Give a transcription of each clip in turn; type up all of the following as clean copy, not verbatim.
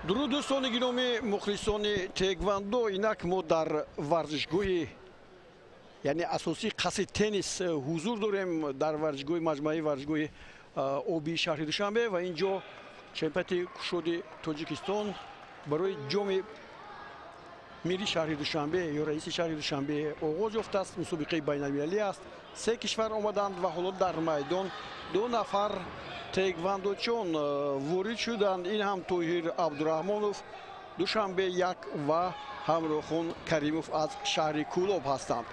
Дуруд, дӯстони гиромӣ, мухлисони теквандо. Инак мо дар варзишгоҳи, яъне асосии қасри теннис ҳузур дорем, дар варзишгоҳи маҷмӯаи варзишгоҳи обии шаҳри Душанбе, ва ин ҷо чемпионати кушоди Тоҷикистон барои ҷоми мири шаҳри Душанбе ё раиси шаҳри Душанбе оғоз ёфтааст. Мусобиқаи байналмилалӣ аст. Се кишвар омаданд ва ҳоло дар майдон ду нафар теквандочон ворид шуданд. Ин ҳам Тоҳир Абдураҳмонов, Душанбе 1, ва Ҳамроҳхон Каримов аз шаҳри Кӯлоб ҳастанд.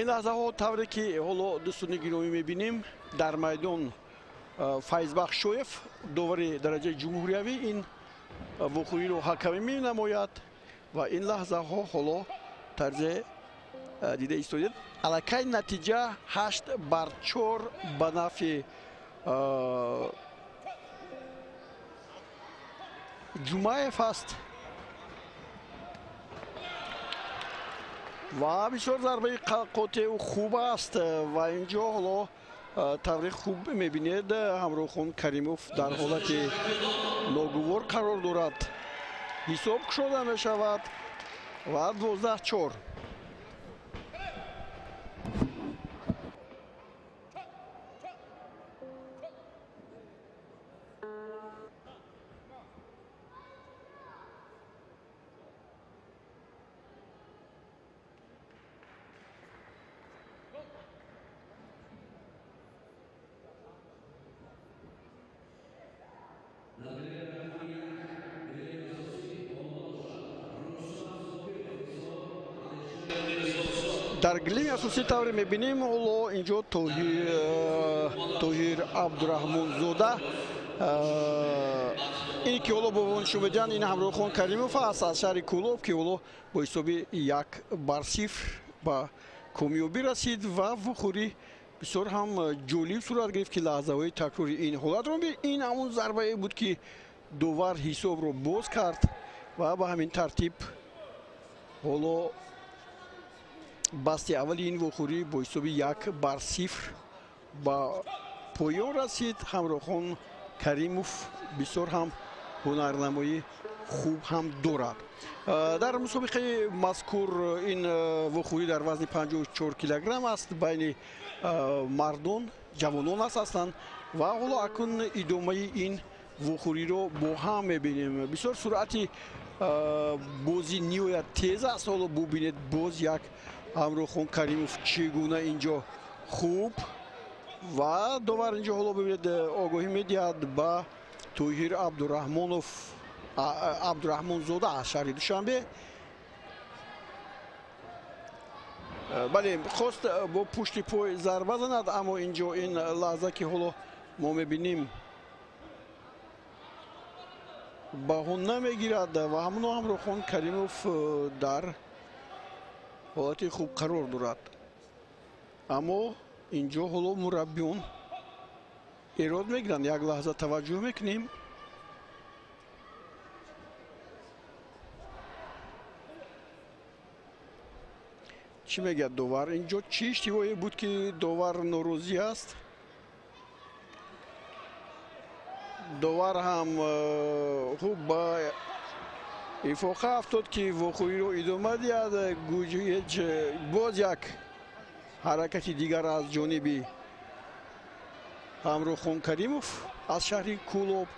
Ин лаҳзаҳо, тавре ки ҳоло дӯстони гиромӣ мебинем, дар майдон Файзбахш Шоев, довари дараҷаи ҷумҳуриявӣ, ин вохӯриро ҳакамӣ менамояд. Ва ин лаҳзаҳо ҳоло тарзе дида истодед, аллакай натиҷа 8-4 ба нафъи Ҷумаев аст. Ва бисёр зарбаи қотеъу хуб аст. Ва инҷо ҳоло тавре хуб мебинед, Ҳамроҳхон Каримов дар ҳолати ногувор қарор дорад. Ҳисоб кушода мешавад ва 12-4. Дар гилими асосӣ, тавре мебинем, ҳоло инҷо Тоҳир Абдураҳмонзода, ин ки ҳоло бо нишон медиҳанд, ин Ҳамроҳхон Каримов аст аз шаҳри Кӯлоб, ки ҳоло бо ҳисоби 1-0 ба комёбӣ расид. Ва вухӯрӣ бисёр ҳам ҷолиб сурат гирифт, ки лаҳзаҳои такрори ин ҳолатро, ин ҳамон зарбае буд, ки довар ҳисобро боз кард. Ва ба ҳамин тартиб ҳоло басти аввали ин вохӯрӣ бо ҳисоби 1-0 ба поён расид. Ҳамроҳхон Каримов бисёр ҳам ҳунарнамоӣ хуб ҳам дорад. Дар мусобиқаи мазкур ин вохӯрӣ дар вазни 54 килограмм аст, байни мардон, ҷавонон аст аслан. Ва ҳоло акнун идомаи ин вохӯриро бо ҳам мебинем. Бисёр суръати бозӣ ниҳоят тез аст. Ҳоло бубинед, боз як Ҳамроҳхон Каримов чӣ гуна инҷо хуб, ва довар инҷо ҳоло бибинед огоҳӣ медиҳад ба Тоҳир Абдураҳмонов, Абдураҳмонзода аз шаҳри Душанбе. Бале, хост бо пушти пой зарба занад, аммо инҷо ин лаҳза, ки ҳоло мо мебинем, баҳо намегирад ва ҳамоно Ҳамроҳхон Каримов дар ҳолати хуб қарор дорад. Аммо инҷо ҳоло мураббиён эрод мегиранд. Як лаҳза таваҷҷӯҳ мекунем. Чӣ мегӯяд довар? Инҷо чӣ иштибоҳе буд, ки довар норозӣ аст? Довар ҳам хуб ба ифоқа афтод, ки вохӯриро идома диҳад. Ҳеҷ боз як ҳаракати дигар аз ҷониби Ҳамроҳхон Каримов аз шаҳри Кӯлоб.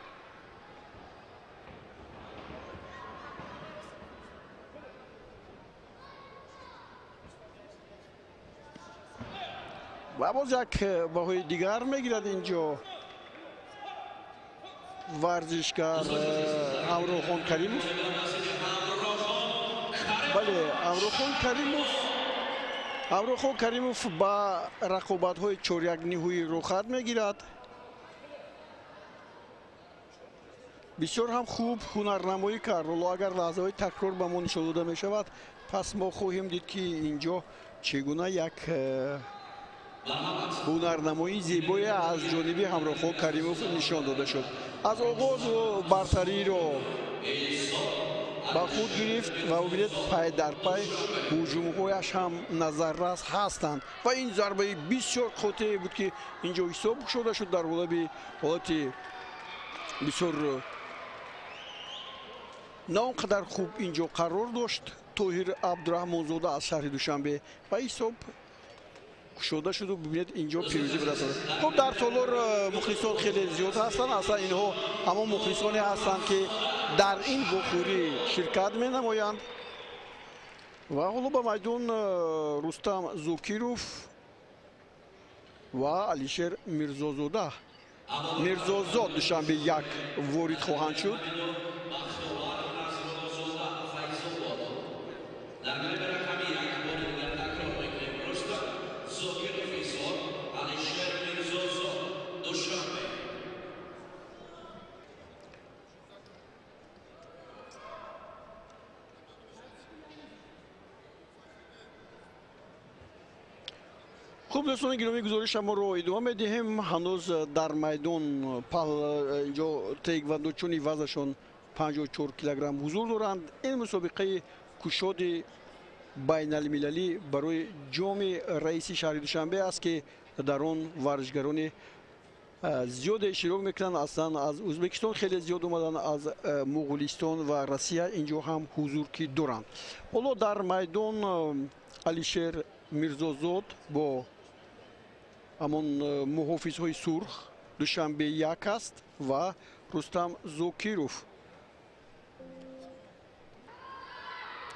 Ва боз як баҳои дигар мегирад инҷо варзишгар Ҳамроҳхон Каримов. Бале, Ҳамроҳхон Каримов ба рақобатҳои чорякниҳоӣ рӯхат мегирад. Бисёр ҳам хуб ҳунарнамоӣ кард. Ҳоло агар лаҳзаҳои такрор ба мо нишон дода мешавад, пас мо хоҳем дид, ки инҷо чӣ гуна як ҳунарнамоии зебое аз ҷониби Ҳамроҳхон Каримов нишон дода шуд. Аз оғоз бартариро ба худ гирифт ва бубинед, пай дар пай ҳуҷумҳояш ҳам назаррас ҳастанд ва ин зарбаи бисёр қотее буд, ки инҷо ҳисоб кушода шуд дар ҳолати бисёр на он қадар хуб инҷо қарор дошт Тоҳир Абдураҳмонзода аз шаҳри Душанбе ва ҳисоб кушода шуду бибинед, инҷо пирӯзӣ ба даст овард. Хуб, дар толор мухлисон хеле зиёд ҳастанд. Аслан инҳо ҳамон мухлисоне ҳастанд, ки дар ин вохӯрӣ ширкат менамоянд. Ва ҳоло ба майдон Рустам Зокиров ва Алишер Мирзозода, Мирзозод, Душанбе 1 ворид хоҳанд шуд. Хуб, дӯстони гиромӣ, гузоришам моро идома медиҳем. Ҳанӯз дар майдон инҷо таеквондочони вазнашон 54 килограмм ҳузур доранд. Ин мусобиқаи кушоди байналмилалӣ барои ҷоми раиси шаҳри Душанбе аст, ки дар он варзишгарони зиёде иштирок мекунанд. Аслан аз Ӯзбекистон хеле зиёд омаданд, аз Муғулистон ва Россия инҷо ҳам ҳузур ки доранд. Ҳоло дар майдон Алишер Мирзозод бо ҳамон муҳофизҳои сурх, Душанбе 1 аст, ва Рустам Зокиров.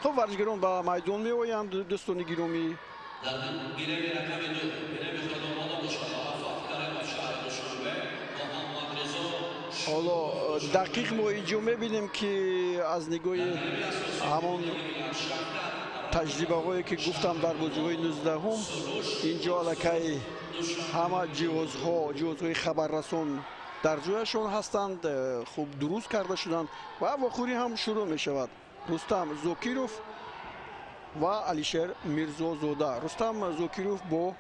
Хуб, варзишгарон ба майдон меоянд, дӯстони гиромӣ. Ҳоло дақиқ мо инҷо мебинем, ки аз нигоҳи ҳамон таҷрибаҳое, ки гуфтам дар бозиҳои 19-ум, инҷо аллакай ҳама ҷиҳозҳои хабаррасон дар ҷояшон ҳастанд, хуб дуруст карда шуданд ва вохӯрӣ ҳам шурӯъ мешавад. Рустам Зокиров ва Алишер Мирзозода. Рустам Зокиров бо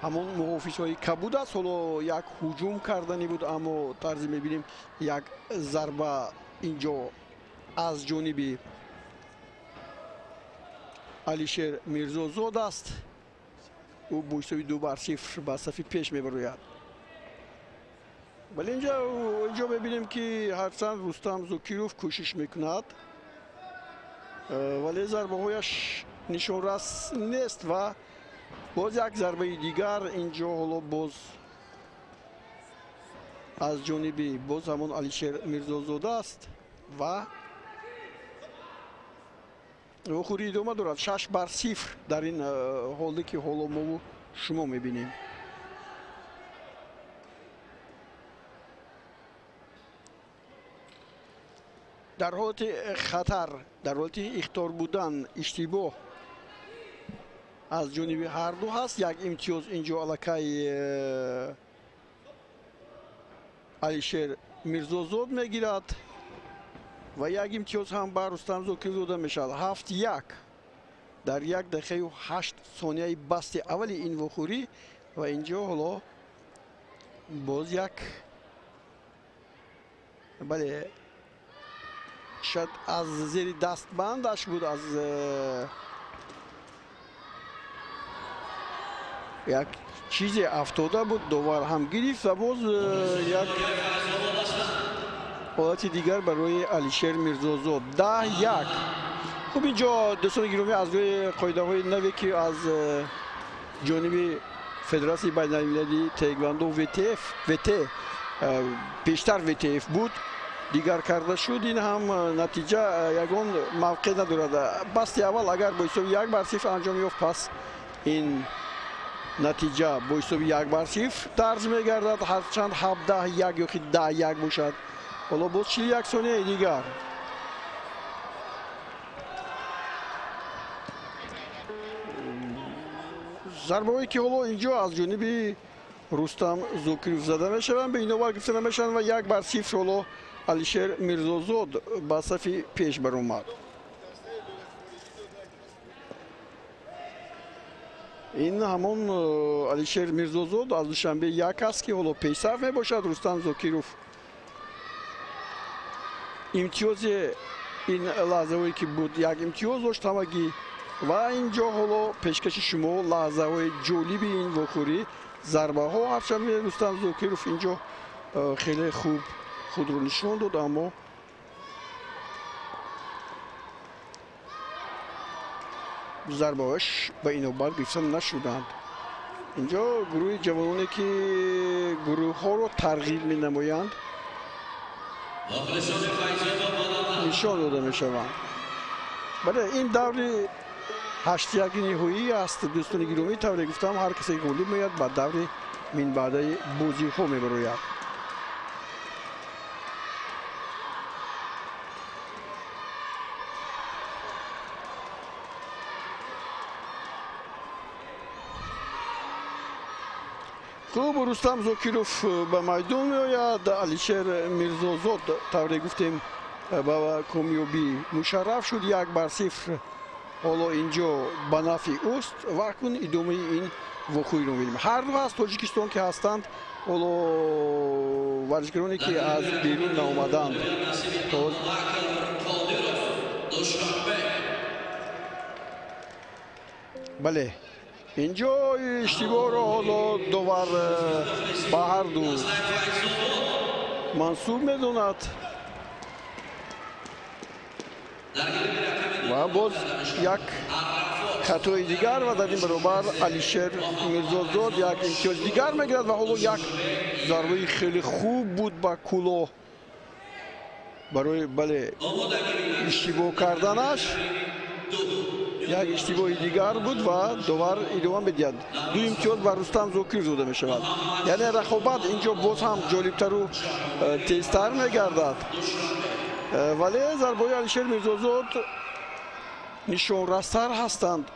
ҳамон муҳофизҳои кабуд аст. Ҳоло як ҳуҷум кардани буд, аммо тарзе мебинем, як зарба инҷо аз ҷониби Алишер Мирзозод аст. Ӯ бо ҳисоби 2-0 ба сафи пеш мебарояд. Вале инҷо мебинем, ки ҳарчанд Рустам Зокиров кӯшиш мекунад, вале зарбаҳояш нишонрас нест ва боз як зарбаи дигар инҷо ҳоло боз аз ҷониби боз ҳамон Алишер Мирзозода аст ва вохӯрӣ идома дорад. 6-0 дар ин ҳоле, ки ҳоло мову шумо мебинем. Дар ҳолати хатар, дар ҳолати ихтор будан, иштибоҳ аз ҷониби ҳарду ҳаст. Як имтиёз инҷо аллакай Алишер Мирзозод мегирад ва як имтиёз ҳам ба Рустам Зокиров дода мешавад. 7-1 дар 1 дақиқаю 8 сонияи басти аввали ин вохӯрӣ. Ва инҷо ҳоло боз як, бале, шояд аз зери дастбандаш буд, аз як чизе афтода буд, довар ҳам гирифт ва боз як ҳолати дигар барои Алишер Мирзозод. 10-1. Хуб, инҷо дӯстони гиромӣ, аз рӯи қоидаҳои наве, ки аз ҷониби Федератсияи байналмилалии таеквондо ВТФ, ВТ, пештар ВТФ буд, дигар карда шуд. Ин ҳам натиҷа ягон мавқеъ надорад. Басти аввал агар бо ҳисоби 1-0 анҷом ёфт, пас ин натиҷа бо ҳисоби 1-0 дарҷ мегардад, ҳарчанд 17-1 ё ки 10-1 бошад. Ҳоло боз 41 сонияи дигар. Зарбаҳое, ки ҳоло инҷо аз ҷониби Рустам Зокиров зада мешаванд, ба инобат гирифта намешаванд ва 1-0 ҳоло Алишер Мирзозод ба сафи пеш баромад. Ин ҳамон Алишер Мирзозод аз Душанбе 1 аст, ки ҳоло пешсаф мебошад. Рустам Зокиров имтиёзе Ин лаҳзаҳое ки буд, як имтиёз дошт ҳамагӣ. Ва инҷо ҳоло пешкаши шумо лаҳзаҳои ҷолиби ин вохӯрӣ, зарбаҳо. Ҳарчанд Рустам Зокиров инҷо хеле хуб худро нишон дод, аммо зарбаҳояш ба инобат гирифта нашуданд. Инҷо гурӯҳи ҷавононе ки гурӯҳҳоро тарғиб менамоянд, нишон дода мешаванд. Бале, ин даври ҳаштяки ниҳоӣ аст, дӯстони гиромӣ. Тавре гуфтам, ҳар касе ғолиб меояд, ба даври минбаъдаи бозиҳо мебарояд. Хуб, Рустам Зокиров ба майдон меояд. Алишер Мирзозод, тавре гуфтем, ба комёбӣ мушарраф шуд, 1-0 ҳоло инҷо ба нафъи ӯст. Ва акнун идомаи ин вохӯриро мебинем. Ҳар ду аз Тоҷикистон ки ҳастанд, ҳоло варзишгароне ки аз берун наомаданд. Бале, инҷо иштибоҳро ҳоло довар ба ҳар ду мансуб медонад ва боз як хатои дигар, ва дар ин баробар Алишер Мирзозод як имтиёзи дигар мегирад. Ва ҳоло як зарбаи хеле хуб буд ба кулоҳ барои, бале, иштибоҳ карданаш. Як иштибоҳи дигар буд ва довар идома медиҳад. Ду имтиёз ба Рустам Зокиров дода мешавад. Яъне рақобат инҷо боз ҳам ҷолибтару тезтар мегардад. Вале зарбаҳои Алишер Мирзозод нишонрастар ҳастанд.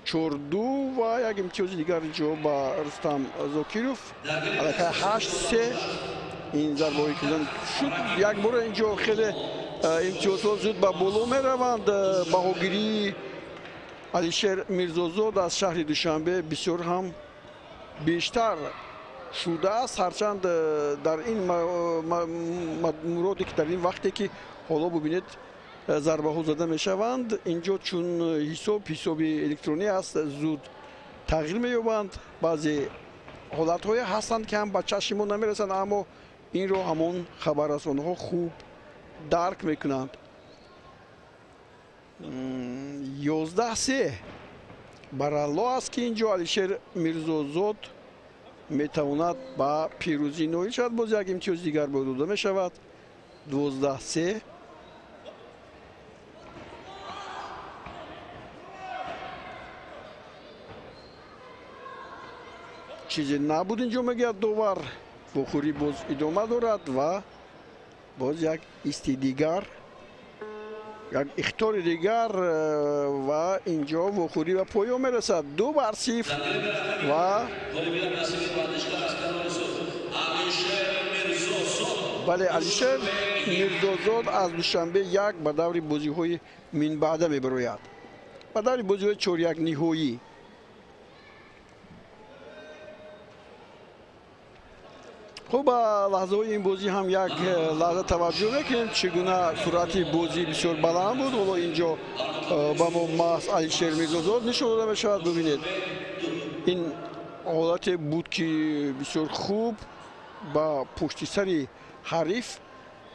4-2 ва як имтиёзи дигар инҷо ба Рустам Зокиров. Аллакай 8-3 ин зарбаҳое ки шуд. Якбора инҷо хеле имтиёзҳо зуд ба боло мераванд. Баҳогирии Алишер Мирзозод аз шаҳри Душанбе бисёр ҳам бештар шудааст, ҳарчанд дар ин муроде ки дар ин вақте ки ҳоло бубинед зарбаҳо зада мешаванд, инҷо чун ҳисоби электронӣ аст, зуд тағйир меёбанд. Баъзе ҳолатҳое ҳастанд ки ҳам ба чашми мо намерасанд, аммо инро ҳамон хабаррасонҳо хуб дарк мекунанд. 11-3 баралло аст ки инҷо Алишер Мирзозод метавонад ба пирӯзӣ ноил шавад. Боз як имтиёзи дигар ба дода мешавад. 12-3. Чизе набуд инҷо, мегӯяд довар. Вохӯрӣ боз идома дорад ва боз як исти дигар, як ихтори дигар, ва инҷо вохӯрӣ ба поён мерасад. 2-0 ва бале, Алишер Мирзозод аз Душанбе як ба даври бозиҳои минбаъда мебарояд, ба даври бозиҳои чоряк ниҳоӣ. Хуб, ба лаҳзаҳои ин бозӣ ҳам як лаҳза таваҷҷӯҳ мекунем, чӣ гуна суръати бозӣ бисёр баланд буд. Ҳоло инҷо ба мо маҳз Алишер Мирзозод нишон дода мешавад. Бубинед, ин ҳолате буд ки бисёр хуб ба пушти сари ҳариф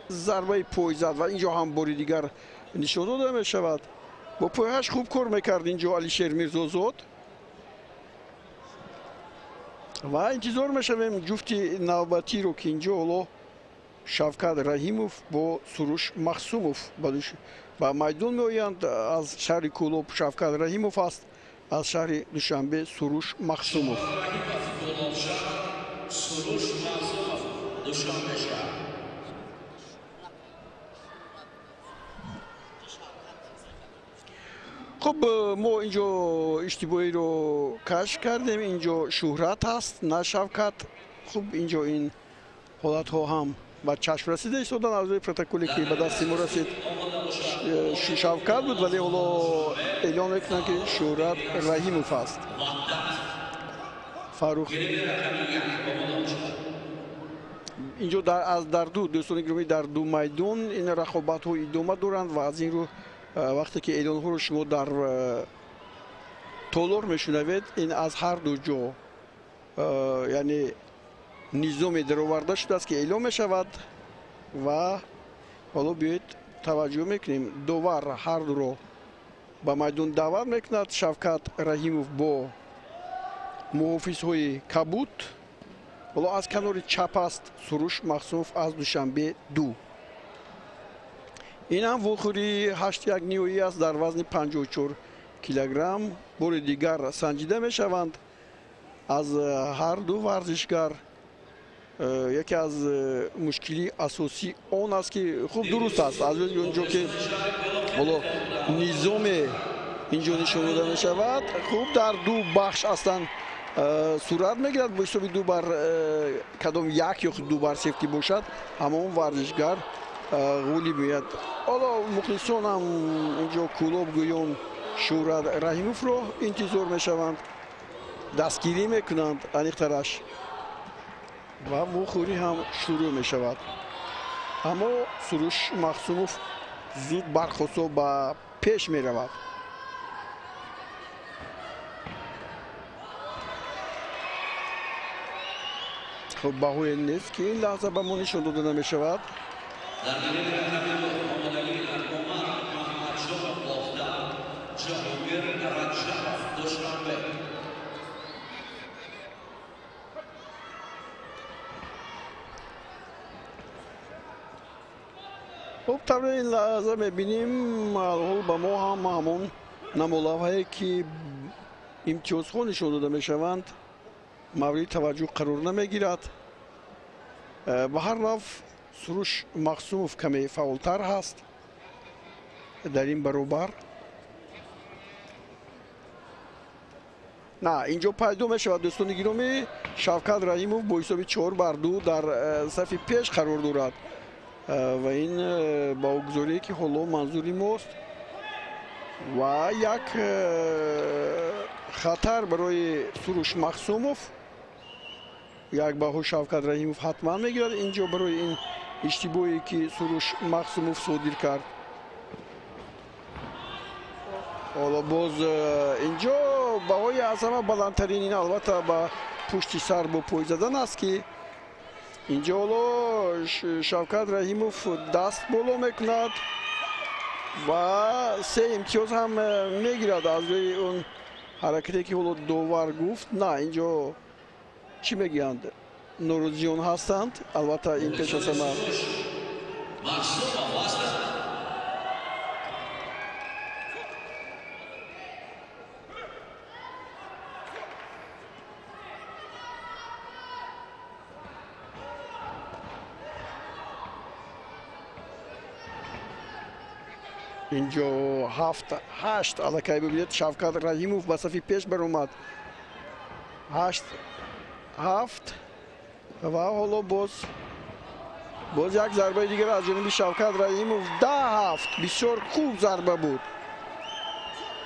зарбаи пой зад ва инҷо ҳам бори дигар нишон дода мешавад. Бо пойҳояш хуб кор мекард инҷо Алишер Мирзозод. Ва интизор мешавем ҷуфти навбатиро, ки инҷо ҳоло Шавкат Раҳимов бо Суруш Махсумов ба майдон меоянд. Аз шаҳри Кӯлоб Шавкат Раҳимов аст, аз шаҳри Душанбе Суруш Махсумов. Хуб, мо инҷо иштибоҳиро кашф кардем. Инҷо Шӯҳрат ҳаст, на Шавкат. Хуб, инҷо ин ҳолатҳо ҳам ба чашм расида истодан. Аз рӯи протоколе ки ба дасти мо расид, Шавкат буд, вале ҳоло эълон мекунанд ки Шӯҳрат Раҳимов аст. Фарух Инҷо дар ду дӯстони гиромӣ, дар ду майдон ин рақобатҳо идома доранд ва аз ин рӯ вақте ки эълонҳоро шумо дар толор мешунавед, ин аз ҳар ду ҷо яъне низоме дароварда шудааст, ки эълон мешавад. Ва ҳоло биёед таваҷҷӯҳ мекунем, довар ҳар дуро ба майдон даъват мекунад. Шавкат Раҳимов бо муҳофизҳои кабуд, ҳоло аз канори чап аст Суруш Махсумов аз Душанбе 2. Ин ҳам вохӯрии 8-1 ниҳоӣ аст дар вазни 54 килограмм. Бори дигар санҷида мешаванд аз ҳар ду варзишгар. Яке аз мушкилии асосӣ он аст, ки хуб дуруст аст, аз он ҷо ки ҳоло низоме инҷо нишон дода мешавад, хуб дар ду бахш аслан сурат мегирад. Бо ҳисоби ду бар кадом як ё ду бар сифр ки бошад, ҳамон варзишгар ғолиб меояд. Ҳоло мухлисонам инҷо Кӯлоб гӯён Шӯҳрат Раҳимовро интизор мешаванд, дастгирӣ мекунанд аниқтараш, ва вохӯрӣ ҳам шурӯъ мешавад. Аммо Суруш Махсумов зуд бархосто ба пеш меравад. Хуб, баҳое нест, ки ин лаҳза ба мо нишон дода намешавад. Хуб, тавре ин лаҳза мебинем, ҳол ба мо ҳам ҳамон намолавҳае ки имтиёзҳо нишон дода мешаванд, мавриди таваҷҷӯҳ қарор намегирад. Ба ҳар нав Суруш Махсумов каме фаъолтар ҳаст дар ин баробар. На, инҷо пайдо мешавад дӯстони гиромӣ, Шавкат Раҳимов бо ҳисоби 4-2 дар сафи пеш қарор дорад ва ин баҳогузорие ки ҳоло манзури мост ва як хатар барои Суруш Махсумов. Як баҳо Шавкат Раҳимов ҳатман мегирад инҷо барои ин иштибоҳе ки Суруш Махсумов содир кард. Ҳоло боз инҷо баҳои аз ҳама баландтарин ин албатта ба пушти сар бо пой задан аст, ки инҷо ҳоло Шавкат Раҳимов даст боло мекунад ва се имтиёз ҳам мегирад аз рӯи он ҳаракате ки ҳоло довар гуфт. На, инҷо чӣ мегӯянд, норозиён ҳастанд. Албатта ин пеш аз ҳама инҷо 7-8 аллакай бибинед, Шавкат Раҳимов ба сафи пеш баромад. 8-7 ва ҳоло боз як зарбаи дигар аз ҷониби Шавкат Раҳимов. 10-7, бисёр хуб зарба буд,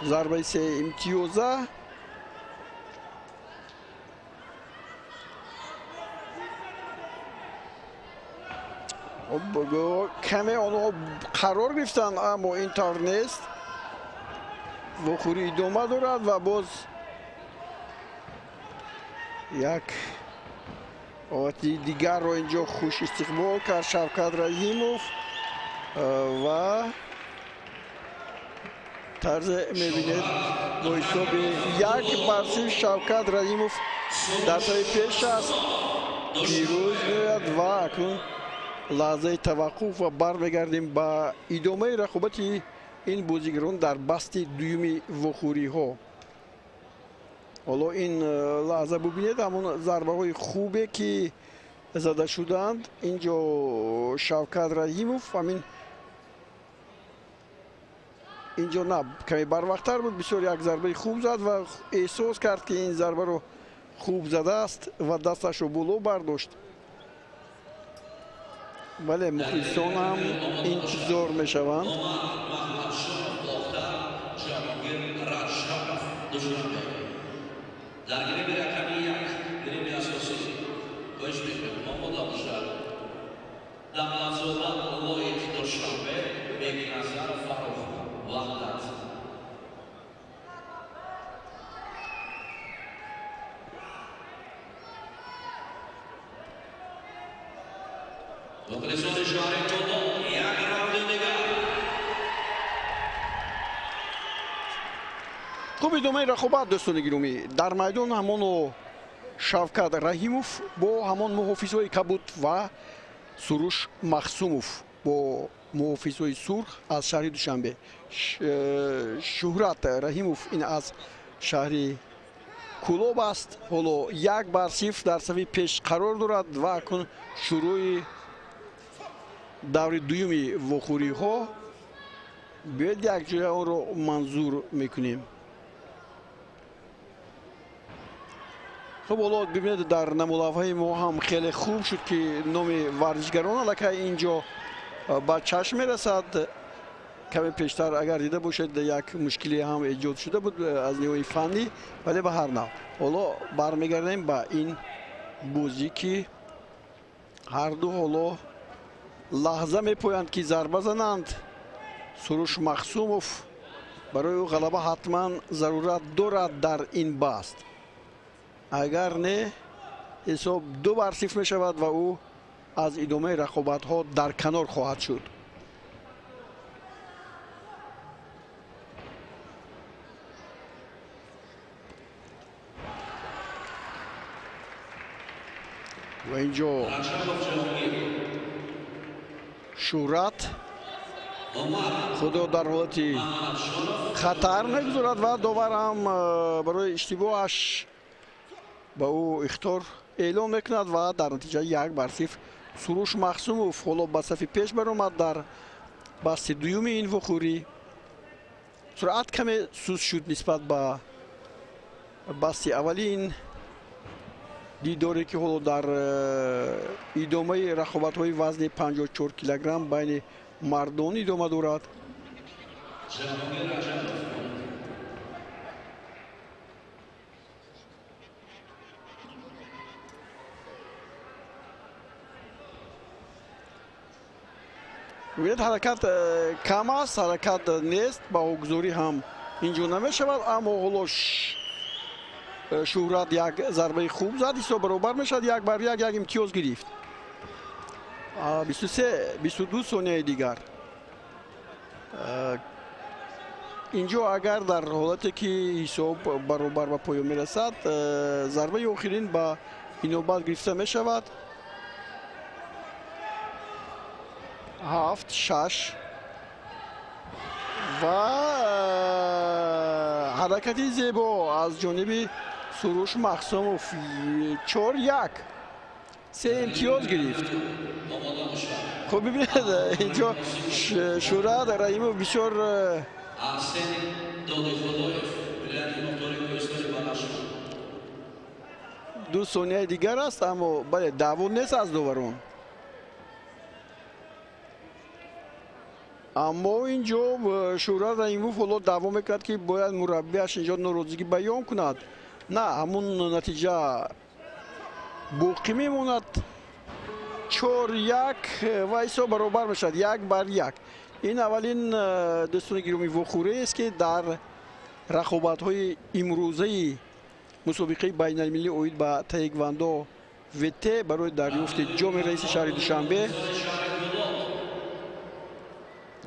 зарбаи се имтиёза. Каме онҳо қарор гирифтанд, аммо ин тавр нест. Вохӯрӣ идома дорад ва боз як ҳолати дигарро инҷо хуш истиқбол кард Шавкат Раҳимов ва тарзе мебинед бо ҳисоби 1-0 Шавкат Раҳимов дар сари пеш аст, пирӯз меояд ва акнун лаҳзаи таваққуф ва бармегардем ба идомаи рақобати ин бозигарон дар басти дуюми вохӯриҳо. Ҳоло ин лаҳза бубинед ҳамон зарбаҳои хубе ки зада шуданд. Инҷо Шавкат Раҳимов ҳамин инҷо на каме барвақттар буд, бисёр як зарбаи хуб зад ва эҳсос кард, ки ин зарбаро хуб задааст ва дасташро боло бардошт. Бале, мухлисон ҳам интизор мешаванд. Дар гиреби рақами 1, гиреби асосӣ, хоҳиш мекунем, омода бошад. Хуб, идомаи рақобат, дӯстони гиромӣ. Дар майдон ҳамоно Шавкат Раҳимов бо ҳамон муҳофизҳои кабуд ва Суруш Махсумов бо муҳофизҳои сурх аз шаҳри Душанбе. Шуҳрат Раҳимов ин аз шаҳри Кӯлоб аст. Ҳоло 1-0 дар сафи пеш қарор дорад ва акнун шурӯи даври дуюми вохӯриҳо. Биёед якҷоя онро манзур мекунем. Хуб, ҳоло бибинед, дар намолавҳаи мо ҳам хеле хуб шуд, ки номи варзишгарон аллакай ин ҷо ба чашм мерасад. Каме пештар агар дида бошед, як мушкиле ҳам эҷод шуда буд аз нигоҳи фаннӣ, вале ба ҳар нав. Ҳоло бармегардем ба ин бозӣ, ки ҳарду ҳоло лаҳза мепоянд, ки зарба зананд. Суруш Махсумов барои ӯ ғалаба ҳатман зарурат дорад дар ин баст. Агар не, ҳисоб 2-0 мешавад ва ӯ аз идомаи рақобатҳо дар канор хоҳад шуд. Ва инҷо Шӯҳрат худро дар ҳолати хатар мегузорад ва довар ҳам барои иштибоҳаш ба ӯ ихтор эълон мекунад ва дар натиҷа 1-0 Суруш Махсумов ҳоло ба сафи пеш баромад дар басти дуюми ин вохӯрӣ. Суръат каме суст шуд нисбат ба басти аввали ин дидоре, ки ҳоло дар идомаи рақобатҳои вазни 54 килограмм байни мардон идома дорад. Бибинед, ҳаракат кам аст, ҳаракат нест, баҳогузорӣ ҳам инҷо намешавад, аммо ҳоло Шӯҳрат як зарбаи хуб зад, ҳисоб баробар мешавад, 1-1, як имтиёз гирифт. 23 22 сонияи дигар. Инҷо агар дар ҳолате ки ҳисоб баробар ба поён мерасад, зарбаи охирин ба инобат гирифта мешавад. 7 6 ва ҳаракати зебо аз ҷониби Суруш Махсумов 4-1, се имтиёз гирифт. Хуб, бибинед, инҷо Шӯҳрат Раҳимов бисёр ду сонияи дигар аст, аммо бале, даъво нест аз доварон. Аммо инҷо Шӯҳрат Раҳимов ҳоло даъво мекунад, ки бояд мураббиаш инҷо норозигӣ баён кунад. На, ҳамун натиҷа боқӣ мемонад 4-1 ва ҳисоб баробар мешавад 1-1. Ин аввалин, дӯстони гиромӣ, вохӯреест, ки дар рақобатҳои имрӯзаи мусобиқаи байналмилалӣ оид ба таеквондо ВТ барои дарёфти ҷоми раиси шаҳри Душанбе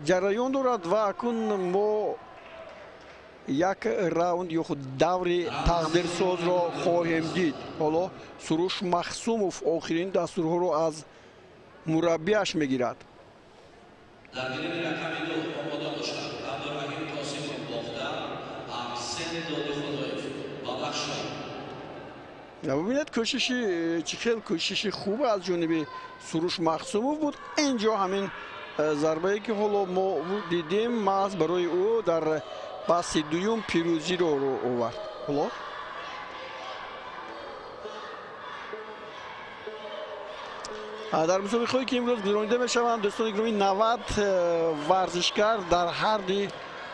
ҷараён дорад ва акнун мо як раунд ё худ даври тақдирсозро хоҳем дид. Ҳоло Суруш Махсумов охирин дастурҳоро аз мураббиаш мегирад. Бибинед, кӯшиши чӣ хел кӯшиши хуб аз ҷониби Суруш Махсумов буд. Инҷо ҳамин зарбае ки ҳоло мо дидем, маҳз барои ӯ дар басти дуюм пирӯзиро овард. Ҳоло дар мусобиқаҳое ки имрӯз гузаронида мешаванд, дӯстони гиромӣ, 90 варзишгар дар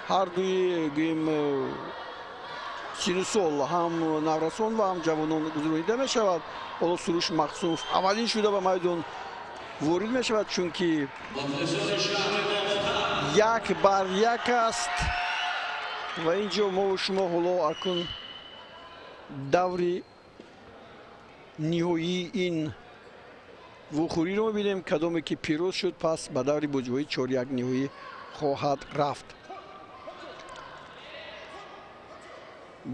ҳар дуи гӯем сину сол, ҳам наврасон ва ҳам ҷавонон гузаронида мешавад. Ҳоло Суруш Махсумов аввалин шуда ба майдон ворид мешавад, чунки 1-1 аст ва инҷо мо шумо ҳоло акнун даври ниҳоии ин вохӯриро мебинем. Кадоме ки пирӯз шуд, пас ба даври бозиҳои чоряк ниҳоӣ хоҳад рафт.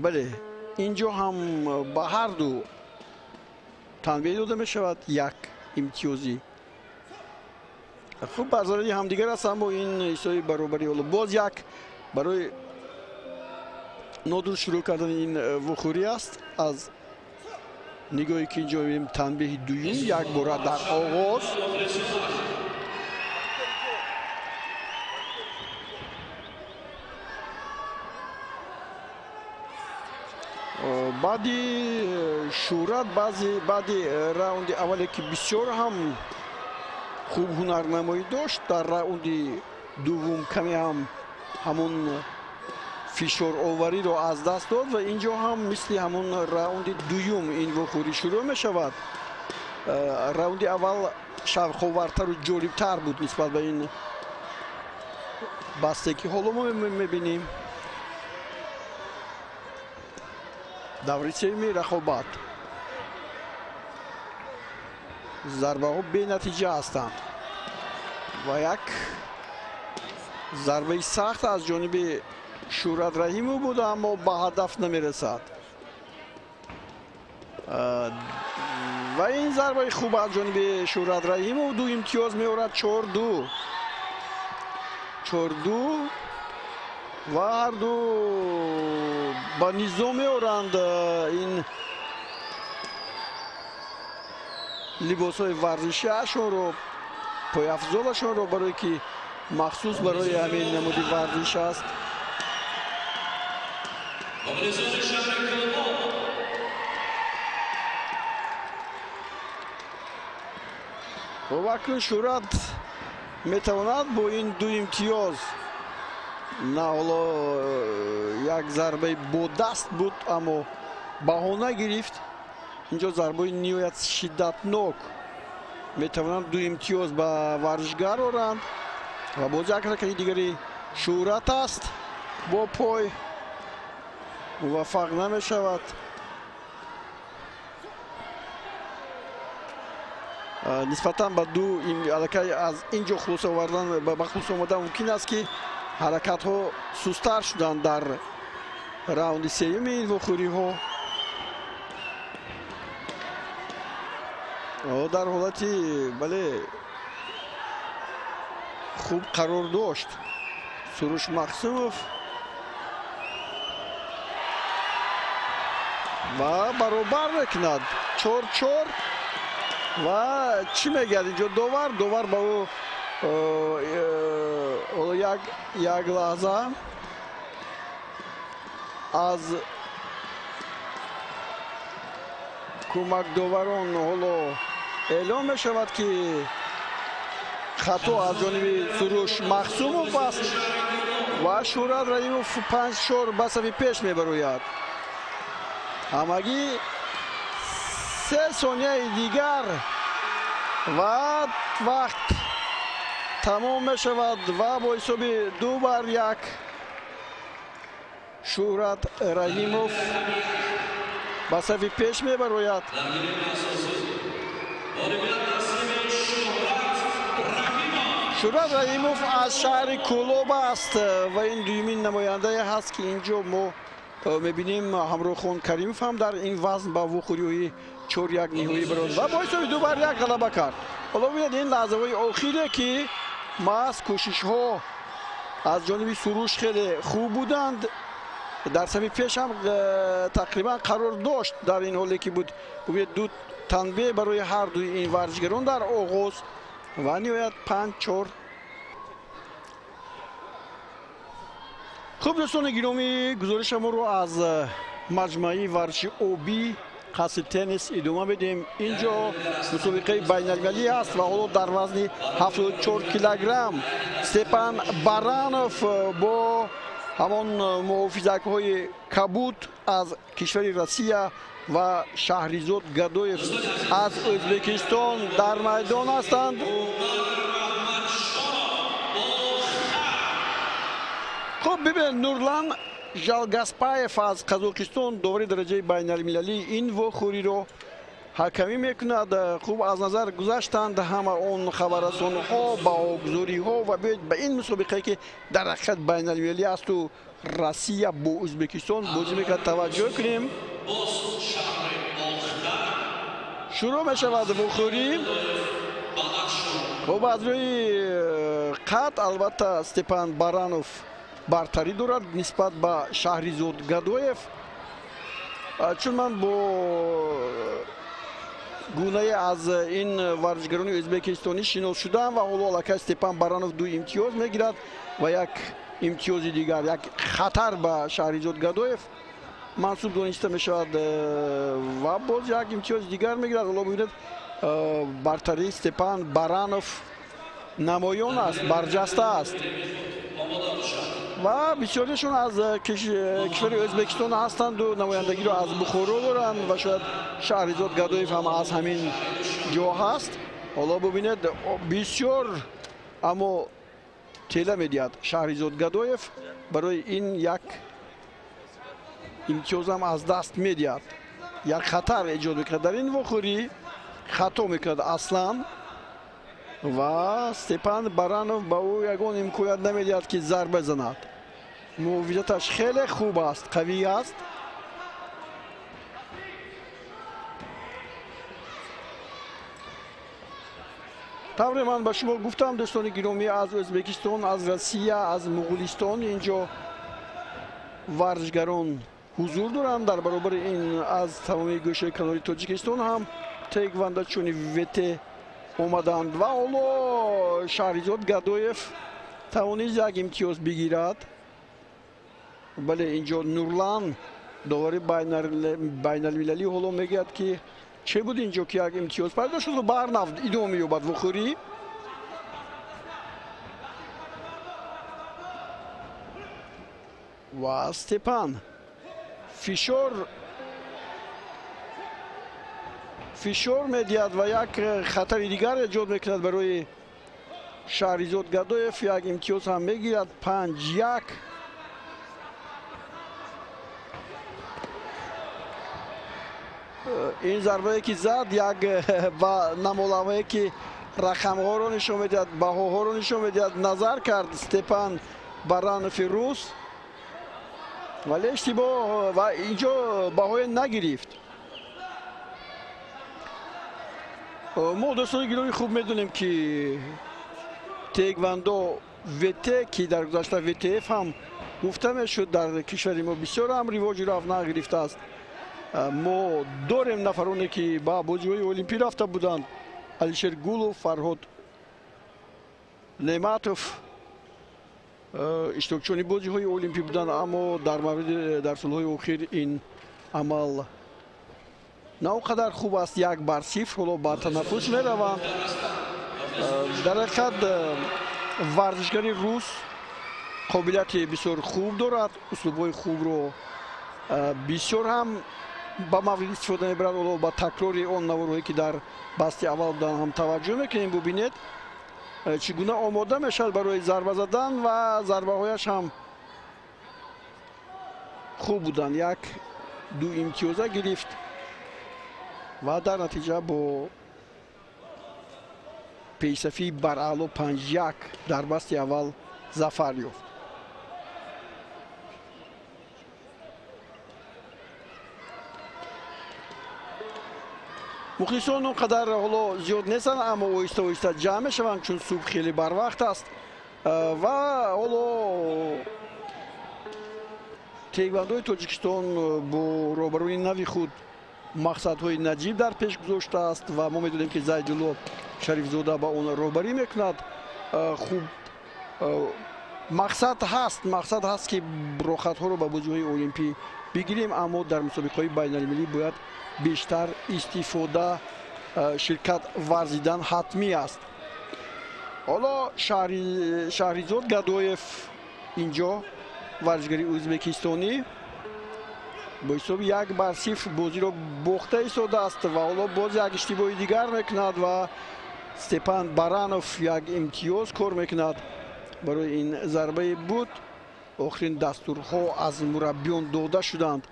Бале, инҷо ҳам ба ҳар ду танбеҳ дода мешавад, як имтиёзӣ. Хуб, бар зарари ҳамдигар аст, аммо ин ҳисоби баробарӣ ҳоло боз як барои нодуруст шурӯъ кардани ин вохӯрӣ аст. Аз нигоҳе ки инҷо мебинем, танбеҳи дуюм якбора дар оғоз. Баъди Шӯҳрат баъди раунди аввале ки бисёр ҳам хуб ҳунарнамоӣ дошт, дар раунди дуввум каме ҳам ҳамон фишоровариро аз даст дод ва инҷо ҳам мисли ҳамон раунди дуюм ин вохӯрӣ шурӯъ мешавад. Раунди аввал шавқовартару ҷолибтар буд нисбат ба ин басте ки ҳоло мо мебинем. Даври сеюми рақобат, зарбаҳо бенатиҷа ҳастанд ва як зарбаи сахт аз ҷониби Шӯҳрат Раҳимов буд, аммо ба ҳадаф намерасад. Ва ин зарбаи хуб аз ҷониби Шӯҳрат Раҳимов ду имтиёз меорад, 4-2. 4-2 ва ҳарду ба низом меоранд ин либосҳои варзишиашонро, пойафзолашонро, барое ки махсус барои ҳамин намуди варзиш аст. Ва акнун Шӯҳрат метавонад бо ин ду имтиёз, на ҳоло як зарбаи бодаст буд, аммо баҳона гирифт. Инҷо зарбаи ниҳоят шиддатнок метавонанд ду имтиёз ба варзишгар оранд ва боз як ҳаракати дигари Шӯҳрат аст, бо пой муваффақ намешавад. Нисбатан ба ду аллакай аз ин ҷо хулоса овардан, ба хулоса омадан мумкин аст ки ҳаракатҳо сустар шуданд дар раунди сеюми ин вохӯриҳо. Дар ҳолати бале хуб қарор дошт Суруш Мақсумов ва баробар мекунад 4-4. Ва чӣ мегӯяд инҷо довар? Довар ба ӯ як лаҳза аз кӯмакдоварон ҳоло эълон мешавад ки хато аз ҷониби Суруш Мақсумов аст ва Шӯҳрат Раҳимов 5-4 ба сафи пеш мебарояд. Ҳамагӣ 3 сонияи дигар ва вақт тамом мешавад ва бо ҳисоби 2-1 Шӯҳрат Раҳимов ба сафи пеш мебарояд. Шӯҳрат Раҳимов аз шаҳри Кӯлоб аст ва ин дуюмин намояндае ҳаст ки инҷо мо мебинем. Ҳамроҳхон Каримов ҳам дар ин вазн ба вохӯриҳои 4-1 ниҳоӣ барояд ва бо ҳисоби 2-1 ғалаба кард. Ҳоло бибинед ин лаҳзаҳои охире ки маҳз кӯшишҳо аз ҷониби Суруш хеле хуб буданд. Дар сафи пеш ҳам тақрибан қарор дошт дар ин ҳоле ки буд. Бубинед, ду танбеҳ барои ҳар дуи ин варзишгарон дар оғоз ва ниҳоят 5-4. Хуб, дӯстони гиромӣ, гузоришамонро аз маҷмӯаи варзиши обӣ қасри теннис идома медиҳем. Инҷо мусобиқаи байналмилалӣ аст ва ҳоло дар вазни 74 килограмм Степан Баранов бо ҳамон муҳофизакҳои кабуд аз кишвари Россия ва Шаҳризод Гадоев аз Ӯзбекистон дар майдон ҳастанд. Хуб, бибинед, Нурлан Жалгаспаев аз Қазоқистон довари дараҷаи байналмилалии ин вохӯриро ҳакамӣ мекунад. Хуб аз назар гузаштанд ҳама он хабаррасонҳо, баҳогузориҳо ва биёед ба ин мусобиқае ки дар ҳақиқат байналмилалӣ асту Россия бо Ӯзбекистон бозӣ мекунад таваҷҷӯҳ кунем. Шурӯъ мешавад вохӯрӣ. Хуб аз рӯи қад албатта Степан Баранов бартарӣ дорад нисбат ба Шаҳризод Гадоев. Чун ман бо гунае аз ин варзишгарони ӯзбекистонӣ шинос шудам ва ҳоло аллакай Степан Баранов 2 имтиёз мегирад ва як имтиёзи дигар, як хатар ба Шаҳризод Гадоев мансуб дониста мешавад ва боз як имтиёзи дигар мегирад. Ҳоло бибинед, бартарии Степан Баранов намоён аст, барҷаста аст ва бисёриашон аз кишвари Ӯзбекистон ҳастанду намояндагиро аз Бухоро доранд ва шояд Шаҳризод Гадоев ҳам аз ҳамин ҷо ҳаст. Ҳоло бибинед, бисёр аммо тела медиҳад Шаҳризод Гадоев, барои ин як имтиёзам аз даст медиҳад, як хатар эҷод мекунад. Дар ин вохӯрӣ хато мекунад аслан ва Степан Баранов ба ӯ ягон имконият намедиҳад ки зарба занад. Муҳофизаташ хеле хуб аст, қавӣ аст. Тавре ман ба шумо гуфтам, дӯстони гиромӣ, аз Ӯзбекистон, аз Россия, аз Муғулистон инҷо варзишгарон ҳузур доранд. Дар баробари ин аз тамоми гӯшаи канори Тоҷикистон ҳам таеквондочиёни ВТ омаданд ва ҳоло Шаҳризод Гадоев тавонист як имтиёз бигирад. Бале, инҷо Нурлан, довари байналмилалӣ, ҳоло мегӯяд ки чӣ буд инҷо ки як имтиёз пайдо шуд ва ба ҳар нав идома меёбад вохӯрӣ. Ва Степан фишор медиҳад ва як хатари дигар эҷод мекунад барои Шаҳризод Гадоев. Як имтиёз ҳам мегирад, 5-1. Ин зарбае ки зад, як ба намолавае ки рақамҳоро нишон медиҳад, баҳоҳоро нишон медиҳад, назар кард Степан Баранови рус, вале иштибоҳ ва инҷо баҳое нагирифт. Мо дӯстони гиромӣ хуб медонем ки таеквондо ВТ, ки дар гузашта ВТФ ҳам гуфта мешуд, дар кишвари мо бисёр ҳам ривоҷу равнақ гирифтааст. Мо дорем нафароне ки ба бозиҳои олимпӣ рафта буданд: Алишер Гулов, Фарҳод Неъматов иштирокчиёни бозиҳои олимпӣ буданд, аммо дар мавриди дар солҳои охир ин амал на он қадар хуб аст. 1-0 ҳоло ба танаффус мераванд. Дар ҳақиқат варзишгари рус қобилияти бисёр хуб дорад, услубҳои хубро бисёр ҳам ба маврид истифода мебарад. Ҳоло ба такрори он наворҳое ки дар басти аввал буданд ҳам таваҷҷӯҳ мекунем. Бубинед, чӣ гуна омода мешавад барои зарба задан ва зарбаҳояш ҳам хуб буданд. 1-2 имтиёза гирифт ва дар натиҷа бо пешсафии бараъло 5-1 дар басти аввал зафар ёфт. Мухлисон он қадар ҳоло зиёд нестанд, аммо оҳиста оҳиста ҷамъ мешаванд, чун субҳ хеле барвақт аст ва ҳоло таеквондои Тоҷикистон бо роҳбарони нави худ мақсадҳои наҷиб дар пеш гузоштааст ва мо медонем ки Зайдулло Шарифзода ба он роҳбарӣ мекунад. Хуб, мақсад ҳаст ки роҳхатҳоро ба бозиҳои олимпӣ бигирем, аммо дар мусобиқаҳои байналмилалӣ бояд бештар истифода, ширкат варзидан ҳатмӣ аст. Ҳоло Шаҳризод Гадоев инҷо варзишгари ӯзбекистонӣ бо ҳисоби 1-0 бозиро бохта истодааст ва ҳоло боз як иштибоҳи дигар мекунад ва Степан Баранов як имтиёз кор мекунад барои ин зарбаи буд. Охирин дастурҳо аз мураббиён дода шуданд.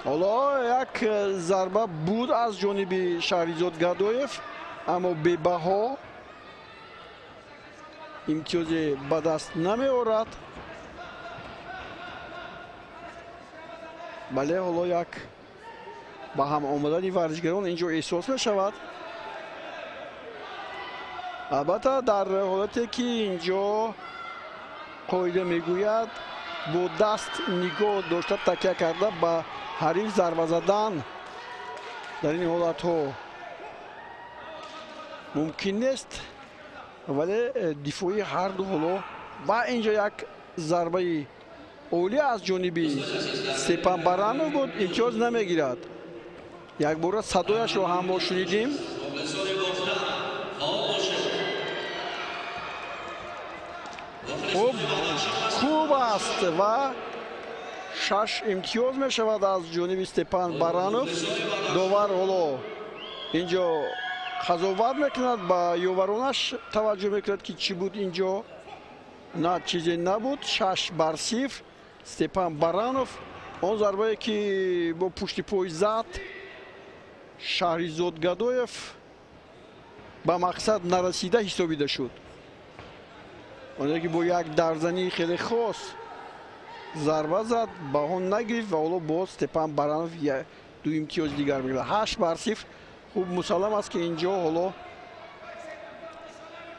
Ҳоло як зарба буд аз ҷониби Шаҳризод Гадоев, аммо бебаҳо, имтиёзе ба даст намеорад. Бале, ҳоло як ба ҳам омадани варзишгарон инҷо эҳсос мешавад. Албатта, дар ҳолате ки инҷо қоида мегӯяд, бо даст нигоҳ дошта, такя карда ба ҳариф зарба задан дар ин ҳолатҳо мумкин нест, вале дифои ҳарду ҳоло ва инҷо як зарбаи олӣ аз ҷониби Степан Баранов буд, имтиёз намегирад. Якбора садояшро ҳам мо шунидим. Хуб, хуб аст ва 6 имтиёз мешавад аз ҷониби Степан Баранов. Довар ҳоло инҷо қазоват мекунад, ба ёваронаш таваҷҷӯҳ мекунад, ки чӣ буд инҷо. На, чизе набуд. 6-0 Степан Баранов. Он зарбае ки бо пушти пой зад Шаҳризод Гадоев, ба мақсад нарасида ҳисобида шуд. Оне ки бо як дарзании хеле хос зарба зад, баҳо нагирифт ва ҳоло боз Степан Баранов 2 имтиёзи дигар мегирад. 8-0. Хуб, мусаллам аст, ки инҷо ҳоло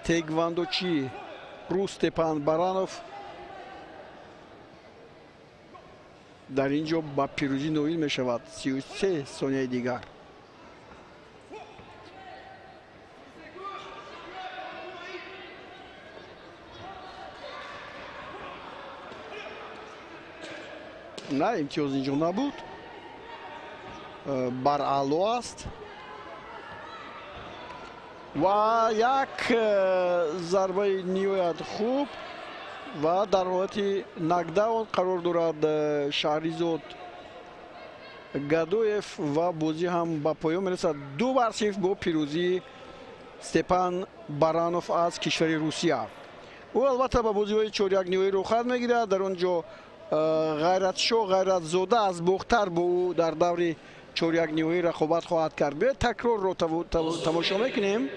теквандочи рус Степан Баранов дар ин ҷо ба пирӯзӣ ноил мешавад. 33 сонияи дигар. На, имтиёз инҷо набуд, баръало аст ва як зарбаи ниҳоят хуб ва дар ҳолати нокдаун қарор дорад Шаҳризод Гадоев ва бозӣ ҳам ба поён мерасад. 2-0 бо пирӯзии Степан Баранов аз кишвари Русия. Ӯ албатта ба бозиҳои чорякниҳоӣ рӯхат мегирад. Дар он ҷо Ғайратшоҳ Ғайратзода аз Бохтар бо ӯ дар даври чорякниҳоӣ рақобат хоҳад кард. Биёед такрорро тамошо мекунем.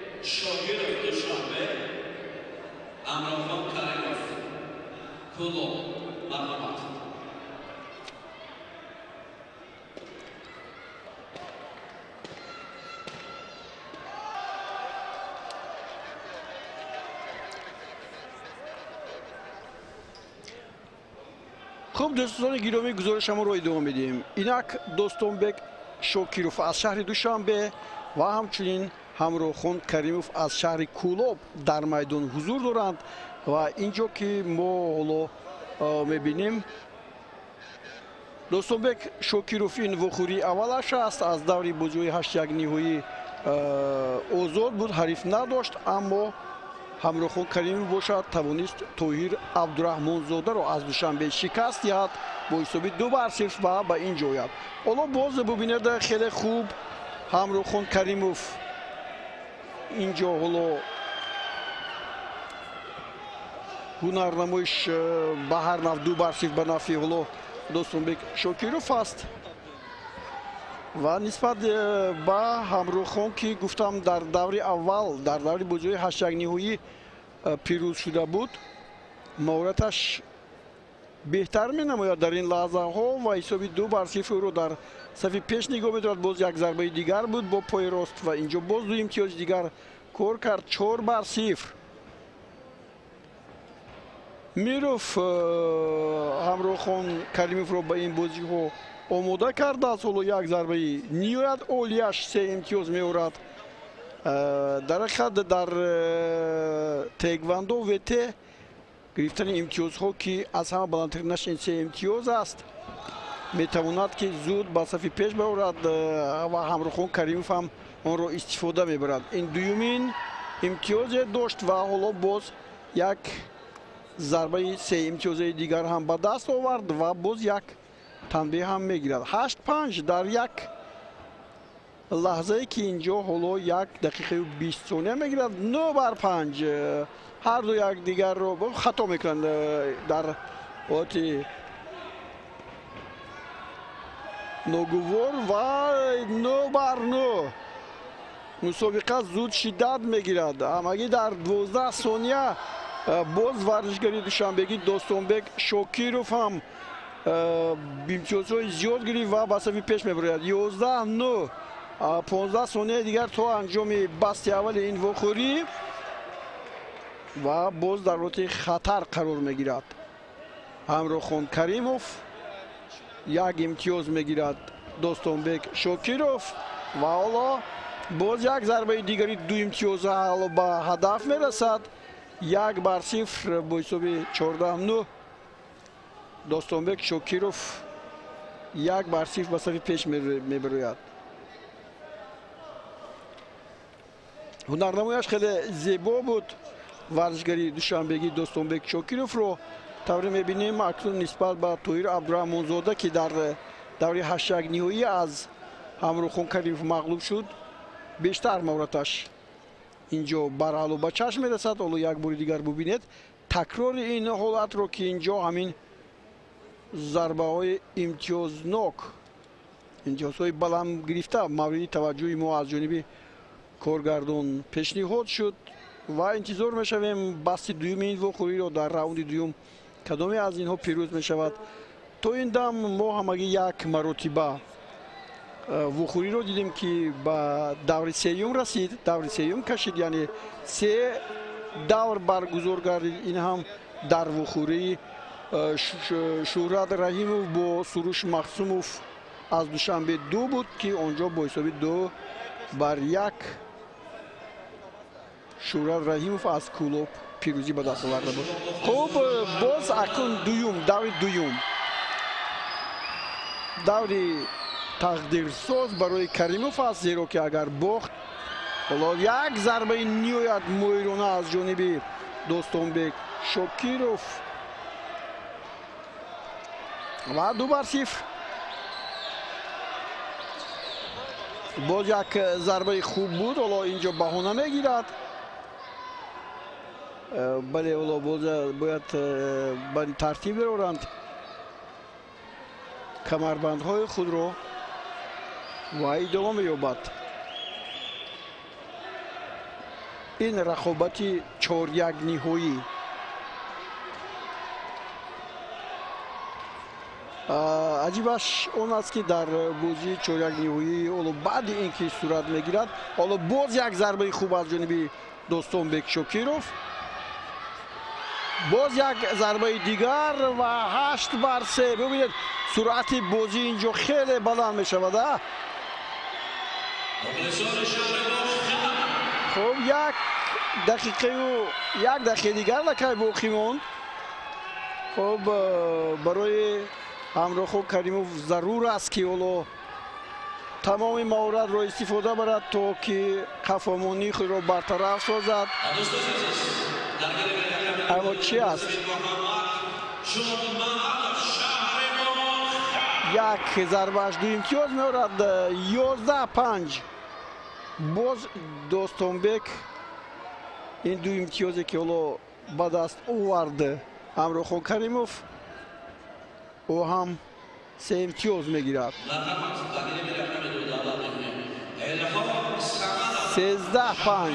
Хуб, дӯстони гиромӣ, гузоришамонро идома медиҳем. Инак Достонбек Шокиров аз шаҳри Душанбе ва ҳамчунин Ҳамроҳхон Каримов аз шаҳри Кӯлоб дар майдон ҳузур доранд ва инҷо ки мо ҳоло мебинем, Достонбек Шокиров ин вохӯрии аввалаш аст. Аз даври бозиҳои ҳаштякниҳоӣ озод буд, ҳариф надошт, аммо Ҳамроҳхон Каримов бошад тавонист Тоҳир Абдураҳмонзодаро аз Душанбе шикаст диҳад бо ҳисоби 2-0 ва ба ин ҷо ояд. Ҳоло боз бубинед, хеле хуб Ҳамроҳхон Каримов инҷо ҳоло ҳунарнамоиш ба ҳар нав 2-0 ба нафъи ҳоло Достонбек Шокиров аст ва нисбат ба Ҳамроҳхон, ки гуфтам дар даври аввал, дар даври бозиҳои ҳаштякниҳоӣ пирӯз шуда буд, маҳораташ беҳтар менамояд дар ин лаҳзаҳо ва ҳисоби 2-0 ӯро дар сафи пеш нигоҳ медорад. Боз як зарбаи дигар буд бо пои рост ва инҷо боз 2 имтиёзи дигар кор кард. 4-0. Миров Ҳамроҳхон Каримовро ба ин бозиҳо омода кардааст. Ҳоло як зарбаи ниҳоят олияш 3 имтиёз меорад. Дар ҳақиқат дар теквандо ВТ гирифтани имтиёзҳо, ки аз ҳама баландтаринаш ин 3 имтиёз аст, метавонад ки зуд ба сафи пеш барорад ва Ҳамроҳхон Каримов ҳам онро истифода мебарад. Ин дуюмин имтиёзе дошт ва ҳоло боз як зарбаи 3 имтиёзаи дигар ҳам ба даст овард ва боз як танбеҳ ҳам мегирад. 8-5 дар як лаҳзае ки инҷо ҳоло 1 дақиқаю 20 сония мегирад. 9-5 ҳарду якдигарро хато мекунанд дар ҳолати Ногувор ва 9-9. Мусобиқа зуд шиддат мегирад. Ҳамагӣ дар 12 сония боз варзишгари душанбегӣ Достонбек Шокиров ҳам имтиёзҳои зиёд гирифт ва ба сафи пеш мебарояд. 11-9. 15 сонияи дигар то анҷоми басти аввали ин вохӯрӣ ва боз дар ҳолати хатар қарор мегирад. Ҳамроҳхон Каримов як имтиёз мегирад Достонбек Шокиров ва ҳоло боз як зарбаи дигари ду имтиёза ҳоло ба ҳадаф мерасад. 1-0 бо ҳисоби 14-9 Достонбек Шокиров 1-0 ба сафи пеш мебарояд. Ҳунарнамояш хеле зебо буд. Варзишгари душанбегӣ Достонбек Шокировро тавре мебинем акнун нисбат ба Тоҳир Абдураҳмонзода, ки дар даври ҳаштякниҳоӣ аз Ҳамроҳхон Каримов мағлуб шуд, бештар маҳораташ инҷо барҳало ба чашм мерасад. Ҳоло як бори дигар бубинед такрори ин ҳолатро, ки инҷо ҳамин зарбаҳои имтиёзнок, имтиёзҳои баланд гирифта мавриди таваҷҷӯҳи мо аз ҷониби коргардон пешниҳод шуд ва интизор мешавем басти дуюми ин вохӯриро дар раунди дуюм кадоме аз инҳо пирӯз мешавад. То ин дам мо ҳамагӣ як маротиба вохӯриро дидем, ки ба даври сеюм расид, даври сеюм кашид, яъне се давр баргузор гардид. Ин ҳам дар вохӯрии Шӯҳрат Раҳимов бо Суруш Махсумов аз Душанбе 2 буд, ки онҷо бо ҳисоби 2-1 Шӯҳрат Раҳимов аз Кӯлоб пирӯзӣ ба даст оварда буд. Хуб, боз акнун дуюм, даври дуюм, даври тақдирсоз барои Каримов аст, зеро ки агар бохт, ҳоло як зарбаи ниҳоят моҳирона аз ҷониби Достонбек Шокиров ва 2-0. Боз як зарбаи хуб буд, ҳоло инҷо баҳона мегирад. Бале, ҳоло боз бояд ба тартиб бероранд камарбандҳои худро ва идома меёбад ин рақобати чорякниҳоӣ. Аҷибаш он аст, ки дар бозии чорякниҳоӣ ҳоло баъди ин ки сурат мегирад, ҳоло боз як зарбаи хуб аз ҷониби Достонбек Шокиров, боз як зарбаи дигар ва 8-3. Бибинед, суръати бозӣ инҷо хеле баланд мешавад. Хуб, як дақиқаю як дақиқаи дигар лакай боқӣ монд. Хуб, барои Ҳамроҳхон Каримов зарур аст, ки ҳоло тамоми маҳоратро истифода барад, то ки қафомонии худро бартараф созад. Аммо чи аст? Як зарбааш ду имтиёз меорад. 11-5. Боз Достонбек ин ду имтиёзе, ки ҳоло ба даст овард Ҳамроҳхон Каримов, ӯ ҳам се имтиёз мегирад. 13-5.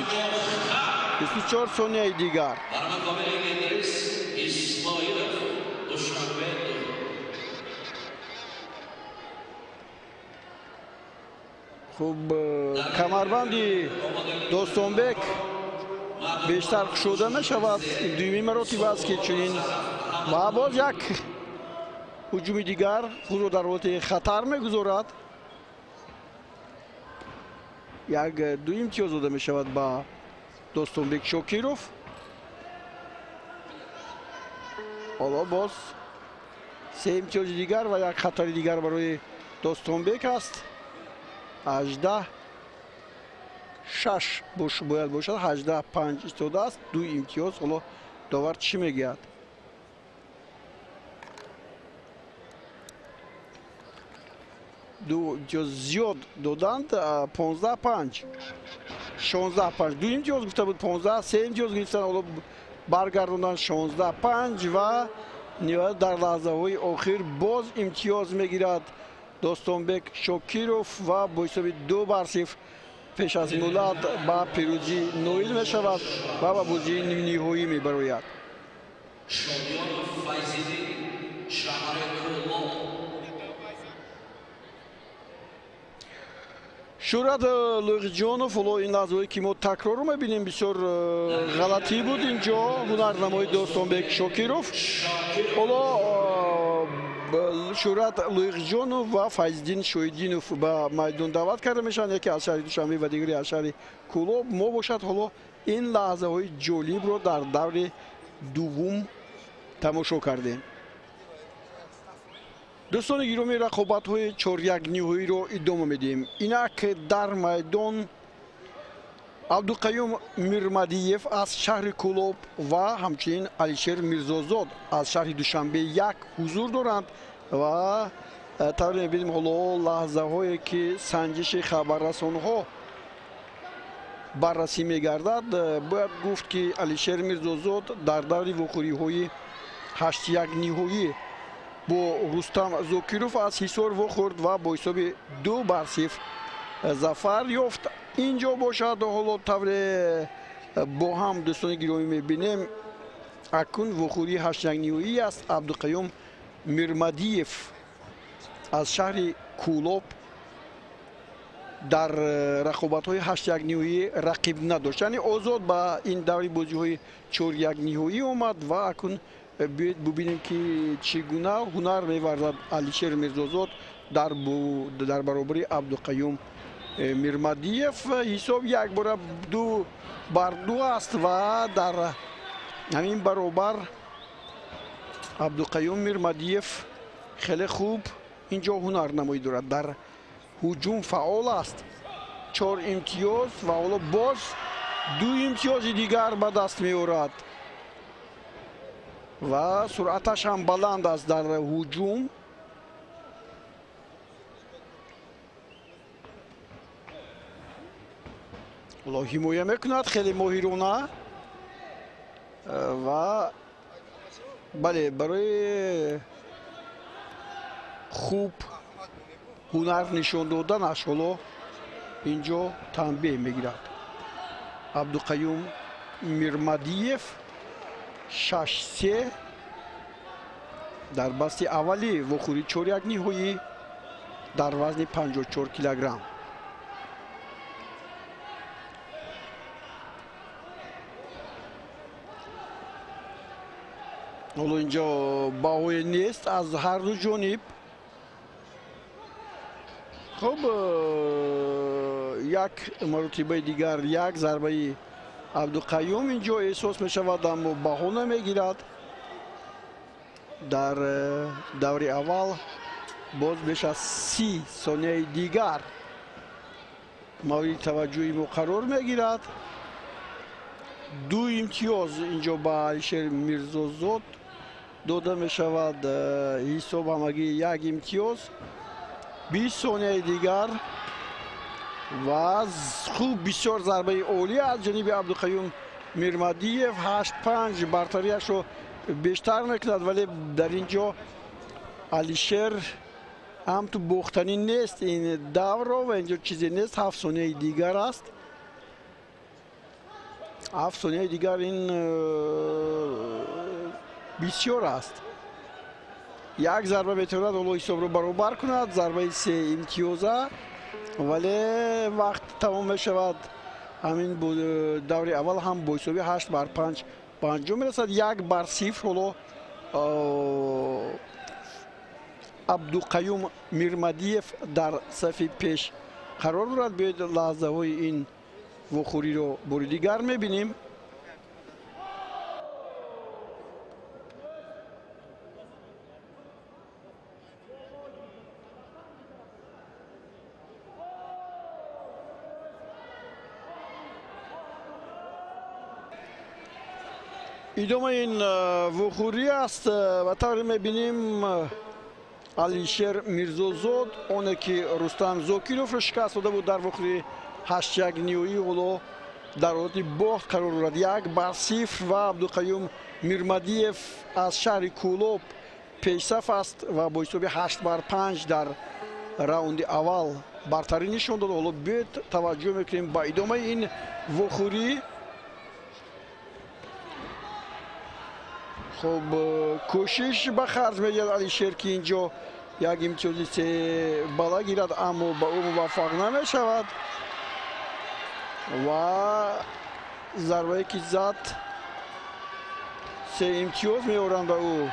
24 сонияи дигар. Хуб, камарбанди Достонбек бештар кушода мешавад. Дуюми маротиба аст, ки чунин ва боз як ҳуҷуми дигар худро дар ҳолати хатар мегузорад. Як ду имтиёз дода мешавад ба Достонбек Шокиров. Ҳоло боз се имтиёзи дигар ва як хатари дигар барои Достонбек аст. 18-6 бояд бошад, 18-5 истодааст, ду имтиёз. Ҳоло довар чӣ мегӯяд? Ду имтиёз зиёд доданд, 15-5, 16-5. Ду имтиёз гуфта буд, 15, се имтиёз гирифтанд, ҳоло баргардонданд 16-5 ва ниҳоят дар лаҳзаҳои охир боз имтиёз мегирад Достонбек Шокиров ва бо ҳисоби 2-0 пеш аз муҳлат ба пирӯзӣ ноил мешавад ва ба бозии нимниҳоӣ мебарояд. Шӯҳрат Лоиқҷонов, ҳоло ин лаҳзаҳое ки мо такрорро мебинем, бисёр ғалатӣ буд инҷо ҳунарнамои Достонбек Шокиров. Ҳоло Шӯҳрат Лоиқҷонов ва Файзиддин Шоҳиддинов ба майдон даъват карда мешаванд, яке аз шаҳри Душанбе ва дигаре аз шаҳри Кӯлоб. Мо бошад ҳоло ин лаҳзаҳои ҷолибро дар даври дуввум тамошо кардем. Дӯстони гиромӣ, рақобатҳои чорякниҳоиро идома медиҳем. Инак дар майдон Абдуқаюм Мирмадиев аз шаҳри Кӯлоб ва ҳамчунин Алишер Мирзозод аз шаҳри Душанбе як ҳузур доранд ва тавре мебинем ҳоло лаҳзаҳое ки санҷиши хабаррасонҳо баррасӣ мегардад. Бояд гуфт, ки Алишер Мирзозод дар даври вохӯриҳои ҳаштякниҳоӣ бо Рустам Зокиров аз Ҳисор вохӯрд ва бо ҳисоби 2-0 зафар ёфт. Инҷо бошад ҳоло тавре бо ҳам дӯстони гиромӣ мебинем, акнун вохӯрии ҳаштякниҳоӣ аст. Абдуқаюм Мирмадиев аз шаҳри Кӯлоб дар рақобатҳои ҳаштякниҳоӣ рақиб надошт, яъне озод ба ин даври бозиҳои чорякниҳоӣ омад ва акнун биёед бубинем, ки чӣ гуна ҳунар меварзад Алишер Мирзозод дар баробари Абдуқаюм Мирмадиев. Ҳисоб якбора 2-2 аст ва дар ҳамин баробар Абдуқаюм Мирмадиев хеле хуб инҷо ҳунарнамоӣ дорад, дар ҳуҷум фаъол аст. 4 имтиёз ва ҳоло боз 2 имтиёзи дигар ба даст меорад ва суръаташ ҳам баланд аст дар ҳуҷум. Ҳоло ҳимоя мекунад хеле моҳирона ва бале, барои хуб ҳунар нишон доданаш ҳоло инҷо танбеҳ мегирад. Абдуқаюм Мирмадиев 6-3 дар басти аввали вохӯрии чорякниҳоӣ дар вазни 54 килограмм. Ҳоло инҷо баҳое нест аз ҳар ду ҷониб. Хуб, як маротибаи дигар як зарбаи Абдуқаюм инҷо эҳсос мешавад, аммо баҳо намегирад. Дар даври аввал боз беш аз 30 сонияи дигар мавриди таваҷҷӯҳи мо қарор мегирад. 2 имтиёз инҷо ба Алишер Мирзозод дода мешавад. Ҳисоб ҳамагӣ 1 имтиёз. 20 сонияи дигар ва хуб, бисёр зарбаи олӣ аз ҷониби Абдуқаюм Мирмадиев. 8-5 бартариашро бештар мекунад, вале дар ин ҷо Алишер ҳам ту бохтанӣ нест ин даврро ва инҷо чизе нест. 7 сонияи дигар аст. 7 сонияи дигар ин бисёр аст. Як зарба метавонад ҳоло ҳисобро баробар кунад, зарбаи 3 имтиёза, вале вақт тамом мешавад. Ҳамин даври аввал ҳам бо ҳисоби 8-5 ба анҷом мерасад. 1-0 ҳоло Абдуқаюм Мирмадиев дар сафи пеш қарор дорад. Биёед лаҳзаҳои ин вохӯриро бори дигар мебинем. Идомаи ин вохӯрӣ аст ва тавре мебинем, Алишер Мирзозод, оне ки Рустам Зокировро шикаст дода буд дар вохӯрии ҳаштякниҳоӣ, ҳоло дар ҳолати бохт қарор дорад. 1-0 ва Абдуқаюм Мирмадиев аз шаҳри Кӯлоб пешсаф аст ва бо ҳисоби 8-5 дар раунди аввал бартарӣ нишон дод. Ҳоло биёед таваҷҷӯҳ мекунем ба идомаи ин вохӯрӣ. Хуб, кӯшиш ба харҷ медиҳад Алишер, ки инҷо як имтиёзи се бала гирад, аммо ба ӯ муваффақ намешавад ва зарбае ки зад се имтиёз меоранд ба ӯ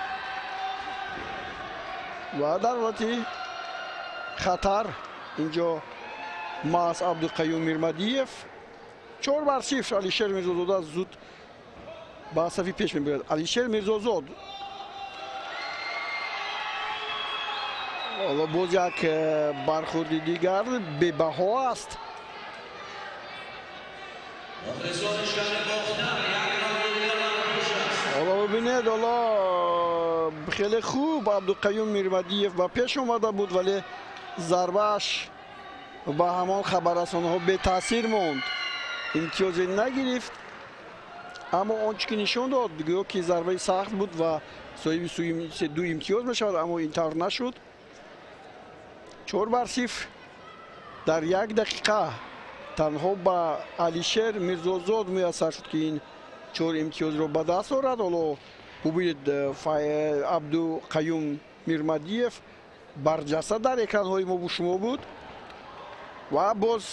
ва дар ҳолати хатар инҷо маҳз Абдуқаюм Мирмадиев. 4-0 Алишер Мирзозода зуд ба сафи пеш мебарад. Алишер Мирзозод ҳоло боз як бархӯрди дигар бебаҳо аст. Ҳоло бибинед, ҳоло хеле хуб Абдуқаюм Мирмадиев ба пеш омада буд, вале зарбааш ба ҳамон хабаррасонҳо бетаъсир монд, имтиёзе нагирифт. Аммо он чӣ ки нишон дод, гӯё ки зарбаи сахт буд ва соҳиби ду имтиёз мешавад, аммо ин тавр нашуд. 4-0 дар як дақиқа танҳо ба Алишер Мирзозод муяссар шуд, ки ин 4 имтиёзро ба даст орад. Ҳоло бубинед, Абдуқаюм Мирмадиев барҷаста дар экранҳои мо бу шумо буд ва боз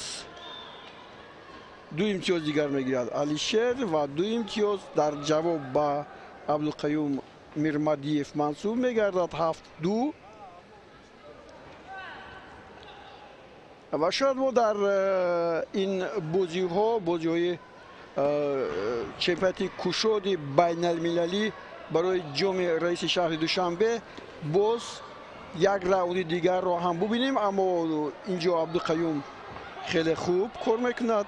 2 имтиёз дигар мегирад Алишер ва 2 имтиёз дар ҷавоб ба Абдуқаюм Мирмадиев мансуб мегардад. 7-2. Ва шояд мо дар ин бозиҳо, бозиҳои чемпионати кушоди байналмилалӣ барои ҷоми раиси шаҳри Душанбе боз як раунди дигарро ҳам бубинем, аммо инҷо Абдуқаюм хеле хуб кор мекунад.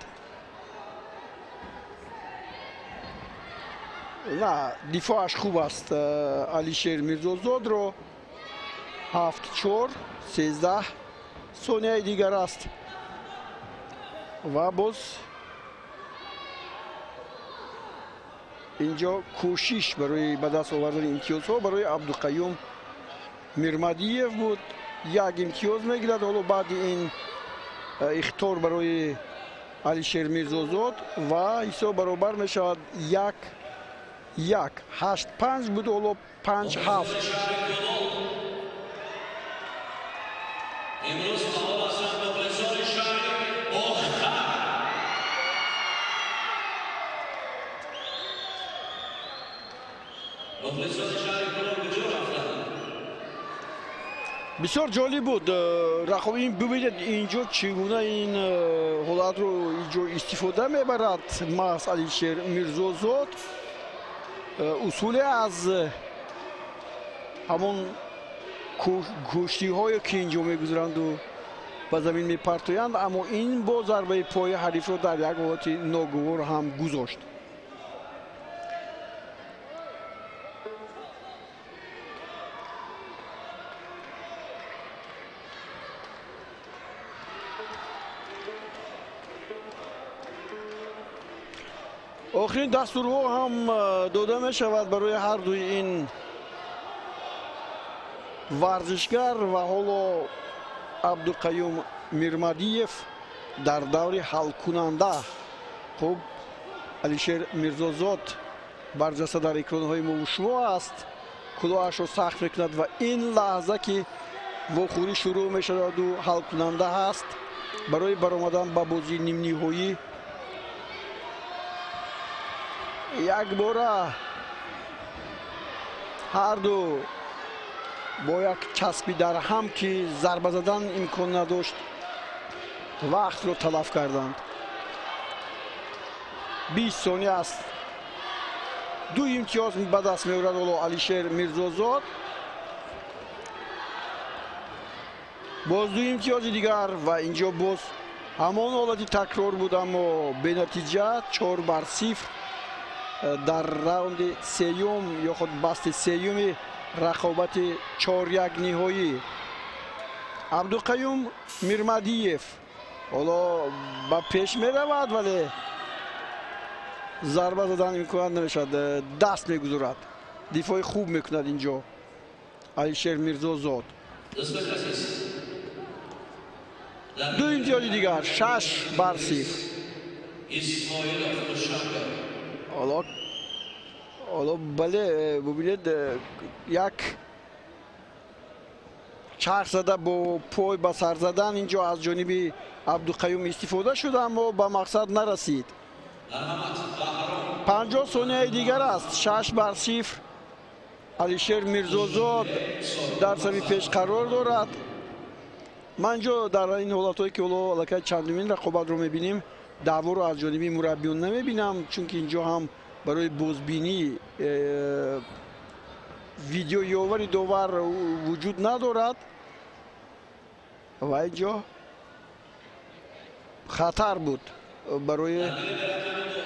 На, дифоаш хуб аст Алишер Мирзозодро. 7-4, 13 сонияи дигар аст ва боз инҷо кӯшиш барои ба даст овардани имтиёзҳо барои Абдуқаюм Мирмадиев буд. Як имтиёз мегирад ҳоло баъди ин ихтор барои Алишер Мирзозод ва ҳисоб баробар мешавад 1-1. 8-5 буд, ҳоло 5-7. Бисёр ҷолиб буд рақобин. Бибинед инҷо чӣ гуна ин ҳолатро инҷо истифода мебарад маҳз Алишер Мирзозод. Усуле аз ҳамон гӯштиҳое ки инҷо мегузаранду ба замин мепартоянд, аммо ин бо зарбаи пои ҳарифро дар як ҳолати ногувор ҳам гузошт. Охирин дастурҳо ҳам дода мешавад барои ҳар дуи ин варзишгар ва ҳоло Абдуқаюм Мирмадиев дар даври ҳалкунанда. Хуб, Алишер Мирзозод барҷаста дар экронҳои мо шумо аст, кулоҳашро сахт мекунад ва ин лаҳза ки вохӯрӣ шурӯъ мешаваду ҳалкунанда ҳаст барои баромадан ба бозии нимниҳоӣ. Якбора ҳарду бо як часпи дар ҳам ки зарба задан имкон надошт, вақтро талаф карданд. 20 сония аст. 2 имтиёз ба даст меорад ҳоло Алишер Мирзозод. Боз 2 имтиёзи дигар ва инҷо боз ҳамон ҳолати такрор буд, аммо бенатиҷа. 4-0 дар раунди сеюм ё худ басти сеюми рақобати 4-1 ниҳоӣ. Абдуқаюм Мирмадиев ҳоло ба пеш меравад, вале зарба задан имкон намешавад, даст мегузорад. Дифои хуб мекунад инҷо Алишер Мирзозод. Ду имтиёзи дигар, 6-0. Ҳоло бале, бубинед, як чарх зада бо пой ба сар задан инҷо аз ҷониби Абдуқаюм истифода шуд, аммо ба мақсад нарасид. 50 сонияи дигар аст, 6-0. Алишер Мирзозод дар сафи пеш қарор дорад. Ман инҷо дар ин ҳолатҳое ки ҳоло аллакай чандумин рақобатро мебинем, даъворо аз ҷониби мураббиён намебинам, чунки инҷо ҳам барои бозбинӣ видеоёвари довар вуҷуд надорад ва инҷо хатар буд барои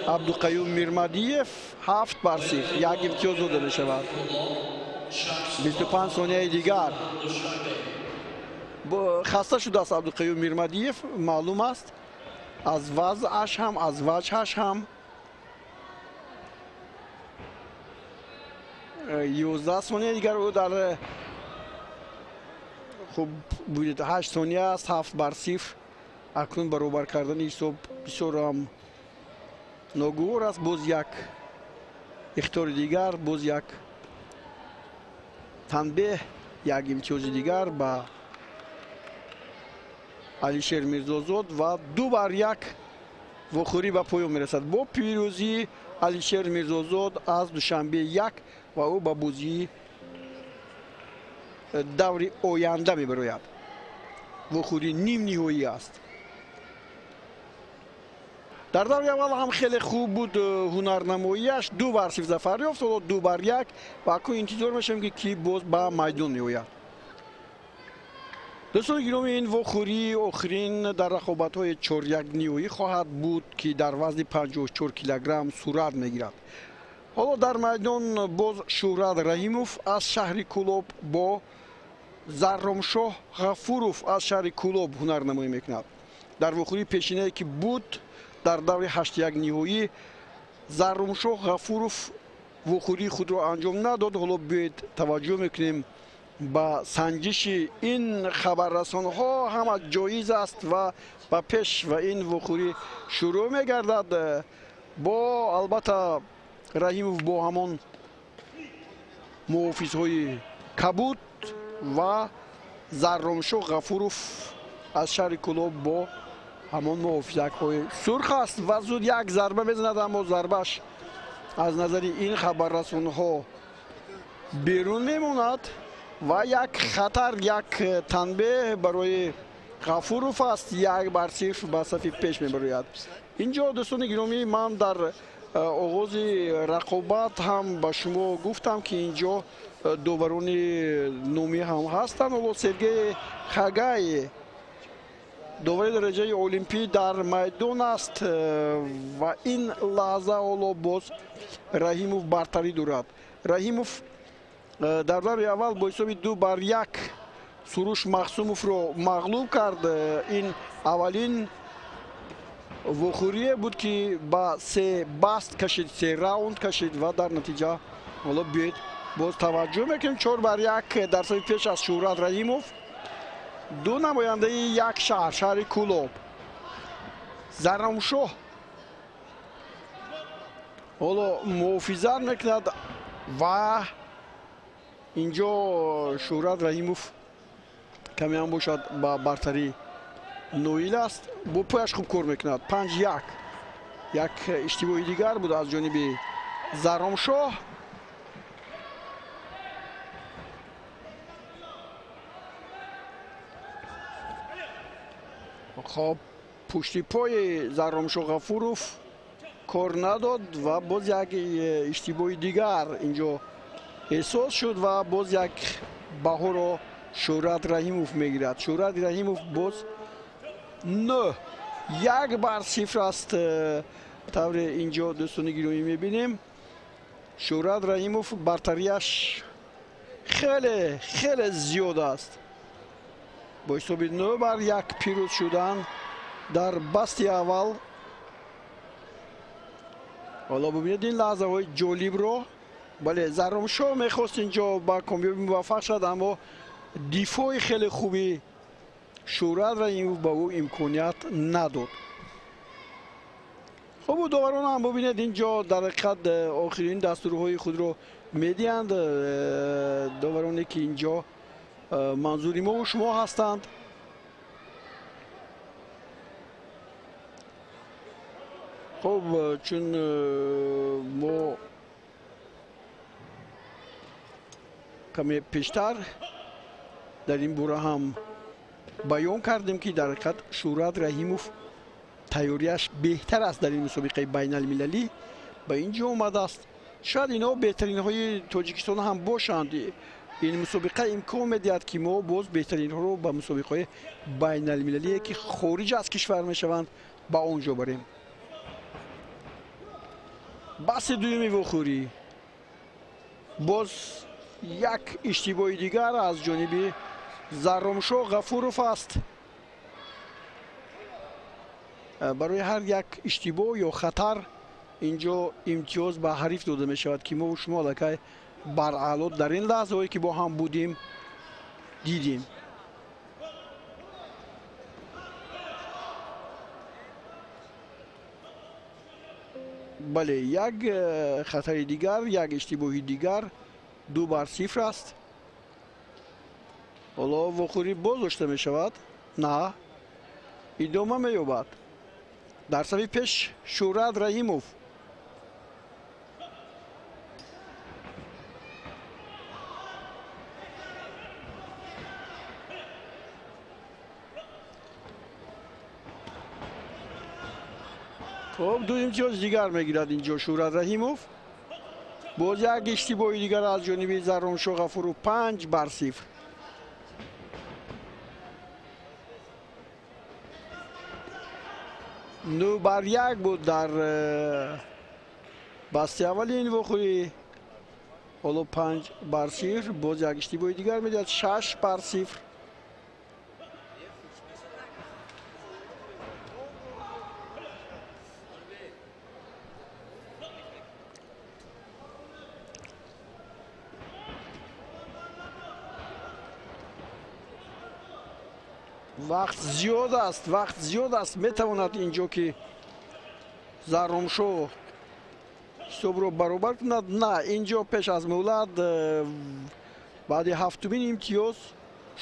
Абдуқаюм Мирмадиев. 7-0, як имтиёз дода мешавад. 25 сонияи дигар. Хаста шудааст Абдуқаюм Мирмадиев, маълум аст, аз вазъаш ҳам, аз ваҷҳаш ҳам. 11 сонияи дигар ӯ дар хуб бубинед, 8 сония аст, 7-0. Акнун баробар кардани ҳисоб бисёр ҳам ногувор аст. Боз як ихтиёри дигар, боз як танбеҳ, як имтиёзи дигар ба Алишер Мирзозод ва 2-1 вохӯрӣ ба поён мерасад бо пирӯзии Алишер Мирзозод аз Душанбе 1 ва ӯ ба бозии даври оянда мебарояд. Вохӯрӣ нимниҳоӣ аст. Дар даври аввал ҳам хеле хуб буд ҳунарнамоияш, 2-0 зафар ёфт, ҳоло 2-1 ва акнун интизор мешавем, ки ки боз ба майдон меояд. Дӯстони гиромӣ, ин вохӯрии охирин дар рақобатҳои чорякниҳоӣ хоҳад буд, ки дар вазни 54 килограмм сурат мегирад. Ҳоло дар майдон боз Шӯҳрат Раҳимов аз шаҳри Кӯлоб бо Зарромшоҳ Ғафуров аз шаҳри Кӯлоб ҳунарнамоӣ мекунад. Дар вохӯрии пешинае ки буд дар даври 8-1 ниҳоӣ, Зарромшоҳ Ғафуров вохӯрии худро анҷом надод. Ҳоло биёед таваҷҷӯҳ мекунем ба санҷиши ин хабаррасонҳо, ҳама ҷоиз аст ва ба пеш ва ин вохӯрӣ шурӯъ мегардад бо албатта Раҳимов бо ҳамон муҳофизҳои кабуд ва Зарромшоҳ Ғафуров аз шаҳри Кӯлоб бо ҳамон муҳофизакҳои сурх аст ва зуд як зарба мезанад, аммо зарбаш аз назари ин хабаррасонҳо берун мемонад ва як хатар, як танбеҳ барои Ғафуров аст. 1-0 ба сафи пеш мебарояд. Инҷо дӯстони гиромӣ, ман дар оғози рақобат ҳам ба шумо гуфтам, ки инҷо доварони номӣ ҳам ҳастанд. Ҳоло Сергей Хагай, довари дараҷаи олимпӣ, дар майдон аст ва ин лаҳза ҳоло боз Раҳимов бартарӣ дорад. Раҳимов дар даври аввал бо ҳисоби 2-1 Суруш Махсумовро мағлуб кард. Ин аввалин вохӯрие буд, ки ба се баст кашид, се раунд кашид ва дар натиҷа ҳоло биёед боз таваҷҷӯҳ мекунем. 4-1 дар сафи пеш аз Шӯҳрат Раҳимов, ду намояндаи як шаҳр, шаҳри Кӯлоб. Зарромшоҳ ҳоло муҳофизат мекунад ва инҷо Шӯҳрат Раҳимов каме ҳам бошад ба бартарӣ ноил аст, бо пояш хуб кор мекунад. 5-1, як иштибоҳи дигар буд аз ҷониби Зарромшоҳ. Хоб, пушти пои Зарромшоҳ Ғафуров кор надод ва боз як иштибоҳи дигар инҷо эҳсос шуд ва боз як баҳоро Шӯҳрат Раҳимов мегирад. Шӯҳрат Раҳимов боз 9-1-0 аст. Тавре инҷо дӯстони гиромӣ мебинем, Шӯҳрат Раҳимов бартарияш хеле хеле зиёд аст. Бо ҳисоби 9-1 пирӯз шудан дар басти аввал. Ҳоло бубинед ин лаҳзаҳои ҷолибро. Бале, Зарромшоҳ мехост инҷо ба комёбӣ муваффақ шавад, аммо дифои хеле хуби Шӯҳрат Раҳимов ба ӯ имконият надод. Хуб, доварон ҳам бубинед, инҷо дар ҳақиқат охирин дастурҳои худро медиҳанд. Довароне ки инҷо манзури мо шумо ҳастанд. Хуб, чун мо каме пештар дар ин бора ҳам баён кардем, ки дар ҳақиқат Шӯҳрат Раҳимов тайёрияш беҳтар аст дар ин мусобиқаи байналмилалӣ, ба ин ҷо омадааст. Шояд инҳо беҳтаринҳои Тоҷикистон ҳам бошанд. Ин мусобиқа имкон медиҳад, ки мо боз беҳтаринҳоро ба мусобиқаҳои байналмилалие, ки хориҷ аз кишвар мешаванд, ба он ҷо барем. Баҳси дуюми вохӯрӣ, боз як иштибоҳи дигар аз ҷониби Зарромшо Ғафуров аст. Барои ҳар як иштибоҳ ё хатар инҷо имтиёз ба ҳариф дода мешавад, ки мо шумо аллакай баръало дар ин лаҳзаҳое ки бо ҳам будем дидем. Бале, як хатари дигар, як иштибоҳи дигар, 2-0 аст. Ҳоло вохӯрӣ боз дошта мешавад? На, идома меёбад. Дар сафи пеш Шӯҳрат Раҳимов. Хуб, ду имтиёз дигар мегирад инҷо Шӯҳрат Раҳимов. Боз як иштибоҳи дигар аз ҷониби Зарромшо Ғафуров, 5-0. 9-1 буд дар басти аввали ин вохӯрӣ. Ҳоло 5-0, боз як иштибоҳи дигар медиҳад, 6-0. Вақт зиёд аст, вақт зиёд аст. Метавонад инҷо ки Зарромшо ҳисобро баробар кунад. На, инҷо пеш аз муҳлат баъди ҳафтумин имтиёз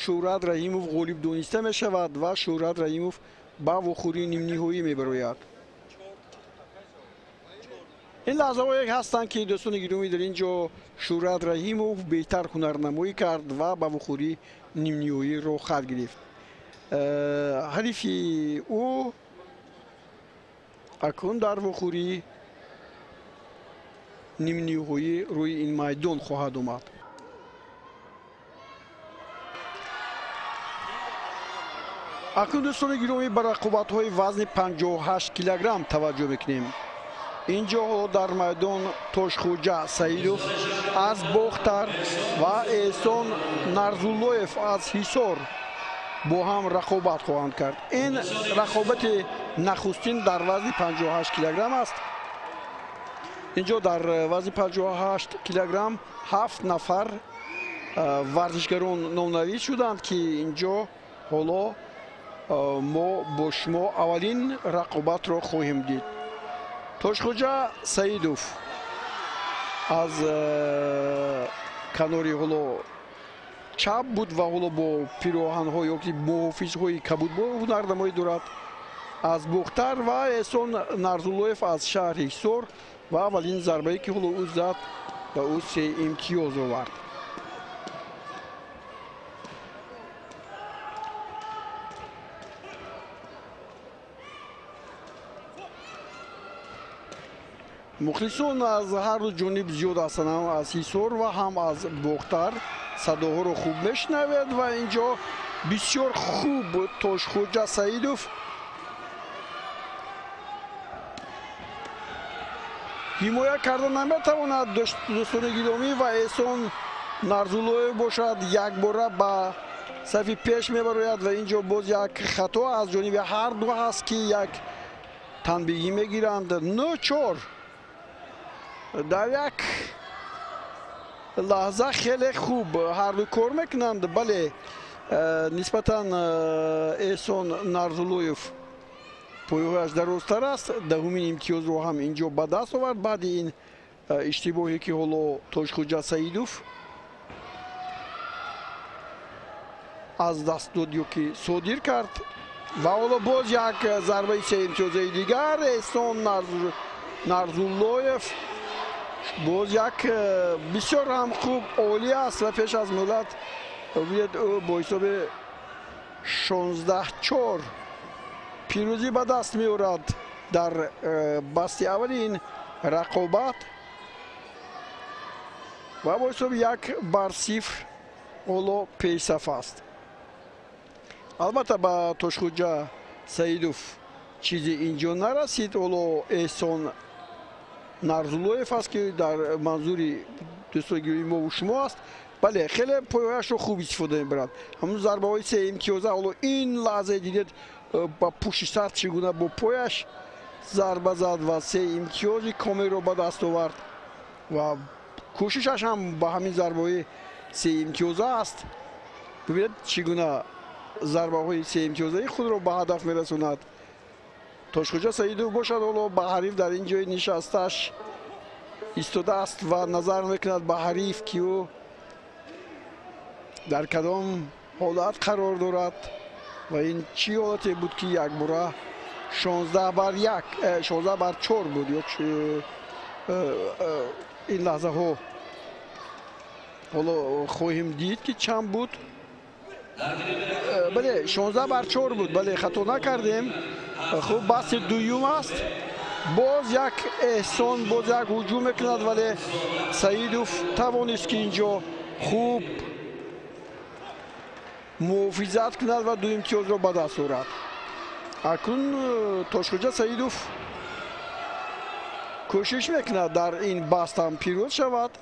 Шӯҳрат Раҳимов ғолиб дониста мешавад ва Шӯҳрат Раҳимов ба вохӯрии нимниҳоӣ мебарояд. Ин лаҳзаҳое ҳастанд, ки дӯстони гиромӣ, дар ин ҷо Шӯҳрат Раҳимов беҳтар ҳунарнамоӣ кард ва ба вохӯрии нимниҳоӣ роҳ хат гирифт. Ҳарифи ӯ акнун дар вохӯрии нимниҳоӣ рӯи ин майдон хоҳад омад. Акнун дӯстони гиромӣ, ба рақобатҳои вазни 58 килограмм таваҷҷӯҳ мекунем. Инҷо ҳоло дар майдон Тошхӯҷа Саидов аз Бохтар ва Эҳсон Нарзуллоев аз Ҳисор бо ҳам рақобат хоҳанд кард. Ин рақобати нахустин дар вазни 58 килограмм аст. Инҷо дар вазни 58 килограмм 7 нафар варзишгарон номнавис шуданд, ки инҷо ҳоло мо бо шумо аввалин рақобатро хоҳем дид. Тошхӯҷа Саидов аз канори ҳоло чап буд ва ҳоло бо пироҳанҳо ё ки муҳофизҳои кабудбо ҳунарнамоӣ дорад аз Бохтар ва Эҳсон Нарзуллоев аз шаҳри Ҳисор ва аввалин зарбае ки ҳоло ӯ зад ба ӯ 3 имтиёз овард. Мухлисон аз ҳар ду ҷониб зиёд ҳастанд, ҳам аз Ҳисор ва ҳам аз Бохтар. Садоҳоро хуб мешунавед ва инҷо бисёр хуб Тошхӯҷа Саидов ҳимоя карда наметавонад дӯстони гиромӣ ва Эҳсон Нарзуллоев бошад якбора ба сафи пеш мебарояд ва инҷо боз як хато аз ҷониби ҳар ду ҳаст, ки як танбеҳӣ мегиранд. 9-4 дар як лаҳза хеле хуб ҳар ду кор мекунанд. Бале, Нисбатан Эҳсон Нарзуллоев пойҳояш дарозтар аст. Даҳумин имтиёзро ҳам инҷо ба даст овард баъди ин иштибоҳе, ки ҳоло Тошхуҷа Саидов аз даст дод ё ки содир кард. Ва ҳоло боз як зарбаи сеимтиёзаи дигар Эҳсон Нарзуллоев боз як бисёр ҳам хуб, олӣ аст ва пеш аз муҳлат бибинед, ӯ бо ҳисоби 16-4 пирӯзӣ ба даст меорад дар басти аввали ин рақобат ва бо ҳисоби 1-0 ҳоло пешсаф аст. Албатта, ба Тошхуҷа Саидов чизе инҷо нарасид. Ҳоло Эҳсон Нарзуллоев аст, ки дар манзури дӯстони гиромии мову шумо аст. Бале, хеле пойҳояшро хуб истифода мебарад. Ҳамун зарбаҳои сеимтиёза ҳоло ин лаҳзае дидед, ба пушти сар чӣ гуна бо пояш зарба зад ва се имтиёзи комилро ба даст овард ва кӯшишаш ҳам ба ҳамин зарбаҳои сеимтиёза аст. Бибинед, чӣ гуна зарбаҳои сеимтиёзаи худро ба ҳадаф мерасонад. Тошхуҷа Саидов бошад, ҳоло ба ҳариф дар ин ҷои нишасташ истодааст ва назар мекунад ба ҳариф, ки ӯ дар кадом ҳолат қарор дорад ва ин чӣ ҳолате буд, ки якбора 16-1, 16-4 буд ё ин лаҳзаҳо ҳоло хоҳем дид, ки чанд буд. Бале, 16-4 буд. Бале, хато накардем. Хуб, басти дуюм аст. Боз як Эҳсон боз як ҳуҷум мекунад, вале Саидов тавонист, ки инҷо хуб муҳофизат кунад ва ду имтиёзро ба даст орад. Акнун Тошхуҷа Саидов кӯшиш мекунад дар ин баст ҳам пирӯз шавад,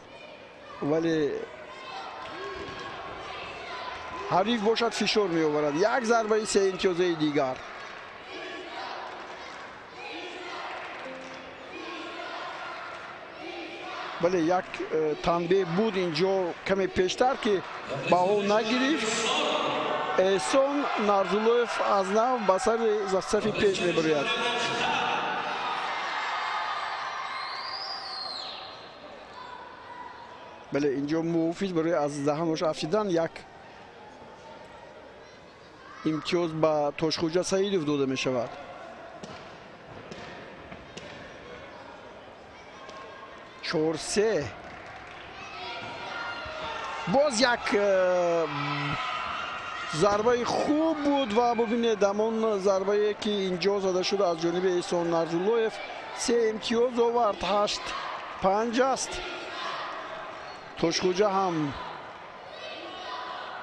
вале ҳариф бошад фишор меоварад. Як зарбаи сеимтиёзаи дигар. Бале, як танбеҳ буд инҷо каме пештар, ки баҳо нагирифт. Эҳсон Нарзуллоев аз нав ба сари сафи пеш мебарояд. Бале, инҷо муҳофиз барои аз даҳанош афтидан як имтиёз ба Тошхуҷа Саидов дода мешавад. 4-3. Боз як зарбаи хуб буд ва бубинед, ҳамон зарбае, ки инҷо зада шуд аз ҷониби Эҳсон Нарзуллоев, се имтиёз овард. 8-5 аст. Тошхуҷа ҳам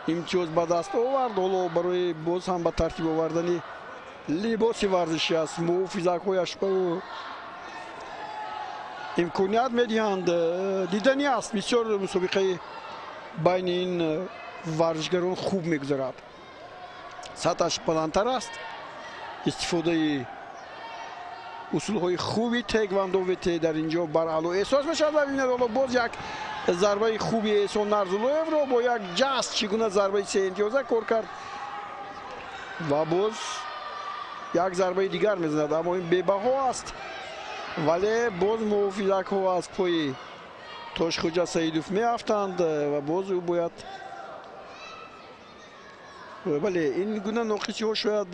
имтиёз ба даст овард. Ҳоло барои боз ҳам ба тартиб овардани либоси варзишӣ аст. Муҳофизакҳояш ба ӯ имконият медиҳанд. Диданӣ аст, бисёр мусобиқаи байни ин варзишгарон хуб мегузарад. Сатҳаш баландтар аст. Истифодаи усулҳои хуби теквандо дар инҷо баръало эҳсос мешавад. Ва бибинед, ҳоло боз як зарбаи хуби Эҳсон Нарзуллоевро бо як ҷаст чӣ гуна зарбаи сеимтиёза кор кард ва боз як зарбаи дигар мезанад, аммо ин бебаҳо аст. Вале боз муҳофизакҳо аз пои Тошхуҷа Саидов меафтанд ва боз ӯ бояд. Бале, ин гуна ноқисиҳо шояд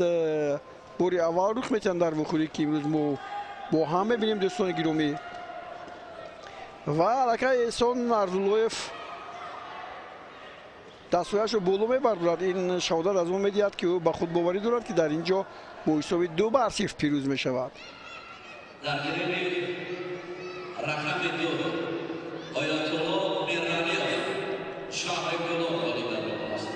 бори аввал рух метиҳанд дар вухӯрӣ, ки имрӯз мо бо ҳам мебинем, дӯстони гиромӣ. Ва аллакай Эҳсон Нарзуллоев дастҳояшро боло мебардорад. Ин шаҳодат аз он медиҳад, ки ӯ ба худбоварӣ дорад, ки дар ин ҷо бо ҳисоби 2-0 пирӯз мешавад. Дар гиреви рақами 2 Оятулло Миралиев, шаҳри Кӯлоб ғолиб аст.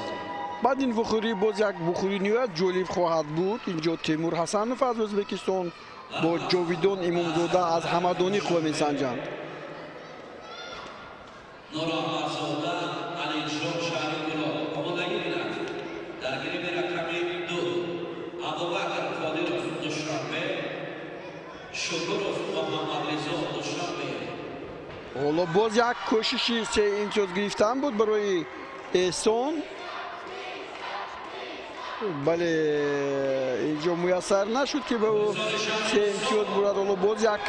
Баъд ин вухӯрӣ боз як вухӯрӣ ниҳоят ҷолиб хоҳад буд. Инҷо Темур Ҳасанов аз Ӯзбекистон бо Ҷовидон Имомзода аз Ҳамадонӣ қувва месанҷанд. Нураҳмадзода Алиҷон, шаҳри Кӯлоб омодагӣ бинад. Дар гиреви рақами 2 Абубакр Қодиров, Душанбе, Шукуров Муҳаммадризо, Душанбе. Ҳоло боз як кӯшиши се имтиёз гирифтан буд барои Эҳсон. Бале, инҷо муяссар нашуд, ки ба ӯ се имтиёз бурад. Ҳоло боз як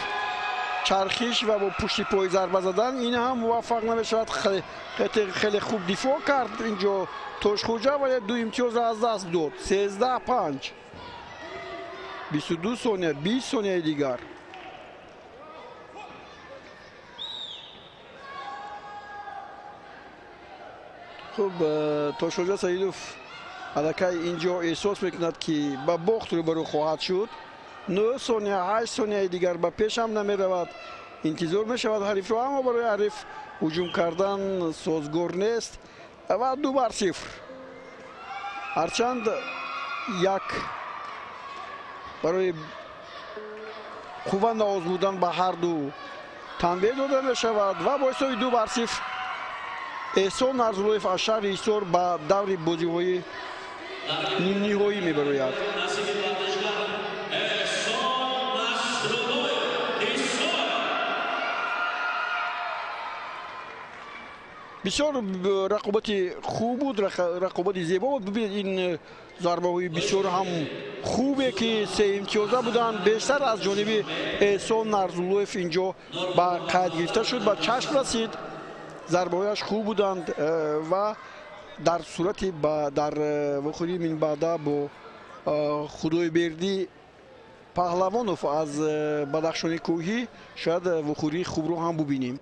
чархиш ва бо пушти пой зарба задан, ин ҳам муваффақ намешавад. Хеле хуб дифоъ кард инҷо Тошхӯҷа, вале ду имтиёзро аз даст дод. 13-5, 22 сония, 20 сонияи дигар. Хуб, Тошхӯҷа Саидов аллакай инҷо эҳсос мекунад, ки ба бохт рӯбарӯ хоҳад шуд. 9 сония, 8 сонияи дигар, ба пеш ҳам намеравад. Интизор мешавад ҳарифро, аммо барои ҳариф ҳуҷум кардан созгор нест ва 2-0. Ҳарчанд як барои қувва наозмудан ба ҳарду танбеҳ дода мешавад ва бо ҳисоби 2-0 Эҳсон Нарзуллоев аз шаҳри Ҳисор ба даври бозиҳои нимниҳоӣ мебарояд. Бисёр рақобати хуб буд, рақобати зебо буд. Бибинед, ин зарбаҳои бисёр ҳам хубе, ки се имтиёза буданд, бештар аз ҷониби Эҳсон Нарзуллоев инҷо ба қайд гирифта шуд, ба чашм расид. Зарбаҳояш хуб буданд ва дар сурати дар вохӯрии минбаъда бо Худойбердӣ Паҳлавонов аз Бадахшони кӯҳӣ шояд вохӯрии хубро ҳам бубинем.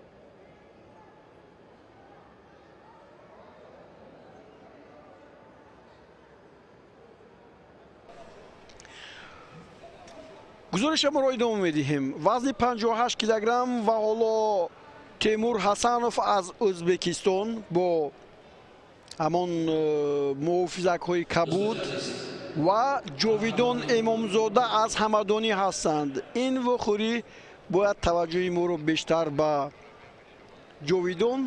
Гузоришаморо идома медиҳем. Вазни 58 килограмм ва ҳоло Темур Ҳасанов аз Ӯзбекистон бо ҳамон муҳофизакҳои кабуд ва Ҷовидон Эмомзода аз Ҳамадонӣ ҳастанд. Ин вохӯрӣ бояд таваҷҷӯҳи моро бештар ба Ҷовидон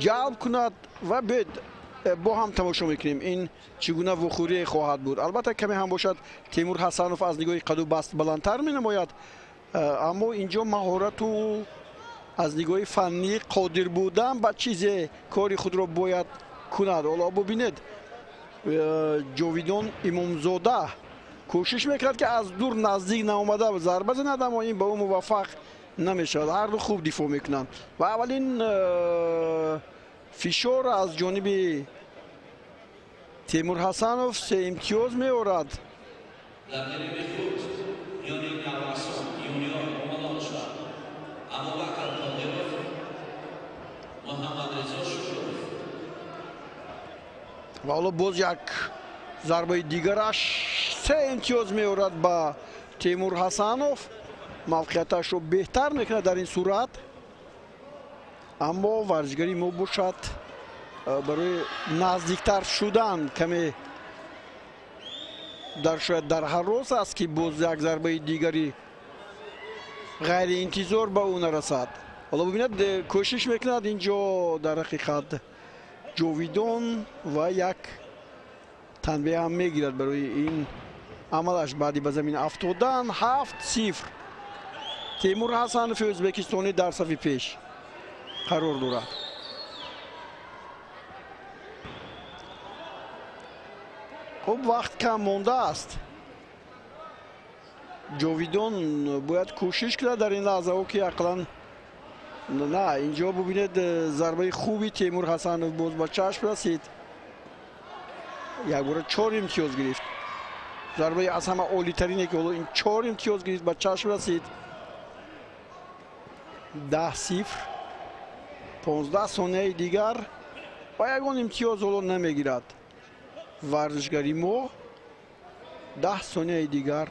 ҷалб кунад ва бед бо ҳам тамошо мекунем, ин чӣ гуна вохӯрие хоҳад буд. Албатта, каме ҳам бошад, Темур Ҳасанов аз нигоҳи қаду баст баландтар менамояд, аммо инҷо маҳорату аз нигоҳи фаннӣ қодир будан ба чизе кори худро бояд кунад. Ҳоло бубинед, Ҷовидон Имомзода кӯшиш мекард, ки аз дур наздик наомада зарба занад, аммо ин ба ӯ муваффақ намешавад. Ҳарду хуб дифоъ мекунанд ва аввалин фишор аз ҷониби Темур Ҳасанов се имтиёз меорад. Ва ҳоло боз як зарбаи дигараш се имтиёз меорад ба Темур Ҳасанов. Мавқеияташро беҳтар мекунад дар ин сурат, аммо варзишгари мо бошад барои наздиктар шудан каме дар шояд дар ҳарос аст, ки боз як зарбаи дигари ғайриинтизор ба ӯ нарасад. Ҳоло бибинед, кӯшиш мекунад инҷо дар ҳақиқат Ҷовидон ва як танбеҳ ҳам мегирад барои ин амалаш баъди ба замин афтодан. 7-0. Темур Ҳасанови ӯзбекистонӣ дар сафи пеш қарор дорад. Хуб, вақт кам мондааст. Ҷовидон бояд кӯшиш кунад дар ин лаҳзаҳо, ки ақлан на инҷо бубинед, зарбаи хуби Темур Ҳасанов боз ба чашм расид. Якбора 4 имтиёз гирифт. Зарбаи аз ҳама олитарине, ки ҳоло ин 4 имтиёз гирифт, ба чашм расид. 10-0, 15 сонияи дигар ва ягон имтиёз ҳоло намегирад варзишгари мо. 10 сонияи дигар.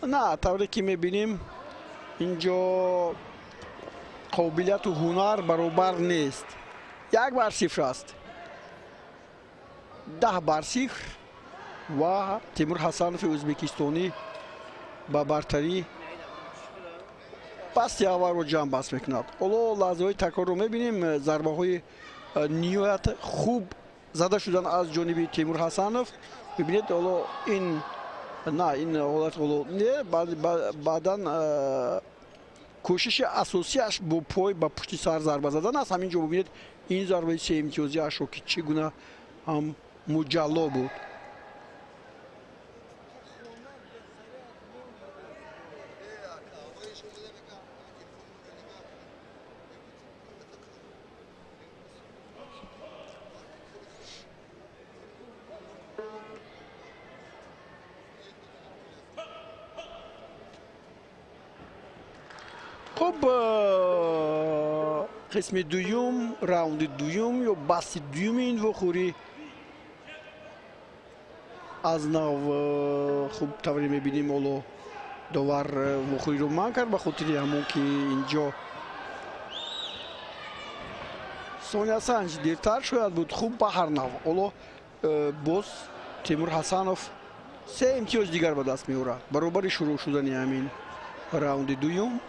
На, тавре ки мебинем, инҷо қобилияту ҳунар баробар нест. 1-0 аст. 10-0 ва Темур Ҳасанови ӯзбекистонӣ ба бартарӣ пасти аввалро ҷамъбаст мекунад. Ҳоло лаҳзаҳои такрорро мебинем. Зарбаҳои ниҳоят хуб зада шудан аз ҷониби Темур Ҳасанов. Бибинед, ҳоло ин на ин ҳолат ҳоло не, баъдан кӯшиши асосиаш бо пой ба пушти сар зарба задан аст. Ҳамин ҷо бубинед, Ин зарбаи сеимтиёзиашро, ки чӣ гуна ҳам муҷалло буд. Хуб, қисми дуюм, раунди дуюм ё басти дуюми ин вохӯрӣ аз нав. Хуб, тавре мебинем, ҳоло довар вохӯриро манъ кард ба хотири ҳамон ки инҷо сониясанҷ дертар шояд буд. Хуб, ба ҳар нав, ҳоло боз Темур Ҳасанов се имтиёз дигар ба даст меорад баробари шурӯъ шудани ҳамин раунди дуюм.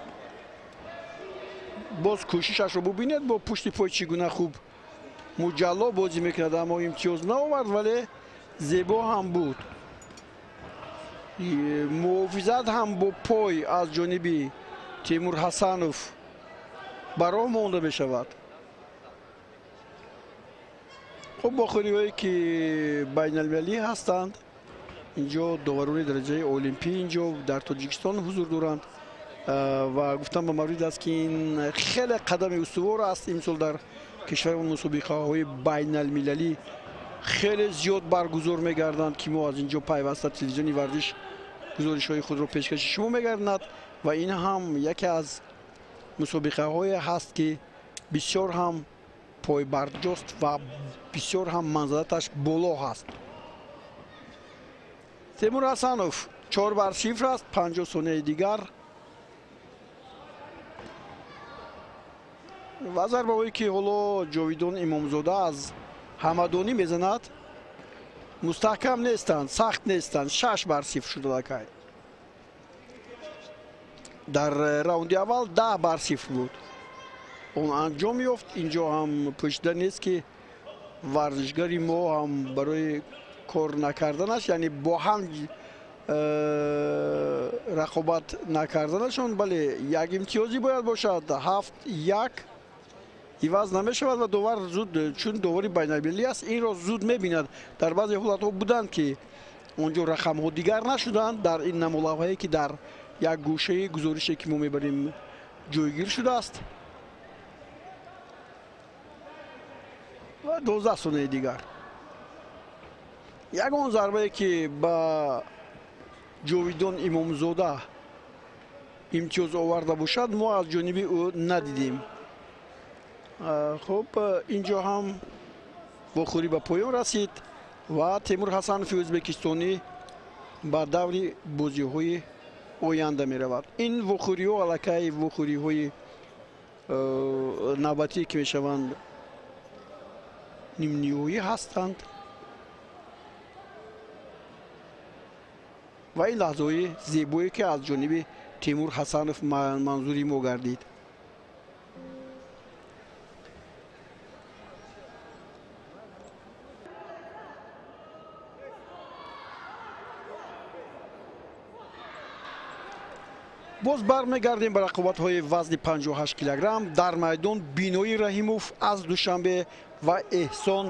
Боз кӯшишашро бубинед, бо пушти пой чӣ гуна хуб муҷалло бозӣ мекунад, аммо имтиёз наовард, вале зебо ҳам буд. Муҳофизат ҳам бо пой аз ҷониби Темур Ҳасанов ба роҳ монда мешавад. Хуб, вохӯриҳое ки байналмилалӣ ҳастанд, инҷо доварони дараҷаи олимпӣ инҷо дар Тоҷикистон ҳузур доранд ва гуфтам ба маврид аст, ки ин хеле қадами устувор аст. Имсол дар кишвари мусобиқаҳои байналмилалӣ хеле зиёд баргузор мегарданд, ки мо аз инҷо пайваста телевизиони варзиш гузоришҳои худро пешкаши шумо мегардонад ва ин ҳам яке аз мусобиқаҳое ҳаст, ки бисёр ҳам пойбарҷост ва бисёр ҳам манзалаташ боло ҳаст. Темур Ҳасанов 4-0 аст, 50 сонияи дигар ва зарбаҳое ки ҳоло Ҷовидон Имомзода аз ҳамадонӣ мезанад, мустаҳкам нестанд, сахт нестанд. 6-0 шуда лакай. Дар раунди аввал 10-0 буд, он анҷом ёфт. Инҷо ҳам пӯшида нест, ки варзишгари мо ҳам барои кор накарданаш, яъне бо ҳам рақобат накарданашон, бале, як имтиёзӣ бояд бошад. 7-1 иваз намешавад ва довар зуд, чун довари байналмилалӣ аст, инро зуд мебинад. Дар баъзе ҳолатҳо буданд, ки он ҷо рақамҳо дигар нашуданд. Дар ин намолавҳае ки дар як гӯшаи гузорише ки мо мебарем ҷойгир шудааст. Ва 12 сонияи дигар. Ягон зарбае ки ба Ҷовидон Имомзода имтиёз оварда бошад, мо аз ҷониби ӯ надидем. Хуб, инҷо ҳам вохӯрӣ ба поён расид ва Темур Ҳасанови ӯзбекистонӣ ба даври бозиҳои оянда меравад. Ин вохӯриҳо аллакай вохӯриҳои навбатие ки мешаванд нимниҳоӣ ҳастанд ва ин лаҳзаҳои зебое ки аз ҷониби Темур Ҳасанов манзури мо гардид. Боз бармегардем ба рақобатҳои вазни 58 килограмм. Дар майдон Бинои Раҳимов аз Душанбе ва Эҳсон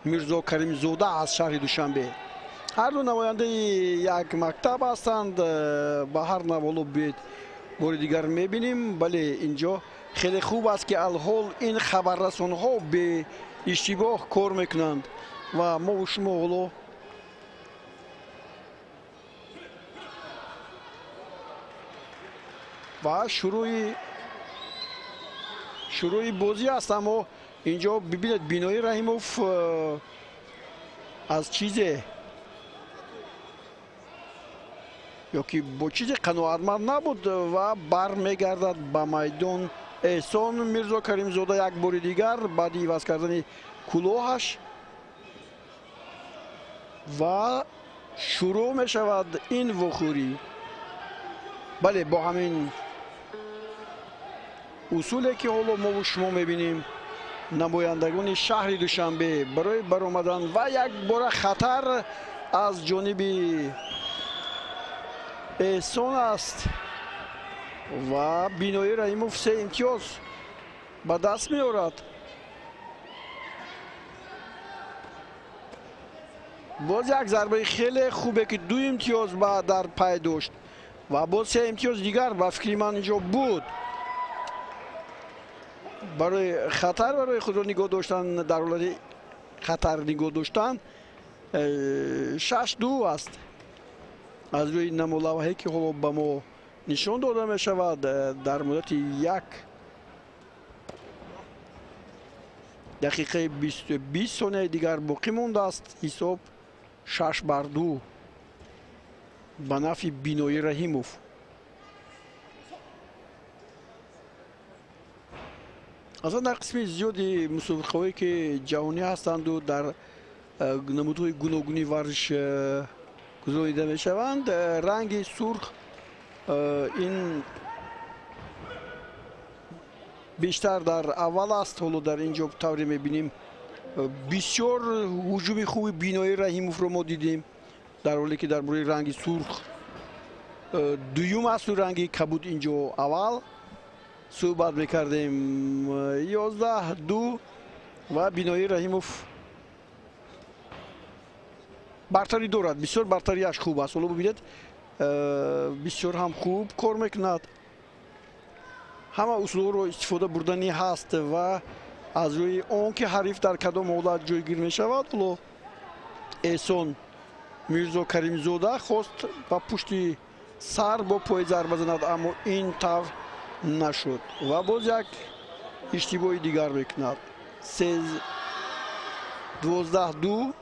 Мирзокаримзода аз шаҳри Душанбе. Ҳар ду намояндаи як мактаб ҳастанд. Ба ҳар наволо биед бори дигар мебинем. Бале, инҷо хеле хуб аст, ки алҳол ин хабаррасонҳо беиштибоҳ кор мекунанд ва мову шумо ҳоло ва шурӯи бозӣ аст. Аммо инҷо бибинед, Бинои Раҳимов аз чизе ё ки бо чизе қаноатманд набуд ва бармегардад ба майдон Эҳсон Мирзокаримзода як бори дигар баъди иваз кардани кулоҳаш ва шурӯъ мешавад ин вохӯрӣ. Бале, бо ҳамин усуле ки ҳоло мову шумо мебинем, намояндагони шаҳри Душанбе барои баромадан ва якбора хатар аз ҷониби Эҳсон аст ва Бинои Раҳимов се имтиёз ба даст меорад. Боз як зарбаи хеле хубе, ки 2 имтиёз ба дар пай дошт ва боз 3 имтиёз дигар ба фикри ман инҷо буд. Барои хатар, барои худро нигоҳ доштан, дар ҳолати хатар нигоҳ доштан 6-2 аст. Аз рӯи намолавҳае, ки ҳоло ба мо нишон дода мешавад, дар муддати 1 дақиқаи 20 сонияи дигар боқӣ мондааст. Ҳисоб 6-2 ба нафъи Биноӣ Раҳимов. Аслан дар қисми зиёди мусобиқаҳое, ки ҷаҳонӣ ҳастанду дар намудҳои гуногуни варзиш гузаронида мешаванд, ранги сурх ин бештар дар аввал аст. Ҳоло дар ин ҷо тавре мебинем, бисёр ҳуҷуми хуби Биноӣ Раҳимовро мо дидем, дар ҳоле ки дар бораи ранги сурх дуюм асту ранги кабуд ин ҷо аввал суҳбат мекардем. 11-2 ва Биноӣ Раҳимов бартарӣ дорад. Бисёр бартариаш хуб аст. Ҳоло бибинед, бисёр ҳам хуб кор мекунад. Ҳама усулҳоро истифода бурданӣ ҳаст ва аз рӯи он ки ҳариф дар кадом ҳолат ҷойгир мешавад. Ҳоло Эҳсон Мирзо Каримзода хост ба пушти сар бо пои зарба занад, аммо ин тавр нашуд ва боз як иштибоҳи дигар мекунад. 12-2.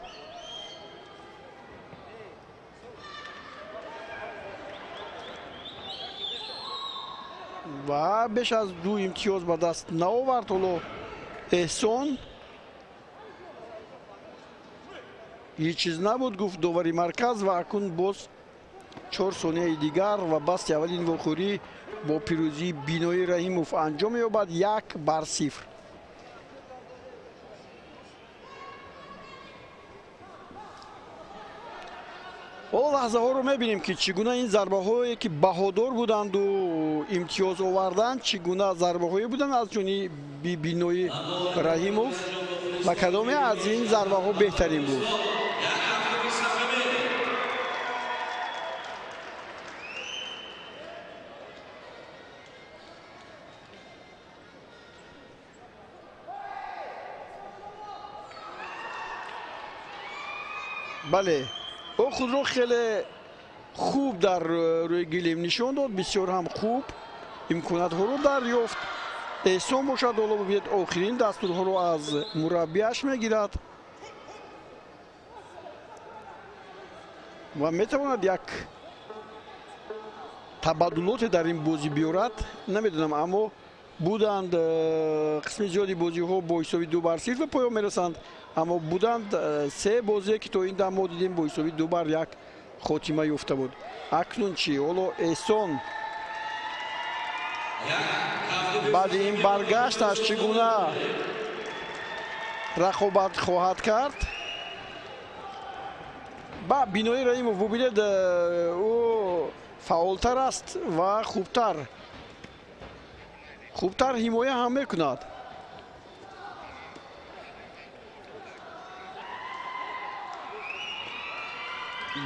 Ва беш аз 2 имтиёз ба даст наовард. Ҳоло Эҳсон ҳеҷ чиз набуд, гуфт довари марказ, ва акнун боз 4 сонияи дигар ва басти аввалин вохӯрӣ бо пирӯзии Биноӣ Раҳимов анҷом меёбад 1-0. Ҳоло лаҳзаҳоро мебинем, ки чӣ гуна ин зарбаҳое, ки баҳодор буданду имтиёз оварданд, чӣ гуна зарбаҳое буданд аз ҷониби Биноӣ Раҳимов ва кадоме аз ин зарбаҳо беҳтарин буд. Бале, ӯ худро хеле хуб дар рӯи гилем нишон дод, бисёр ҳам хуб имкониятҳоро дарёфт. Эҳсон бошад, ҳоло бибинед, охирин дастурҳоро аз мураббиаш мегирад ва метавонад як табаддулоте дар ин бозӣ биёрад. Намедонам, аммо буданд қисми зиёди бозиҳо бо ҳисоби 2-0 ба поён мерасанд, аммо буданд 3 бозие, ки то ин дам мо дидем бо ҳисоби 2-1 хотима ёфта буд. Акнун чӣ? Ҳоло Эҳсон баъди ин баргашташ чӣ гуна рақобат хоҳад кард? Ба Биноӣ Раҳимов бубинед, ӯ фаъолтар аст ва хубтар ҳимоя ҳам мекунад.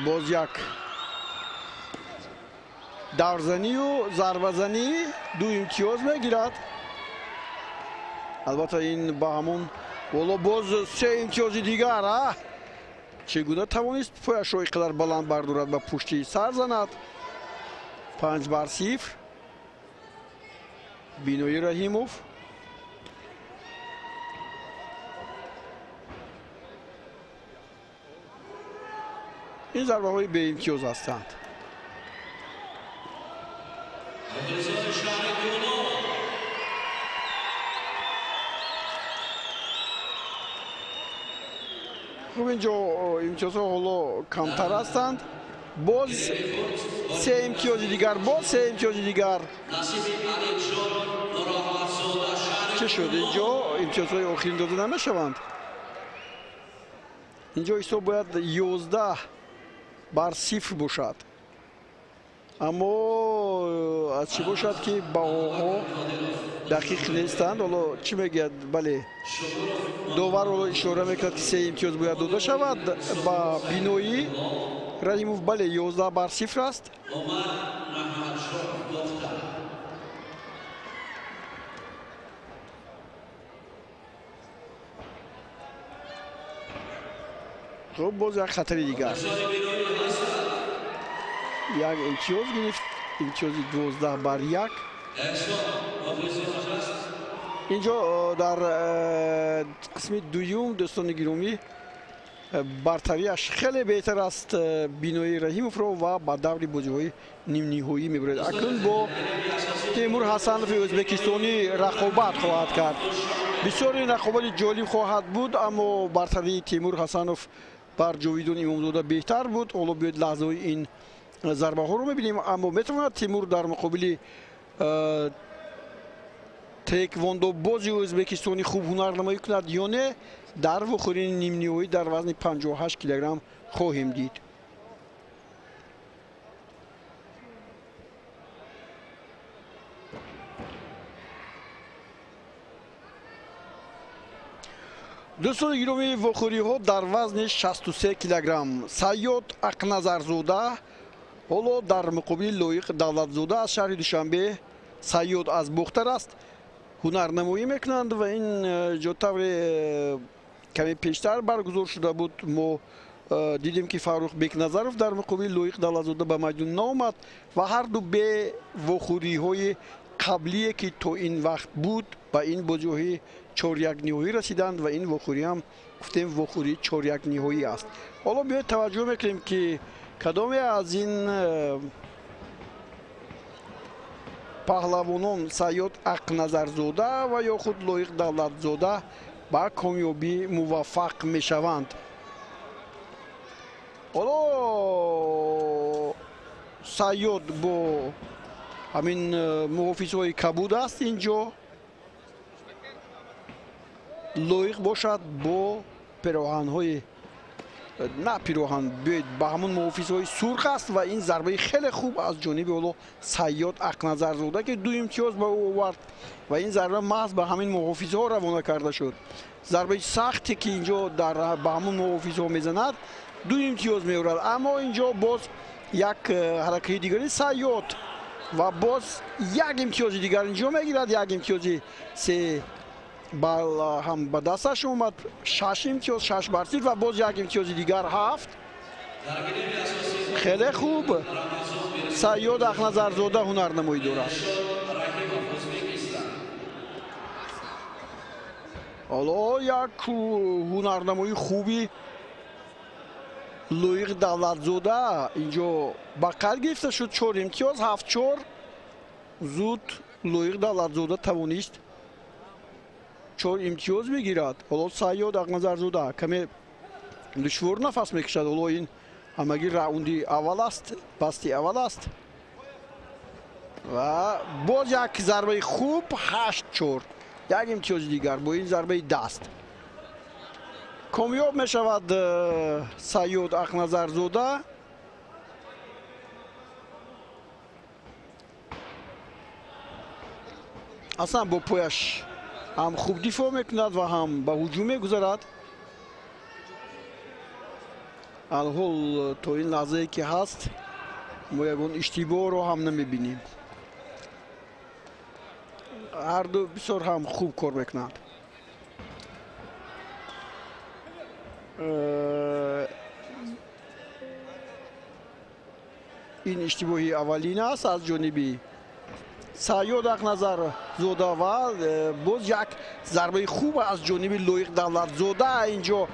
Боз як даврзанию зарбазанӣ 2 имтиёз мегирад. Албатта ин ба ҳамон ҳоло боз 3 имтиёзи дигар. Чӣ гуна тавонист пояшро ин қадар баланд бардорад, ба пушти сар занад? 5-0. Биноӣ Раҳимов. Ин зарбаҳои беимтиёз ҳастанд. Хуб, инҷо имтиёзҳо ҳоло камтар ҳастанд. Боз 3 имтиёзи дигар, боз 3 имтиёзи дигар. Чӣ шуд? Инҷо имтиёзҳои охирин дода намешаванд. Инҷо ҳисоб бояд 11-0 бошад. Аммо аз чӣ бошад, ки баҳоҳо дақиқ нестанд. Ҳоло чӣ мегӯяд? Бале, довар ҳоло ишора мекунад, ки се имтиёз бояд дода шавад ба Биноӣ Раҳимов. Бале, 11-0 аст. Хуб, боз як хатари дигар, як имтиёз гирифт, имтиёзи 12-1. Инҷо дар қисми дуюм, дӯстони гиромӣ, бартариаш хеле беҳтар аст Бинои Раҳимовро ва ба даври бозиҳои нимниҳоӣ мебарад. Акнун бо Темур Ҳасанови ӯзбекистонӣ рақобат хоҳад кард. Бисёр ин рақобати ҷолиб хоҳад буд, аммо бартарии Темур Ҳасанов бар Ҷовидон Имомзода беҳтар буд. Ҳоло биёед лаҳзаҳои ин зарбаҳоро мебинем, аммо метавонад Темур дар муқобили теквондобози ӯзбекистонӣ хуб ҳунарнамоӣ кунад ё не, дар вохӯрии нимниҳоӣ дар вазни 58 килограмм хоҳем дид. Дӯстони гиромӣ, вохӯриҳо дар вазни 63 килограмм. Сайёд Ақназарзода ҳоло дар муқобили Лоиқ Давлатзода аз шаҳри Душанбе. Сайёд аз Бохтар аст, ҳунарнамоӣ мекунанд ва ин ҷо тавре каме пештар баргузор шуда буд, мо дидем, ки Фаррух Бекназаров дар муқобили Лоиқ Давлатзода ба майдон наомад ва ҳарду бе вохӯриҳои қаблие, ки то ин вақт буд, ба ин бозиҳои чорякниҳоӣ расиданд ва ин вохӯрӣ ҳам гуфтем вохӯрии чорякниҳоӣ аст. Ҳоло биёед таваҷҷӯҳ мекунем, ки кадоме аз ин паҳлавонон, Сайёд Ақназарзода ва ё худ Лоиқ Давлатзода, ба комёбӣ муваффақ мешаванд. Ҳоло Сайёд бо ҳамин муҳофизҳои кабуд аст, инҷо Лоиқ бошад бо пироҳанҳои, на пироҳан, биёед ба ҳамон муҳофизҳои сурх аст ва ин зарбаи хеле хуб аз ҷониби ҳоло Сайёд Ақназарзода, ки ду имтиёз ба ӯ овард ва ин зарба маҳз ба ҳамин муҳофизҳо равона карда шуд. Зарбаи сахте, ки инҷо ба ҳамон муҳофизҳо мезанад, ду имтиёз меорад. Аммо инҷо боз як ҳаракати дигари Сайёд ва боз як имтиёзи дигар инҷо мегирад, як имтиёзи се балл ҳам ба дасташ омад, 6 имтиёз, 6-0 ва боз як имтиёзи дигар, 7. Хеле хуб Сайёд Ақназарзода ҳунарнамоӣ дорад. Ҳоло як ҳунарнамоии хуби Лоиқ Давлатзода инҷо ба қайд гирифта шуд, 4 имтиёз, 7-4. Зуд Лоиқ Давлатзода тавонист 4 имтиёз бигирад. Ҳоло Сайёд Ақназарзода каме душвор нафас мекашад. Ҳоло ин ҳамагӣ раунди аввал аст, басти аввал аст ва боз як зарбаи хуб, 8-4, як имтиёзи дигар бо ин зарбаи даст комёб мешавад Сайёд Ақназарзода. Аслан бо пояш ҳам хуб дифоъ мекунад ва ҳам ба ҳуҷум мегузарад. Алҳол то ин лаҳзае, ки ҳаст, мо ягон иштибоҳро ҳам намебинем. Ҳарду бисёр ҳам хуб кор мекунанд. Ин иштибоҳи аввалин аст аз ҷониби Сайёд Ақназарзода ва боз як зарбаи хуб аз ҷониби Лоиқ Давлатзода. Инҷо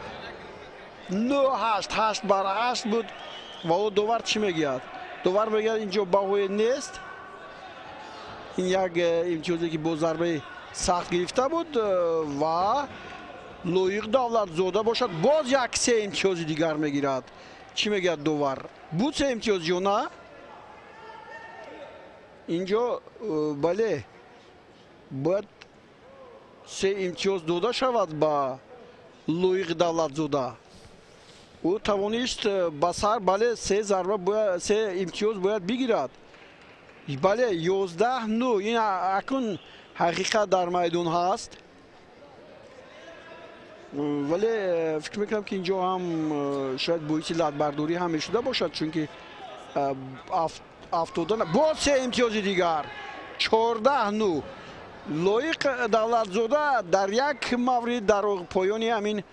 9-8, 8-8 буд ва ҳоло довар чӣ мегӯяд? Довар мегӯяд, инҷо баҳое нест. Ин як имтиёзе, ки бо зарбаи сахт гирифта буд ва Лоиқ Давлатзода бошад боз як се имтиёзи дигар мегирад. Чӣ мегӯяд довар? Буд се имтиёз ё на? Инҷо бале, бояд се имтиёз дода шавад ба Лоиқ Давлатзода. Ӯ тавонист ба сар, бале, се зарба, се имтиёз бояд бигирад. Бале, 11-9. Ин акнун ҳақиқат дар майдон ҳаст. Вале фикр мекунам, ки инҷо ҳам шояд боиси латбардорӣ ҳам мешуда бошад, чунки афтодан боз се имтиёзи дигар. 14-9. Лоиқ Давлатзода дар як маврид дар поёни ҳамин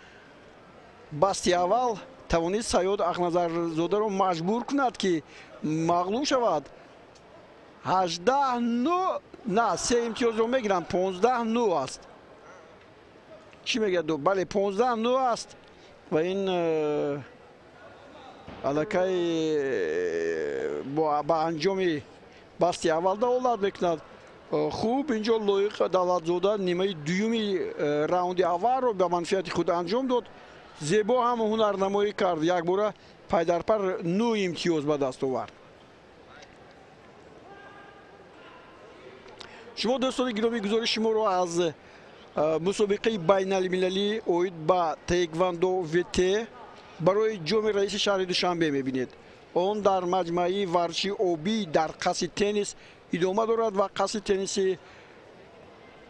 басти аввал тавонист Саёд Ақназарзодаро маҷбур кунад, ки мағлуб шавад. 18-9, на, се имтиёзро мегиранд, 15-9 аст. Чӣ мегӯяд? Бале, 15-9 аст ва ин аллакай ба анҷоми басти аввал даволат мекунад. Хуб, инҷо Лоиқ Давлатзода нимаи дуюми раунди аввалро ба манфиати худ анҷом дод. Зебо ҳам ҳунарнамоӣ кард, якбора пайдарпар 9 имтиёз ба даст овард. Шумо, дӯстони гиромӣ, гузориши шуморо аз мусобиқаи байналмилалӣ оид ба таеквондо ВТ барои ҷоми раиси шаҳри Душанбе мебинед. Он дар маҷмӯаи варзиши обӣ дар қасри теннис идома дорад ва қасри тенниси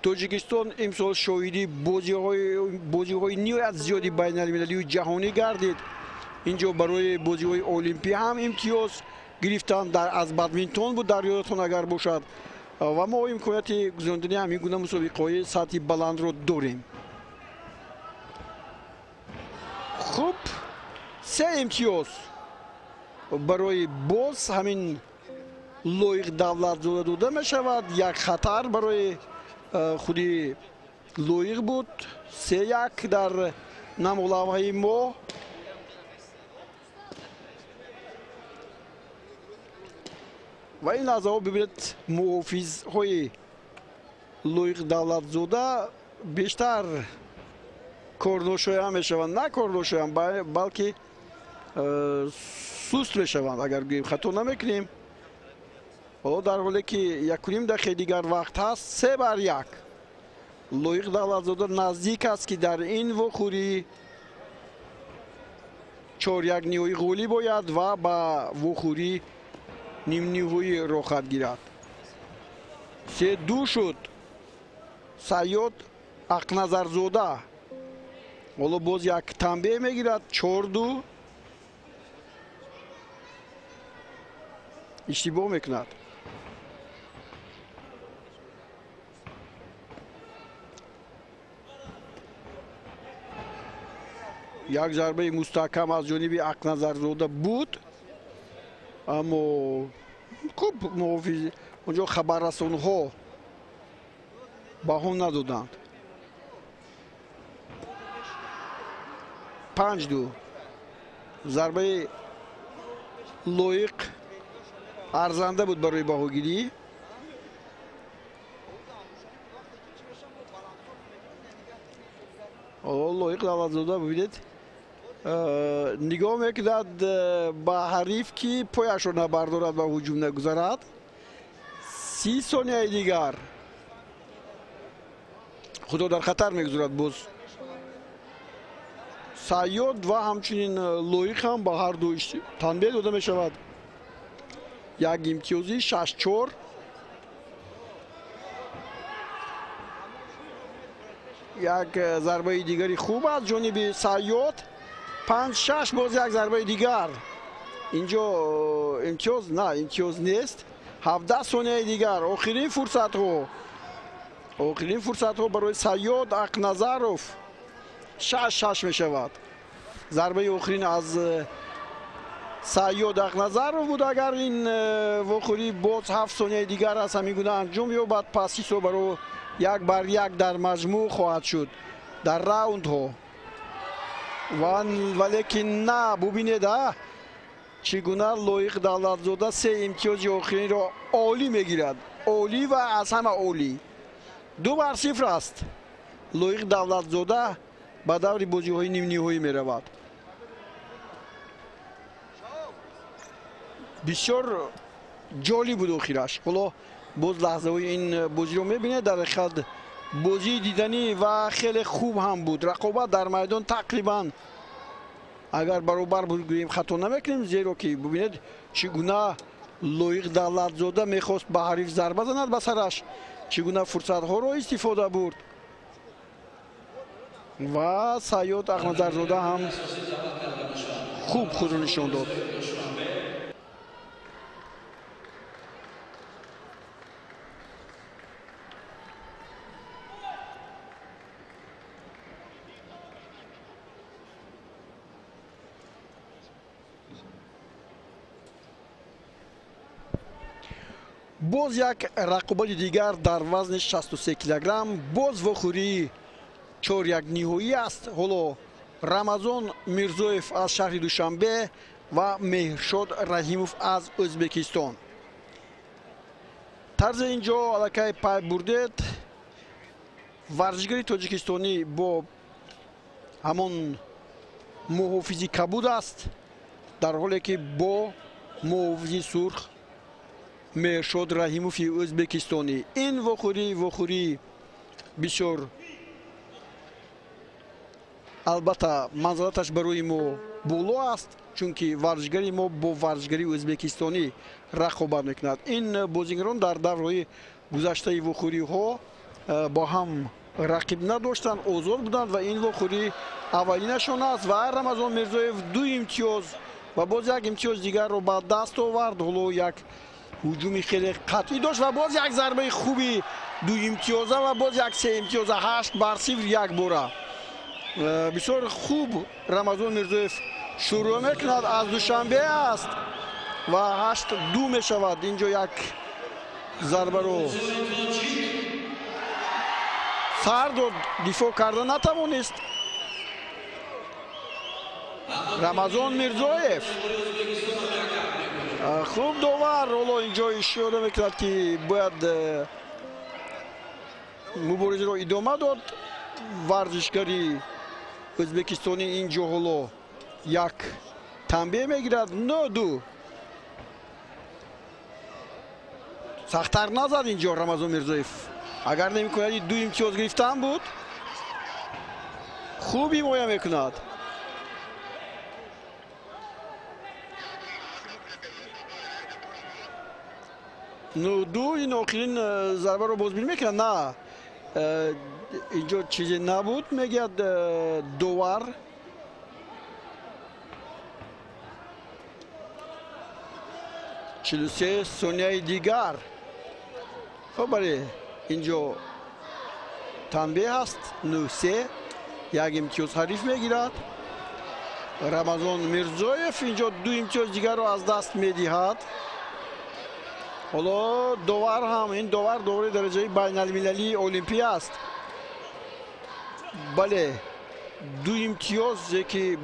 Тоҷикистон имсол шоҳиди бозиҳои ниҳоят зиёди байналмилалию ҷаҳонӣ гардид. Инҷо барои бозиҳои олимпӣ ҳам имтиёз гирифтанд, аз бадминтон буд, дар ёдатон агар бошад. Ва мо имконияти гузарондани ҳамин гуна мусобиқаҳои сатҳи баландро дорем. Хуб, се имтиёз барои боз ҳамин Лоиқ Давлатзода дода мешавад. Як хатар барои худи Лоиқ буд. 3-1 дар намолавҳаи мо. Ва ин лаҳзаҳо бибинед, муҳофизҳои Лоиқ Давлатзода бештар корношоям мешаванд. На корношоям, балки суст мешаванд, агар гӯем хато намекунем. Ҳоло дар ҳоле ки 1.5 дақиқаи дигар вақт ҳаст, 3-1. Лоиқ Давлатзода наздик аст, ки дар ин вохӯрӣ 4-1 ниҳоӣ ғолиб ояд ва ба вохӯрӣ нимниҳоӣ роҳхат гирад. 3-2 шуд. Саёд Ақназарзода ҳоло боз як танбеҳ мегирад. 4-2. Иштибоҳ мекунад. Як зарбаи мустаҳкам аз ҷониби Ақназарзода буд, аммо хуб муҳофиз онҷо хабаррасонҳо баҳо надоданд. 5-2. Зарбаи Лоиқ арзанда буд барои баҳогирӣ. Лоиқ Давлатзода бибинед, нигоҳ мекунад ба ҳариф, ки пояшро набардорад ва ҳуҷум нагузарад. 30 сонияи дигар худро дар хатар мегузорад. Боз Саёд ва ҳамчунин Лоиқ ҳам ба ҳар ду танбеҳ дода мешавад. Як имтиёзӣ, 6-4. Як зарбаи дигари хуб аз ҷониби Саёд. 5-6, боз як зарбаи дигар. Инҷо имтиёз на, имтиёз нест. 17 сонияи дигар. Охирин фурсатҳо. Охирин фурсатҳо барои Саёд Ақназаров. 6-6 мешавад. Зарбаи охирин аз Саёд Ақназаров буд. Агар ин вохӯрӣ боз 7 сонияи дигар аз ҳамин гуна анҷом ёбад, пас ҳисоб баро 1-1 дар маҷмӯъ хоҳад шуд дар раундҳо. Валекин на, бубинед, чӣ гуна Лоиқ Давлатзода се имтиёзи охиринро олӣ мегирад. Олӣ ва аз ҳама олӣ. 2-0 аст. Лоиқ Давлатзода ба даври бозиҳои нимниҳоӣ меравад. Бисёр ҷолиб буд охираш. Ҳоло боз лаҳзаҳои ин бозиро мебинед. Дар ҳақиқат бозии диданӣ ва хеле хуб ҳам буд. Рақобат дар майдон тақрибан агар баробар буд гӯем хато намекунем, зеро ки бубинед чӣ гуна Лоиқ Давлатзода мехост ба ҳариф зарба занад ба сараш, чӣ гуна фурсатҳоро истифода бурд ва Саёд Ақназарзода ҳам хуб худро нишон дод. Боз як рақобати дигар дар вазни 63 килограмм, боз вохӯрии 4-1 ниҳоӣ аст. Ҳоло Рамазон Мирзоев аз шаҳри Душанбе ва Меҳршод Раҳимов аз Ӯзбекистон. Тарзи инҷо аллакай пай бурдед. Варзишгари тоҷикистонӣ бо ҳамон муҳофизи кабуд аст, дар ҳоле ки бо муҳофизи сурх Меҳршод Раҳимови ӯзбекистонӣ. Ин вохӯрӣ бисёр албатта манзалаташ барои мо боло аст, чунки варзишгари мо бо варзишгари ӯзбекистонӣ рақобат мекунад. Ин бозигарон дар давраҳои гузаштаи вохӯриҳо бо ҳам рақиб надоштанд, озод буданд ва ин вохӯрӣ аввалинашон аст ва Рамазон Мирзоев 2 имтиёз ва боз як имтиёз дигарро ба даст овард. Ҳоло як ҳуҷуми хеле қатъӣ дошт ва боз як зарбаи хуби 2 имтиёза ва боз як 3 имтиёза, 8-0 якбора. Бисёр хуб Рамазон Мирзоев шурӯъ мекунад, аз Душанбе аст ва 8-2 мешавад. Инҷо як зарбаро сар дод, дифоъ карда натавонист Рамазон Мирзоев. Хуб довар ҳоло инҷо ишора мекунад, ки бояд муборизаро идома дод. Варзишгари ӯзбекистонӣ инҷо ҳоло як танбеҳ мегирад. 9-2. Сахттар назад инҷо Рамазон Мирзоев. Агар намекунад 2 имтиёз гирифтан буд. Хуб ҳимоя мекунад. 9-2. Ин охирин зарбаро бозбинӣ мекунад. На, инҷо чизе набуд, мегӯяд довар. 43 сонияи дигар. Хуб, бале, инҷо танбеҳ аст. 9-3, як имтиёз ҳариф мегирад. Рамазон Мирзоев инҷо 2 имтиёз дигарро аз даст медиҳад. Ҳоло довар ҳам, ин довар довари дараҷаи байналмилалии олимпӣ аст. Бале, 2 имтиёзе ки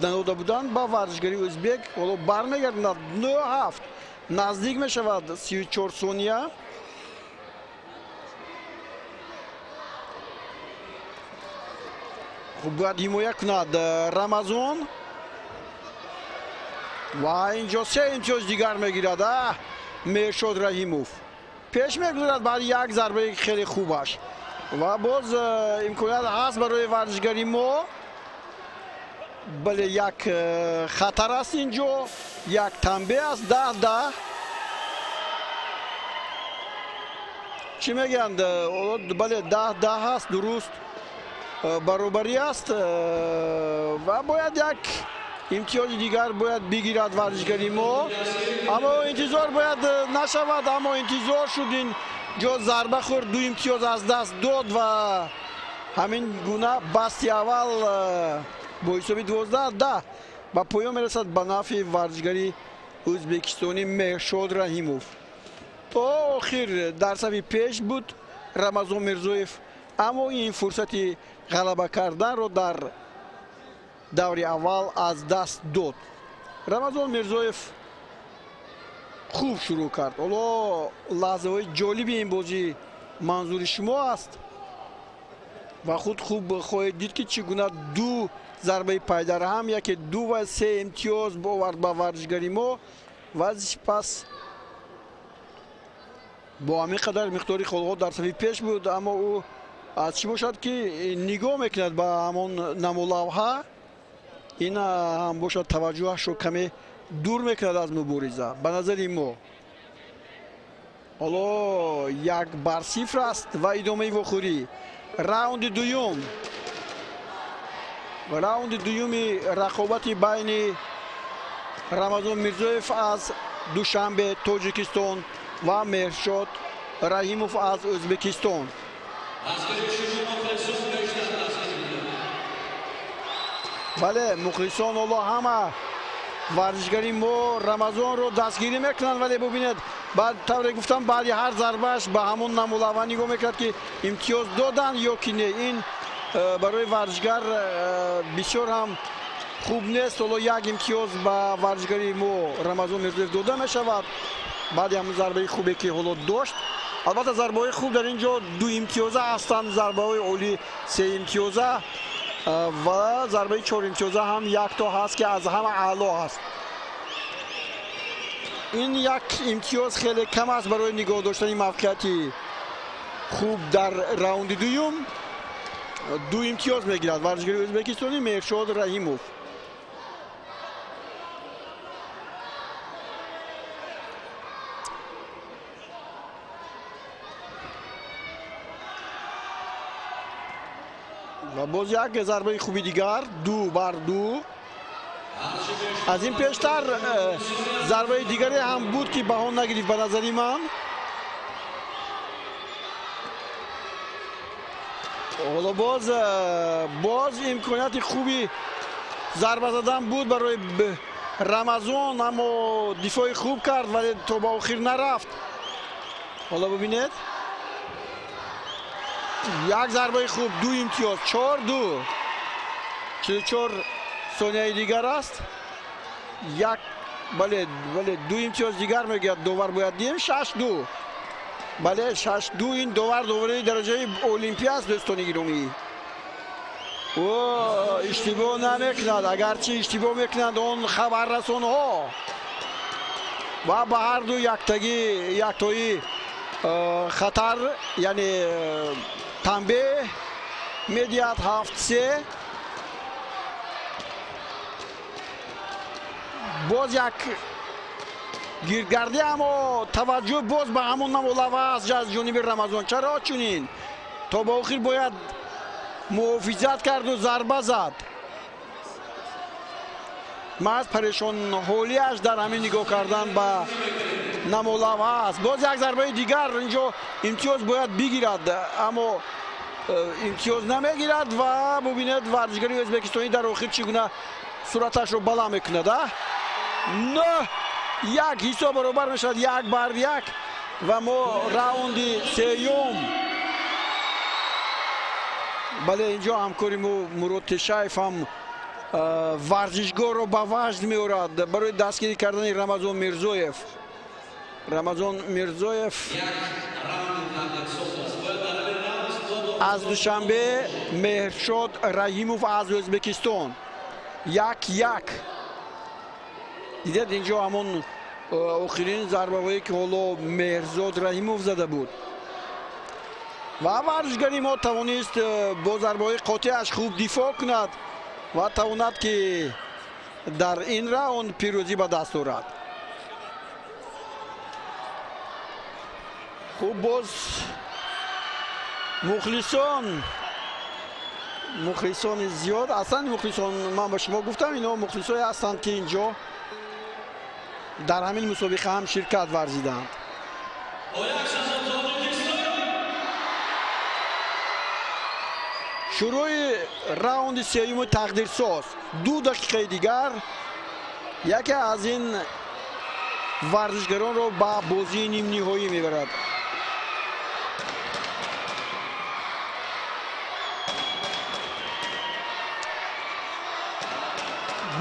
надода буданд ба варзишгари ӯзбек, ҳоло бармегардонад. 9-7 наздик мешавад. 34 сония. Хуб бояд ҳимоя кунад Рамазон ва инҷо 3 имтиёз дигар мегирад. Меҳршод Раҳимов пеш мегузарад баъди як зарбаи хеле хубаш ва боз имконият ҳаст барои варзишгари мо. Бале, як хатар аст инҷо, як танбеҳ аст. 10-10. Чӣ мегӯянд? Бале, 10-10 аст, дуруст, баробарӣ аст ва бояд як имтиёзи дигар бояд бигирад варзишгари мо. Аммо интизор бояд нашавад, аммо интизор шуд. Ин ҷо зарба хӯрд, 2 имтиёз аз даст дод ва ҳамин гуна басти аввал бо ҳисоби 12-10 ба поён мерасад ба нафъи варзишгари ӯзбекистонӣ Меҳршод Раҳимов. То охир дар сафи пеш буд Рамазон Мирзоев, аммо ин фурсати ғалаба карданро дар даври аввал аз даст дод. Рамазон Мирзоев хуб шурӯъ кард. Ҳоло лаҳзаҳои ҷолиби ин бозӣ манзури шумо аст ва худ хуб хоҳед дид, ки чӣ гуна 2 зарбаи пайдарҳам, яке 2 ва 3 имтиёз овард ба варзишгари мо ва сипас бо ҳамин қадар миқдори холҳо дар сафи пеш буд, аммо ӯ аз чӣ бошад ки нигоҳ мекунад ба ҳамон намолавҳа, ин ҳам бошад таваҷҷӯҳашро каме дур мекунад аз мубориза ба назари мо. Ҳоло 1-0 аст ва идомаи вохӯрӣ. Раунди дуюм. Раунди дуюми рақобати байни Рамазон Мирзоев аз Душанбе, Тоҷикистон ва Меҳршод Раҳимов аз Ӯзбекистон. Бале, мухлисон ҳоло ҳама варзишгари мо Рамазонро дастгирӣ мекунанд, вале бубинед, баъд тавре гуфтам, баъди ҳар зарбааш ба ҳамон намулава нигоҳ мекунад, ки имтиёз доданд ё ки не. Ин барои варзишгар бисёр ҳам хуб нест. Ҳоло як имтиёз ба варзишгари мо Рамазон Мирзоев дода мешавад баъди ҳамон зарбаи хубе ки ҳоло дошт. Албатта зарбаҳои хуб дар ин ҷо ду имтиёза ҳастанд, зарбаҳои олӣ се имтиёза ва зарбаи чор имтиёза ҳам якто ҳаст, ки аз ҳама аъло ҳаст. Ин як имтиёз хеле кам аст барои нигоҳ доштани мавқеияти хуб дар раунди дуюм. Ду имтиёз мегирад варзишгари ӯзбекистонӣ Меҳршод Раҳимов. Ва боз як зарбаи хуби дигар, 2-2. Аз ин пештар зарбаи дигаре ҳам буд, ки баҳон нагирифт ба назари ман. Ҳоло боз имконияти хуби зарба задан буд барои Рамазон, аммо дифои хуб кард, вале то ба охир нарафт. Ҳоло бубинед, як зарбаи хуб, ду имтиёз, 4-2. 44 сонияи дигар аст. Як, бале, бале, ду имтиёз дигар мегӯяд довар, бояд диҳем. 6-2. Бале, 6-2. Ин довар довари дараҷаи олимпия аст, дӯстони гиромӣ. Ӯ иштибоҳ намекунад, агарчи иштибоҳ мекунанд он хабаррасонҳо. Ва ба ҳар ду яктагӣ яктои хатар, яъне танбеҳ медиҳад. 7-3. Боз як гирдгардӣ, аммо таваҷҷӯҳ боз ба ҳамон намолава аст аз ҷониби Рамазон. Чаро чунин? То ба охир бояд муҳофизат карду зарба зад. Маҳз парешонҳолиаш дар ҳамин нигоҳ кардан ба намолава аст. Боз як зарбаи дигар, инҷо имтиёз бояд бигирад, аммо имтиёз намегирад. Ва бубинед, варзишгари ӯзбекистонӣ дар охир чӣ гуна сураташро баланд мекунад. 9-1 ҳисоб баробар мешавад, 1-1. Ва мо раунди сеюм. Бале, инҷо ҳамкори мо Мурод Тешаев ҳам варзишгоҳро ба ваҷд меорад барои дастгирӣ кардани Рамазон Мирзоев. Рамазон Мирзоев аз Душанбе, Меҳршод Раҳимов аз Ӯзбекистон. 1-1. Дидед, инҷо ҳамон охирин зарбаҳое ки ҳоло Меҳрзод Раҳимов зада буд. Ва варзишгари мо тавонист бо зарбаҳои қотеаш хуб дифоъ кунад ва тавонад, ки дар ин раунд пирӯзӣ ба даст орад. Хуб, боз мухлисони зиёд ҳастанд. Мухлисон, ман ба шумо гуфтам, ино мухлисое ҳастанд, ки инҷо дар ҳамин мусобиқа ҳам ширкат варзиданд. Шурӯи раунди сеюми тақдирсоз. 2 дақиқаи дигар яке аз ин варзишгаронро ба бозии нимниҳоӣ мебарад.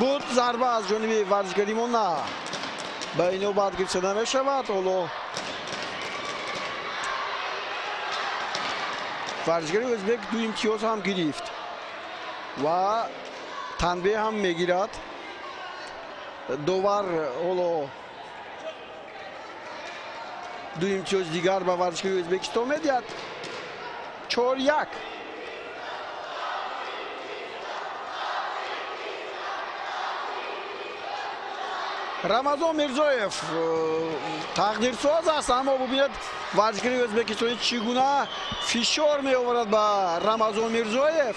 Буд зарба аз ҷониби варзишгари мо, на ба ино баъд гирифта намешавад. Ҳоло варзишгари ӯзбек ду имтиёз ҳам гирифт ва танбеҳ ҳам мегирад. Довар ҳоло ду имтиёз дигар ба варзишгари Ӯзбекистон медиҳад. 4-1. Рамазон Мирзоев тақдирсоз аст, аммо бубинед варзишгари ӯзбекистонӣ чӣ гуна фишор меоварад ба Рамазон Мирзоев.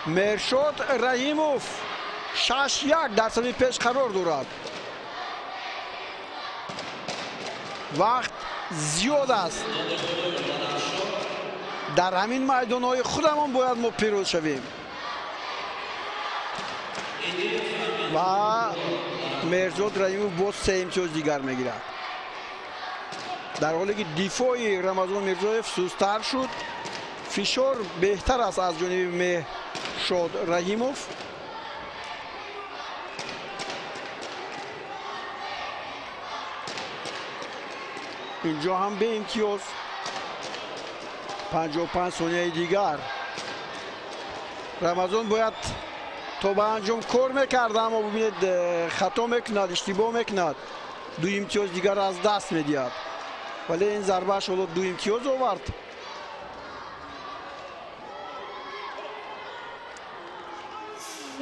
Меҳршод Раҳимов 6-1 дар сафи пеш қарор дорад. Вақт зиёд аст. Дар ҳамин майдонҳои худамон бояд мо пирӯз шавем. Ва Меҳрзод Раҳимов боз 3 имтиёз дигар мегирад. Дар ҳоле ки дифои Рамазон Мирзоев сустар шуд, фишор беҳтар аст аз ҷониби Меҳршод Раҳимов. Инҷо ҳам беимтиёз. 55 сонияи дигар. Рамазон бояд то ба анҷом кор мекард, аммо бубинед хато мекунад, иштибоҳ мекунад. 2 имтиёз дигар аз даст медиҳад. Вале ин зарбааш ҳоло 2 имтиёз овард.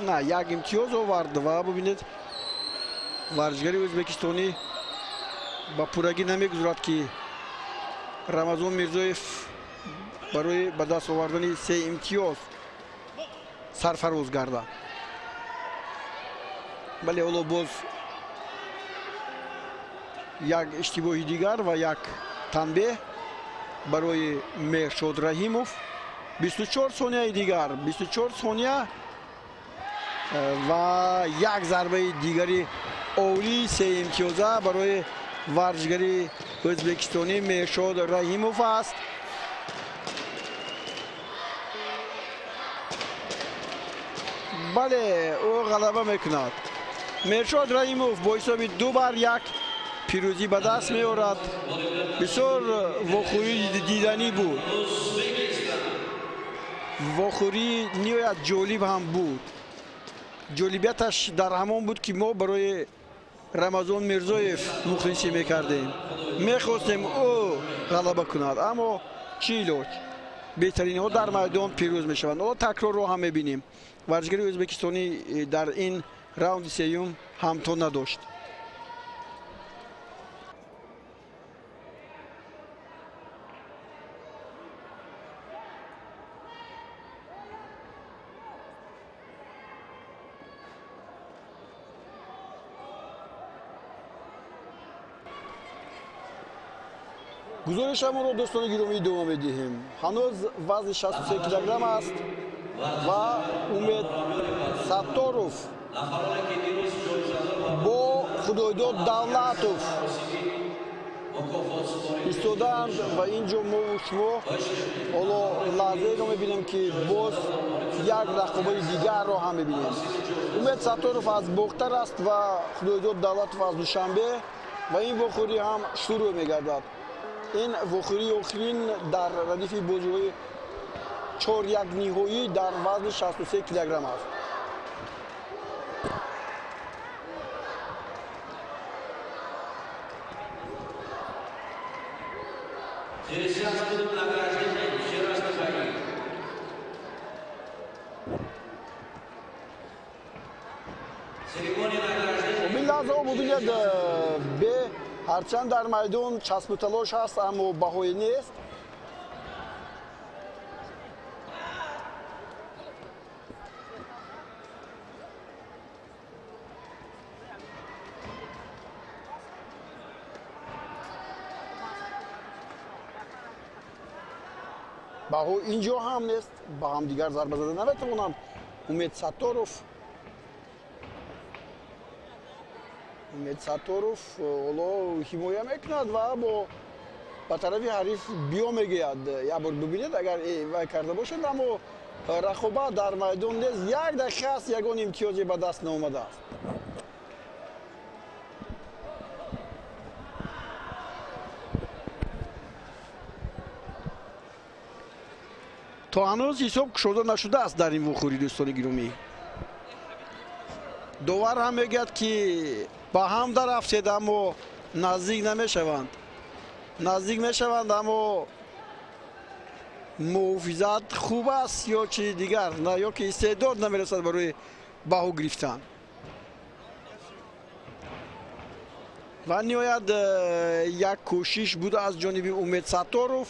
На, 1 имтиёз овард ва бубинед варзишгари ӯзбекистонӣ ба пуррагӣ намегузорад, ки Рамазон Мирзоев барои ба даст овардани 3 имтиёз сарфароз гардад. Бале, ҳоло боз як иштибоҳи дигар ва як танбеҳ барои Меҳршод Раҳимов. 24 сонияи дигар, 24 сония ва як зарбаи дигари олии 3 имтиёза барои варзишгари ӯзбекистонӣ Меҳршод Раҳимов аст. Бале, ӯ ғалаба мекунад. Меҳршод Раҳимов бо ҳисоби 2-1 пирӯзӣ ба даст меорад. Бисёр вохӯрии диданӣ буд. Вохӯрии ниҳоят ҷолиб ҳам буд. Ҷолибияташ дар ҳамон буд, ки мо барои Рамазон Мирзоев мухлисӣ мекардем. Мехостем ӯ ғалаба кунад, аммо чӣ илоҷ? Беҳтаринҳо дар майдон пирӯз мешаванд. Ҳоло такрорро ҳам мебинем. Варзишгари ӯзбекистонӣ дар ин раунди сеюм ҳамто надошт. Гузоришамонро дӯстони гиромӣ идома медиҳем. Ҳанӯз вазни 63 килограмм аст ва Умед Сатторов бо Худойдод Давлатов истодаанд ва инҷо мо шумо ҳоло лаҳзаеро мебинем, ки боз як рақобати дигарро ҳам мебинем. Умед Сатторов аз Бохтар аст ва Худойдод Давлатов аз Душанбе ва ин вохӯрӣ ҳам шурӯъ мегардад. Ин вохӯрии охирин дар радифи бозиҳои 4-1 ниҳоӣ дар вазни 63 килограмм аст. Ин лаҳзаҳо бубинед, бе ҳарчанд дар майдон часпу талош ҳаст, аммо баҳое нест. Баҳо инҷо ҳам нест, ба ҳамдигар зарба зада наметавонанд. Умед Сатторов ҳоло ҳимоя мекунад ва ба тарафи ҳариф биё мегӯяд. Як бор бибинед, агар вай карда бошад, аммо рақобат дар майдон нест. Як дақиқа аст, ягон имтиёзе ба даст наомадааст. То ҳанӯз ҳисоб кушода нашудааст дар ин вохӯрӣ, дӯстони гиромӣ. Довар ҳам мегӯяд, ки ба ҳам дарафтед, аммо наздик намешаванд. Наздик мешаванд, аммо муҳофизат хуб аст ё чизи дигар, ё ки истеъдод намерасад барои баҳо гирифтан. Ва ниҳоят як кӯшиш буд аз ҷониби Умед Сатторов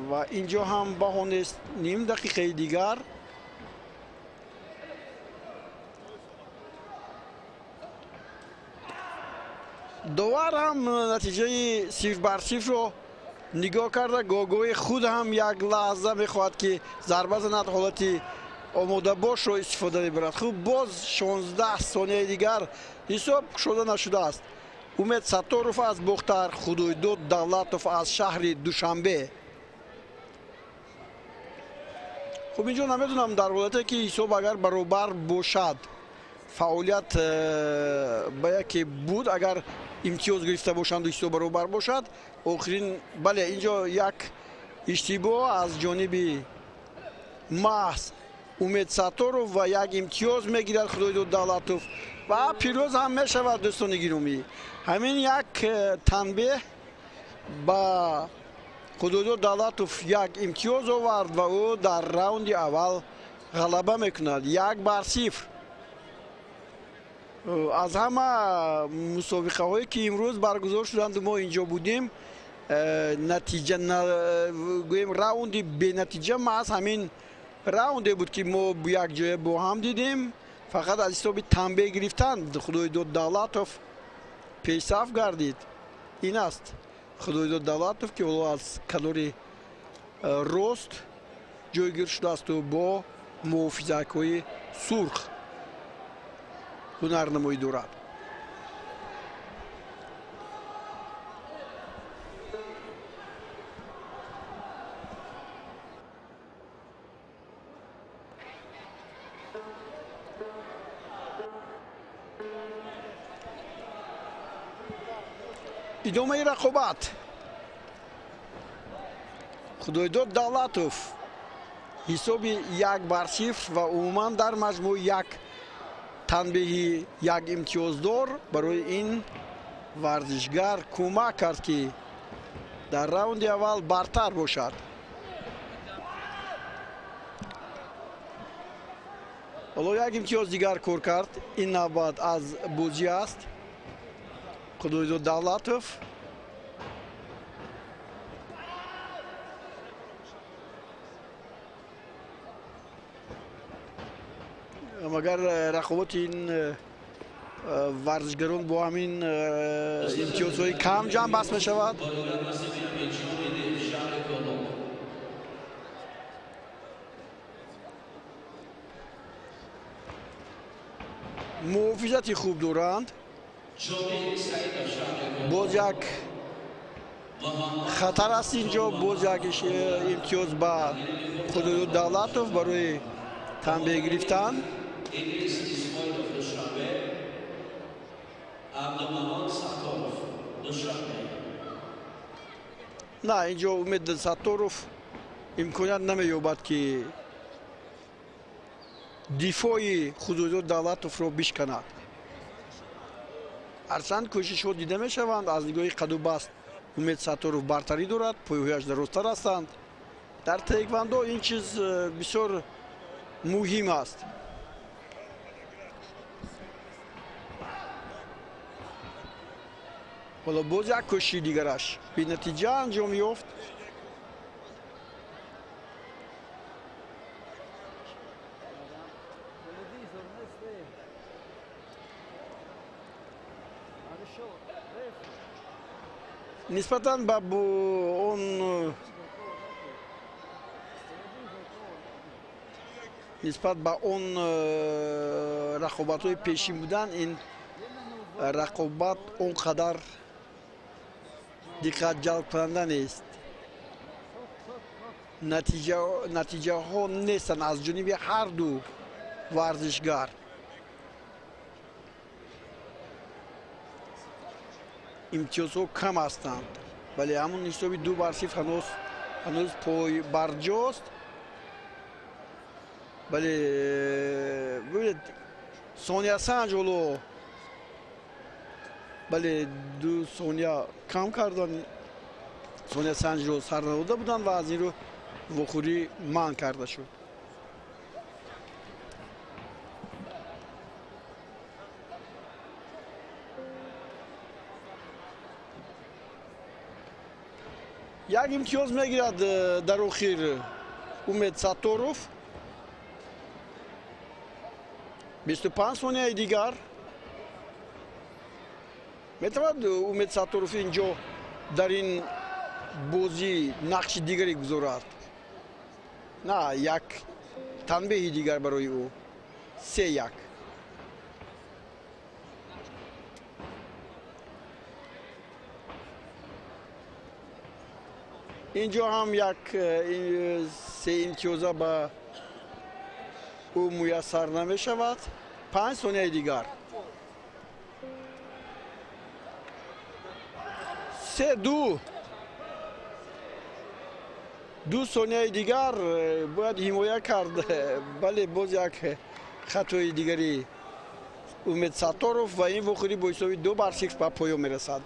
ва инҷо ҳам баҳо нест, ним дақиқаи дигар. Довар ҳам натиҷаи 0-0-ро нигоҳ карда, гоҳгоҳи худ ҳам як лаҳза мехоҳад ки зарба занад, ҳолати омодабошро истифода мебарад. Хуб, боз 16 сонияи дигар ҳисоб кушода нашудааст. Умед Сатторов аз Бохтар, Худойдод Давлатов аз шаҳри Душанбе. Хуб, инҷо намедонам, дар ҳолате ки ҳисоб агар баробар бошад, фаъолият ба яке буд, агар имтиёз гирифта бошанду ҳисоб баробар бошад, охирин, бале, инҷо як иштибоҳ аз ҷониби маҳз Умед Сатторов ва як имтиёз мегирад Худойдод Давлатов ва пирӯз ҳам мешавад. Дӯстони гиромӣ, ҳамин як танбеҳ ба Худойдод Давлатов як имтиёз овард ва ӯ дар раунди аввал ғалаба мекунад 1-0. Аз ҳама мусобиқаҳое ки имрӯз баргузор шуданд, мо инҷо будем, натиҷа гӯем раунди бенатиҷа маҳз ҳамин раунде буд ки мо якҷоя бо ҳам дидем. Фақат аз ҳисоби танбеҳ гирифтан Худойдод Давлатов пешсаф гардид. Ин аст Худойдод Давлатов ки ҳоло аз канори рост ҷойгир шудаасту бо муҳофизакҳои сурх ҳунарнамоӣ дорад. Идомаи рақобат. Худойдод Давлатов ҳисоби 1-0 ва умуман дар маҷмӯъ як танбеҳи як имтиёздор барои ин варзишгар кӯмак кард ки дар раунди аввал бартар бошад. Ҳоло як имтиёз дигар кор кард. Ин навбат аз бозӣ аст Худойдод Давлатов. Магар рақобати ин варзишгарон бо ҳамин имтиёзҳои кам ҷамъбаст мешавад. Муҳофизати хуб доранд. Боз як хатар аст инҷо, боз як имтиёз ба Худойдод Давлатов барои танбеҳ гирифтан. На, инҷо Умед Сатторов имконият намеёбад ки дифои Худойдод Давлатовро бишканад. Ҳарчанд кӯшишҳо дида мешаванд, аз нигоҳи қаду баст Умед Сатторов бартарӣ дорад, пойҳояш дарозтар ҳастанд. Дар таеквондо ин чиз бисёр муҳим аст. Ҳоло боз як кӯшиши дигараш бенатиҷа анҷом ёфт. Нисбатан ба он нисбат ба он рақобатҳои пешин будан, ин рақобат он қадар диққат ҷалбкунанда нест. Натиҷаҳо нестанд аз ҷониби ҳар ду варзишгар. Имтиёзҳо кам ҳастанд, вале ҳамон ҳисоби 2-0 ҳанӯз пойбарҷост. Вале бибинед, сониясанҷ ҳоло, бале, 2 сония кам кардан, сониясанҷро сар надода буданд ва аз ин рӯ вохӯрӣ манъ карда шуд. Як имтиёз мегирад дар охир Умед Сатторов. 25 сонияи дигар. Метавонад Умед Сатторов инҷо дар ин бозӣ нақши дигаре гузорад. На, як танбеҳи дигар барои ӯ. 3-1. Инҷо ҳам як се имтиёза ба ӯ муяссар намешавад. 5 сонияи дигар. 3-2. 2 сонияи дигар бояд ҳимоя кард. Бале, боз як хатои дигари Умед Сатторов ва ин вохӯрӣ бо ҳисоби 2-0 ба поён мерасад.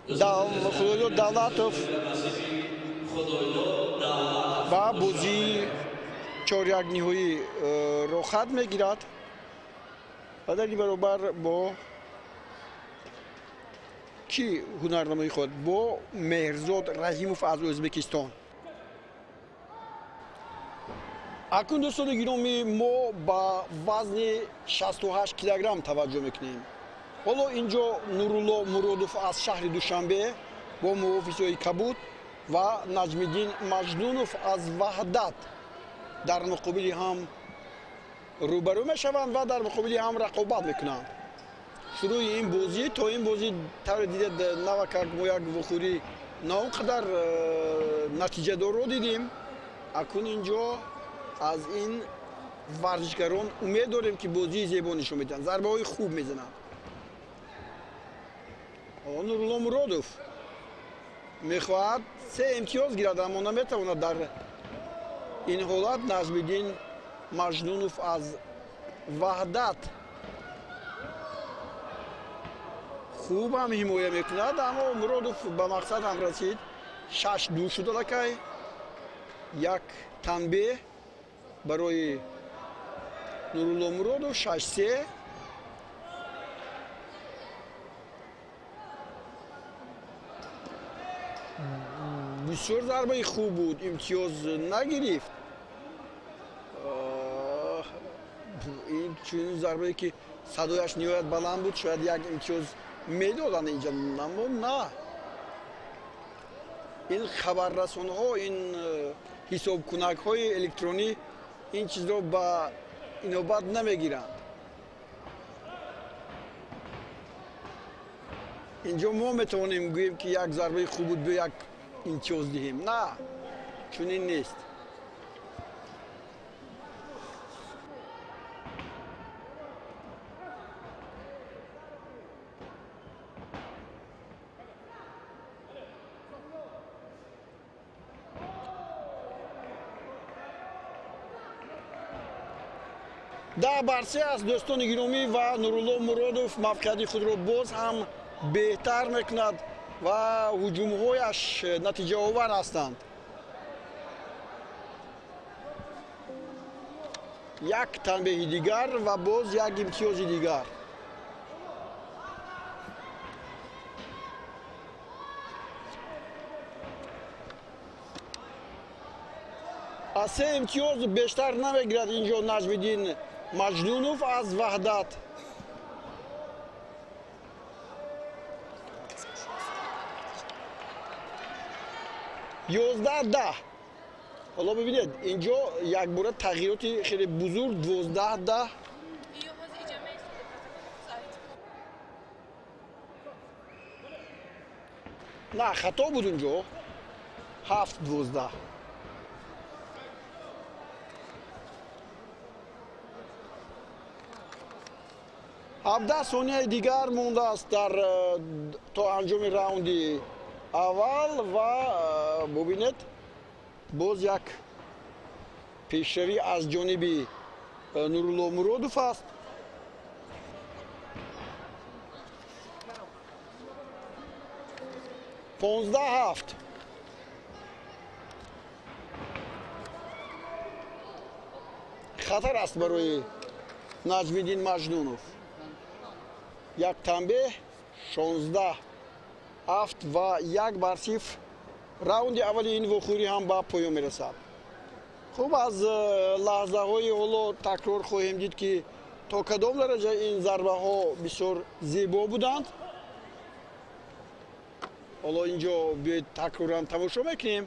Худойдод Давлатов ба бозии чоряк ниҳоӣ рохат мегирад ва дар ин баробар бо кӣ ҳунарнамоӣ хоҳад? Бо Меҳрзод Раҳимов аз Ӯзбекистон. Акнун дӯстони гиромӣ, мо ба вазни 68 килограмм таваҷҷӯҳ мекунем. Ҳоло инҷо Нурулло Муродов аз шаҳри Душанбе бо мувофисиҳои кабуд ва Наҷмиддин Маҷнунов аз Ваҳдат дар муқобили ҳам рӯбарӯ мешаванд ва дар муқобили ҳам рақобат мекунанд. Шурӯи ин бозӣ то ин бозӣ тавре дидед навакак мо як вохӯрӣ на он қадар натиҷадорро дидем. Акнун инҷо аз ин варзишгарон умед дорем, ки бозии зебо нишон медиҳанд, зарбаҳои хуб мезананд. Нурулло Муродов мехоҳад 3 имтиёз гирад, аммо наметавонад дар ин ҳолат. Наҷмиддин Маҷнунов аз Ваҳдат хуб ҳам ҳимоя мекунад, аммо Муродов ба мақсад ҳам расид. 6-2 шуд аллакай. Як танбеҳ барои Нурулло Муродов. 6-3. Бисёр зарбаи хуб буд, имтиёз нагирифт. Ин чунин зарбае ки садояш ниҳоят баланд буд, шояд як имтиёз медоданд инҷа, аммо на. Ин хабаррасонҳо, ин ҳисобкунакҳои электронӣ ин чизро ба инобат намегиранд. Инҷо мо метавонем гӯем, ки як зарбаи хуб буд, биё як имтиёз диҳем. На, чунин нест. 10-3 аст дӯстони гиромӣ ва Нурулло Муродов мавқеияти худро боз ҳам беҳтар мекунад ва ҳуҷумҳояш натиҷаовар ҳастанд. Як танбеҳи дигар ва боз як имтиёзи дигар. Аз 3 имтиёз бештар намегирад инҷо Наҷмиддин Маҷнунов аз Ваҳдат. 11-10. Ҳоло бибинед, инҷо якбора тағйироти хеле бузург. 12-10. На, хато буд инҷо. 7-12. 17 сонияи дигар мондааст дар то анҷоми раунди аввал ва бубинед, боз як пешравӣ аз ҷониби Нурулло Муродов аст. 15-7. Хатар аст барои Наҷмиддин Маҷнунов. Як танбеҳ, 16-7 ва 1-0 Раунди аввали ин вохӯрӣ ҳам ба поён мерасад. Хуб, аз лаҳзаҳои ҳоло такрор хоҳем дид, ки то кадом дараҷа ин зарбаҳо бисёр зебо буданд. Ҳоло инҷо биёед такроран тамошо мекунем.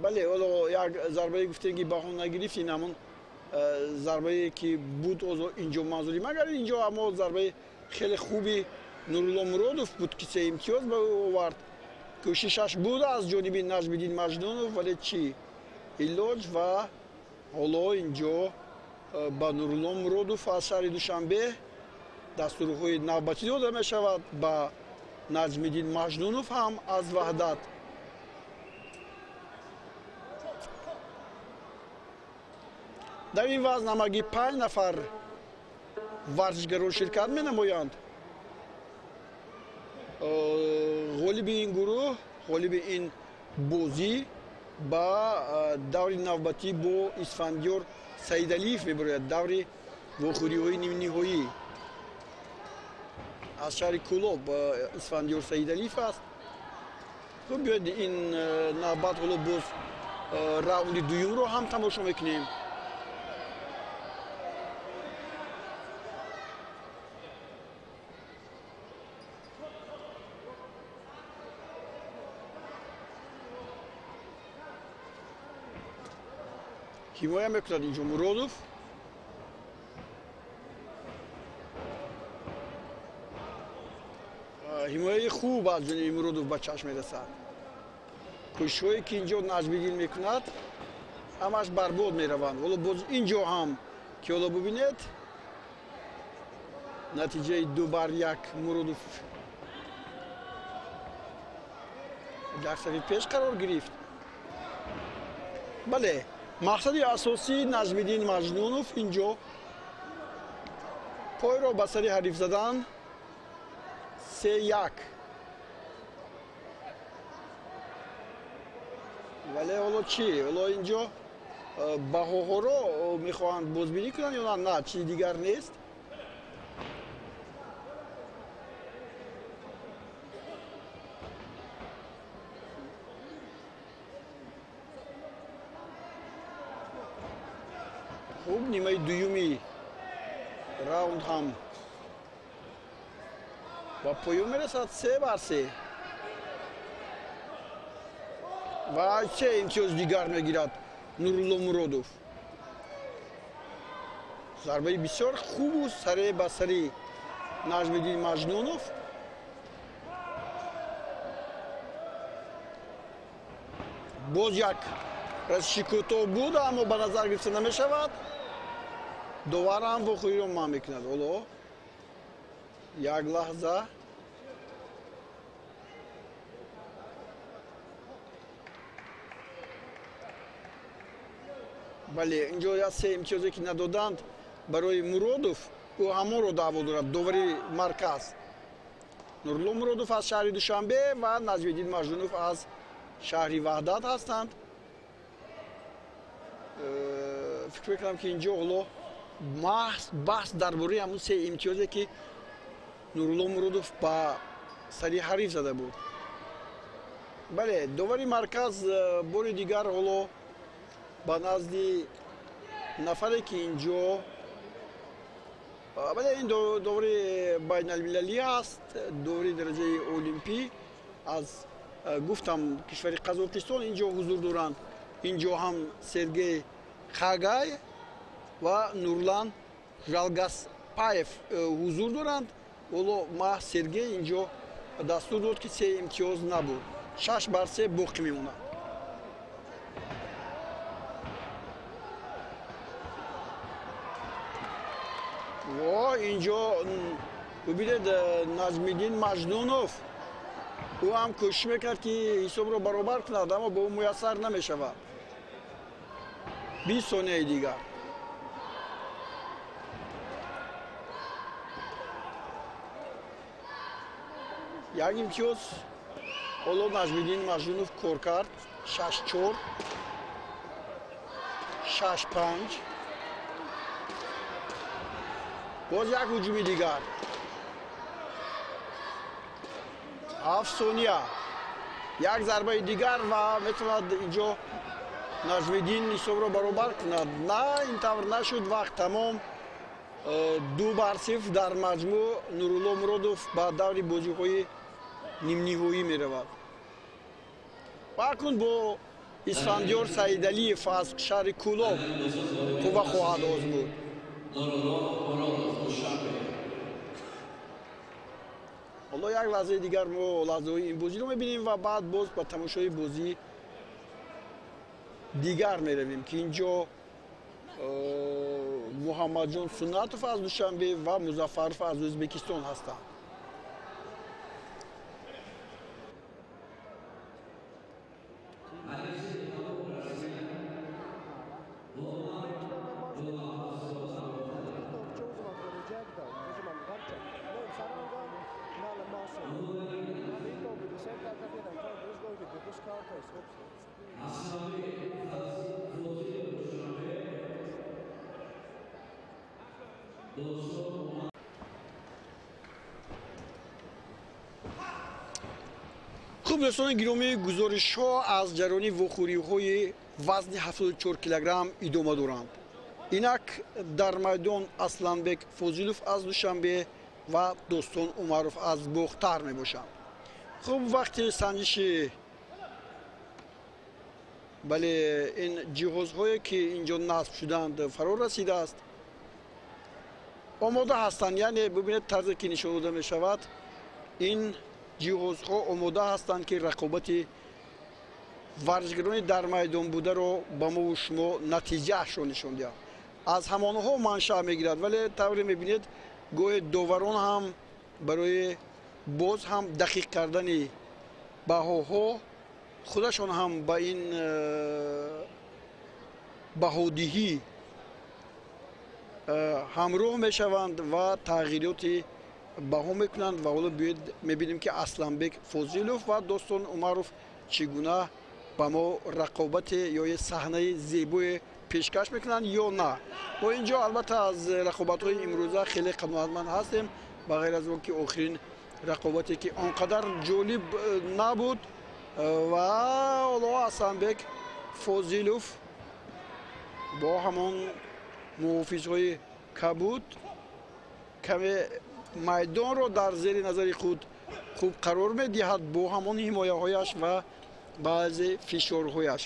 Бале, ҳоло як зарбае гуфтем, ки баҳо нагирифт, ин ҳамон зарбае ки буд инҷо манзури, магар инҷо аммо зарбаи хеле хуби Нурулло Муродов буд, ки се имтиёз ба ӯ овард. Кӯшишаш буд аз ҷониби Наҷмиддин Маҷнунов, вале чӣ илоҷ. Ва ҳоло инҷо ба Нурулло Муродов аз шаҳри Душанбе дастурҳои навбатӣ дода мешавад, ба Наҷмиддин Маҷнунов ҳам аз Ваҳдат. Дар ин вазн ҳамагӣ 5 нафар варзишгарон ширкат менамоянд. Ғолиби ин гурӯҳ, ғолиби ин бозӣ ба даври навбатӣ бо Исфандиёр Саидалиев мебарояд, даври вохӯриҳои нимниҳоӣ. Аз шаҳри Кӯлоб Исфандиёр Саидалиев аст. Хуб, биёед ин навбат ҳоло боз раунди дуюмро ҳам тамошо мекунем. Ҳимоя мекунад инҷо Муродов. Ҳимояи хуб аз ҷониби Муродов ба чашм мерасад. Кӯшишҳое ки инҷо Наҷмиддин мекунад, ҳамаш барбод мераванд. Ҳоло боз инҷо ҳам ки ҳоло бубинед, натиҷаи 2-1 Муродов дар сафи пеш қарор гирифт. Бале, мақсади асосии Наҷмиддин Маҷнунов инҷо пойро ба сари ҳариф задан. 3-1. Вале ҳоло чӣ? Ҳоло инҷо баҳоҳоро мехоҳанд бозбинӣ кунанд ё на? Чизи дигар нест. Хуб, нимаи дуюми раунд ҳам ба поён мерасад. 3-3. Ва се имтиёз дигар мегирад Нурулло Муродов. Зарбаи бисёр хубу саре ба сари Наҷмиддин Маҷнунов. Боз як расиши кӯтоҳ буд, аммо ба назар гирифта намешавад. Довар ҳам вохӯриро манъ мекунад. Ҳоло як лаҳза. Бале, инҷо як се имтиёзе ки надоданд барои Муродов, ӯ ҳамонро даъво дорад, довари марказ. Нурулло Муродов аз шаҳри Душанбе ва Наҷмиддин Маҷнунов аз шаҳри Ваҳдат ҳастанд. Фикр мекунам, ки инҷо ҳоло маҳз баҳс дар бораи ҳамон се имтиёзе ки Нурулло Муродов ба сари ҳариф зада буд. Бале, довари марказ бори дигар ҳоло ба назди нафаре ки инҷо, бале, ин довари байналмилалӣ аст, довари дараҷаи олимпӣ аз гуфтам кишвари Қазоқистон инҷо ҳузур доранд. Инҷо ҳам Сергей Хагай ва Нурлан Жалгаспаев ҳузур доранд. Ҳоло маҳз Сергей инҷо дастур дод, ки се имтиёз набуд. 6-3 боқӣ мемонад. Во, инҷо бубинед, Наҷмиддин Маҷнунов ӯ ҳам кӯшиш мекард, ки ҳисобро баробар кунад, аммо ба ӯ муяссар намешавад. 20 сонияи дигар. Як имтиёз ҳоло Наҷмиддин Маҷнунов кор кард. 6-4, 6-5. Боз як ҳуҷуми дигар. 7 сония. Як зарбаи дигар ва метавонад инҷо Наҷмиддин ҳисобро баробар кунад. На, ин тавр нашуд, вақт тамом. 2-0 дар маҷмӯъ Нурулло Муродов ба даври бозиҳои нимниҳоӣ меравад. Ва акнун бо Исфандиёр Саидалиев аз шаҳри Кӯлоб қувва хоҳад озмуд. Ҳоло як лаҳзаи дигар мо лаҳзаҳои ин бозиро мебинем ва баъд боз ба тамошои бозии дигар меравем, ки инҷо Муҳаммадҷон Суннатов аз Душанбе ва Музаффаров аз Ӯзбекистон ҳастанд. Хуб, дӯстони гиромӣ, гузоришҳо аз ҷараёни вохӯриҳои вазни 74 килограмм идома доранд. Инак дар майдон Асланбек Фозилов аз Душанбе ва Достон Умаров аз Бохтар мебошанд. Хуб, вақти санҷиши бале ин ҷиҳозҳое ки инҷо насб шуданд фаро расидааст. Омода ҳастанд, яъне бибинед тарзе ки нишон дода мешавад, ин ҷиҳозҳо омода ҳастанд ки рақобати варзишгарони дар майдон бударо ба мову шумо натиҷаашро нишон диҳанд. Аз ҳамонҳо маншаъ мегирад, вале тавре мебинед гоҳе доварон ҳам барои боз ҳам дақиқ кардани баҳоҳо худашон ҳам ба ин баҳодиҳӣ ҳамроҳ мешаванд ва тағйироти баҳо мекунанд. Ва ҳоло биёед мебинем ки Асланбек Фозилов ва Достон Умаров чӣ гуна ба мо рақобате ё саҳнаи зебое пешкаш мекунанд ё на. Мо инҷо албатта аз рақобатҳои имрӯза хеле қаноатманд ҳастем, ба ғайр аз он ки охирин рақобате ки он қадар ҷолиб набуд. Ва ҳоло Асланбек Фозилов бо ҳамон муҳофизҳои кабуд каме майдонро дар зери назари худ хуб қарор медиҳад бо ҳамон ҳимояҳояш ва баъзе фишорҳояш.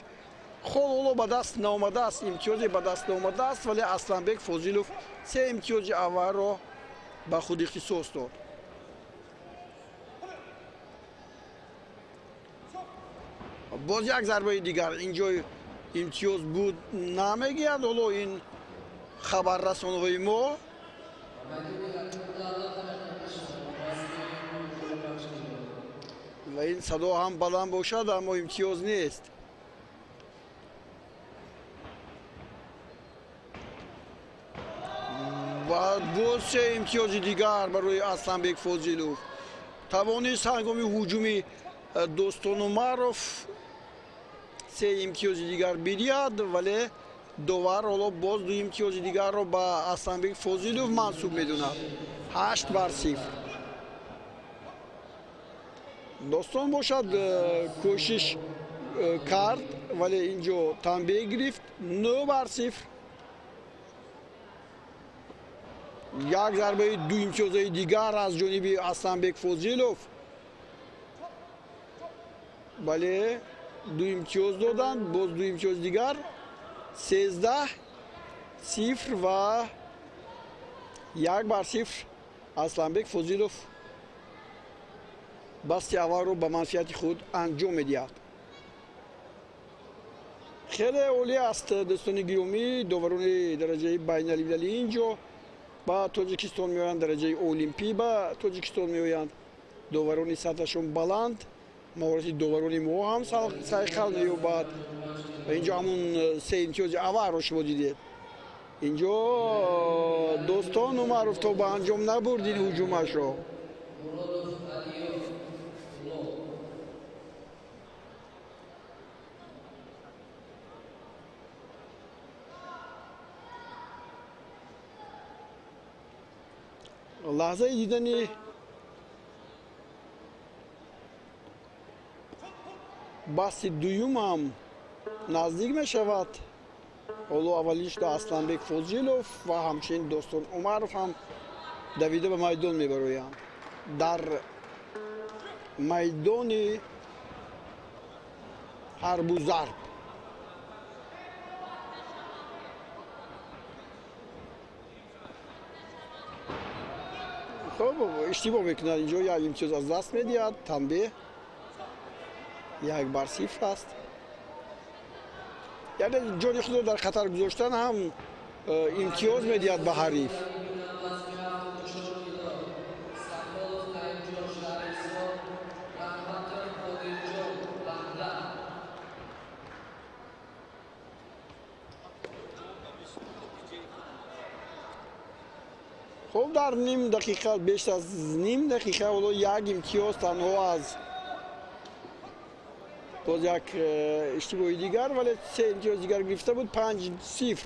Хол ҳоло ба даст наомадааст, имтиёзе ба даст наомадааст, вале Асланбек Фозилов 3 имтиёзи аввалро ба худ ихтисос дод. Боз як зарбаи дигар инҷо имтиёз буд намегӯянд ҳоло ин хабаррасонҳои мо. Ва ин садо ҳам баланд бошад, аммо имтиёз нест. Ва боз 3 имтиёзи дигар барои Асланбек Фозилов. Тавонист ҳангоми ҳуҷуми Достон Умаров 3 имтиёзи дигар бидиҳад, вале довар ҳоло боз 2 имтиёзи дигарро ба Асланбек Фозилов мансуб медонад. 8-0. Достон бошад кӯшиш кард, вале инҷо танбеҳ гирифт. 9-0. Як зарбаи 2 имтиёзаи дигар аз ҷониби Асланбек Фозилов. Бале, 2 имтиёз доданд, боз 2 имтиёз дигар. 13-0 ва 1-0 Асланбек Фозилов басти аввалро ба манфиати худ анҷом медиҳад. Хеле олӣ аст дӯстони гиромӣ, доварони дараҷаи байналмилалӣ инҷо ба Тоҷикистон меоянд, дараҷаи олимпӣ ба Тоҷикистон меоянд. Доварони сатҳашон баланд, маҳорати доварони мо ҳам сайқал меёбад. Ва инҷо ҳамун 3 имтиёзи аввалро шумо дидед. Инҷо Достон Умаров то ба анҷом набурд ин ҳуҷумашро. Лаҳзаи дидани Басти дуюм ҳам наздик мешавад. Ҳоло аввалин шуда Асланбек Фозилов ва ҳамчунин Достон Умаров ҳам давида ба майдон мебароянд. Дар майдони ҳарбу зарб. Хуб, иштибоҳ мекунад инҷо, як имтиёз аз даст медиҳад, танбеҳ 1-0 аст. Яъне ҷони худро дар хатар гузоштан ҳам имтиёз медиҳад ба ҳариф. Хуб, дар ним дақиқа, беш аз ним дақиқа ҳоло як имтиёз танҳо аз боз як иштибоҳи дигар, вале се имтиёз дигар гирифта буд, 5-0.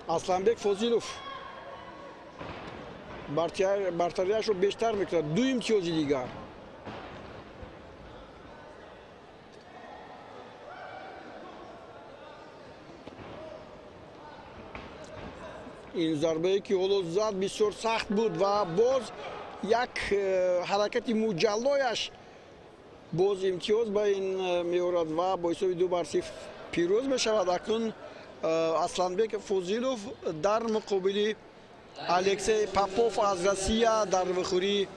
Асланбек Фозилов бартариашро бештар мекунад, 2 имтиёзи дигар. Ин зарбае ки ҳоло зад бисёр сахт буд ва боз як ҳаракати муҷаллояш боз имтиёз ба ин меорад ва бо ҳисоби 2-0 пирӯз мешавад. Акнун Асланбек Фозилов дар муқобили Алексей Попов аз Россия дар вухӯрии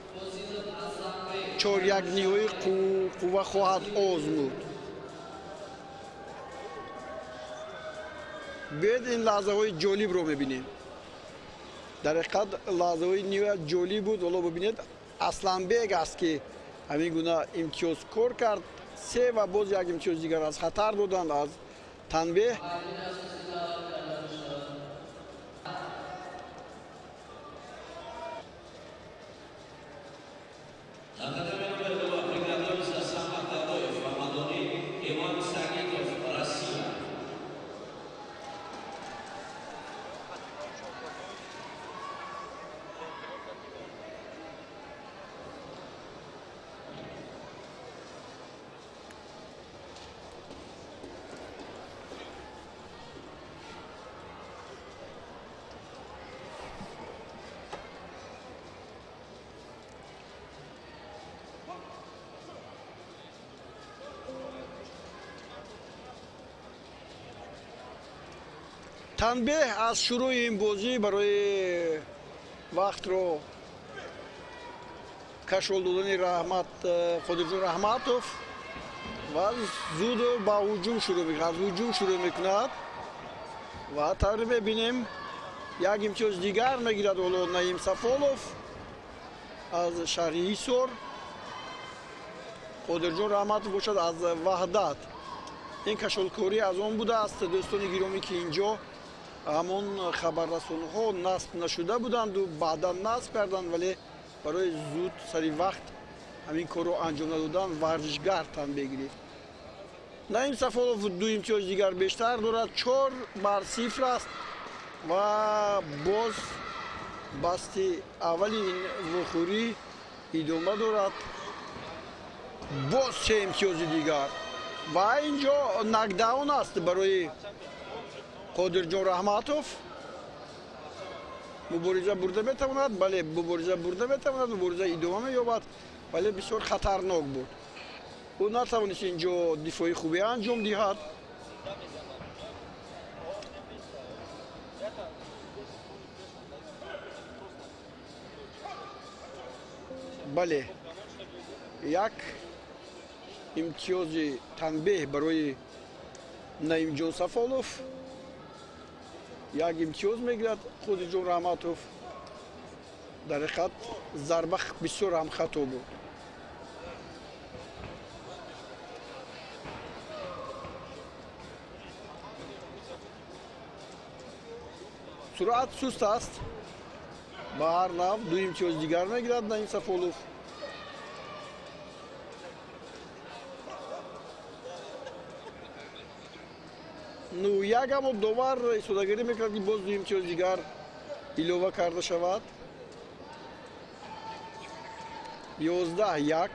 4-1 ниҳоӣ қувва хоҳад озмуд. Биёед ин лаҳзаҳои ҷолибро мебинем. Дар ҳақиқат лаҳзаҳои ниҳоят ҷолиб буд. Ҳоло бибинед, Асланбек аст ки ҳамин гуна имтиёз кор кард, 3 ва боз як имтиёз дигар аз хатар доданд аз танбеҳ. Танбеҳ аз шурӯи ин бозӣ барои вақтро кашол додани Раҳмат Қодирҷон Раҳматов ва зуд ба ҳуҷум шурӯъ мекунад, аз ҳуҷум шурӯъ мекунад ва тавре мебинем як имтиёз дигар мегирад ҳоло Наим Сафолов аз шаҳри Ҳисор, Қодирҷон Раҳматов бошад аз Ваҳдат. Ин кашолкорӣ аз он будааст, дӯстони гиромӣ, ки инҷо ҳамон хабаррасонҳо насб нашуда буданду баъдан насб карданд, вале барои зуд сари вақт ҳамин корро анҷом надодан варзишгар танбеҳ гирифт. Наим Сафолов 2 имтиёз дигар бештар дорад, 4-0 аст ва боз басти аввали ин вухӯрӣ идома дорад, боз 3 имтиёзи дигар ва инҷо нокдаун аст барои Қодирҷон Раҳматов. Мубориза бурда метавонад, бале, мубориза бурда метавонад, мубориза идома меёбад, вале бисёр хатарнок буд. Ӯ натавонист инҷо дифои хубе анҷом диҳад. Бале, як имтиёзи танбеҳ барои Наимҷон Сафолов, як имтиёз мегирад Қодирҷон Раҳматов. Дар ҳақиқат зарба бисёр ҳам хато буд. Суръат суст аст, ба ҳар нав 2 имтиёз дигар мегирад Наим Сафолов. Ну, як аммо довар истифодагарӣ мекунад, ки боз 2 имтиёз дигар илова карда шавад. 11-1.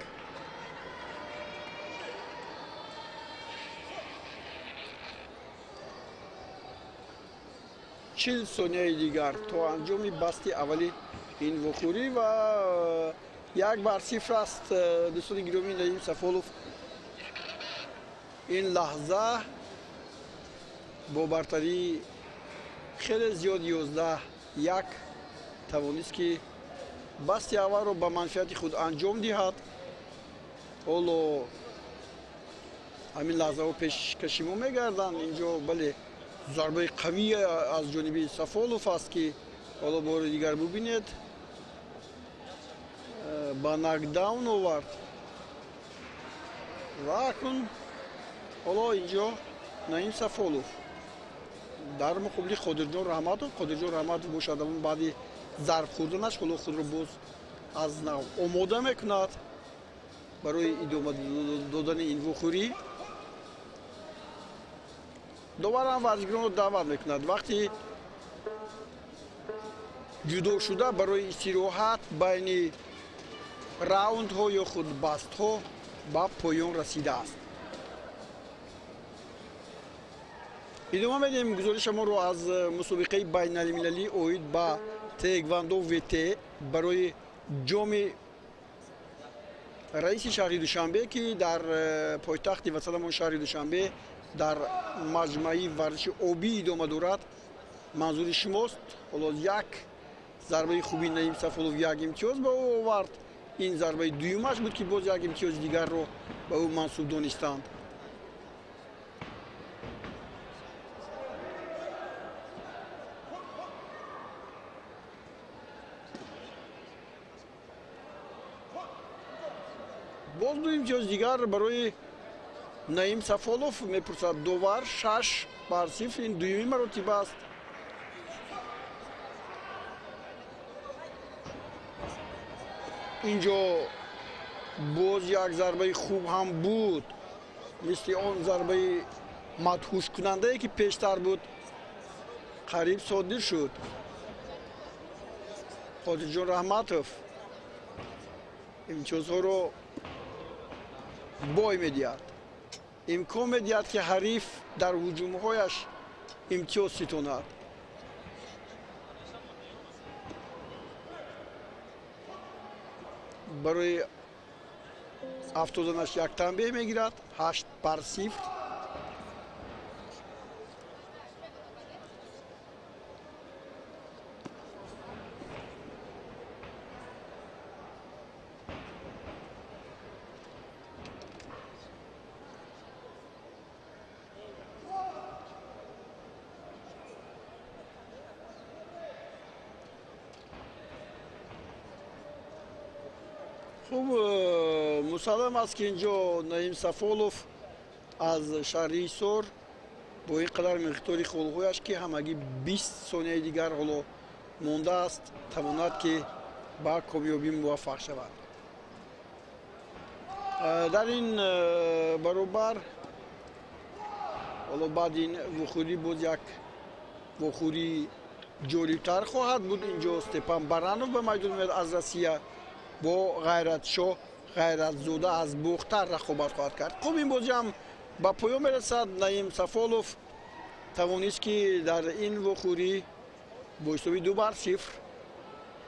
40 сонияи дигар то анҷоми басти аввали ин вохӯрӣ ва 1-0 аст. Дӯстони гиромӣ, Наим Сафолов ин лаҳза бо бартарии хеле зиёд 11-1 тавонист, ки басти аввалро ба манфиати худ анҷом диҳад. Ҳоло ҳамин лаҳзаҳо пешкаши мо мегарданд. Инҷо бале, зарбаи қавӣ аз ҷониби Сафолов аст, ки ҳоло бори дигар бубинед, ба нокдаун овард ва акнун ҳоло инҷо Наим Сафолов дар муқобили Қодирҷон Раҳматов. Қодирҷон Раҳматов бошад, баъди зарб хӯрданаш ҳоло худро боз аз нав омода мекунад барои идома додани ин вохӯрӣ. Доварам варзишгаронро даъват мекунад. Вақти ҷудо шуда барои истироҳат байни раундҳо ё худ бастҳо ба поён расидааст. Идома медиҳем гузоришамонро аз мусобиқаи байналмилалӣ оид ба таеквондо ВТ барои ҷоми раиси шаҳри Душанбе, ки дар пойтахти ватанамон шаҳри Душанбе дар маҷмӯаи варзиши обӣ идома дорад. Манзури шумост. Ҳоло як зарбаи хуби Наим Сафолов як имтиёз ба ӯ овард. Ин зарбаи дуюмаш буд, ки боз як имтиёзи дигарро ба ӯ мансуб донистанд. Боз ду имтиёзи дигар барои Наим Сафолов мепурсад довар. 6-0 ин дуюми маротиба аст. Инҷо боз як зарбаи хуб ҳам буд, мисли он зарбаи мадҳушкунандае, ки пештар буд, қариб содир шуд. Қодирҷон Раҳматов имтиёзҳоро бой медиҳад, имкон медиҳад, ки ҳариф дар ҳуҷумҳояш имтиёз ситонад. Барои афтоданаш як танбеҳ мегирад. 8-0. Хуб, мусаллам аст, ки инҷо Наим Сафолов аз шаҳри Ҳисор бо ин қадар миқдори холҳояш, ки ҳамагӣ 20 сонияи дигар ҳоло мондааст, тавонад, ки ба комёбӣ муваффақ шавад. Дар ин баробар ҳоло баъди ин вохӯрӣ боз як вохӯрии ҷолибтар хоҳад буд. Инҷо Степан Баранов ба майдон меояд аз Россия, бо Ғайратшоҳ Ғайратзода аз Бохтар рақобат хоҳад кард. Хуб, ин бозӣ ҳам ба поён мерасад. Наим Сафолов тавонист, ки дар ин вохӯрӣ бо ҳисоби 2-0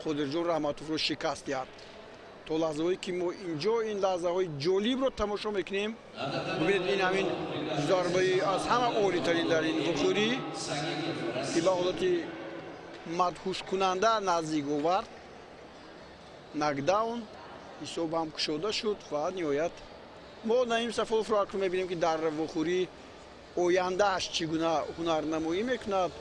Қодирҷон Раҳматовро шикаст диҳад. То лаҳзаҳое, ки мо инҷо ин лаҳзаҳои ҷолибро тамошо мекунем, бубинед, ин ҳамин зарбаи аз ҳама олитарин дар ин вохӯрӣ, ки ба ҳолати мадҳушкунанда наздик овард. Нокдаун, ҳисоб ҳам кушода шуд ва ниҳоят мо Наим Сафоловро акнун мебинем, ки дар вохӯрии ояндааш чӣ гуна ҳунарнамоӣ мекунад.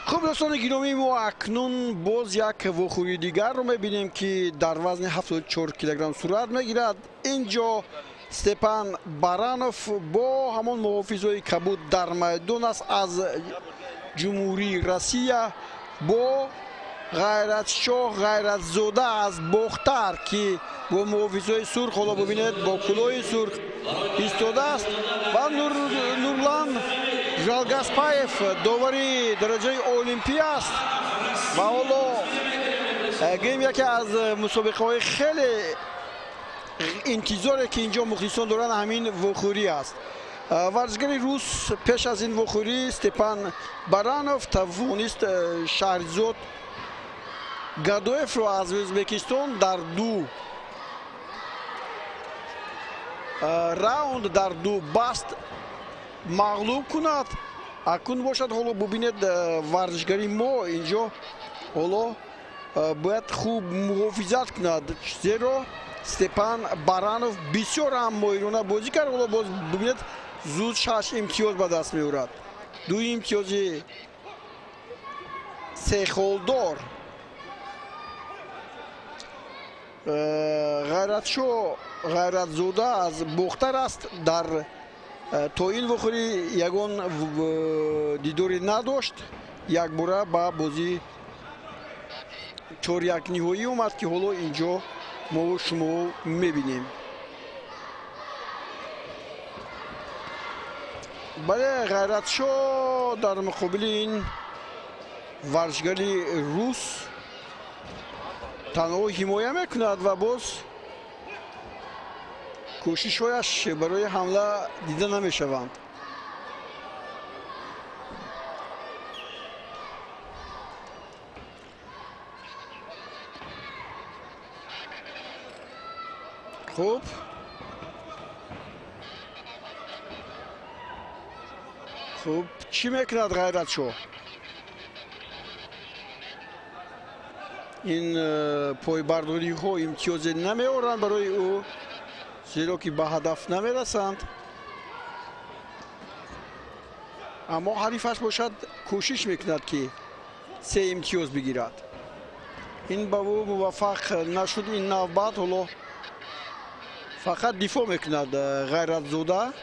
Хуб, дӯстони гиромӣ, мо акнун боз як вохӯрии дигарро мебинем, ки дар вазни 74 килограмм сурат мегирад. Инҷо Степан Баранов бо ҳамон муҳофизҳои кабуд дар майдон аст аз Ҷумҳурии Россия, бо Ғайратшоҳ Ғайратзода аз Бохтар, ки бо муҳофизҳои сурх, ҳоло бубинед, бо кулоҳи сурх истодааст, ва Нурлан Жалгаспаев довари дараҷаи олимпӣ аст. Ва ҳоло гӯем, яке аз мусобиқаҳои хеле интизоре, ки инҷо мухлисон доранд, ҳамин вохӯрӣ аст. Варзишгари рус пеш аз ин вохӯрӣ Степан Баранов тавонист Шаҳрзод Гадоевро аз Ӯзбекистон дар ду раунд, дар ду баст мағлуб кунад. Акнун бошад, ҳоло бубинед, варзишгари мо инҷо ҳоло бояд хуб муҳофизат кунад, зеро Степан Баранов бисёр ҳам моҳирона бозӣ кард. Ҳоло боз бубинед, зуд 6 имтиёз ба даст меорад. Ду имтиёзи сехолдор. Ғайратшо Ғайратзода аз Бохтар аст. Дар то ин вохӯрӣ ягон дидоре надошт. Якбора ба бозии 4-1 ниҳоӣ омад, ки ҳоло инҷо мо шумо мебинем. Бале, Ғайратшо дар муқобили ин варзишгари рус танҳо ҳимоя мекунад ва боз кӯшишҳояш барои ҳамла дида намешаванд. Хуб, хуб, чӣ мекунад Ғайратшо? Ин пойбардориҳо имтиёзе намеоранд барои ӯ, зеро ки ба ҳадаф намерасанд. Аммо ҳарифаш бошад кӯшиш мекунад, ки 3 имтиёз бигирад. Ин ба ӯ муваффақ нашуд ин навбат. Ҳоло фақат дифоъ мекунад Ғайратзода.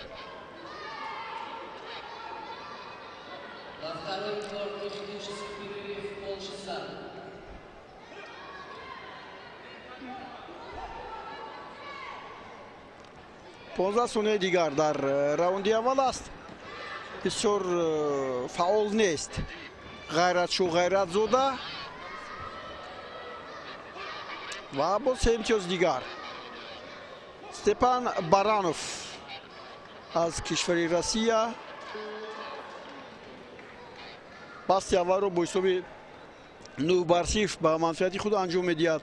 Понздаҳ сонияи дигар дар раунди аввал аст. Бисёр фаъол нест Ғайратшо Ғайратзода ва боз 3 имтиёз дигар. Степан Баранов аз кишвари Россия басти аввалро бо ҳисоби 9-0 ба манфиати худ анҷом медиҳад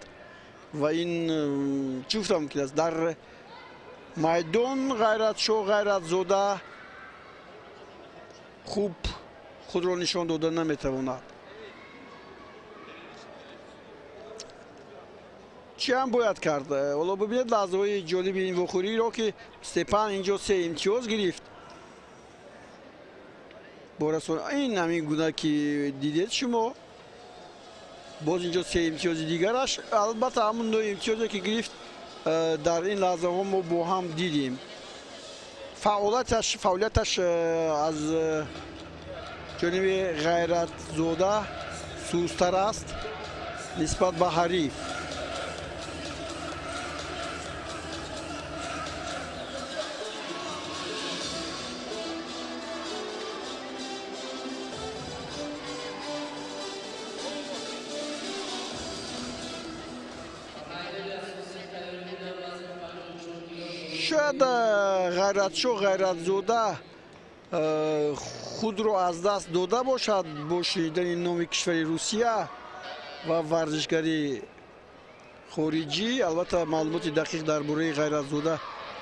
ва ин чӣ гуфта мумкин аст, дар майдон Ғайратшо Ғайратзода хуб худро нишон дода наметавонад. Чӣ ҳам бояд кард? Ҳоло бибинед лаҳзаҳои ҷолиби ин вохӯриро, ки Степан инҷо 3 имтиёз гирифт. Борасон ин ҳамин гуна ки дидед шумо, боз инҷо 3 имтиёзи дигараш. Албатта ҳамун 9 имтиёзе ки гирифт дар ин лаҳзаҳо мо бо ҳам дидем. Фаъолияташ аз ҷониби Ғайратзода сустар аст нисбат ба ҳариф. Шояд Ғайратшо Ғайратзода худро аз даст дода бошад бо шунидани номи кишвари Русия ва варзишгари хориҷӣ. Албатта маълумоти дақиқ дар бораи Ғайратзода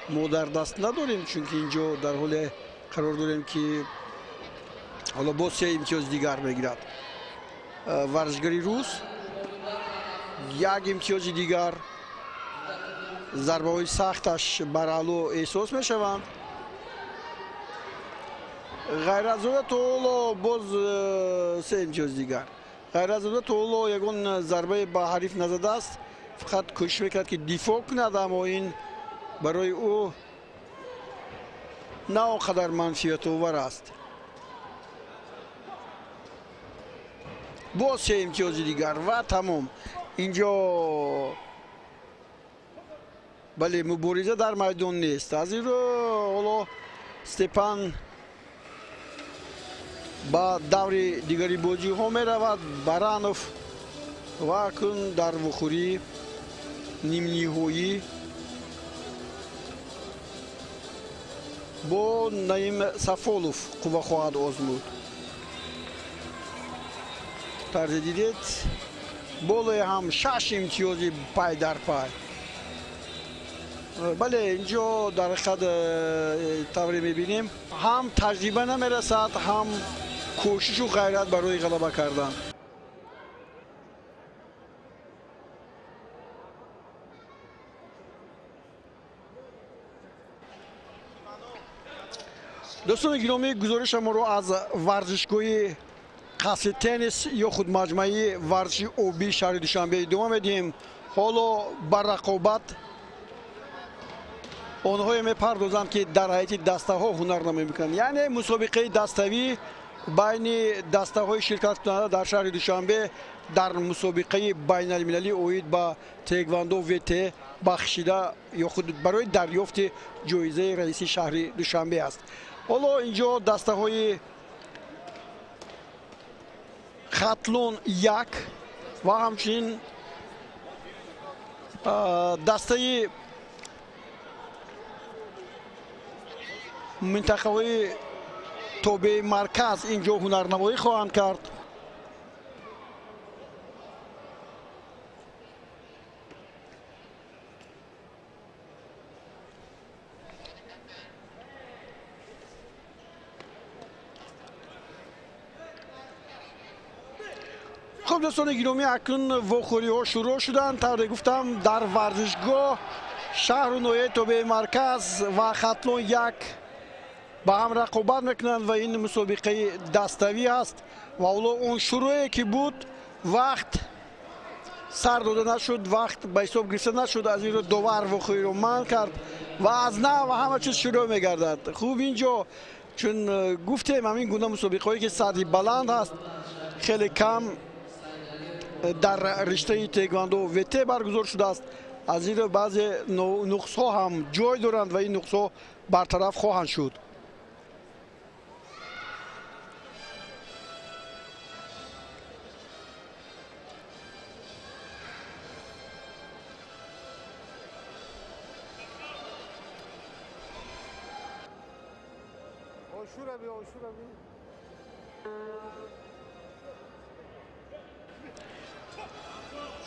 мо дар даст надорем, чунки инҷо дар ҳоле қарор дорем, ки ҳоло боз 3 имтиёз дигар мегирад варзишгари рус. 1 имтиёзи дигар. Зарбаҳои сахташ бараъло эҳсос мешаванд. Ғайратзода то ҳоло боз 3 имтиёз дигар. Ғайратзода то ҳоло ягон зарбае ба ҳариф назадааст, фақат кӯшиш мекард, ки дифоъ кунад, аммо ин барои ӯ на он қадар манфиатовар аст. Боз 3 имтиёзи дигар ва тамом. Инҷо бале, мубориза дар майдон нест. Аз ин рӯ ҳоло Степан ба даври дигари бозиҳо меравад. Баранов ва акнун дар вухӯрии нимниҳоӣ Бо Наим Сафолов қувва хоҳад озмуд. Тарзе дидед, болои ҳам 6 имтиёзи пай дар пай. Бале, инҷо дар ҳақиқат тавре мебинем, ҳам таҷриба намерасад, ҳам кӯшишу ғайрат барои ғалаба кардан. Дӯстони гиромӣ, гузоришамонро аз варзишгоҳи қасри теннис ё худ маҷмӯаи варзиши обии шаҳри Душанбе идома медиҳем. Ҳоло ба рақобат онҳое мепардозанд, ки дар ҳайати дастаҳо ҳунарнамоӣ мекунанд, яъне мусобиқаи даставӣ байни дастаҳои ширкаткунанда дар шаҳри Душанбе дар мусобиқаи байналмилалӣ оид ба теквандо ВТ бахшида ё худ барои дарёфти ҷоизаи раиси шаҳри Душанбе аст. Ҳоло инҷо дастаҳои Хатлон 1 ва ҳамчунин дастаи минтақаҳои тобеи марказ инҷо ҳунарнамоӣ хоҳанд кард. Хуб, дӯстони гиромӣ, акнун вохӯриҳо шурӯъ шуданд. Тавре гуфтам, дар варзишгоҳ шаҳру ноҳияи тобеи марказ ва Хатлон 1 ба ҳам рақобат мекунанд ва ин мусобиқаи даставӣ аст. Ва ҳоло он шурӯъе ки буд, вақт сар дода нашуд, вақт ба ҳисоб гирифта нашуд, аз ин рӯ довар вохӯриро манъ кард ва аз нав ҳама чиз шурӯъ мегардад. Хуб, инҷо чун гуфтем, ҳамин гуна мусобиқаҳое ки сатҳи баланд ҳаст, хеле кам дар риштаи теквандо ВТ баргузор шудааст. Аз ин рӯ баъзе нуқсҳо ҳам ҷой доранд ва ин нуқсҳо бартараф хоҳанд шуд.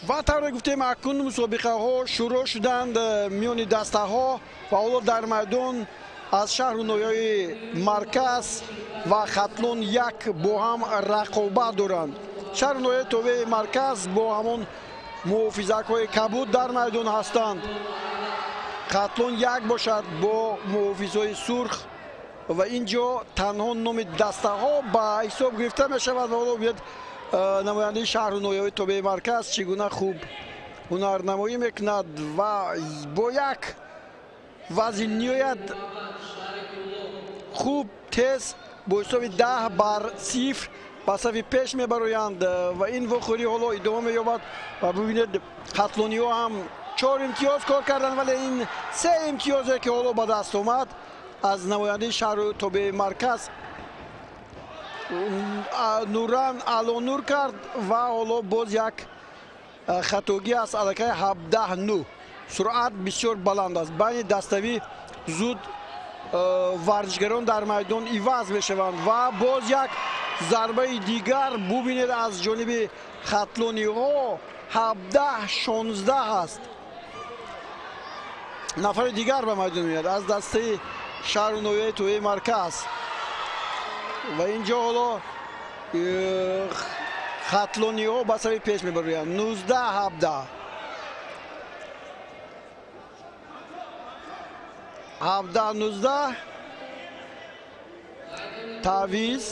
Ва тавре гуфтем, акнун мусобиқаҳо шурӯъ шуданд миёни дастаҳо ва ҳоло дар майдон аз шаҳру ноҳияи марказ ва Хатлон 1 бо ҳам рақобат доранд. Шаҳру ноҳияи тобеи марказ бо ҳамон муҳофизакҳои кабуд дар майдон ҳастанд. Хатлон 1 бошад бо муҳофизҳои сурх ва ин ҷо танҳо номи дастаҳо ба ҳисоб гирифта мешавад. Ва ҳоло бинед, намояндаи шаҳру ноҳияҳои тобеи марказ чӣ гуна хуб ҳунарнамоӣ мекунад ва бо як вазъи ниҳоят хуб тез бо ҳисоби 10-0 ба сафи пеш мебароянд ва ин вохӯрӣ ҳоло идома меёбад. Ва бибинед, хатлониҳо ҳам 4 имтиёз кор карданд, вале ин 3 имтиёзе ки ҳоло ба даст омад аз намояндаи шаҳру тобеи марказ Нуран Алонур кард ва ҳоло боз як хатогӣ аст, аллакай 17-9. Суръат бисёр баланд аст. Байни даставӣ зуд варзишгарон дар майдон иваз мешаванд ва боз як зарбаи дигар бубинед аз ҷониби хатлониҳо, 17-16 аст. Нафари дигар ба майдон меояд аз дастаи шаҳру ноҳияи тобеи марказ ва инҷо ҳоло хатлониҳо ба сафи пеш мебароянд. 19-17. 17-19. Тавиз.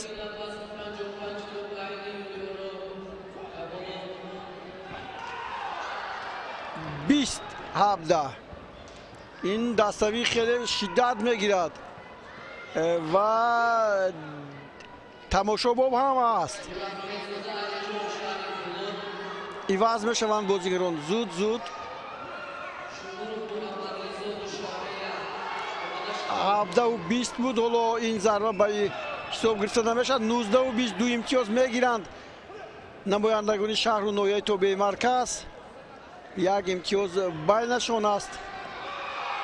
20-17. Ин даставӣ хеле шиддат мегирад ва тамошобоб ҳам аст. Иваз мешаванд бозигарон зуд зуд. 17-20 буд, ҳоло ин зарба ба ҳисоб гирифта намешавад. 19-20, 2 имтиёз мегиранд намояндагони шаҳру ноҳияи тобеи марказ. Як имтиёз байнашон аст.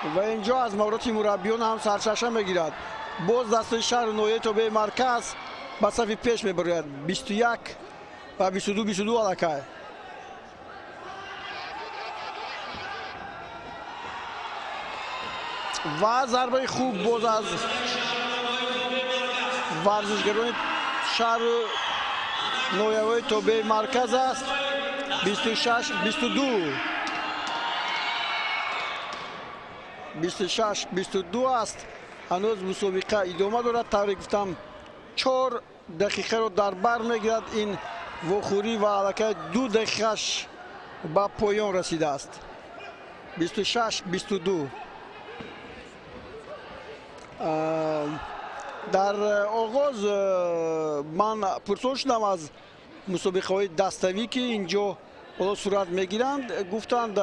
Ва инҷо аз маҳорати мураббиён ҳам сарчашма мегирад. Боз дастаи шаҳру ноҳияи тобеи марказ ба сафи пеш мебарояд. 21 ва 22 22 аллакай. Ва зарбаи хуб боз аз варзишгарони шаҳру ноҳияҳои тобеи марказ аст. 26 22 26 22 аст. Ҳанӯз мусобиқа идома дорад. Тавре гуфтам, 4 дақиқаро дар бар мегирад ин вохӯрӣ ва аллакай 2 дақиқаш ба поён расидааст. 26 22. Дар оғоз ман пурсон шудам аз мусобиқаҳои даставӣ, ки инҷо ҳоло сурат мегиранд. Гуфтанд,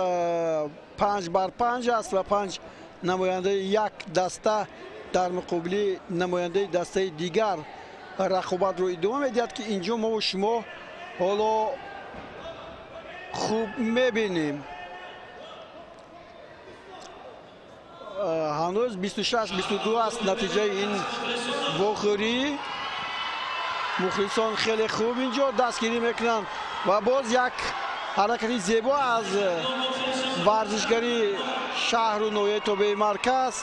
5 бар 5 аст ва 5 намояндаи як даста дар муқобили намояндаи дастаи дигар рақобатро идома медиҳад, ки инҷо мову шумо ҳоло хуб мебинем. Ҳанӯз 26 22 аст натиҷаи ин вохӯрӣ. Мухлисон хеле хуб инҷо дастгирӣ мекунанд ва боз як ҳаракати зебо аз варзишгари шаҳру ноҳияи тобеи марказ.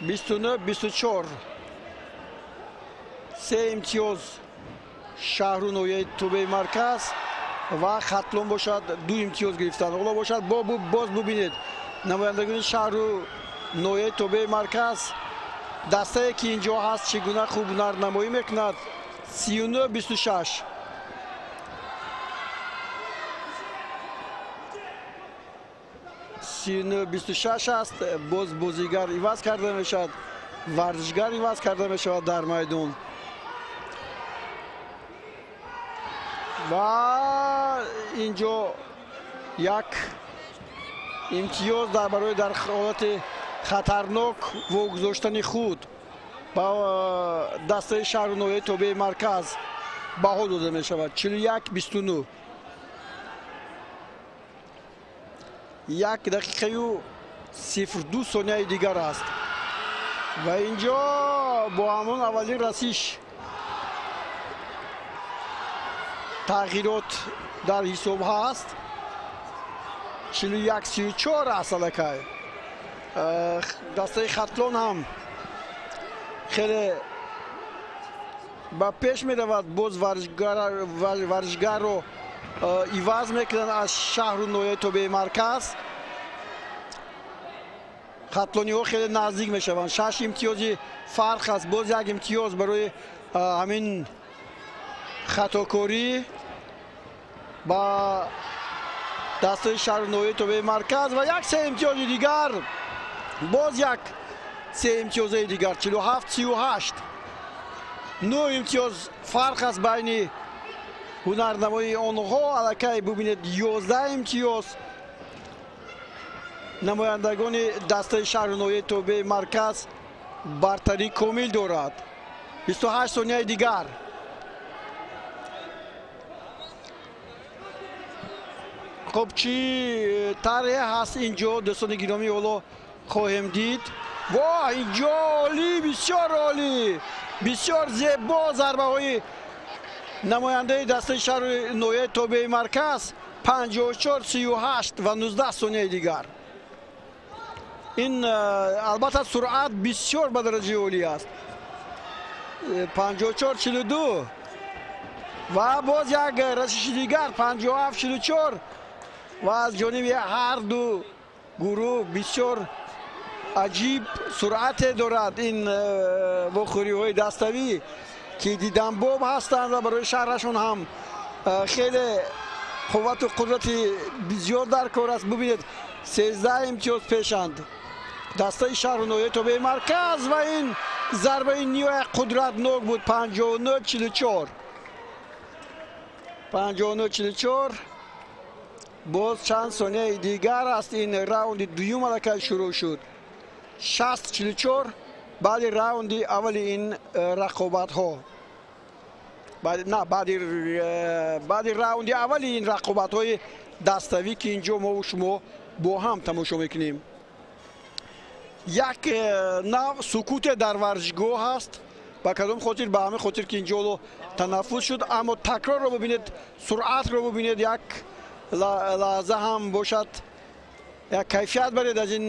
29 24. Се имтиёз шаҳру ноҳияи тобеи марказ ва Хатлон бошад 2 имтиёз гирифтанд. Ҳоло бошад боз бубинед, намояндагони шаҳру ноҳияи тобеи марказ, дастае ки инҷо ҳаст, чӣ гуна хуб ҳунарнамоӣ мекунад. 39 26. 39 26 аст. Боз бозигар иваз карда мешавад, варзишгар иваз карда мешавад дар майдон. Ва инҷо як имтиёз дар барои дар ҳолати хатарнок вогузоштани худ ба дастаи шаҳру ноҳияи тобеи марказ баҳо дода мешавад. 41 29. 1 дақиқаю 02 сонияи дигар аст. Ва инҷо бо ҳамон аввалин расиш тағйирот дар ҳисоб ҳаст. 41 34 аст аллакай. Дастаи Хатлон ҳам хеле ба пеш меравад. Боз варзишгарро иваз мекунанд аз шаҳру ноҳияи тобеи марказ. Хатлониҳо хеле наздик мешаванд. 6 имтиёзи фарқ аст. Боз як имтиёз барои ҳамин хатокорӣ ба дастаи шаҳру ноҳияи тобеи марказ ва як се имтиёзи дигар. Боз як се имтиёзаи дигар. 47 38. 9 имтиёз фарқ аст байни ҳунарнамоии онҳо. Аллакай бубинед, 11 имтиёз намояндагони дастаи шаҳру ноҳияи тобеи марказ бартарии комил дорад. 28 сонияи дигар. Хуб, чӣ тарҳе ҳаст инҷо, дӯстони гиромӣ, ҳоло хоҳем дид. Во, инҷо олӣ, бисёр олӣ, бисёр зебо зарбаҳои намояндаи дастаи шаҳру ноҳияи тобеи марказ. 54 38 ва 19 сонияи дигар. Ин албатта суръат бисёр ба дараҷаи олӣ аст. 54 42 ва боз як расиши дигар. 57 44 ва аз ҷониби ҳар ду гурӯҳ бисёр аҷиб суръате дорад ин вохӯриҳои даставӣ, ки диданбоб ҳастанд ва барои шаҳрашон ҳам хеле қуввату қудрати зиёд дар кор аст. Бубинед, 13 имтиёз пешанд дастаи шаҳру ноҳияи тобеи марказ ва ин зарбаи ниҳоят қудратнок буд. 59 44. 59 44. Боз чанд сонияи дигар аст. Ин раунди дуюм аллакай шурӯъ шуд. 60 44 баъди раунди аввали ин рақобатҳо. На, баъди раунди аввали ин рақобатҳои даставӣ, ки инҷо мову шумо бо ҳам тамошо мекунем. Як нав сукуте дар варзишгоҳ ҳаст. Ба кадом хотир? Ба ҳамин хотир ки инҷо ҳоло танаффус шуд, аммо такрорро бибинед, суръатро бибинед, як лаҳза ҳам бошад як кайфият баред аз ин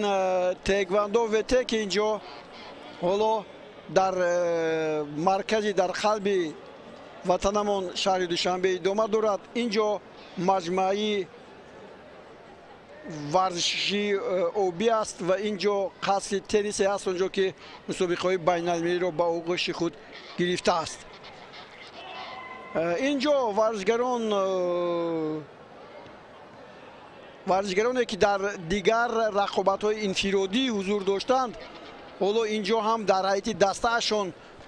теквандо ВТ, ки инҷо ҳоло дар маркази, дар қалби ватанамон шаҳри Душанбе идома дорад. Инҷо маҷмӯаи варзиши обӣ аст ва инҷо қасри теннисе аст, онҷо ки мусобиқаҳои байналмилалиро ба оғӯши худ гирифтааст. Инҷо варзишгароне ки дар дигар рақобатҳои инфиродӣ ҳузур доштанд, ҳоло инҷо ҳам дар ҳайати дастаашон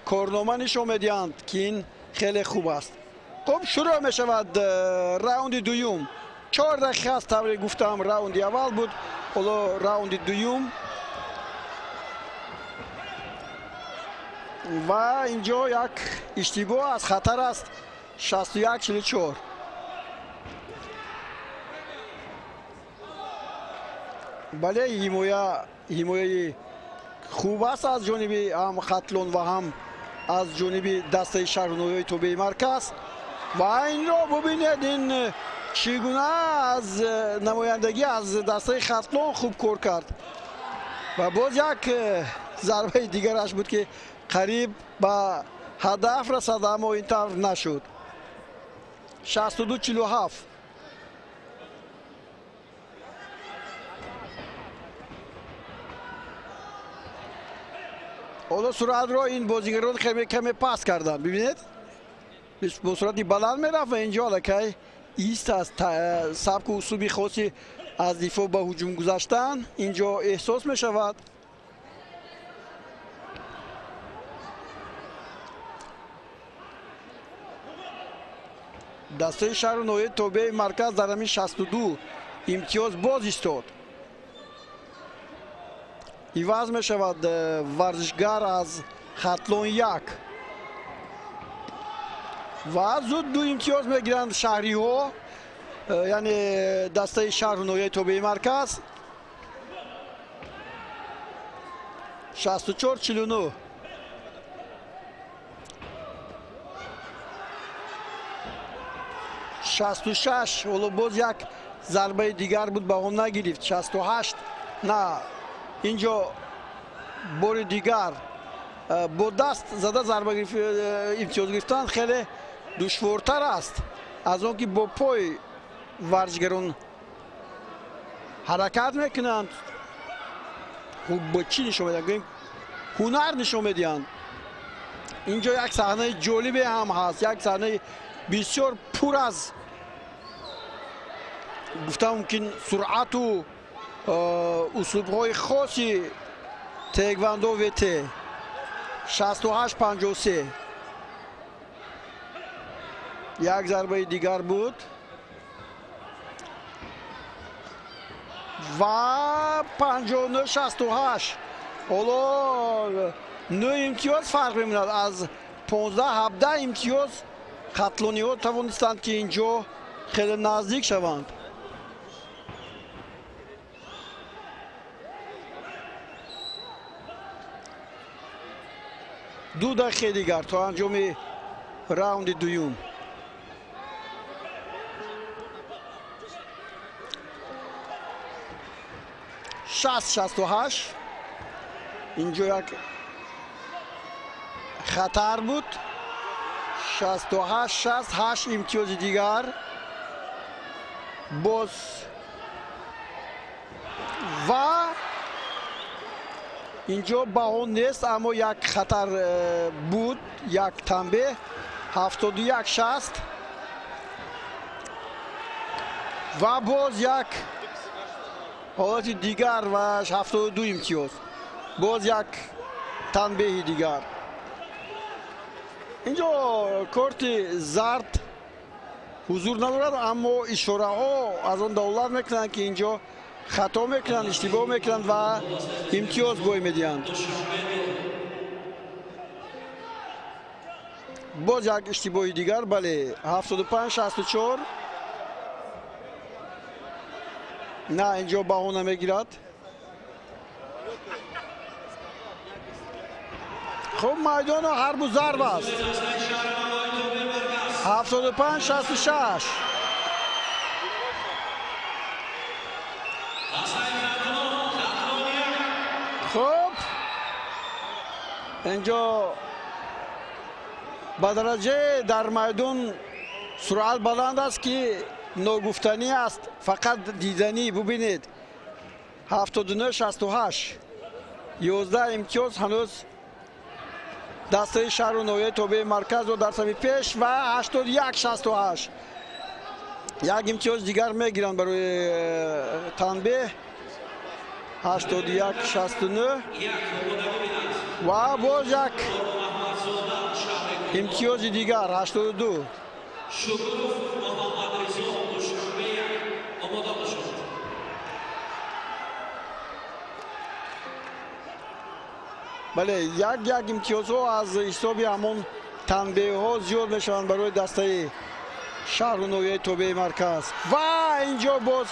корнома нишон медиҳанд, ки ин хеле хуб аст. Хуб, шурӯъ мешавад раунди дуюм. 4 дақиқа аст, тавре гуфтам, раунди аввал буд, ҳоло раунди дуюм. Ва инҷо як иштибоҳ аст, хатар аст. 61-44. Бале, ҳимояи хуб аст аз ҷониби ҳам Хатлон ва ҳам аз ҷониби дастаи шаҳру ноҳияи тобеи марказ. Ва инро бубинед, ин чӣ гуна аз намояндагӣ аз дастаи Хатлон хуб кор кард. Ва боз як зарбаи дигараш буд, ки қариб ба ҳадаф расад, аммо ин тавр нашуд. 62-47. Ҳоло суръатро ин бозигарон каме паст карданд. Бибинед, бо суръати баланд мерафт ва инҷо аллакай ист аст. Сабку услуби хоси аз дифоъ ба ҳуҷум гузаштан инҷо эҳсос мешавад. Дастаи шаҳру ноҳияи тобеи марказ дар ҳамин 62 имтиёз боз истод. Иваз мешавад варзишгар аз Хатлон 1 ва зуд 2 имтиёз мегиранд шаҳриҳо, яъне дастаи шаҳру ноҳияи тобеи марказ. 64-49. 66. Ҳоло боз як зарбаи дигар буд, ба он нагирифт. 68. На, инҷо бори дигар бо даст зада зарба имтиёз гирифтан хеле душвортар аст аз он ки бо пой варзишгарон ҳаракат мекунанд. Хуб, бо чӣ нишон медиҳанд? Гӯем, ҳунар нишон медиҳанд. Инҷо як саҳнаи ҷолибе ҳам ҳаст, як саҳнаи бисёр пур аз, гуфта мумкин, суръату услубҳои хоси теквандо ВТ. 68-53. Як зарбаи дигар буд ва 59-68. Ҳоло 9 имтиёз фарқ мемонад. Аз 15-17 имтиёз хатлониҳо тавонистанд, ки инҷо хеле наздик шаванд. Ду дақиқаи дигар то анҷоми раунди дуюм. 60-68. Инҷо як хатар буд. 68-60, 8 имтиёзи дигар. Боз ва инҷо баҳо нест, аммо як хатар буд, як танбеҳ. 71-60 ва боз як ҳолати дигар ва 72 имтиёз. Боз як танбеҳи дигар. Инҷо корти зард ҳузур надорад, аммо ишораҳо аз он далолат мекунанд, ки инҷо хато мекунанд, иштибоҳ мекунанд ва имтиёз бой медиҳанд. Боз як иштибоҳи дигар, бале, 75-64. На, инҷо баҳона мегирад. Хуб, майдону ҳарбу зарб аст. 75-66. Хуб, инҷо ба дараҷае дар майдон суръат баланд аст, ки ногуфтанӣ аст, фақат диданӣ. Бубинед, 79-68, 11 имтиёз ҳанӯз дастаи шаҳру ноҳияи тобеи марказро дар сафи пеш ва 81-68 як имтиёз дигар мегиранд барои танбеҳ. 81-69 ва боз як имтиёзи дигар, 82. Бале, як як имтиёзҳо аз ҳисоби ҳамон танбеҳҳо зиёд мешаванд барои дастаи шаҳру ноҳияи тобеи марказ. Ва инҷо боз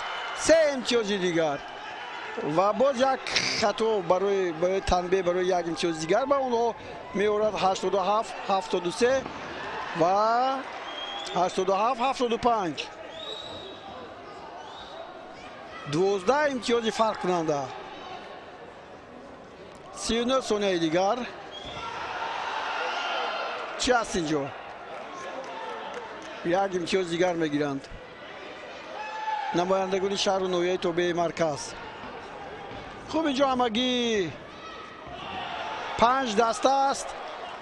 се имтиёзи дигар ва боз як хато барои танбеҳ, барои як имтиёзи дигар ба онҳо меорад. 87-73 ва 87-75, 12 имтиёзи фарқкунанда. 39 сонияи дигар. Чӣ аст инҷо? Як имтиёз дигар мегиранд намояндагони шаҳру ноҳияи тобеи марказ. Хуб, инҷо ҳамагӣ 5 даста аст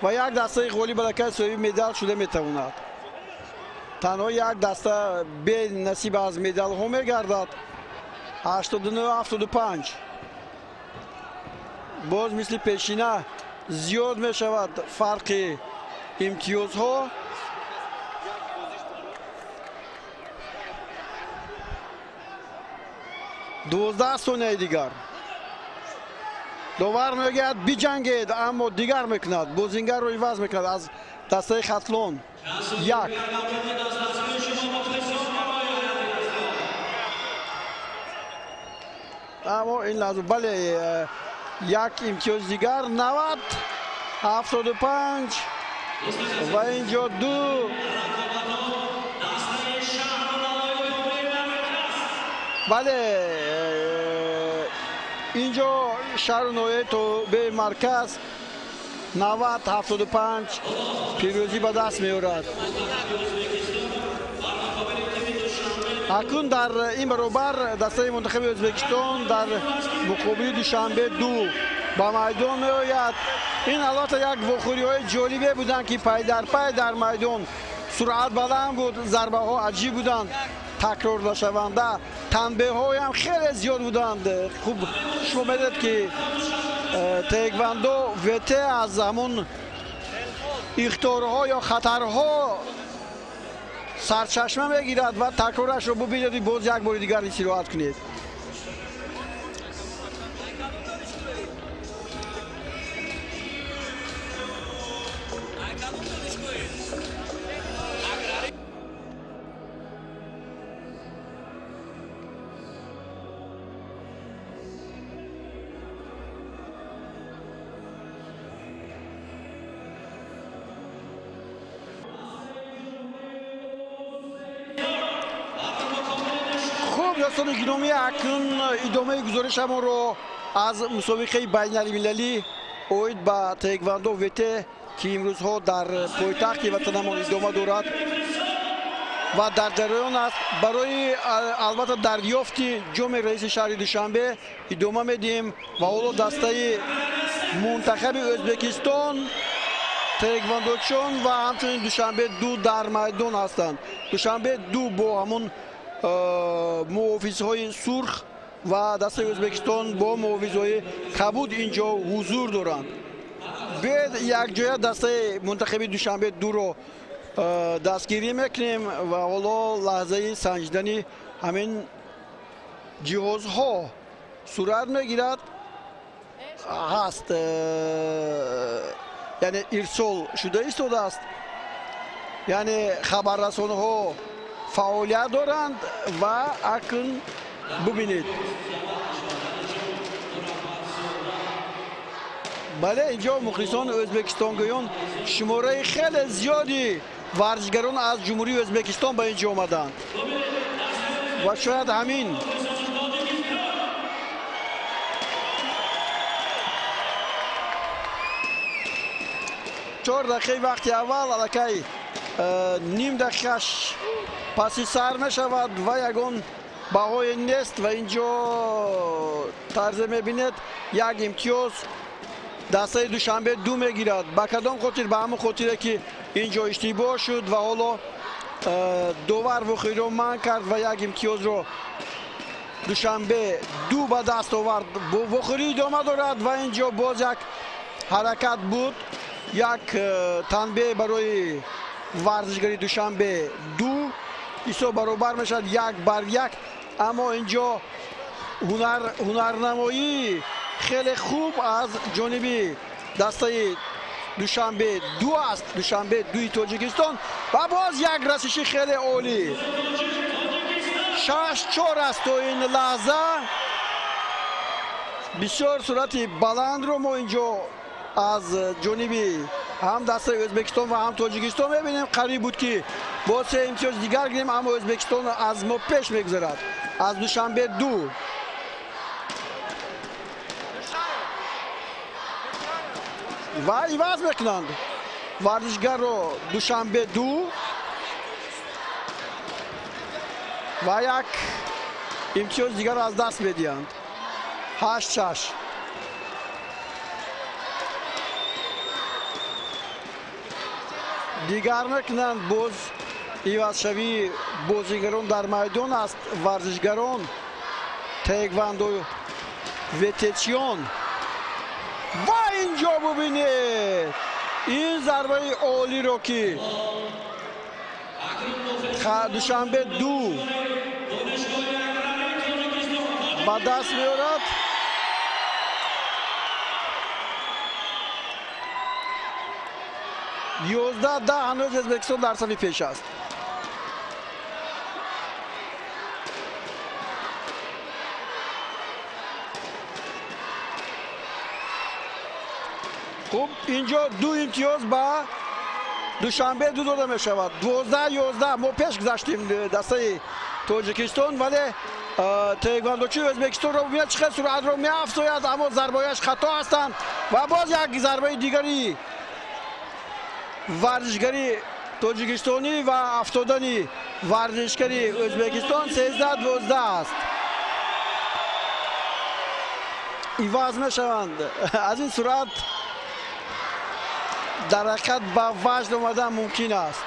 ва як дастаи ғолиб аллакай соҳиби медал шуда метавонад. Танҳо як даста бенасиб аз медалҳо мегардад. 89-75. Боз мисли пешина зиёд мешавад фарқи имтиёзҳо. 12 сонияи дигар. Довар мегӯяд биҷангед, аммо дигар мекунад, бозингарро иваз мекунад аз дастаи Хатлон. Як. Аммо ин лаҳза, бале, як имтиёз дигар, 90-75 ва инҷо ду. Бале, инҷо шаҳру ноҳияи тобеи марказ 90-75 пирӯзӣ ба даст меорад. Акнун дар ин баробар дастаи мунтахаби Ӯзбекистон дар муқобили Душанбе ду ба майдон меояд. Ин албатта як вохӯриҳои ҷолибе буданд, ки пай дар пай дар майдон суръат баланд буд, зарбаҳо аҷиб буданд, такрор нашаванда, танбеҳҳоям хеле зиёд буданд. Хуб, шумо медонед, ки таеквондо ВТ аз ҳамон ихторҳо ё хатарҳо сарчашма мегирад ва такрорашро бубинед, боз як бори дигар истироҳат кунед. Дӯстони гиромӣ, акнун идомаи гузоришамонро аз мусобиқаи байналмилалӣ оид ба таеквондо ВТ, ки имрӯзҳо дар пойтахти ватанамон идома дорад ва дар ҷараён аст, барои албатта дарёфти ҷоми раиси шаҳри Душанбе идома медиҳем. Ва ҳоло дастаи мунтахаби Ӯзбекистон таеквондочон ва ҳамчунин Душанбе ду дар майдон ҳастанд. Душанбе ду бо ҳамон муҳофизҳои сурх ва дастаи Ӯзбекистон бо муҳофизҳои кабуд инҷо ҳузур доранд. Биёед якҷоя дастаи мунтахаби Душанбе дуро дастгирӣ мекунем ва ҳоло лаҳзаи санҷидани ҳамин ҷиҳозҳо сурат мегирад. Ҳаст, яъне ирсол шуда истодааст, яъне хабаррасонҳо фаъолият доранд ва акнун бубинед. Бале, инҷо мухлисони ӯзбекистонгӯён шумораи хеле зиёди варзишгарон аз Ҷумҳурии Ӯзбекистон ба инҷо омаданд ва шояд ҳамин 4 дақиқаи вақти аввал аллакай ним дақиқаш паси сар мешавад ва ягон баҳое нест. Ва инҷо тарзе мебинед, як имтиёз дастаи Душанбе ду мегирад. Ба кадом хотир? Ба ҳамон хотире ки инҷо иштибоҳ шуд ва ҳоло довар вухиро манъ кард ва як имтиёзро Душанбе ду ба даст овард. Вухӯрӣ идома дорад ва инҷо боз як ҳаракат буд, як танбеҳ барои варзишгари Душанбе ду. Ҳисоб баробар мешавад, 1-1. Аммо инҷо ҳунарнамоии хеле хуб аз ҷониби дастаи Душанбе ду аст, Душанбе дуи Тоҷикистон. Ва боз як расиши хеле олӣ. 6-4 аст то ин лаҳза. Бисёр суръати баландро мо инҷо аз ҷониби ҳам дастаи Ӯзбекистон ва ҳам Тоҷикистон мебинем. Қариб буд, ки бо се имтиёз дигар гирем, аммо Ӯзбекистон аз мо пеш мегузарад, аз Душанбе ду. Ва иваз мекунанд варзишгарро Душанбе ду ва як имтиёз дигар аз даст медиҳанд. 8-6. Дигар мекунанд. Боз ивазшавии бозигарон дар майдон аст. Варзишгарон таеквандо ветечиён. Ва инҷо бубинед ин зарбаи олиро, ки Душанбе ду ба даст меорад. 11-10. Ҳанӯз Ӯзбекистон дар сафи пеш аст. Хуб, инҷо ду имтиёз ба Душанбе ду дода мешавад. 12-11. Мо пеш гузаштем дастаи Тоҷикистон, вале таеквандочии Ӯзбекистонро бубинед, чӣ қадр суръатро меафзояд, аммо зарбаҳояш хато ҳастанд. Ва боз як зарбаи дигари варзишгари тоҷикистонӣ ва афтодани варзишгари Ӯзбекистон. 13-12 аст. Иваз мешаванд. Аз ин суръат дар ҳақиқат ба ваҷд омадан мумкин аст.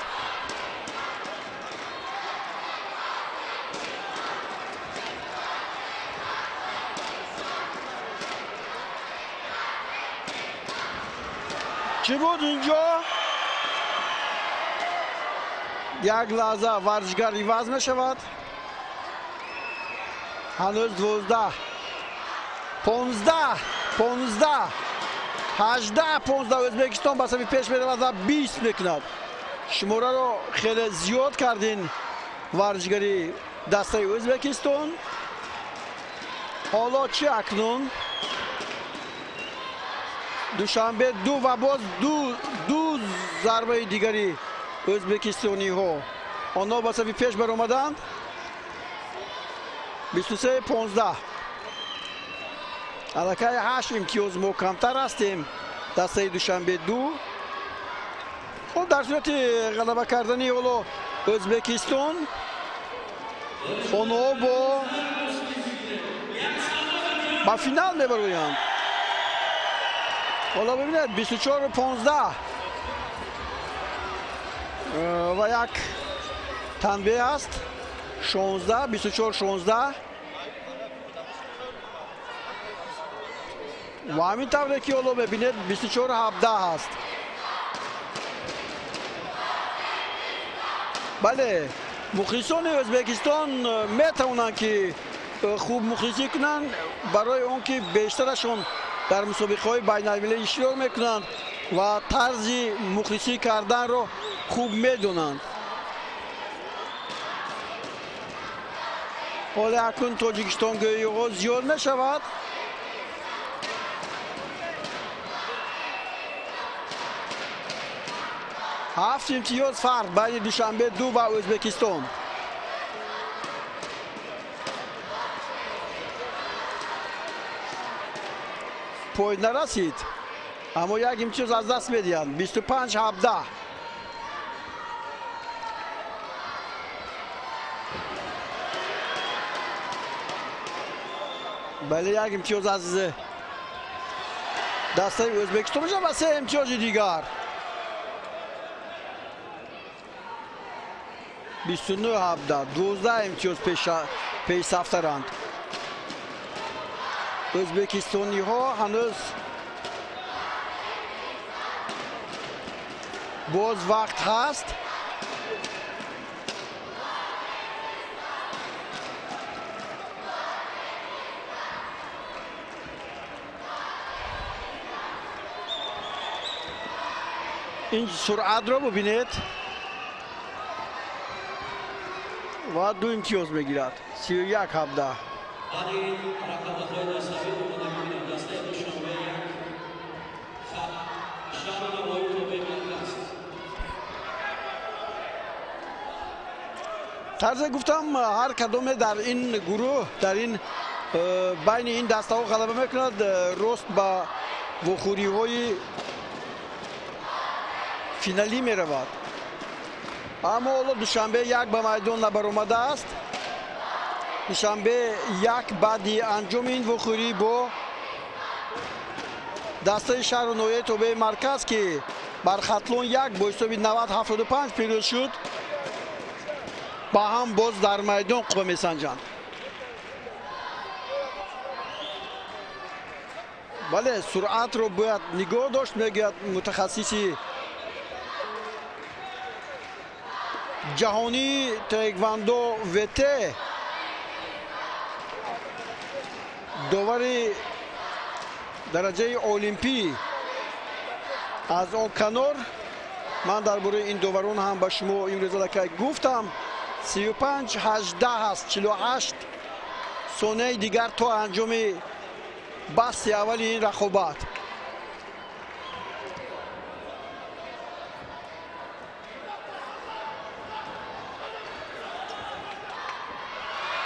Чӣ буд инҷо? Як лаҳза, варзишгар иваз мешавад. Ҳанӯз 12, 15, 15, 18-15. Ӯзбекистон ба сафи пеш меравад ва 20 мекунад. Шумораро хеле зиёд кардин варзишгари дастаи Ӯзбекистон. Ҳоло чӣ? Акнун Душанбе ду ва боз ду зарбаи дигари ӯзбекистониҳо. Онҳо ба сафи пеш баромаданд. 23-15. Аллакай ҳашт имтиёз мо камтар ҳастем, дастаи Душанбе ду. Хуб, дар сурати ғалаба кардани ҳоло Ӯзбекистон, онҳо ба финал мебароянд. Ҳоло бибинед, 24-15 ва як танбеҳ аст. 16, 24-16. Ва ҳамин тавре ки ҳоло мебинед, 24-17 аст. Бале, мухлисони Ӯзбекистон метавонанд, ки хуб мухлисӣ кунанд, барои он ки бештарашон дар мусобиқаҳои байналмилалӣ иштирок мекунанд ва тарзи мухлисӣ карданро хуб медонанд. Ҳоле акнун тоҷикистонгӯиҳо зиёд мешавад. 7 имтиёз фарқ байни Душанбе 2 ва Ӯзбекистон. Пой нарасид, аммо як имтиёз аз даст медиҳанд. 25-17. Бале, як имтиёз аз дастаи Ӯзбекистон мешавад ва се имтиёзи дигар. 29-17, 12 имтиёз пешсафтаранд. Ӯзбекистониҳо ҳанӯз боз вақт ҳаст. Ин суръатро бубинед ва 2 имтиёз мегирад. 31-17. Тарзе гуфтам, ҳар кадоме дар ин гурӯҳ, дар ин байни ин дастаҳо ғалаба мекунад, рост ба вохӯриҳои финалӣ меравад. Аммо ҳоло Душанбе 1 ба майдон набаромадааст. Душанбе 1 баъди анҷоми ин вохӯрӣ бо дастаи шаҳру ноҳияи тобеи марказ, ки бар Хатлон 1 бо ҳисоби 90-75 пирӯз шуд, ба ҳам боз дар майдон қувва месанҷанд. Бале, суръатро бояд нигоҳ дошт, мегӯяд мутахассиси ҷаҳонии таеквондо ВТ, довари дараҷаи олимпӣ аз он канор. Ман дар бораи ин доварон ҳам ба шумо имрӯз аллакай гуфтам. 35-18 аст, 48 сонияи дигар то анҷоми басти аввали ин рақобат.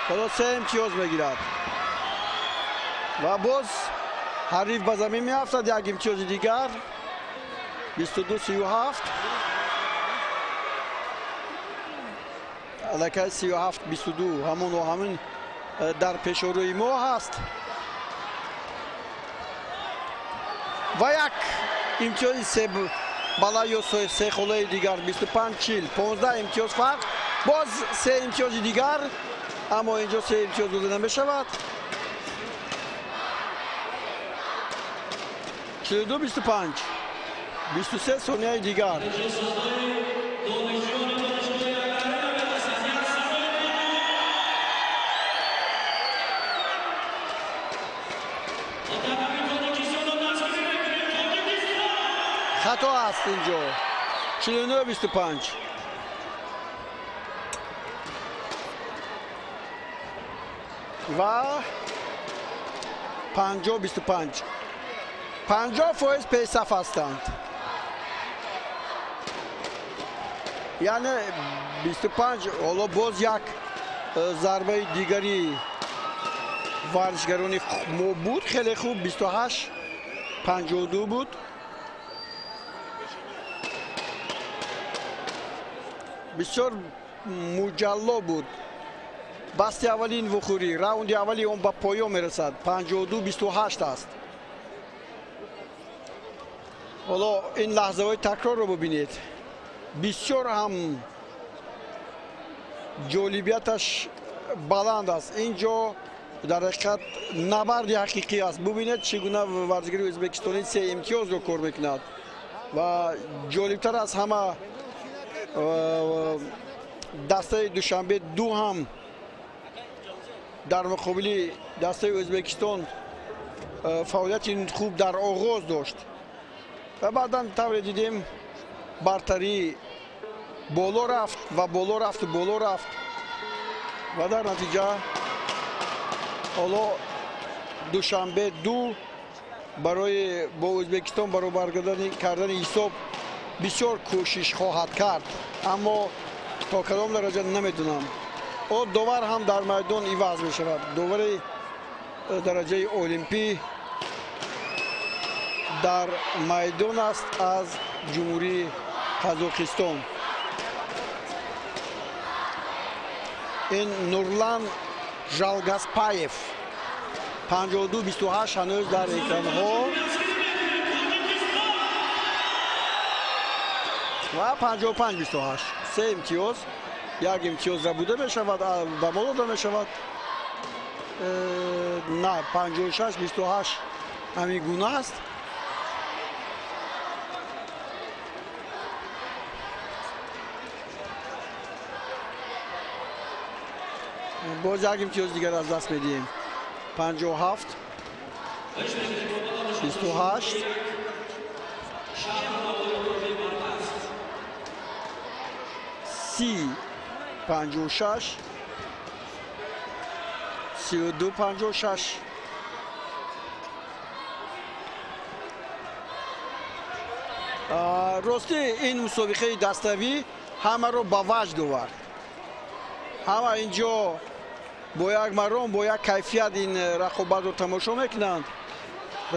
Ҳоло 3 имтиёз мегирад ва боз ҳариф ба замин меафтад. Як имтиёзи дигар. 22-37. Аллакай 37-22 ҳамоно ҳамин дар пешорӯи мо ҳаст ва як имтиёзи се бала ё се холаи дигар. 25-40, 15 имтиёз фарқ, боз се имтиёзи дигар, аммо инҷо се имтиёз дода намешавад. 42-25, 23 сонияи дигар. Хато аст инҷо. 49-25. Ва 50-25. 50% пешсаф ҳастанд. Яъне 25. Ҳоло боз як зарбаи дигари варзишгарони мо буд, хеле хуб. 28-52 буд. Бисёр муҷалло буд басти аввалин вухӯрӣ. Раунди аввали он ба поён мерасад. 52-28 аст. Ҳоло ин лаҳзаҳои такрорро бубинед. Бисёр ҳам ҷолибияташ баланд аст. Ин ҷо дар ҳақиқат набарди ҳақиқӣ аст. Бубинед, чӣ гуна варзишгари ӯзбекистонӣ се имтиёзро кор мекунад ва ҷолибтар аз ҳама дастаи Душанбе 2 ҳам дар муқобили дастаи Ӯзбекистон фаъолияти хуб дар оғоз дошт ва баъдан тавре дидем бартарӣ боло рафт ва боло рафту боло рафт ва дар натиҷа ҳоло Душанбе 2 барои бо Ӯзбекистон баробар кардани ҳисоб Бисёр кӯшиш хоҳад кард, аммо то кадом дараҷа намедонам. О довар ҳам дар майдон иваз мешавад. Довари дараҷаи олимпӣ дар майдон аст аз Ҷумҳурии Қазоқистон. Ин Нурлан Жалгаспаев 52-28 ҳанӯз дар экранҳо ва 55-28. Се имтиёз, як имтиёз рабуда мешавад, ба мо дода мешавад. На, 56-28 ҳамин гуна аст. Боз як имтиёз дигар аз даст медиҳем. 57-28. 30-56. 32-56. Ростӣ ин мусобиқаи даставӣ ҳамаро ба ваҷд овард. Ҳама инҷо бо як маром, бо як кайфият ин рақобатро тамошо мекунанд.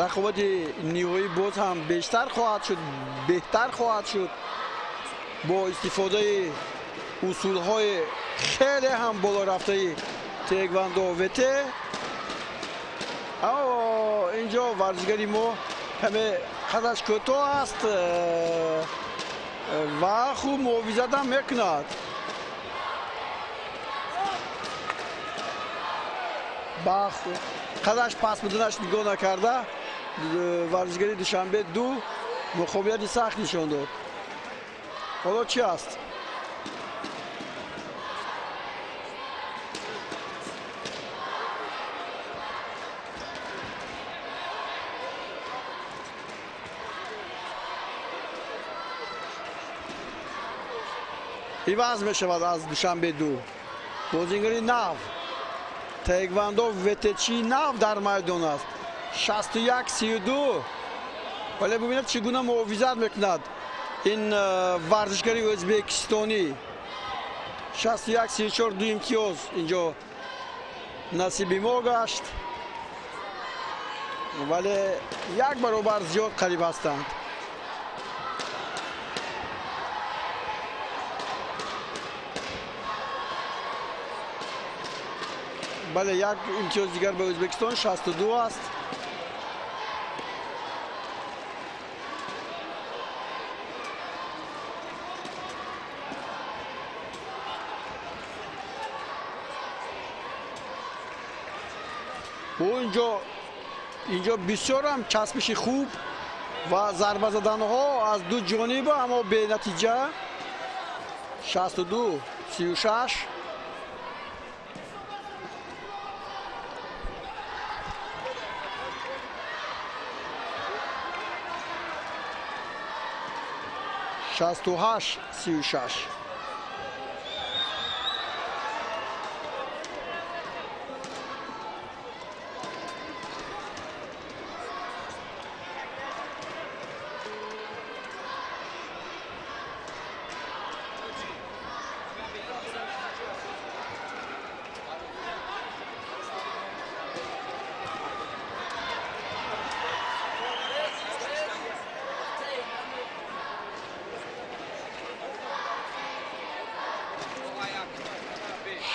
Рақобати ниҳоӣ боз ҳам бештар хоҳад шуд, беҳтар хоҳад шуд бо истифодаи усулҳои хеле ҳам болорафтаи теквандо ВТ. Аммо инҷо варзишгари мо каме қадаш кӯтоҳ аст ва хуб муҳофизат ҳам мекунад. Қадаш паст буданаш нигоҳ накарда варзишгари Душанбе ду муқобилияти сахт нишон дод. Ҳоло чӣ аст? Иваз мешавад аз Душанбе ду. Бозингари нав теквандо ВТЧи нав дар майдон аст. 61-32. Вале бубинед чӣ гуна муҳофизат мекунад ин варзишгари ӯзбекистонӣ. 61-34 ду имтиёз инҷо насиби мо гашт, вале як баробар зиёд қариб ҳастанд. Бале, як имтиёз дигар ба Ӯзбекистон, 62 аст. Ӯ инҷо бисёр ҳам часпиши хуб ва зарба заданҳо аз ду ҷониб, аммо бенатиҷа. 62-36. 68-36.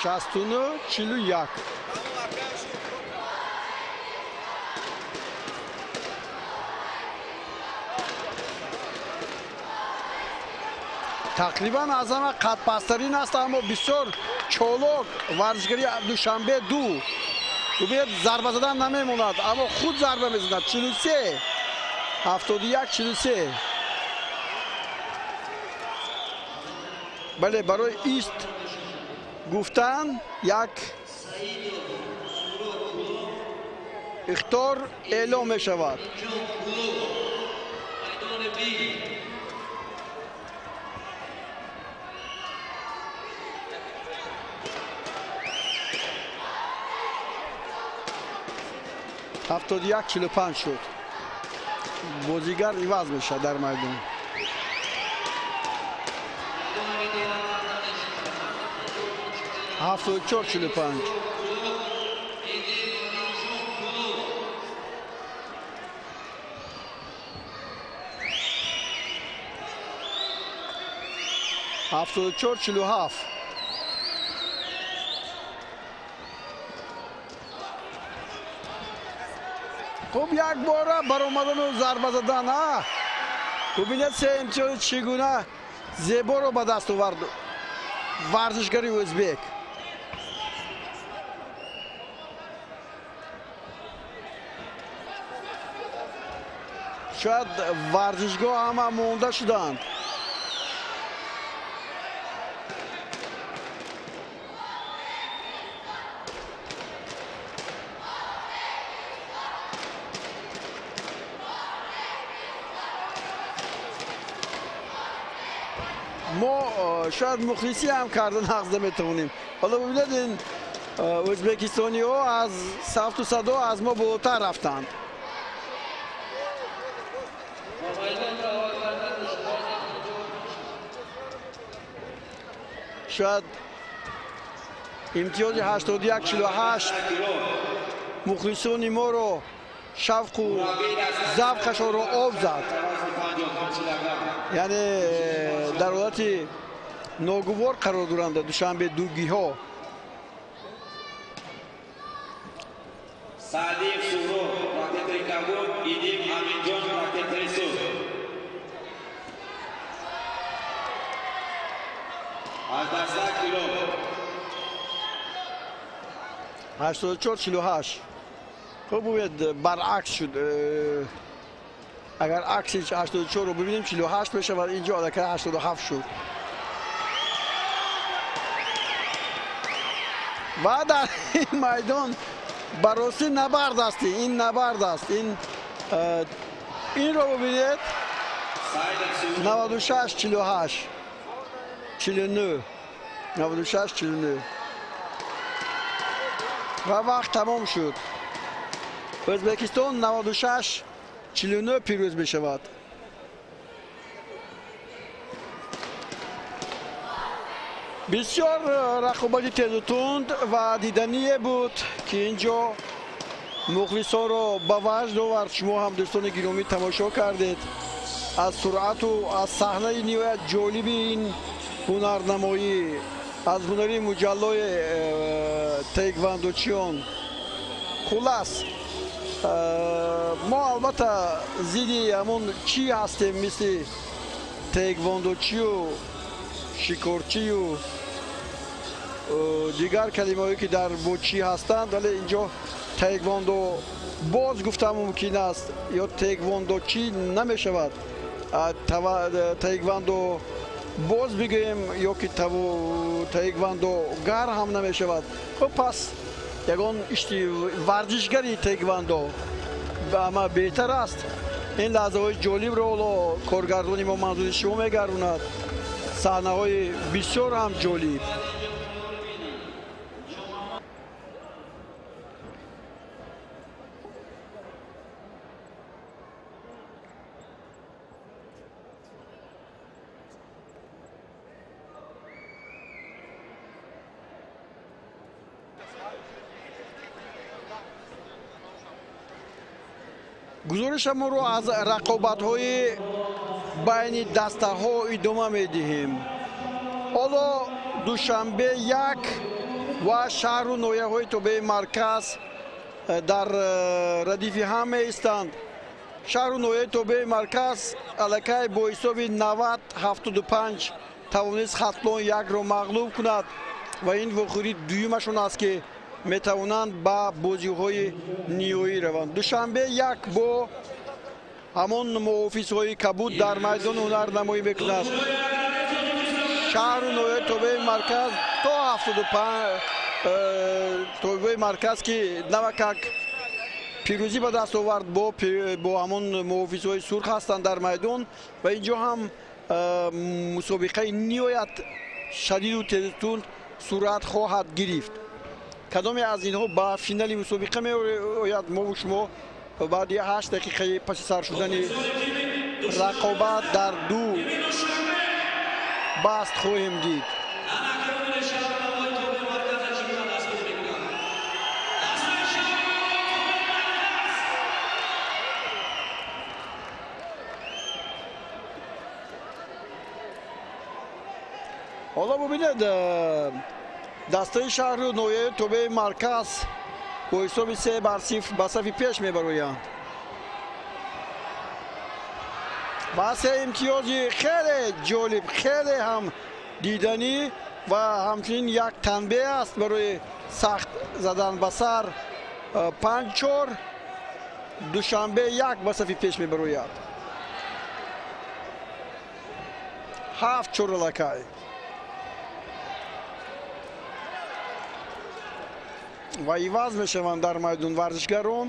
69-41. Тақрибан аз ҳама қадпасттарин аст, аммо бисёр чолок варзишгари Душанбе ду. Бубинед, зарба задан намемонад, аммо худ зарба мезанад. 43, 71-43. Бале, барои ист гуфтан як ихтор эълом мешавад. 71-45 шуд. Бозигар иваз мешавад дар майдон. 74-45. 74-47. Хуб, як бора баромадану зарба задан. Бубинед, се имтиёзи чӣ гуна зеборо ба даст овард варзишгари ӯзбек. Шояд варзишгоҳ ҳама монда шуданд. Мо шояд мухлисӣ ҳам карда нағз наметавонем. Ҳоло бибинед, ин ӯзбекистониҳо аз сафту садо аз мо болотар рафтанд. Шояд имтиёзи 81-48 мухлисони моро шавқу завқашонро об зад. Яъне дар ҳолати ногувор қарор доранд душанбе дугиҳо. Саъдиев Суҳроб, ракетари кабуд, Идим Аминҷон, ракетари сурх. 18 кило. 84-48. Хуб, бубинед, баръакс шуд. Агар акси 84-ро бибинем, 48 мешавад, инҷо аллакай 87 шуд. Ва дар ин майдон ба ростӣ набард аст. Ин набард аст. Инро бубинед, 96-48, 49, 96-49. Ва вақт тамом шуд. Ӯзбекистон 96-49 пирӯз мешавад. Бисёр рақобати тезу тунд ва дидание буд, ки инҷо мухлисонро ба ваҷд овард. Шумо ҳам, дӯстони гиромӣ, тамошо кардед. Аз суръату аз саҳнаи ниҳоят ҷолиби ин ҳунарнамоӣ, аз ҳунари муҷаллои таеквондочиён. Хулас, мо албатта зидди ҳамон чӣ ҳастем, мисли таеквондочию шикорчию дигар калимаҳое ки дар бо чӣ ҳастанд, вале инҷо таеквондо боз гуфта мумкин аст ё таеквондочӣ намешавад. Таеквондо боз бигӯем ё ки таеквондогар ҳам намешавад. Хуб, пас ягон варзишгари таеквондо ама беҳтар аст. Ин лаҳзаҳои ҷолибро ҳоло коргардони мо манзури шумо мегардонад. Саҳнаҳои бисёр ҳам ҷолиб. Гузоришамонро аз рақобатҳои байни дастаҳо идома медиҳем. Ҳоло Душанбе 1 ва шаҳру ноҳияҳои тобеи марказ дар радифи ҳам меистанд. Шаҳру ноҳияи тобеи марказ аллакай бо ҳисоби 90-75 тавонист Хатлон 1-ро мағлуб кунад ва ин вохӯрии дуюмашон аст, ки метавонанд ба бозиҳои ниҳоӣ раванд. Душанбе 1 бо ҳамон муҳофизҳои кабуд дар майдони ҳунарнамоӣ мекунад. Шаҳру ноҳияи тобеи марказ то 75 тобеи марказ, ки навакак пирӯзӣ ба даст овард, бо ҳамон муҳофизҳои сурх ҳастанд дар майдон ва инҷо ҳам мусобиқаи ниҳоят шадиду тезутунд сурат хоҳад гирифт. Кадоме аз инҳо ба финали мусобиқа меояд, мову шумо баъди 8 дақиқаи паси сар шудани рақобат дар ду Баст хоҳем дид. Ҳоло бубинед, дастаи шаҳру ноҳияи тобеи марказ бо ҳисоби 3-0 ба сафи пеш мебароянд ва се имтиёзи хеле ҷолиб, хеле ҳам диданӣ ва ҳамчунин як танбеҳ аст барои сахт задан ба сар. 5-4 Душанбе 1 ба сафи пеш мебарояд. 7-4 лакай. Ва иваз мешаванд дар майдон варзишгарон.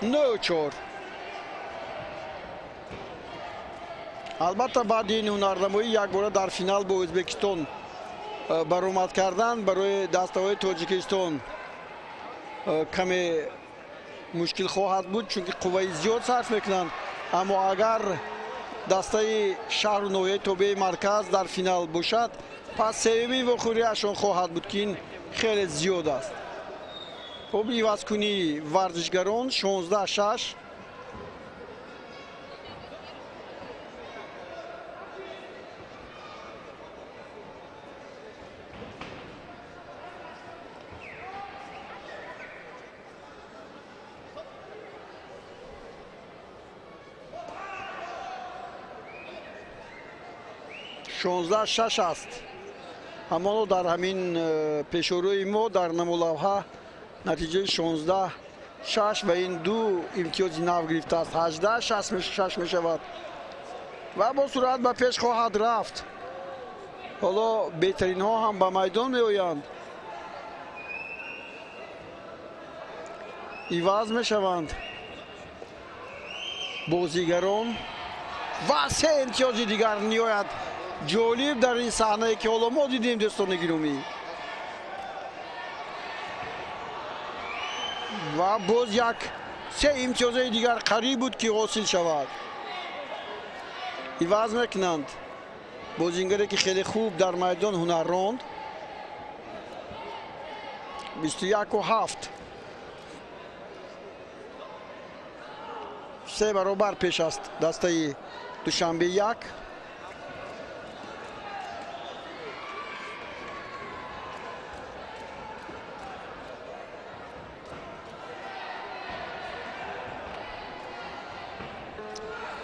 9-4. Албатта, баъди ин ҳунарнамоӣ якбора дар финал бо Ӯзбекистон баромад кардан барои дастаҳои Тоҷикистон каме мушкил хоҳад буд, чунки қувваи зиёд сарф мекунанд. Аммо агар дастаи шаҳру ноҳияи тобеи марказ дар финал бошад, пас сеюмин вохӯриашон хоҳад буд, ки ин хеле зиёд аст. Хуб, ивазкунии варзишгарон 16-6. 16-6 аст. Ҳамоно дар ҳамин пешорӯи мо дар намолавҳа натиҷаи 16-6 ва ин ду имтиёзи нав гирифтааст. 18-6 мешавад ва бо суръат ба пеш хоҳад рафт. Ҳоло беҳтаринҳо ҳам ба майдон меоянд, иваз мешаванд бозигарон ва се имтиёзи дигар ниҳоят ҷолиб дар ин саҳнае ки ҳоло мо дидем, дӯстони гиромӣ. Ва боз як се имтиёзаи дигар қариб буд ки ҳосил шавад. Иваз мекунанд бозингаре ки хеле хуб дар майдон ҳунар ронд. 21-7. 3 баробар пеш аст дастаи Душанбе 1.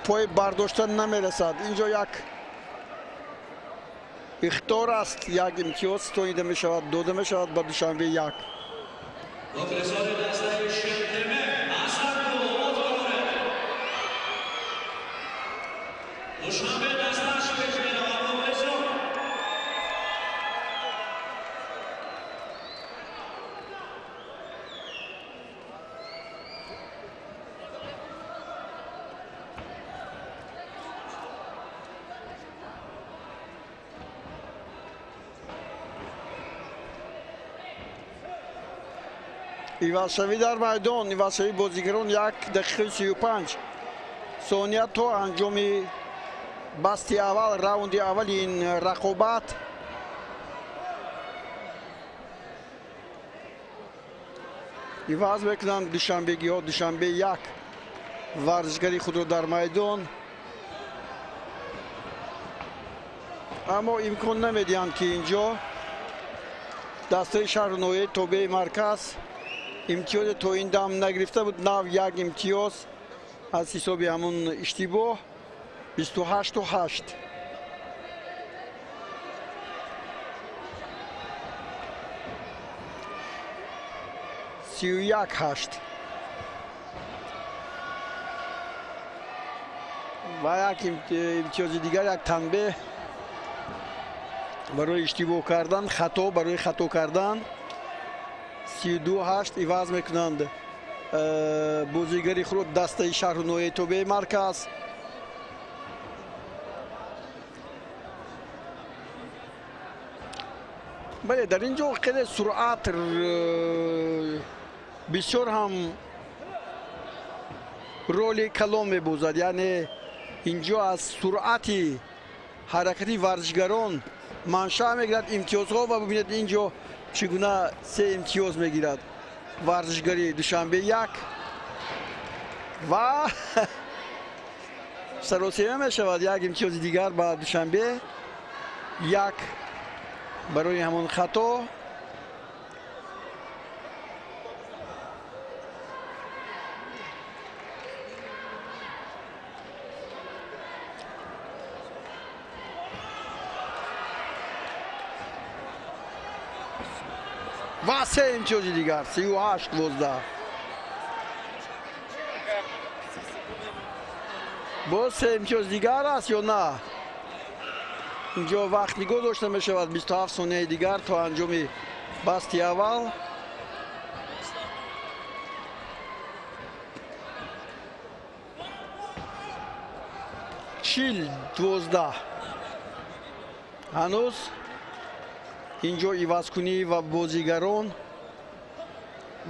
Пой бардошта намерасад. Инҷо як ихтор аст, як имтиёз стонида мешавад, дода мешавад ба Душанбе 1. Ивазшавӣ дар майдон, ивазшавии бозигарон 1 дақиқаи 35 сония то анҷоми басти аввал, раунди аввали ин рақобат. Иваз мекунанд душанбегиҳо. Душанбе 1 варзишгари худро дар майдон, аммо имкон намедиҳанд, ки инҷо дастаи шаҳру ноҳияи тобеи марказ имтиёзе то ин дам нагирифта буд. Нав як имтиёз аз ҳисоби ҳамун иштибоҳ. 28-8. 31-8. Ва як имтиёзи дигар, як танбеҳ барои иштибоҳ кардан, хато барои хато кардан. 32-8 иваз мекунанд бозигари худ дастаи шаҳру ноҳияи тобеи марказ. Бале, дар ин ҷо хеле суръат бисёр ҳам роли калон мебозад. Яъне ин ҷо аз суръати ҳаракати варзишгарон маншаъ мегирад имтиёзҳо ва бибинед ин ҷо чӣ гуна се имтиёз мегирад варзишгари Душанбе як ва саросема мешавад. Як имтиёзи дигар ба Душанбе як барои ҳамон хато. Ва се имтиёзи дигар, 38-12. Боз се имтиёз дигар аст ё на? Инҷо вақт нигоҳ дошта мешавад, 27 сонияи дигар то анҷоми басти аввал. 40-12. Ҳанӯз инҷо ивазкунӣ ва бозигарон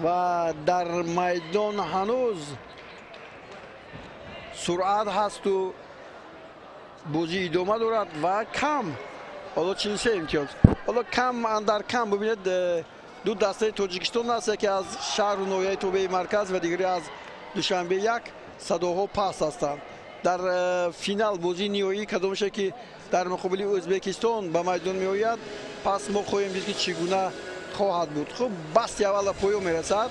ва дар майдон ҳанӯз суръат ҳасту бозӣ идома дорад ва кам, ҳоло 43 имтиёз, ҳоло кам андар кам. Бибинед, ду дастаи Тоҷикистон аст, яке аз шаҳру ноҳияи тобеи марказ ва дигаре аз Душанбе як, садоҳо паст ҳастанд. Дар финал бозии ниҳоӣ кадомеше ки дар муқобили Ӯзбекистон ба майдон меояд, пас мо хоҳем дид ки чӣ гуна хоҳад буд. Хуб, басти аввал ба поён мерасад.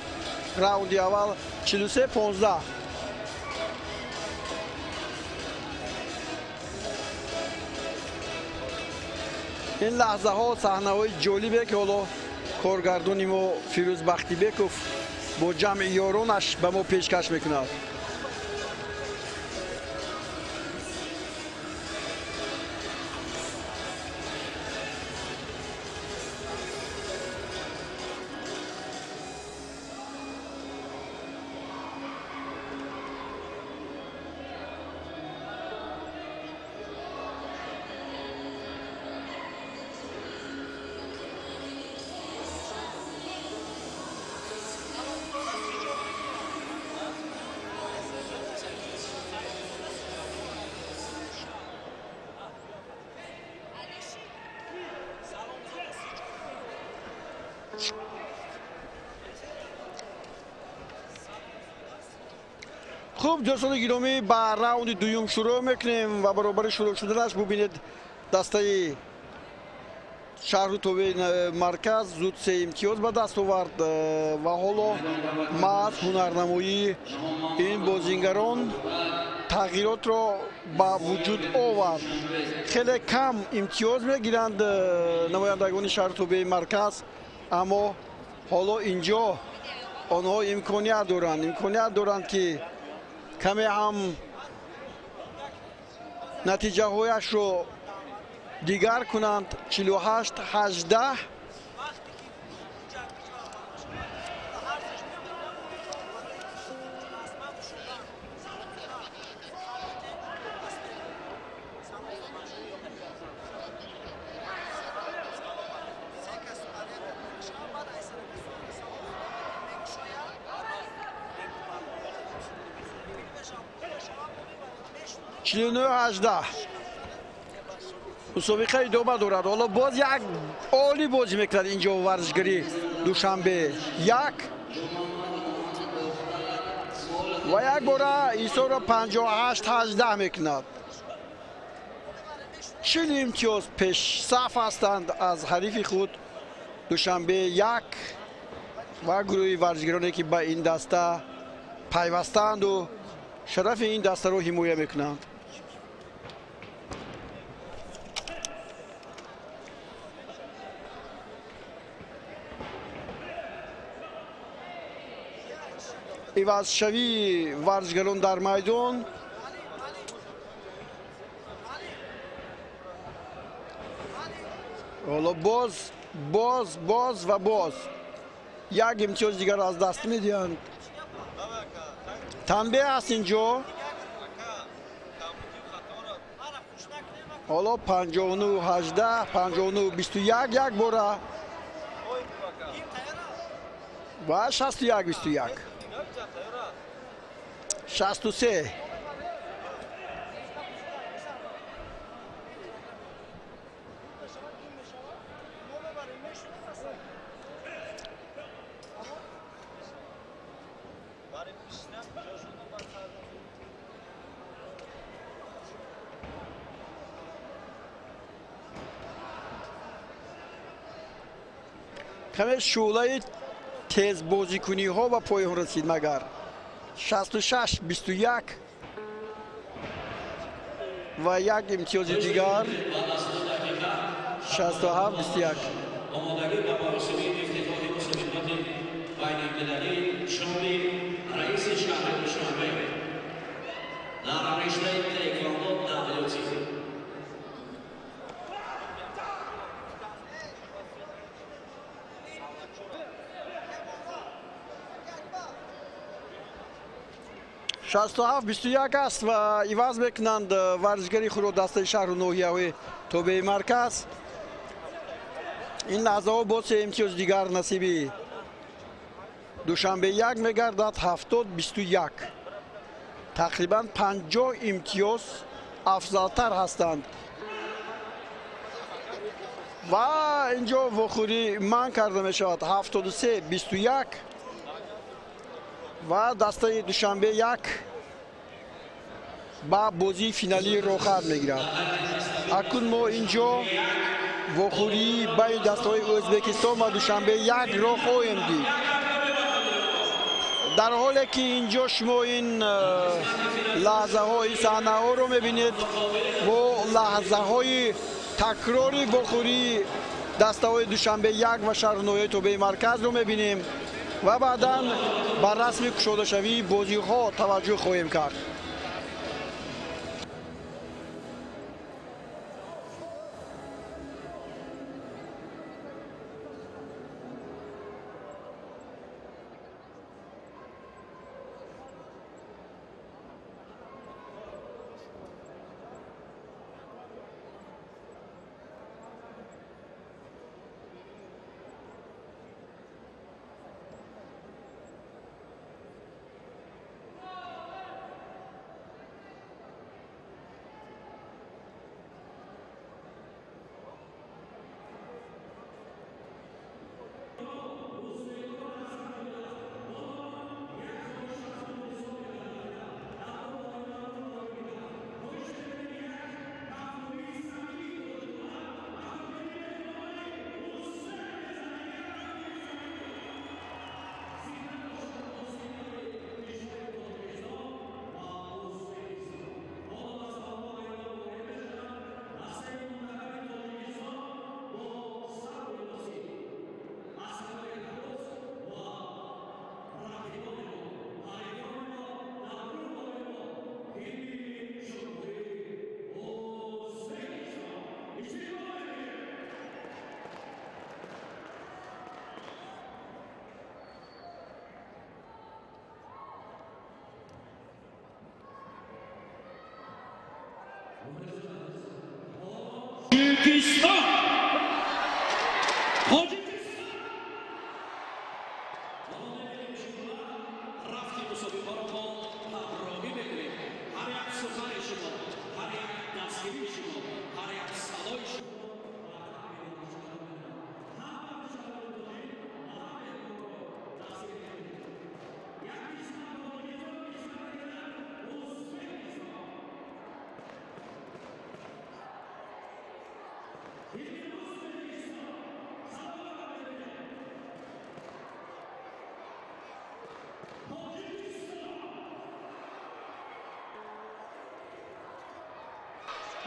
Раунди аввал 43-15. Ин лаҳзаҳо саҳнаҳои ҷолибе ки ҳоло коргардони мо Фирӯз Бахтибеков бо ҷамъи ёронаш ба мо пешкаш мекунад. Хуб, дӯстони гиромӣ, ба раунди дуюм шурӯъ мекунем ва баробари шурӯъ шуданаш бубинед дастаи шаҳру тобеи марказ зуд се имтиёз ба даст овард ва ҳоло маҳз ҳунарнамоии ин бозингарон тағйиротро ба вуҷуд овард. Хеле кам имтиёз мегиранд намояндагони шаҳру тобеи марказ, аммо ҳоло инҷо онҳо имконият доранд ки каме ҳам натиҷаҳояшро дигар кунанд. 48-18. 49-18. Мусобиқа идома дорад. Ҳоло боз як олӣ бозӣ мекунад инҷо варзишгари Душанбе як ва як бора ҳисобро 58-18 мекунад. 40 имтиёз пешсаф ҳастанд аз ҳарифи худ Душанбе як ва гурӯҳи варзишгароне ки ба ин даста пайвастанду шарафи ин дастаро ҳимоя мекунанд. Ивазшавии варзишгарон дар майдон. Ҳоло боз, боз, боз ва боз як имтиёзи дигар аз даст медиҳанд. Танбеҳ аст инҷо. Ҳоло 59-18, 59-21 як бора Ва 61-21. 63. Каме шӯълаи тезбозикуниҳо ба поён расид, магар 66-21 ва як имтиёзи дигар 67-21. Омодагӣ ба маросими ифтитоҳи мусобиқоти байналмилалии шоми раиси шаҳри Душанбе дар риштаи таеквондо WT. 67-21 аст ва иваз мекунанд варзишгари худро дастаи шаҳру ноҳияҳои тобеи марказ. Ин лаҳзаҳо боз се имтиёзи дигар насиби Душанбе як мегардад. 70-21. Тақрибан 50 имтиёз афзалтар ҳастанд ва инҷо вохӯрӣ манъ карда мешавад. 73-21 ва дастаи Душанбе як ба бозии финалӣ роҳхат мегирад. Акнун мо инҷо вохӯрии байни дастаҳои Ӯзбекистон ва Душанбе як ро хоҳем дид. Дар ҳоле ки инҷо шумо ин лаҳзаҳо, ин саҳнаҳоро мебинед, бо лаҳзаҳои такрори вохӯрии дастаҳои Душанбе як ва шаҳру ноҳияи тобеи марказро мебинем ва баъдан ба расми кушодашавии бозиҳо таваҷҷӯҳ хоҳем кард. Тоҷикистон! Рафти мусобиқаро мо ҳамроҳӣ мекунем. Ҳар як сухани шумо, ҳар як дастгирии шумо, ҳар як садои шумо.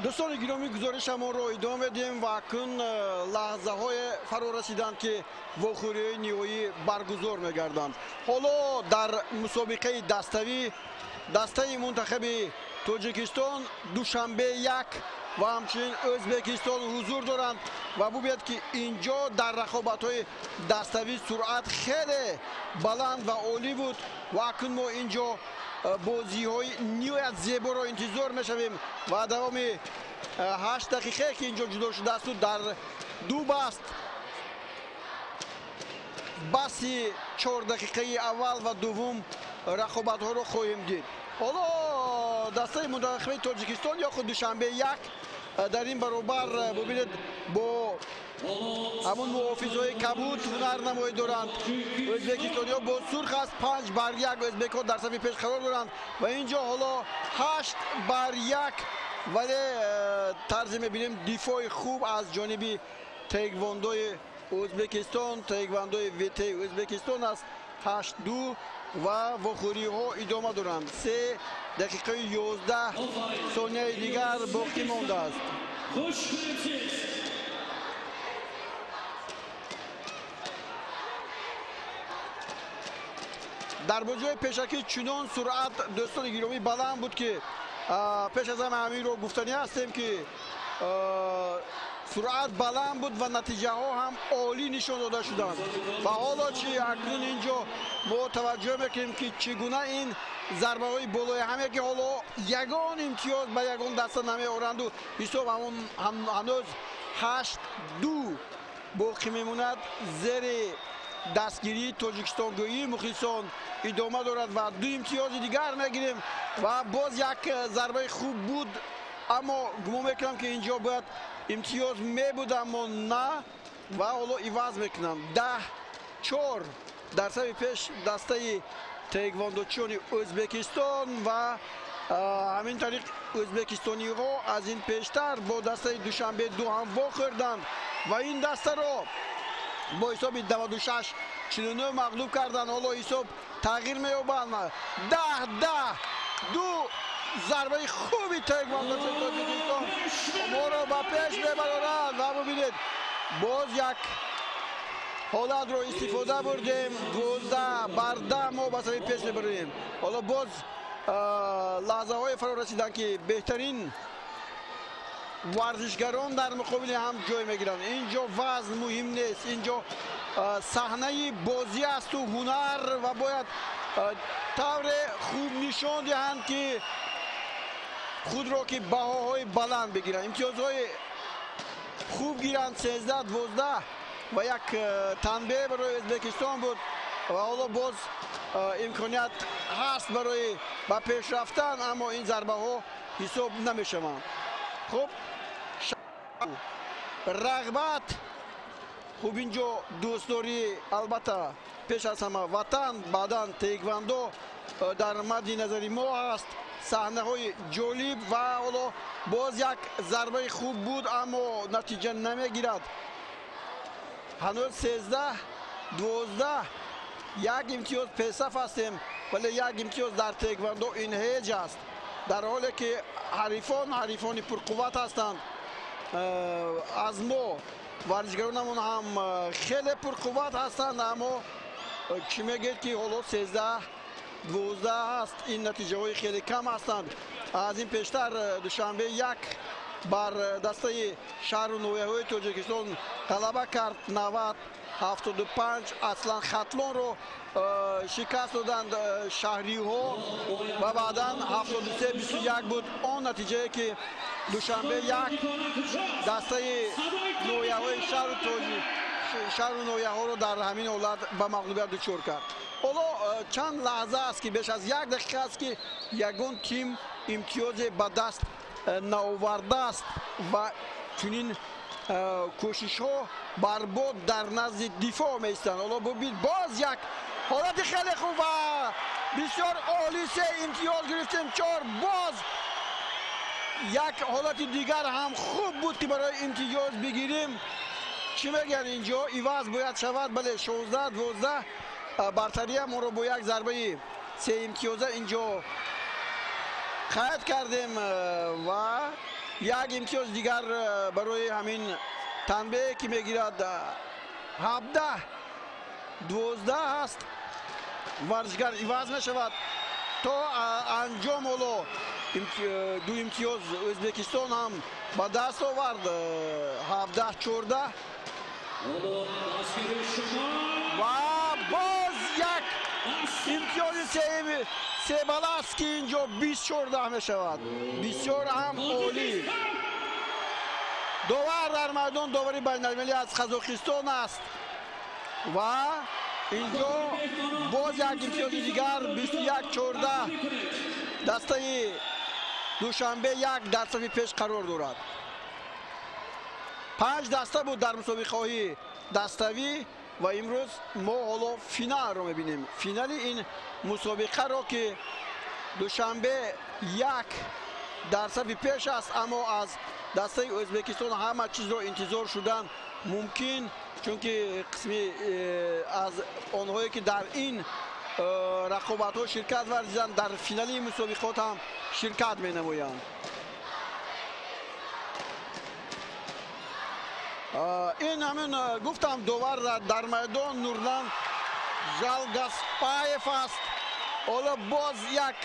Дӯстони гиромӣ, гузоришамонро идома медиҳем ва акнун лаҳзаҳое фаро расиданд, ки вохӯриҳои ниҳоӣ баргузор мегарданд. Ҳоло дар мусобиқаи даставӣ дастаи мунтахаби Тоҷикистон Душанбе як ва ҳамчунин Ӯзбекистон ҳузур доранд ва бубинед, ки инҷо дар рақобатҳои даставӣ суръат хеле баланд ва олӣ буд ва акнун мо инҷо бозиҳои ниҳоят зеборо интизор мешавем ва давоми 8 дақиқае, ки инҷо ҷудо шудаасту дар ду баст Баси 4 дақиқаи аввал ва дуввум рақобатҳоро хоҳем дид. Ҳоло дастаи мунтахаби Тоҷикистон ё худ Душанбе 1 дар ин баробар бубинед бо ҳамун муҳофизҳои кабуд ҳунарнамоӣ доранд. Ӯзбекистониҳо бо сурх аст, 5-1 ӯзбекҳо дар сафи пеш қарор доранд ва инҷо ҳоло 8-1, вале тарзе мебинем дифои хуб аз ҷониби таеквондои Ӯзбекистон, таеквондои ВТ Ӯзбекистон аст. 8-2 ва вохӯриҳо идома доранд. 3 дақиқаи 11 сонияи дигар боқӣ мондааст. Дар бозиҳои пешакӣ чунон суръат дӯстони гиромӣ баланд буд, ки пеш аз ҳама ҳаминро гуфтанӣ ҳастем, ки суръат баланд буд ва натиҷаҳо ҳам олӣ нишон дода шуданд. Ва ҳоло чи акнун инҷо мо таваҷҷӯҳ мекунем, ки чӣ гуна ин зарбаҳои болои ҳаме, ки ҳоло ягон имтиёз ба ягон даста намеоранду ҳисоб ҳамон ҳанӯз 8-2 боқӣ мемонад. Зери дастгирии тоҷикистонгӯии мухлисон идома дорад ва 2 имтиёзи дигар мегирем ва боз як зарбаи хуб буд, аммо гумон мекунам, ки инҷо бояд имтиёз мебуд, аммо на, ва ҳоло иваз мекунам. 10-4 дар сафи пеш дастаи таеквондочиёни Ӯзбекистон ва ҳамин тариқ ӯзбекистониҳо аз ин пештар бо дастаи Душанбе 2 ҳам вохӯрданд ва ин дастаро бо ҳисоби 96-49 мағлуб карданд. Ҳоло ҳисоб тағйир меёбад. 10-10, 2 зарбаи хуби таеквондочи Тоҷикистон моро ба пеш мебарорад ва бубинед боз як ҳолатро истифода бурдем. 12-10 мо ба сафи пеш мебарем. Ҳоло боз лаҳзаҳое фаро расиданд, ки беҳтарин варзишгарон дар муқобили ҳам ҷой мегиранд. Инҷо вазн муҳим нест, инҷо саҳнаи бозӣ асту ҳунар ва бояд тавре хуб нишон диҳанд, ки худро ки баҳоҳои баланд бигиранд, имтиёзҳои хуб гиранд. 13-12 ва як танбеҳ барои Ӯзбекистон буд ва ҳоло боз имконият ҳаст барои ба пеш рафтан, аммо ин зарбаҳо ҳисоб намешаванд. Хуб, рағбат хуб инҷо дӯстдорӣ, албатта пеш аз ҳама ватан, баъдан таеквондо дар мадди назари мо ҳаст. Саҳнаҳои ҷолиб ва ҳоло боз як зарбаи хуб буд, аммо натиҷа намегирад. Ҳанӯз 13-12, як имтиёз пешсаф ҳастем, вале як имтиёз дар таеквондо ин ҳеҷ аст, дар ҳоле ки ҳарифон ҳарифони пурқувват ҳастанд. Аз мо варзишгаронамон ҳам хеле пурқувват ҳастанд, аммо чӣ мегӯед, ки ҳоло 13-12 ҳаст. Ин натиҷаҳои хеле кам ҳастанд. Аз ин пештар Душанбе 1 бар дастаи шаҳру ноҳияҳои Тоҷикистон ғалаба кард. 90-75 аслан Хатлонро шикаст доданд шаҳриҳо ва баъдан 73-21 буд он натиҷае, ки Душанбе 1 дастаи ноҳияҳои шаҳру ноҳияҳоро дар ҳамин ҳолат ба мағлубият дучор кард. Ҳоло чанд лаҳза аст, ки беш аз як дақиқа аст, ки ягон тим имтиёзе ба даст наовардааст ва чунин кӯшишҳо барбод дар назди дифоъ меистанд. Ҳоло бубин боз як ҳолати хеле хуб ва бисёр олӣ, 3 имтиёз гирифтем. 4, боз як ҳолати дигар ҳам хуб буд, ки барои имтиёз бигирем. Чӣ мегӯянд инҷо? Иваз бояд шавад. Бале, 16-12 бартария моро бо як зарбаи 3 имтиёза инҷо қайд кардем ва як имтиёз дигар барои ҳамин танбеҳе, ки мегирад. 17-12 ҳаст. Варзишгар иваз мешавад то анҷом. Ҳоло 2 имтиёз Ӯзбекистон ҳам ба даст овард. 17-14 ва боз як имтиёзи себала аст, ки инҷо 20-14 мешавад. Бисёр ҳам олӣ. Довар дар майдон довари байналмилалӣ аз Қазоқистон аст ва Инҷо боз як имтиёзи дигар, 21-14. Дастаи Душанбе як дар сафи пеш қарор дорад. Панҷ даста буд дар мусобиқаҳои даставӣ ва имрӯз мо ҳоло финалро мебинем. Финали ин мусобиқаро, ки Душанбе як дар сафи пеш аст, аммо аз дастаи Ӯзбекистон ҳама чизро интизор шудан мумкин, чунки қисми аз онҳое ки дар ин рақобатҳо ширкат варзиданд, дар финали мусобиқот ҳам ширкат менамоянд. Ин ҳамин гуфтам, довар дар майдон Нурлан Жалгаспаев аст. Ҳоло боз як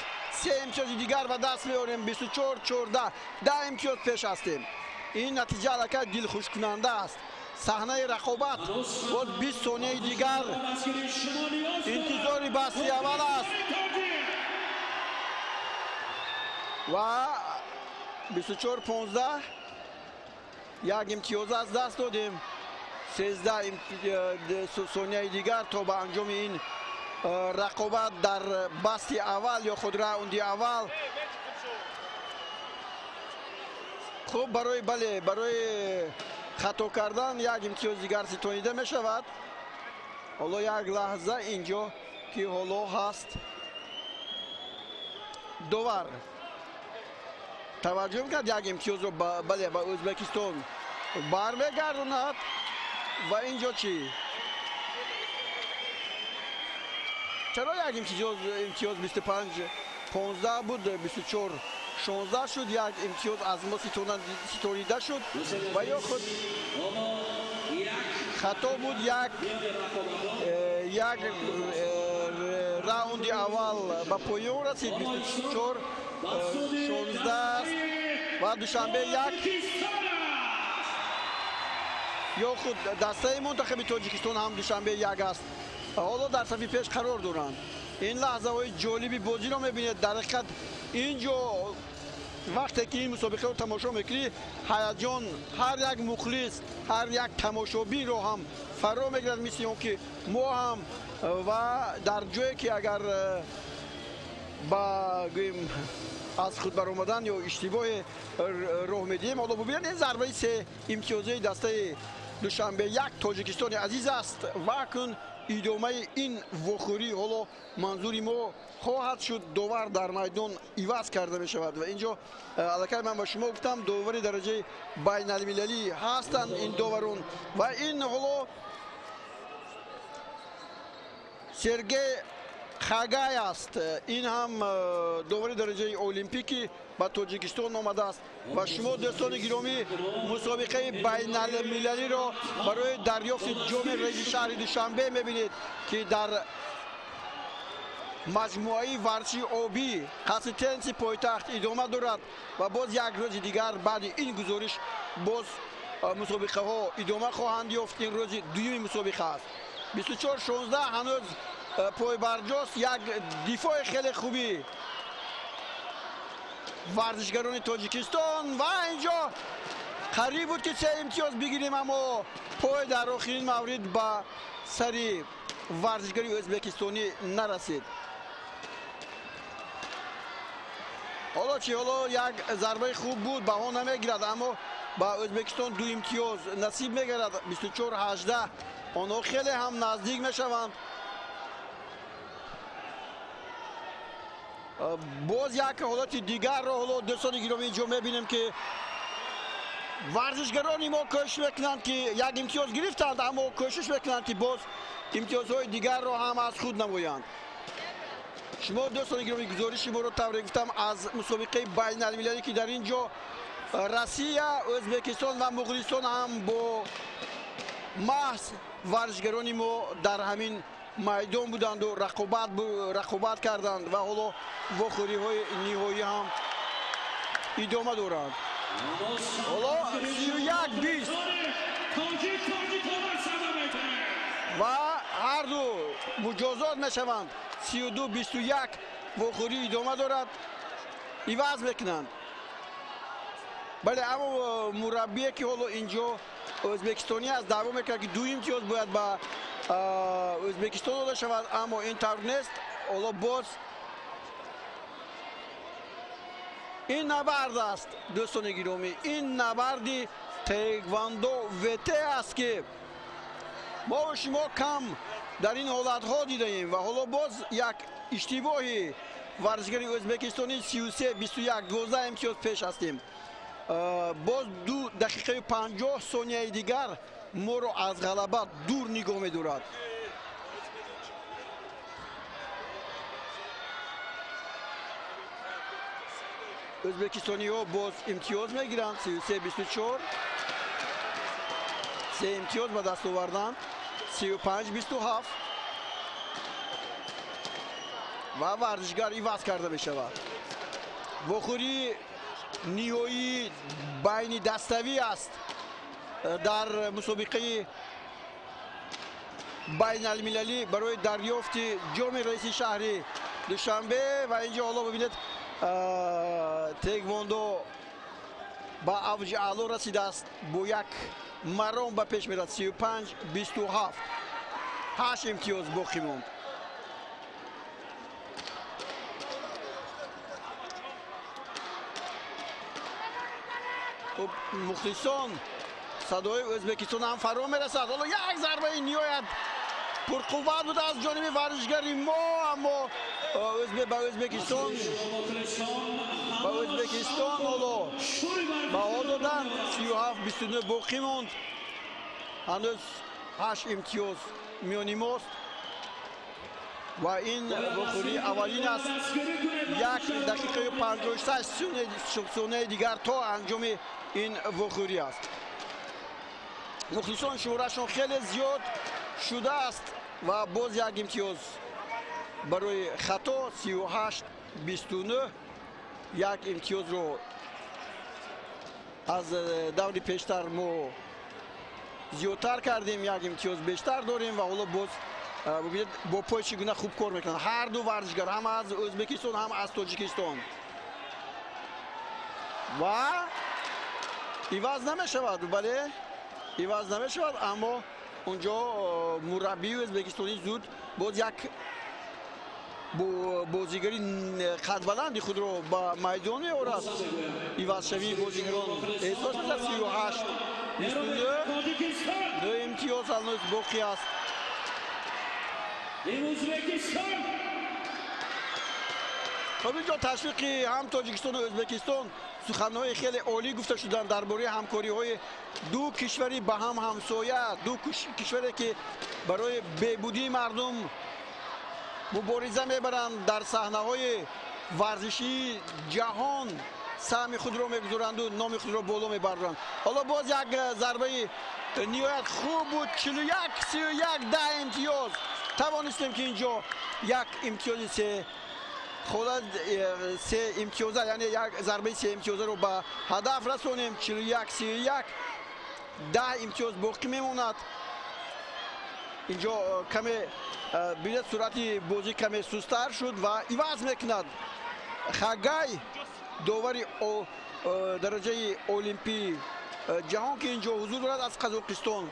се имтиёзи дигар ба даст меорем, 24-14, 10 имтиёз пеш ҳастем. Ин натиҷа аллакай дилхушкунанда аст. Саҳнаи рақобат боз 20 сонияи дигар интизори басти аввал аст ва 24-15, як имтиёз аз даст додем. 13 сонияи дигар то ба анҷоми ин рақобат дар басти аввал ё худ раунди аввал. Хуб, барои бале, барои хато кардан як имтиёз дигар ситонида мешавад. Ҳоло як лаҳза, инҷо ки ҳоло ҳаст, довар таваҷҷӯҳ мекард, як имтиёзро бале ба Ӯзбекистон бармегардонад. Ва инҷо чӣ? Чаро як имтиёз 25-15 буд, 24-16 шуд, як имтиёз аз мо ситонида шуд ва ё худ хато буд. Як раунди аввал ба поён расид, 24-16 аст ва Душанбе як ё худ дастаи мунтахаби Тоҷикистон ҳам Душанбе як аст. Ҳоло дар сафи пеш қарор доранд. Ин лаҳзаҳои ҷолиби бозиро мебинед. Дар ҳақиқат инҷо вақте ки ин мусобиқаро тамошо мекунӣ, ҳаяҷон ҳар як мухлис, ҳар як тамошобинро ҳам фаро мегирад, мисли он ки мо ҳам. Ва дар ҷое ки агар ба гӯем аз худ баромадан ё иштибоҳе роҳ медиҳем, ҳоло бубинед, ин зарбаи се имтиёзаи дастаи Душанбе як Тоҷикистони азиз аст. Ва акнун идомаи ин вохӯрӣ ҳоло манзури мо хоҳад шуд. Довар дар майдон иваз карда мешавад ва инҷо аллакай ман ба шумо гуфтам, довари дараҷаи байналмилалӣ ҳастанд ин доварон. Ва ин ҳоло Сергей Хагай аст. Ин ҳам довари дараҷаи олимпикӣ ба Тоҷикистон омадааст. Ва шумо, дӯстони гиромӣ, мусобиқаи байналмилалиро барои дарёфти ҷоми раиси шаҳри Душанбе мебинед, ки дар маҷмӯаи варзиши обӣ қасри тенниси пойтахт идома дорад. Ва боз як рӯзи дигар баъди ин гузориш боз мусобиқаҳо идома хоҳанд ёфт. Ин рӯзи дуюми мусобиқа аст. 24-16 ҳанӯз пойбарҷост. Як дифои хеле хуби варзишгарони Тоҷикистон ва инҷо қариб буд ки се имтиёз бигирем, аммо пой дар охирин маврид ба сари варзишгари ӯзбекистонӣ нарасид. Ҳоло чӣ? Ҳоло як зарбаи хуб буд, баҳо намегирад, аммо ба Ӯзбекистон ду имтиёз насиб мегардад. 24-18, онҳо хеле ҳам наздик мешаванд. Боз як ҳолати дигарро ҳоло, дӯстони гиромӣ, инҷо мебинем, ки варзишгарони мо кӯшиш мекунанд, ки як имтиёз гирифтанд, аммо кӯшиш мекунанд, ки боз имтиёзҳои дигарро ҳам аз худ намоянд. Шумо, дӯстони гиромӣ, гузориши моро, тавре гуфтам, аз мусобиқаи байналмилалӣ, ки дар ин ҷо Россия, Ӯзбекистон ва Муғулистон ҳам бо маҳз варзишгарони мо дар ҳамин майдон буданду рақобат карданд ва ҳоло вохӯриҳои ниҳоӣ ҳам идома доранд. Ҳоло 31-20 ва ҳарду муҷозот мешаванд. 32-21 вохӯрӣ идома дорад, иваз мекунанд. Бале, аммо мураббие ки ҳоло инҷо ӯзбекистонӣ аст, даъво мекард, ки ду имтиёз бояд ба Ӯзбекистон дода шавад, аммо ин тавр нест. Ҳоло боз ин набард аст, дӯстони гиромӣ, ин набарди Таеквондо ВТ аст, ки мо шумо кам дар ин ҳолатҳо дидаем. Ва ҳоло боз як иштибоҳи варзишгари ӯзбекистонӣ, 33-21, 12 имтиёз пеш ҳастем. Боз 2 дақиқаю 50 сонияи дигар моро аз ғалаба дур нигоҳ медорад. Ӯзбекистониҳо боз имтиёз мегиранд, 33-24, се имтиёз ба даст оварданд, 35-27 ва варзишгар иваз карда мешавад. Вохӯрии ниҳоии байни даставӣ аст дар мусобиқаи байналмилалӣ барои дарёфти ҷоми раиси шаҳри Душанбе. Ва инҷо ҳоло бибинед, Таеквондо ба авҷи аъло расидааст, бо як маром ба пеш мерад, 35-27, 8 имтиёз боқӣ монд. Мухлисон, садои Ӯзбекистон ҳам фаро мерасад. Ҳоло як зарбаи ниҳоят пурқувват буд аз ҷониби варзишгари мо, аммо ба Ӯзбекистон ҳоло баҳо доданд. 37-29 боқӣ монд, ҳанӯз 8 имтиёз миёни мост ва ин вохӯрии аввалин аст. 1 дақиқаю 56 сонияи дигар то анҷоми ин вохӯрӣ аст. Мухлисон шуморашон хеле зиёд шудааст ва боз як имтиёз барои хато, 38-29, як имтиёзро аз даври пештар мо зиёдтар кардем, як имтиёз бештар дорем. Ва ҳоло боз бибинед, бо пой чӣ гуна хуб кор мекунанд ҳар ду варзишгар, ҳам аз Ӯзбекистон, ҳам аз Тоҷикистон. Ва иваз намешавад, бале, иваз намешавад, аммо унҷо мураббии ӯзбекистонӣ зуд боз як бозигари қадбаланди худро ба майдон меорад. Ивазшавии бозигарон эҳсос мешавад. 38-29, ду имтиёз ҳанӯз боқӣ аст. Хоб, инҷо ташвиқи ҳам Тоҷикистону Ӯзбекистон, суханҳои хеле олӣ гуфта шуданд дар бораи ҳамкориҳои ду кишвари ба ҳам ҳамсоя, ду кишваре ки барои беҳбудии мардум мубориза мебаранд, дар саҳнаҳои варзишии ҷаҳон саҳми худро мегузоранду номи худро боло мебаранд. Ҳоло боз як зарбаи ниҳоят хуб буд, 41-31, 10 имтиёз. Тавонистем ки инҷо як имтиёзи се холад, се имтиёза, яъне як зарбаи се имтиёзаро ба ҳадаф расонем. 41-31, 10 имтиёз боқӣ мемонад. Инҷо каме бинед, суръати бозӣ каме сустар шуд ва иваз мекунад Хагай, довари дараҷаи олимпии ҷаҳон, ки инҷо ҳузур дорад аз Қазоқистон.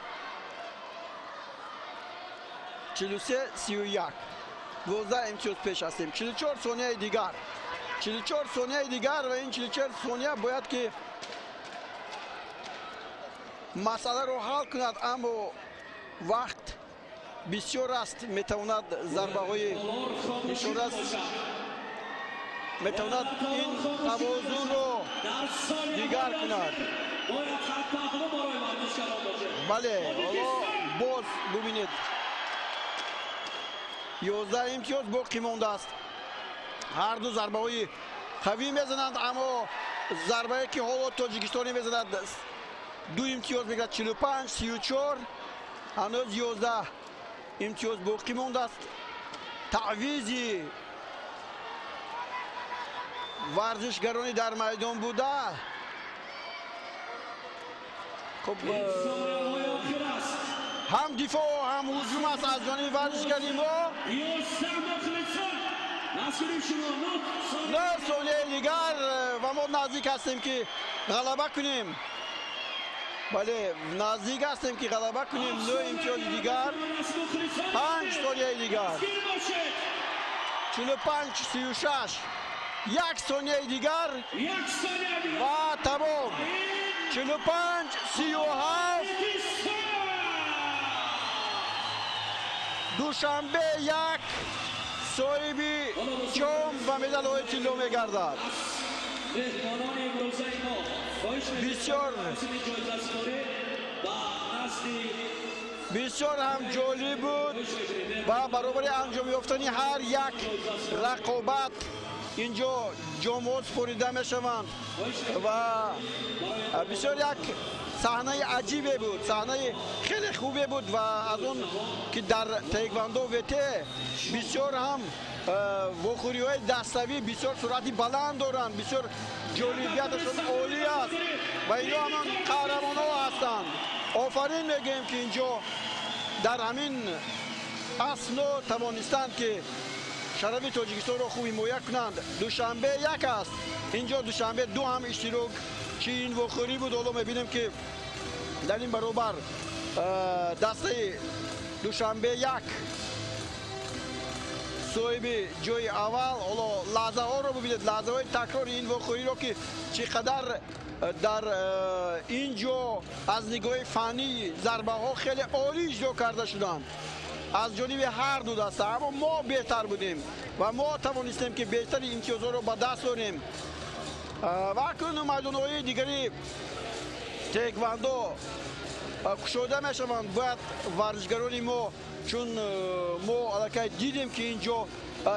43-31, 12 имтиёз пеш ҳастем. 44 сонияи дигар, 44 сонияи дигар, ва ин 44 сония бояд ки масъаларо ҳал кунад, аммо вақт бисёр аст. Метавонад зарбаҳои нишонрас, метавонад ин тавозунро дигар кунад. Бале, ҳоло боз бубинед, 11 имтиёз боқӣ мондааст. Ҳар ду зарбаҳои қавӣ мезананд, аммо зарбае ки ҳоло тоҷикистонӣ мезанад, ду имтиёз мегирад, 45-34, ҳанӯз 11 имтиёз боқӣ мондааст. Таъвизи варзишгарони дар майдон буда. Хуб, ҳам дифоъ ҳам ҳуҷум аст аз ҷониби варзишгари мо. 9 сонияи дигар ва мо наздик ҳастем ки ғалаба кунем. Бале, наздик ҳастем ки ғалаба кунем. 9 имтиёзи дигар, 5 сонияи дигар, 45-36, 1 сонияи дигар ва тамом. 45-37. Душанбе 1 соҳиби ҷом ва медалҳои тилло мегардад. Бисёр бисёр ҳам ҷолиб буд ва баробари анҷом ёфтани ҳар як рақобат инҷо ҷомҳо супорида мешаванд ва бисёр як саҳнаи аҷибе буд, саҳнаи хеле хубе буд ва аз он ки дар таеквондо ВТ бисёр ҳам вохӯриҳои даставӣ бисёр суръати баланд доранд, бисёр ҷолибияташон олӣ аст ва инҳо ҳамон қаҳрамонҳо ҳастанд. Офарин мегӯем ки инҷо дар ҳамин асно тавонистанд ки шарафи Тоҷикистонро хуб ҳимоя кунанд. Душанбе 1 аст. Инҷо Душанбе 2 ҳам иштирок чи ин вохӯрӣ буд. Ҳоло мебинем ки дар ин баробар дастаи Душанбе 1 соҳиби ҷои аввал. Ҳоло лаҳзаҳоро бибинед, лаҳзаҳои такрори ин вохӯриро ки чӣ қадар дар ин ҷо аз нигоҳи фаннӣ зарбаҳо хеле олӣ иҷро карда шуданд аз ҷониби ҳар ду даста, аммо мо беҳтар будем ва мо тавонистем ки беҳтари имтиёзҳоро ба даст орем. Ва акнун майдонҳои дигари таеквондо кушода мешаванд. Бояд варзишгарони мо, чун мо аллакай дидем ки ин ҷо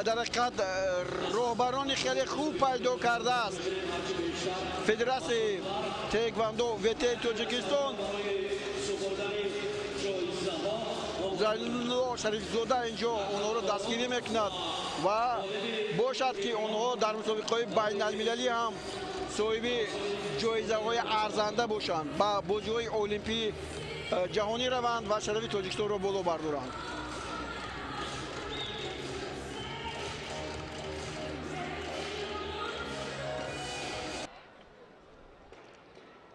дар ҳақиқат роҳбарони хеле хуб пайдо кардааст Федератсияи таеквондо ВТ Тоҷикистон. Залилулло Шарифзода инҷо онҳоро дастгирӣ мекунад ва бошад ки онҳо дар мусобиқаҳои байналмилалӣ ҳам соҳиби ҷоизаҳои арзанда бошанд, ба бозиҳои олимпии ҷаҳонӣ раванд ва шарафи Тоҷикистонро боло бардоранд.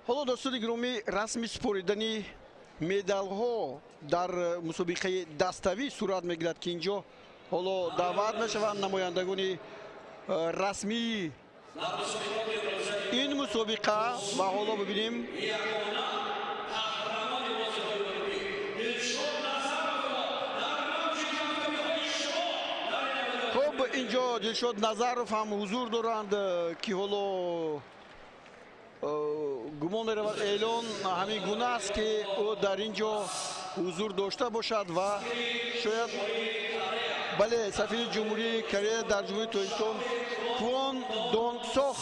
Ҳоло дӯстони гиромӣ, расми супоридани медалҳо дар мусобиқаи даставӣ сурат мегирад ки инҷо ҳоло даъват мешаванд намояндагони расмии ин мусобиқа ва ҳоло бибинем хуб инҷо Дилшод Назаров ҳам ҳузур доранд ки ҳоло гумон меравад эълон ҳамин гуна аст ки ӯ дар ин ҷо ҳузур дошта бошад ва шояд бале сафири Ҷумҳурии Корея дар Ҷумҳурии Тоҷикистон Квон Донг Сох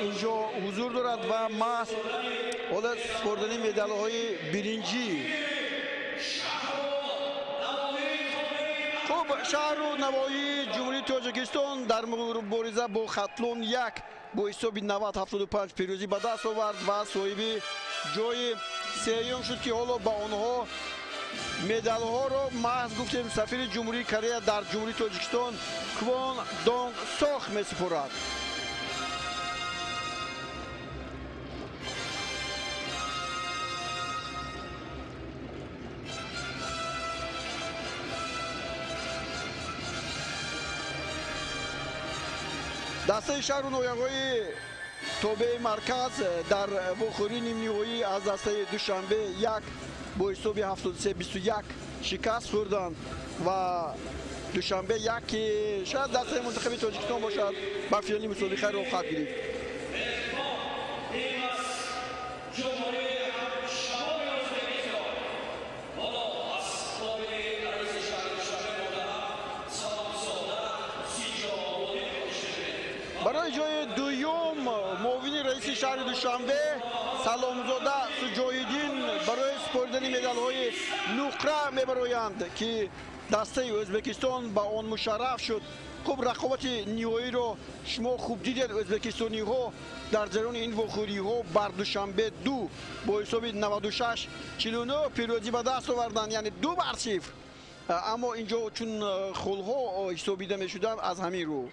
инҷо ҳузур дорад ва маҳз ҳоло супордани медалҳои биринҷӣ. Хуб, шаҳру навоҳии Ҷумҳурии Тоҷикистон дар мубориза бо Хатлон 1 бо ҳисоби 90-75 пирӯзӣ ба даст овард ва соҳиби ҷои сеюм шуд ки ҳоло ба онҳо медалҳоро маҳз гуфтем сафири Ҷумҳурии Корея дар Ҷумҳурии Тоҷикистон Квон Донг Сох месупорад. Дастаи шаҳру ноҳияҳои тобеи марказ дар вохӯрии нимниҳоӣ аз дастаи Душанбе 1 бо ҳисоби 73-21 шикаст хӯрданд ва Душанбе 1 ки шояд дастаи мунтахаби Тоҷикистон бошад ба финали мусобиқа роҳ хоҳад гирифт. Барои ҷои дуюм муовини раиси шаҳри Душанбе Саломзода Суҷоиддин барои супоридани медалҳои нуқра мебароянд ки дастаи Ӯзбекистон ба он мушарраф шуд. Хуб, рақобати ниҳоиро шумо хуб дидед. Ӯзбекистониҳо дар ҷараёни ин вохӯриҳо бар Душанбе 2 бо ҳисоби 96-49 пирӯзӣ ба даст оварданд, яъне 2-0. Аммо инҷо чун холҳо ҳисобида мешуданд аз ҳамин рӯ.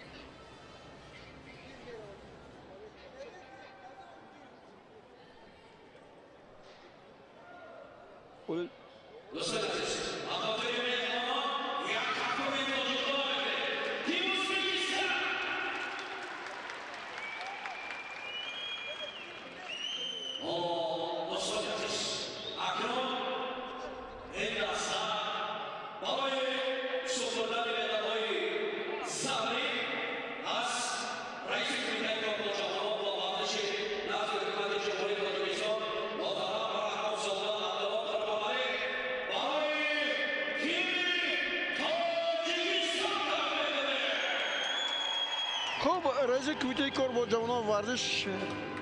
Хуб, раиси кумитаи кор бо ҷавонон варзиш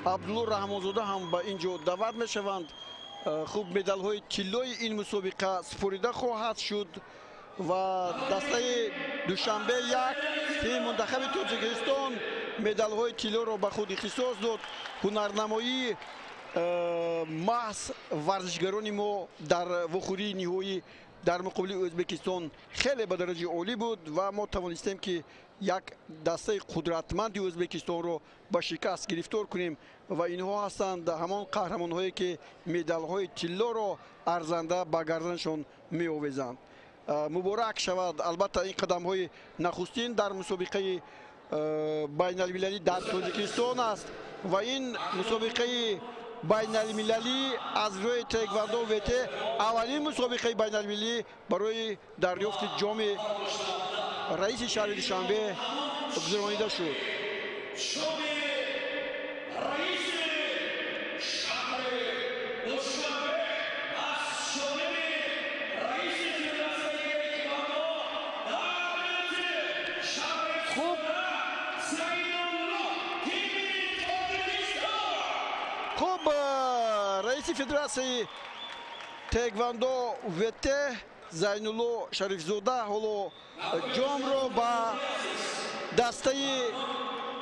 Абдулло Раҳмонзода ҳам ба ин ҷо даъват мешаванд. Хуб, медалҳои тиллои ин мусобиқа супорида хоҳад шуд ва дастаи Душанбе як тими мунтахаби Тоҷикистон медалҳои тиллоро ба худ ихтисос дод. Ҳунарнамоии маҳз варзишгарони мо дар вохӯрии ниҳоӣ дар муқобили Ӯзбекистон хеле ба дараҷаи олӣ буд ва мо тавонистем, ки як дастаи қудратманди Ӯзбекистонро ба шикаст гирифтор кунем ва инҳо ҳастанд ҳамон қаҳрамонҳое, ки медалҳои тиллоро арзанда ба гарданашон меовезанд. Муборак шавад. Албатта, ин қадамҳои нахустин дар мусобиқаи байналмилалӣ дар Тоҷикистон аст ва ин мусобиқаи байналмилалӣ аз рӯи таеквондо ВТ аввалин мусобиқаи байналмилалӣ барои дарёфти ҷоми раиси шаҳри Душанбе гузаронида шуд. Хуб, раиси федератсияи таеквондо ВТ Зайнулло Шарифзода ҳоло ҷомро ба дастаи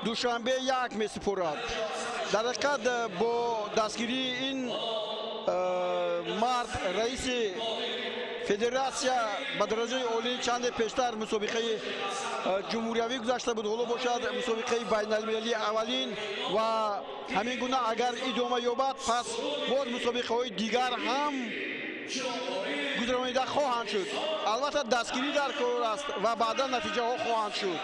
Душанбе як месупорад. Дар ҳақиқат, бо дастгирии ин мард, раиси федератсия, ба дараҷаи олӣ чанде пештар мусобиқаи ҷумҳуриявӣ гузашта буд, ҳоло бошад мусобиқаи байналмилалии аввалин ва ҳамин гуна агар идома ёбад, пас боз мусобиқаҳои дигар ҳам гузаронида хоҳанд шуд. Албатта, дастгирӣ дар кор аст ва баъдан натиҷаҳо хоҳанд шуд.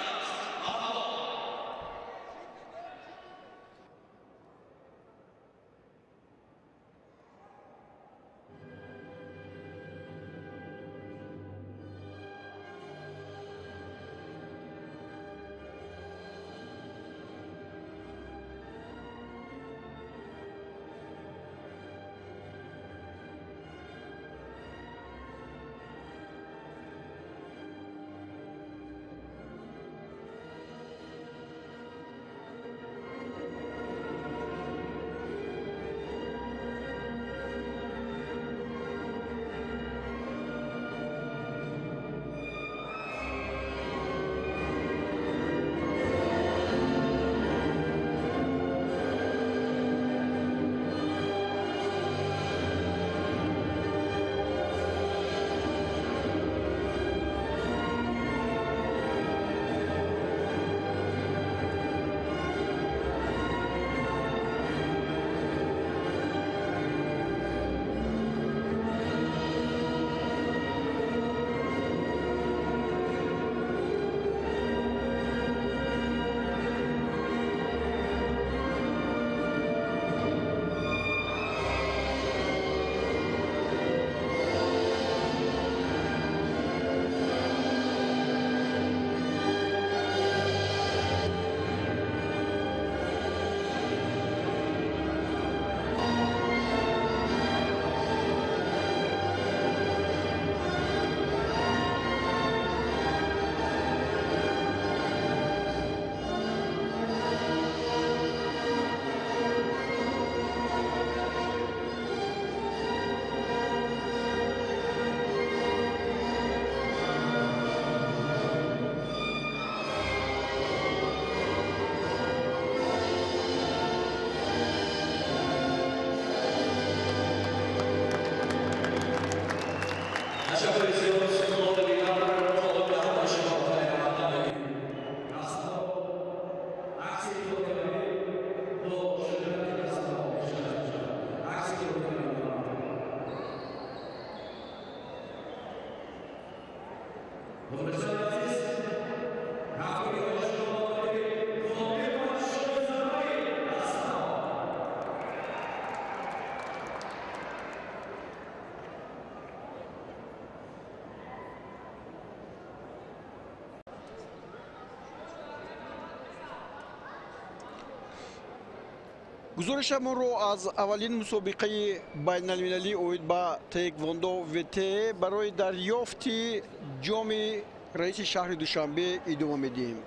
Гузоришамонро аз аввалин мусобиқаи байналмилалӣ оид ба таеквондо ВТ барои дарёфти ҷоми раиси шаҳри Душанбе идома медиҳем.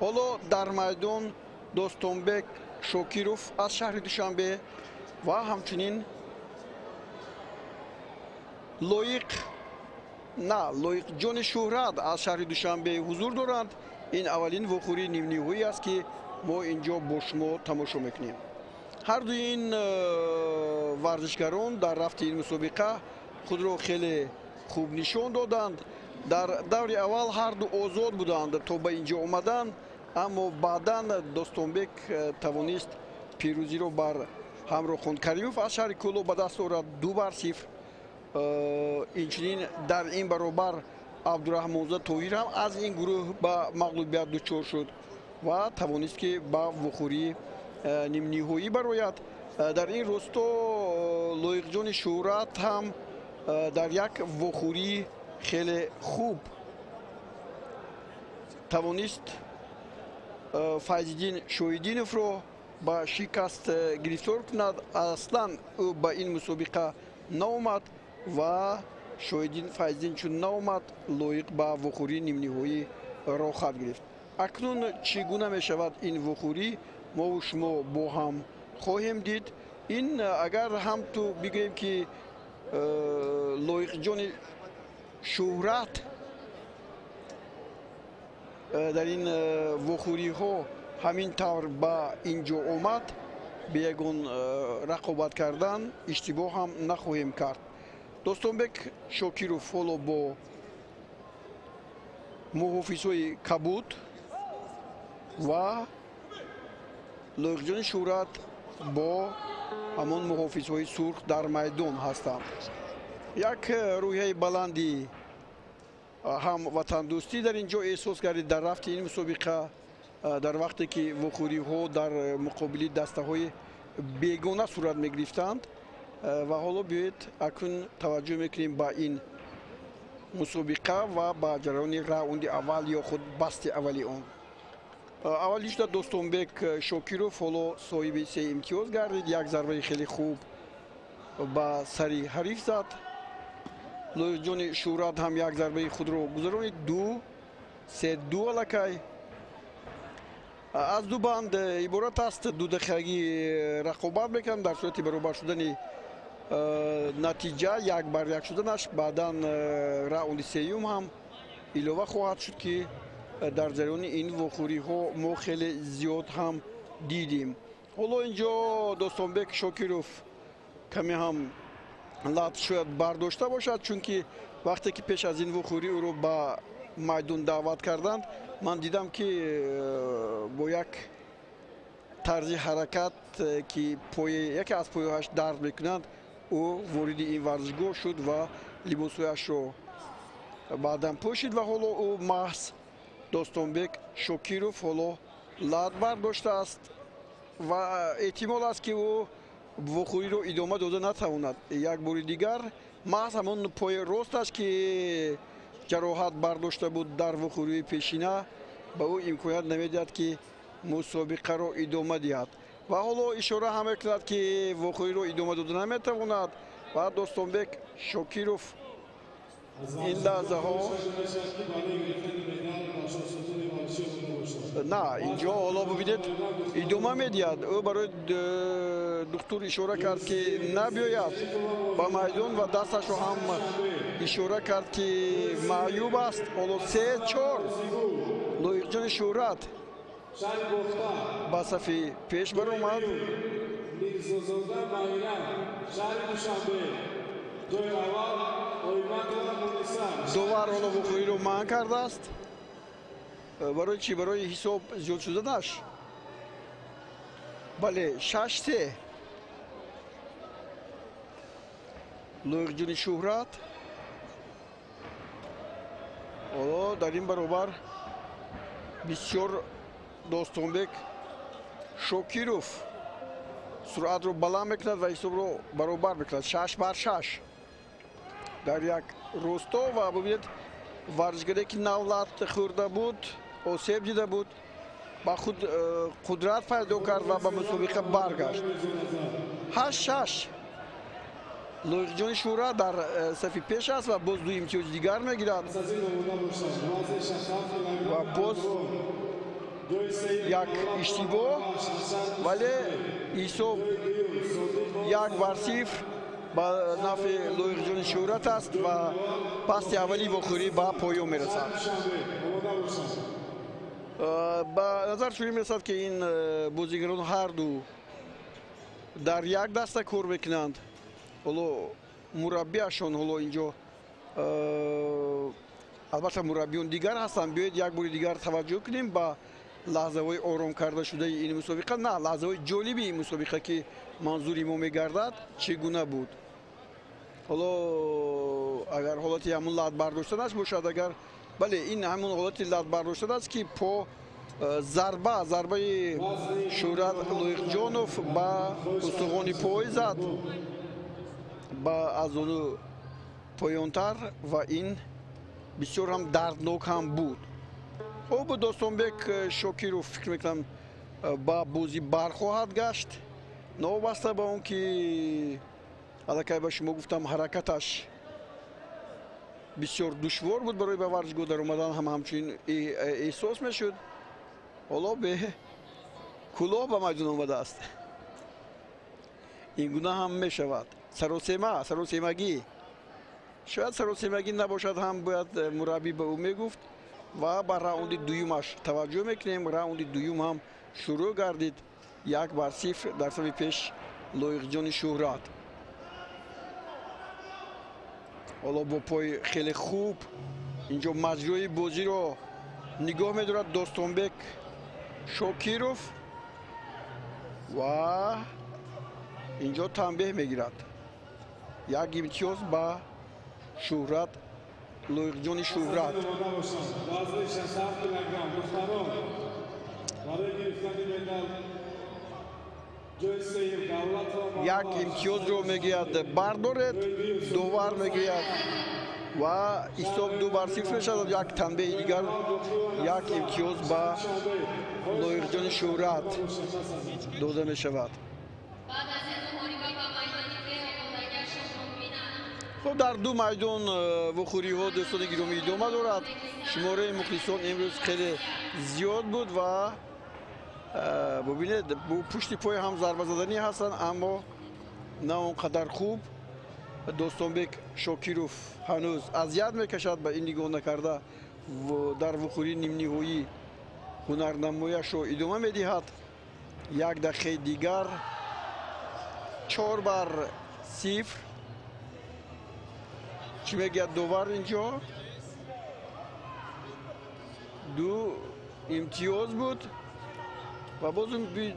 Ҳоло дар майдон Достонбек Шокиров аз шаҳри Душанбе ва ҳамчунин Лоиқ на Лоиқҷони Шӯҳрат аз шаҳри Душанбе ҳузур доранд. Ин аввалин вохӯрии нимниҳоӣ аст, ки мо инҷо бо шумо тамошо мекунем. Ҳар дуи ин варзишгарон дар рафти ин мусобиқа худро хеле хуб нишон доданд. Дар даври аввал ҳар ду озод буданд то ба инҷо омадан, аммо баъдан Достонбек тавонист пирӯзиро бар Ҳамроҳхон Каримов аз шаҳри Кӯлоб ба даст орад 2-0. Инчунин дар ин баробар Абдураҳмонзода Тоҳир ҳам аз ин гурӯҳ ба мағлубият дучор шуд ва тавонист, ки ба вухӯрии нимниҳоӣ барояд. Дар ин росто Лоиқҷони Шӯҳрат ҳам дар як вохӯрӣ хеле хуб тавонист Файзиддин Шоҳиддиновро ба шикаст гирифтор кунад. Аслан ӯ ба ин мусобиқа наомад ва Шоҳиддин Файзиддин чун наомад, Лоиқ ба вохӯрии нимниҳоӣ роҳхат гирифт. Акнун чӣ гуна мешавад ин вохӯрӣ, мову шумо бо ҳам хоҳем дид. Ин агар ҳам ту бигӯем, ки Лоиқҷони Шӯҳрат дар ин вохӯриҳо ҳамин тавр ба ин ҷо омад, бе ягон рақобат кардан иштибоҳ ҳам нахоҳем кард. Достонбек Шокиров ҳоло бо муҳофизҳои кабуд ва Лоиқҷони Шӯҳрат бо ҳамон муҳофизҳои сурх дар майдон ҳастанд. Як рӯҳияи баланди ҳам ватандӯстӣ дар ин ҷо эҳсос гардид дар рафти ин мусобиқа, дар вақте ки вохӯриҳо дар муқобили дастаҳои бегона сурат мегирифтанд. Ва ҳоло биёед акнун таваҷҷӯҳ мекунем ба ин мусобиқа ва ба ҷараёни раунди аввал ё худ басти аввали он. Аввали шуда Достонбек Шокиров ҳоло соҳиби 3 имтиёз гардид. Як зарбаи хеле хуб ба сари ҳариф зад. Лоиқҷони Шӯҳрат ҳам як зарбаи худро гузаронид. 2-3-2 аллакай. Аз ду банд иборат аст. Ду дақиқагӣ рақобат мекунанд. Дар сурати баробар шудани натиҷа 1-1 шуданаш, баъдан раунди сеюм ҳам илова хоҳад шуд, ки дар ҷараёни ин вохӯриҳо мо хеле зиёд ҳам дидем. Ҳоло инҷо Достонбек Шокиров каме ҳам лат шояд бардошта бошад, чунки вақте ки пеш аз ин вохӯрӣ ӯро ба майдон даъват карданд, ман дидам, ки бо як тарзи ҳаракат, ки яке аз пояҳояш дард мекунанд, ӯ вориди ин варзишгоҳ шуд ва либосҳояшро баъдан пӯшид. Ва ҳоло ӯ маҳз Достонбек Шокиров ҳоло лат бардоштааст ва эҳтимол аст, ки ӯ вохӯриро идома дода натавонад. Як бори дигар маҳз ҳамон пои росташ, ки ҷароҳат бардошта буд дар вохӯрии пешина, ба ӯ имконият намедиҳад, ки мусобиқаро идома диҳад. Ва ҳоло ишора ҳам мекунад, ки вохӯриро идома дода наметавонад. Ва Достонбек Шокиров ин лаҳзаҳо на инҷо ҳоло бибинед идома медиҳад. Ӯ барои духтур ишора кард, ки набиёяд ба майдон ва дасташро ҳам ишора кард, ки маъюб аст. Ҳоло 3-4 Лоиқҷони Шӯҳрат ба сафи пеш баромад. Довар ҳоло вохӯриро манъ кардааст. Барои чӣ? Барои ҳисоб зиёд шуданаш. Бале, 6-3 Лоиқҷони Шӯҳрат Ҳоло дар ин баробар бисёр Достонбек Шокиров суръатро баланд мекунад ва ҳисобро баробар мекунад. 6-6 дар як росто. Ва бубинед, варзишгаре ки нав лат хӯрда буд, осеб дида буд, ба худ қудрат пайдо кард ва ба мусобиқа баргашт. 8-6. Лоиқҷони Шӯҳрат дар сафи пеш аст ва боз ду имтиёзи дигар мегирад ва боз як иштибоҳ, вале ҳисоб 1-0 ба нафъи Лоиқҷони Шӯҳрат аст ва пасти аввали вохӯрӣ ба поён мерасад. Ба назар чунин мерасад, ки ин бозигарон ҳарду дар як даста кор мекунанд. Ҳоло мураббиашон ҳоло инҷо, албатта мураббиён дигар ҳастанд. Биёед як бори дигар таваҷҷӯҳ кунем ба лаҳзаҳои ором карда шудаи ин мусобиқа, на лаҳзаҳои ҷолиби ин мусобиқа, ки манзури мо мегардад, чӣ гуна буд. Ҳоло агар ҳолати ҳамун лат бардоштанаш бошад, агар бале, ин ҳамун ҳолати лат бардоштан аст, ки по зарбаи Шӯҳрат Лоиқҷонов ба устухони пой зад, ба аз ону поёнтар, ва ин бисёр ҳам дарднок ҳам буд. Хуб, Достонбек Шокиров фикр мекунам ба бозӣ бархоҳад гашт, новобаста ба он ки аллакай ба шумо гуфтам, ҳаракаташ бисёр душвор буд барои ба варзишгоҳ даромадан ҳам ҳамчунин эҳсос мешуд. Ҳоло бе кӯлоҳ ба майдон омадааст. Ин гуна ҳам мешавад. Саросема, саросемагӣ. Шояд саросемагӣ набошад ҳам, бояд мураббӣ ба ӯ мегуфт. Ва ба раунди дуюмаш таваҷҷӯҳ мекунем. Раунди дуюм ҳам шурӯъ гардид. 1-0 дар сафи пеш Лоиқҷони Шӯҳрат. Ҳоло бо пой хеле хуб инҷо маҷрои бозиро нигоҳ медорад Достонбек Шокиров ва инҷо танбеҳ мегирад. Як имтиёз ба Шӯҳрат, Лоиқҷони Шӯҳрат. Як имтиёзро мегӯяд бардоред, довар мегӯяд ва ҳисоб 2-0 мешавад. Як танбеҳи дигар, як имтиёз ба Лоиқҷони Шӯҳрат дода мешавад. Хуб, дар ду майдон вохӯриҳо, дӯстони гиромӣ, идома дорад. Шумораи мухлисон имрӯз хеле зиёд буд ва бубинед, пушти пой ҳам зарбазаданӣ ҳастанд, аммо на он қадар хуб. Достонбек Шокиров ҳанӯз азият мекашад, ба ин нигоҳ накарда дар вухӯрии нимниҳоӣ ҳунарнамояшро идома медиҳад. Як дақиқаи дигар, 4-0. Чӣ мегӯяд довар инҷо? Ду имтиёз буд ва боз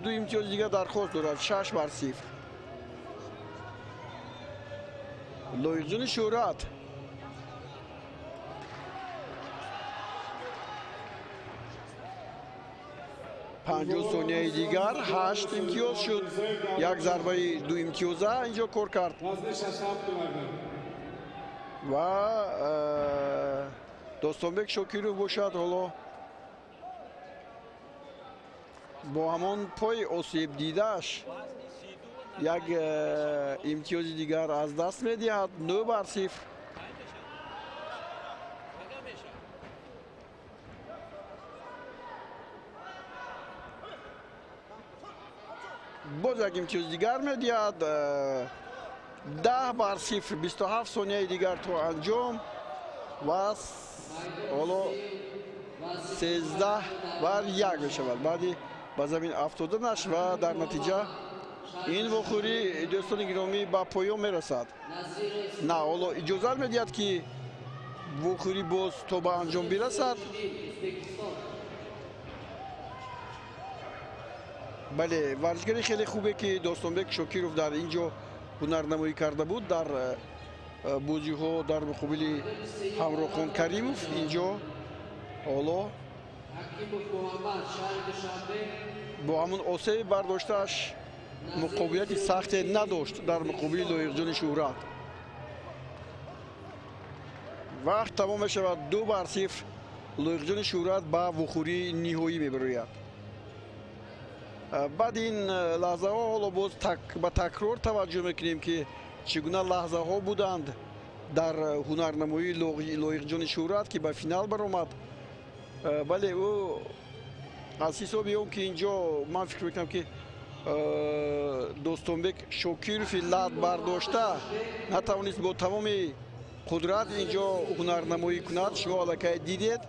ду имтиёзи дигар дархост дорад. 6-0. Лоиқҷони Шӯҳрат 50 сонияи дигар, 8 имтиёз шуд. Як зарбаи ду имтиёза инҷо кор кард ва Достонбек Шокиров бошад ҳоло бо ҳамон пои осебдидааш як имтиёзи дигар аз даст медиҳад. 9-0. Боз як имтиёзи дигар медиҳад. 10-0. 27 сонияи дигар то анҷом ва ҳоло 13-1 мешавад баъди ба замин афтоданаш ва дар натиҷа ин вохӯрӣ, дӯстони гиромӣ, ба поён мерасад. На, ҳоло иҷозат медиҳад, ки вохӯрӣ боз то ба анҷом бирасад. Бале, варзишгари хеле хубе, ки Достонбек Шокиров дар ин ҷо ҳунарнамоӣ карда буд дар бозиҳо дар муқобили Ҳамроҳхон Каримов. Инҷо ҳоло бо ҳамун осеби бардоштааш муқобилияти сахте надошт дар муқобили Лоиқҷони Шӯҳрат. Вақт тамом мешавад, 2-0 Лоиқҷони Шӯҳрат ба вухӯрии ниҳоӣ мебарояд. Баъд ин лаҳзаҳо ҳоло боз ба такрор таваҷҷӯҳ мекунем, ки чӣ гуна лаҳзаҳо буданд дар ҳунарнамоии Лоиқҷони Шӯҳрат, ки ба финал баромад. Бале, ӯ аз ҳисоби он ки инҷо ман фикр мекунам, ки Достонбек Шокирови лат бардошта натавонист бо тамоми қудрат инҷо ҳунарнамоӣ кунад. Шумо аллакай дидед.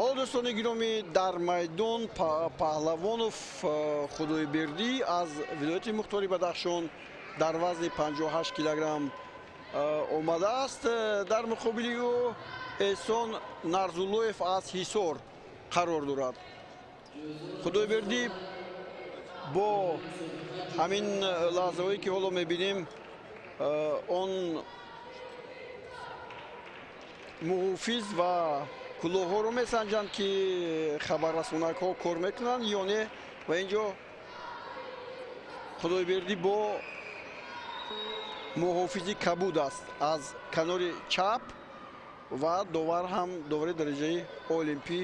Ҳоло дӯстони гиромӣ, дар майдон Паҳлавонов Худойбердӣ аз вилояти Мухтори Бадахшон дар вазни 58 килограмм омадааст. Дар муқобили ӯ Эҳсон Нарзуллоев аз Ҳисор қарор дорад. Худойбердӣ бо ҳамин лаҳзаҳое ки ҳоло мебинем, он муҳофиз ва кулоҳҳоро месанҷанд, ки хабаррасонакҳо кор мекунанд ё не. Ва инҷо Худойбердӣ бо муҳофизи кабуд аст аз канори чап ва довар ҳам довари дараҷаи олимпӣ.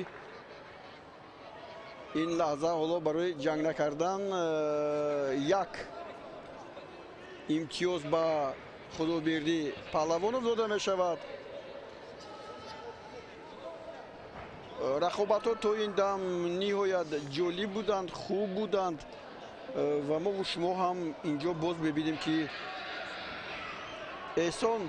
Ин лаҳза ҳоло барои ҷанг накардан як имтиёз ба Худойбердӣ Паҳлавонов дода мешавад. Рақобатҳо то ин дам ниҳоят ҷолиб буданд, хуб буданд ва мо шумо ҳам инҷо боз мебинем, ки Эҳсон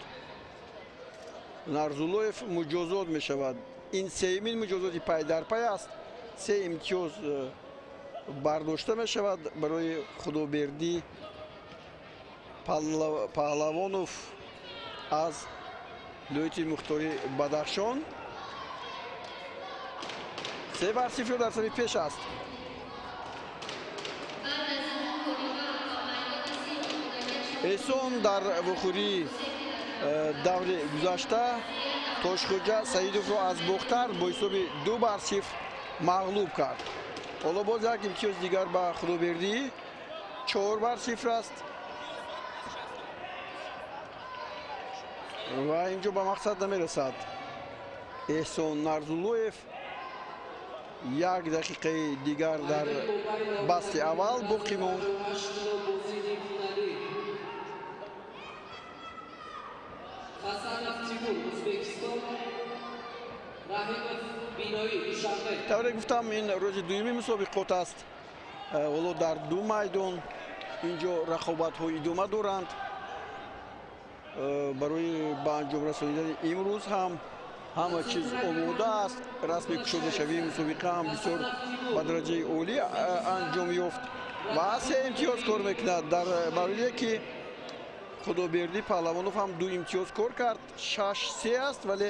Нарзуллоев муҷозот мешавад. Ин сеюмин муҷозоти пай дар пай аст. 3 имтиёз бардошта мешавад барои Худойбердӣ Паҳлавонов аз вилояти Мухтори Бадахшон. 3-0 дар сафи пеш аст. Эҳсон дар вухӯрии даври гузашта Тошхӯҷа Саидовро аз Бохтар бо ҳисоби 2-0 мағлуб кард. Ҳоло боз як имтиёз дигар ба Худойбердӣ, 4-0 аст ва инҷо ба мақсад намерасад. Эҳсон Нарзуллоев як дақиқаи дигар дар басти аввал боқӣ монд. Тавре гуфтам, ин рӯзи дуюми мусобиқот аст. Ҳоло дар ду майдон инҷо рақобатҳо идома доранд. Барои ба анҷом расонидани имрӯз ҳам ҳама чиз омода аст. Расми кушодашавии мусобиқа ҳам бисёр ба дараҷаи олӣ анҷом ёфт ва 3 имтиёз кор мекунад. Дар мавриде ки Худойбердӣ Паҳлавонов ҳам 2 имтиёз кор кард, 6-3 аст. Вале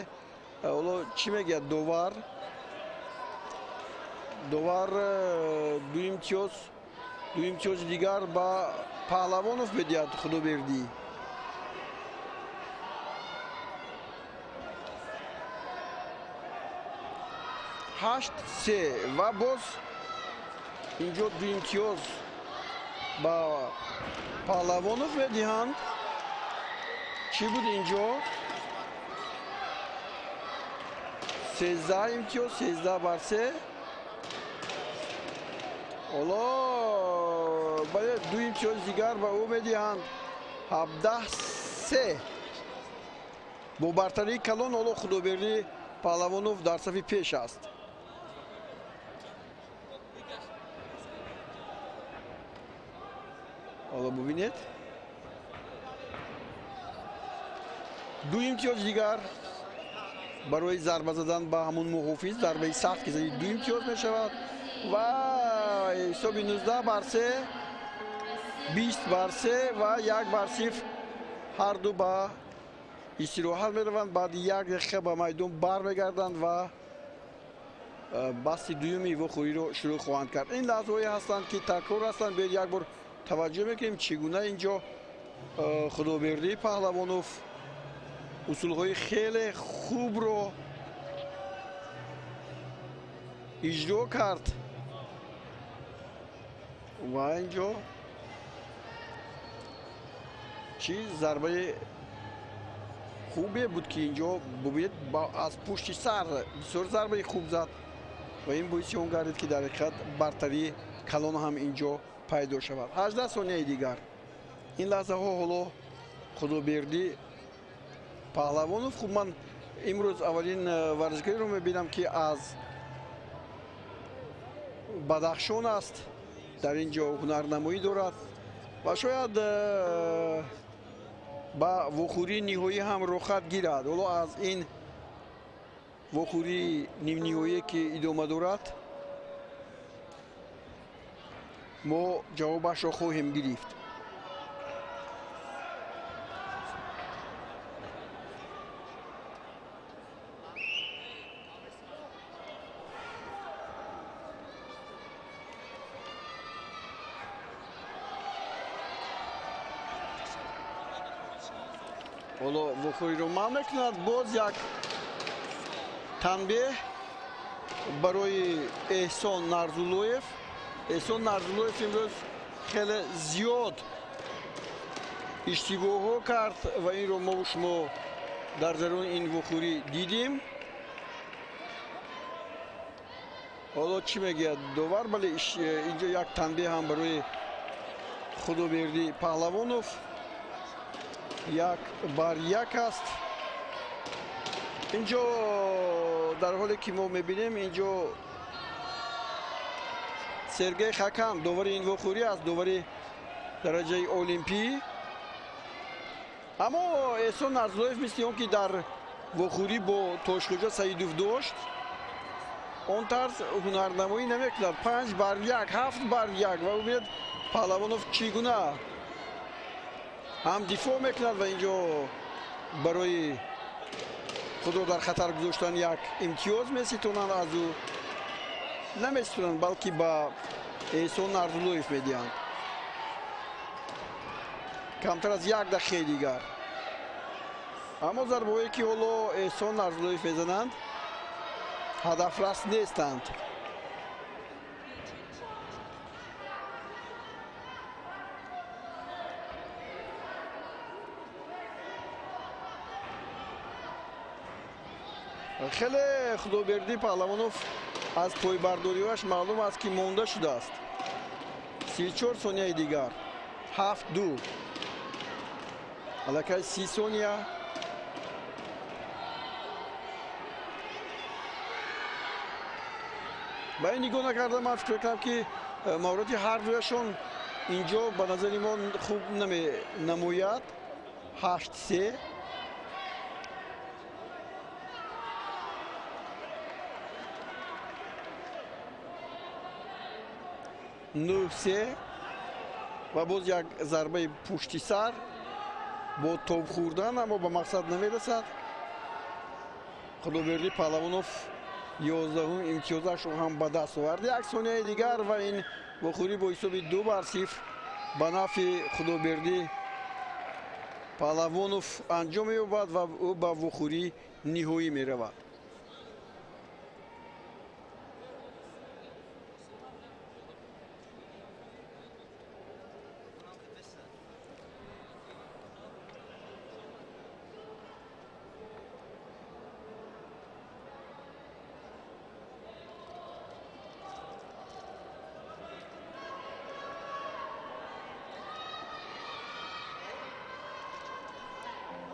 ҳоло чӣ мегӯяд довар? Довар 2 имтиёзи дигар ба Паҳлавонов медиҳад Худойбердӣ. 8-3 ва боз инҷо 2 имтиёз ба Паҳлавонов медиҳанд. Чӣ буд инҷо? 13 имтиёз, 13-3. Ҳоло бале, 2 имтиёз дигар ба ӯ медиҳанд. 17-3. Бо бартарии калон ҳоло Худойбердӣ Паҳлавонов дар сафи пеш аст. Ҳоло бубинед. Ду имтиёзи дигар барои зарба задан ба ҳамун муҳофиз, зарбаи сахт ки зади ду имтиёз мешавад ва ҳисоби 19-3, 20-3 ва 1-0 ҳар ду ба истироҳат мераванд. Баъди як дақиқа ба майдон бармегарданд ва басти дуюми вохӯриро шурӯъ хоҳанд кард. Ин лаҳзаҳое ҳастанд ки такрор ҳастанд. Биёед як бор таваҷҷӯҳ мекунем чӣ гуна инҷо Худобердӣ Паҳлавонов усулҳои хеле хубро иҷро кард ва инҷо чӣ зарбаи хубе буд ки инҷо бубинед аз пушти сар бисёр зарбаи хуб зад ва ин боиси он гардид ки дар ҳақиқат бартарии калон ҳам инҷо пайдо шавад. 18 сонияи дигар. Ин лаҳзаҳо ҳоло Худобердӣ Паҳлавонов. Хуб, ман имрӯз аввалин варзишгареро мебинам ки аз Бадахшон аст, дар ин ҷо ҳунарнамоӣ дорад ва шояд ба вохӯрии ниҳоӣ ҳам рохат гирад. Ҳоло аз ин вохӯрии нимниҳоие ки идома дорад мо ҷавобашро хоҳем гирифт. Ҳоло вохӯриро манъ мекунад. Боз як танбеҳ барои Эҳсон Нарзуллоев. Эҳсон Нарзуллоев имрӯз хеле зиёд иштибоҳҳо кард ва инро мо шумо дар ҷараёни ин вохӯрӣ дидем. Ҳоло чӣ мегӯяд довар? Бале, инҷо як танбеҳ ҳам барои Худобердӣ Паҳлавонов. 1-1 аст. Инҷо дар ҳоле ки мо мебинем инҷо Сергей Хакан довари ин вохӯрӣ аст, довари дараҷаи олимпӣ. Аммо Эҳсон Нарзуллоев мисли он ки дар вохӯрӣ бо Тошхӯҷа Саидов дошт, он тарз ҳунарнамоӣ намекунад. 5-1, 7-1 ва бубинед Паҳлавонов чӣ гуна ҳам дифоъ мекунад ва инҷо барои худро дар хатар гузоштан як имтиёз меситонанд, аз ӯ намеситонанд, балки ба Эҳсон Нарзуллоев медиҳанд. Камтар аз як дақиқаи дигар. Аммо зарбаҳое ки ҳоло Эҳсон Нарзуллоев мезананд ҳадафрас нестанд. Хеле Худобердӣ Паҳлавонов аз пойбардориҳояш маълум аст ки монда шудааст. 34 сонияи дигар. 7-2. Аллакай 30 сония. Ба ин нигоҳ накарда ман фикр мекунам ки маҳорати ҳар дуяшон инҷо ба назари мо хуб наменамояд. 8-3. 9-3 ва боз як зарбаи пушти сар бо тоб хӯрдан, аммо ба мақсад намерасад. Худобердӣ Паҳлавонов 11-ум имтиёзашро ҳам ба даст овард. Як сонияи дигар ва ин вохӯрӣ бо ҳисоби 2-0 ба нафъи Худобердӣ Паҳлавонов анҷом меёбад ва ӯ ба вохӯрии ниҳоӣ меравад.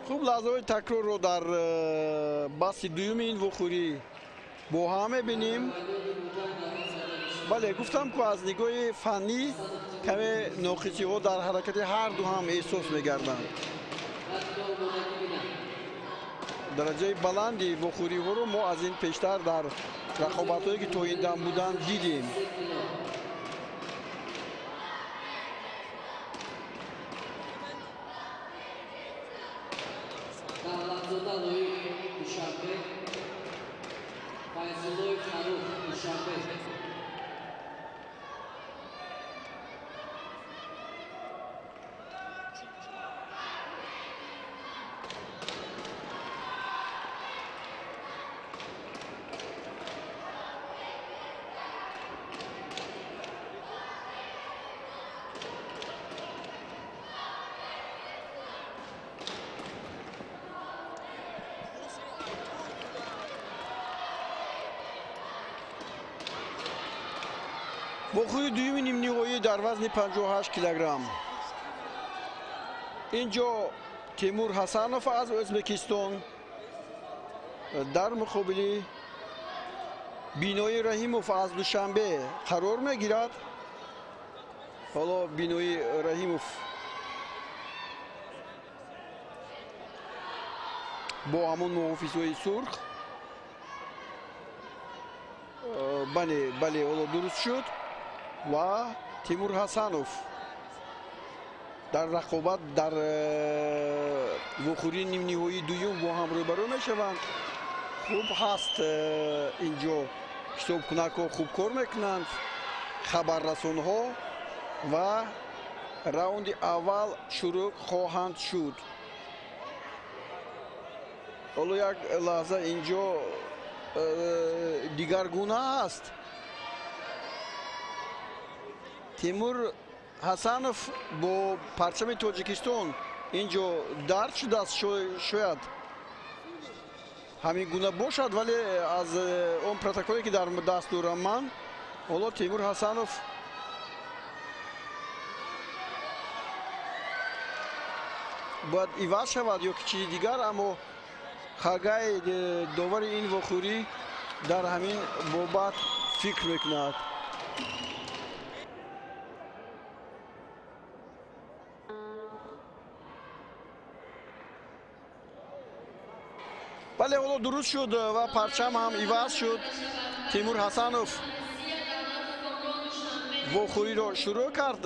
Хуб, лаҳзаҳои такрорро дар басти дуюми ин вохӯрӣ бо ҳам мебинем. Бале, гуфтам ку аз нигоҳи фаннӣ каме ноқисиҳо дар ҳаракати ҳар ду ҳам эҳсос мегарданд. Дараҷаи баланди вохӯриҳоро мо аз ин пештар дар рақобатҳое ки то ин дам буданд дидем. Давлатзода Лоиқ, Душанбе. Файзуллоев Фарух, Душанбе. Вохӯри дуюми нимниҳоӣ дар вазни 58 килограмм. Инҷо Тимур Ҳасанов аз Ӯзбекистон дар муқобили Бинои Раҳимов аз Душанбе қарор мегирад. Ҳоло Бинои Раҳимов бо ҳамон муҳофизҳои сурх. Бале, бале, ҳоло дуруст шуд. Ва Тимур Ҳасанов дар рақобат дар вохӯрии нимниҳоии дуюм бо ҳам рӯбарӯ мешаванд. Хуб ҳаст, инҷо ҳисобкунакҳо хуб кор мекунанд, хабаррасонҳо, ва раунди аввал шурӯъ хоҳанд шуд. Ҳоло як лаҳза инҷо дигаргуна аст. Тимур Ҳасанов бо парчами Тоҷикистон инҷо дард шудааст, шояд ҳамин гуна бошад, вале аз он протоколе ки дар даст дорам ман, ҳоло Тимур Ҳасанов бояд иваз шавад ё ки чизи дигар, аммо Хагай довари ин вохӯрӣ дар ҳамин бобат фикр мекунад. Бале, ҳоло дуруст шуд ва парчам ҳам иваз шуд. Тимур Ҳасанов вохӯриро шурӯъ кард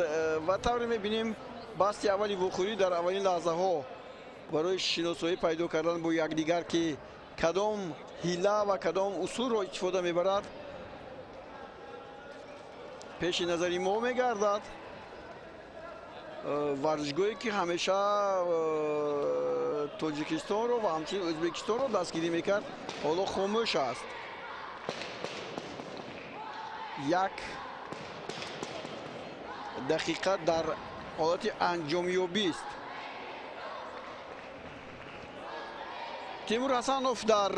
ва тавре мебинем басти аввали вохӯрӣ дар аввалин лаҳзаҳо барои шиносоӣ пайдо кардан бо якдигар ки кадом ҳила ва кадом усулро истифода мебарад пеши назари мо мегардад. Варзишгоҳе ки ҳамеша Тоҷикистонро ва ҳамчунин Ӯзбекистонро дастгирӣ мекард, ҳоло хомӯш аст. Як дақиқа дар ҳолати анҷомёбист. Тимур Ҳасанов дар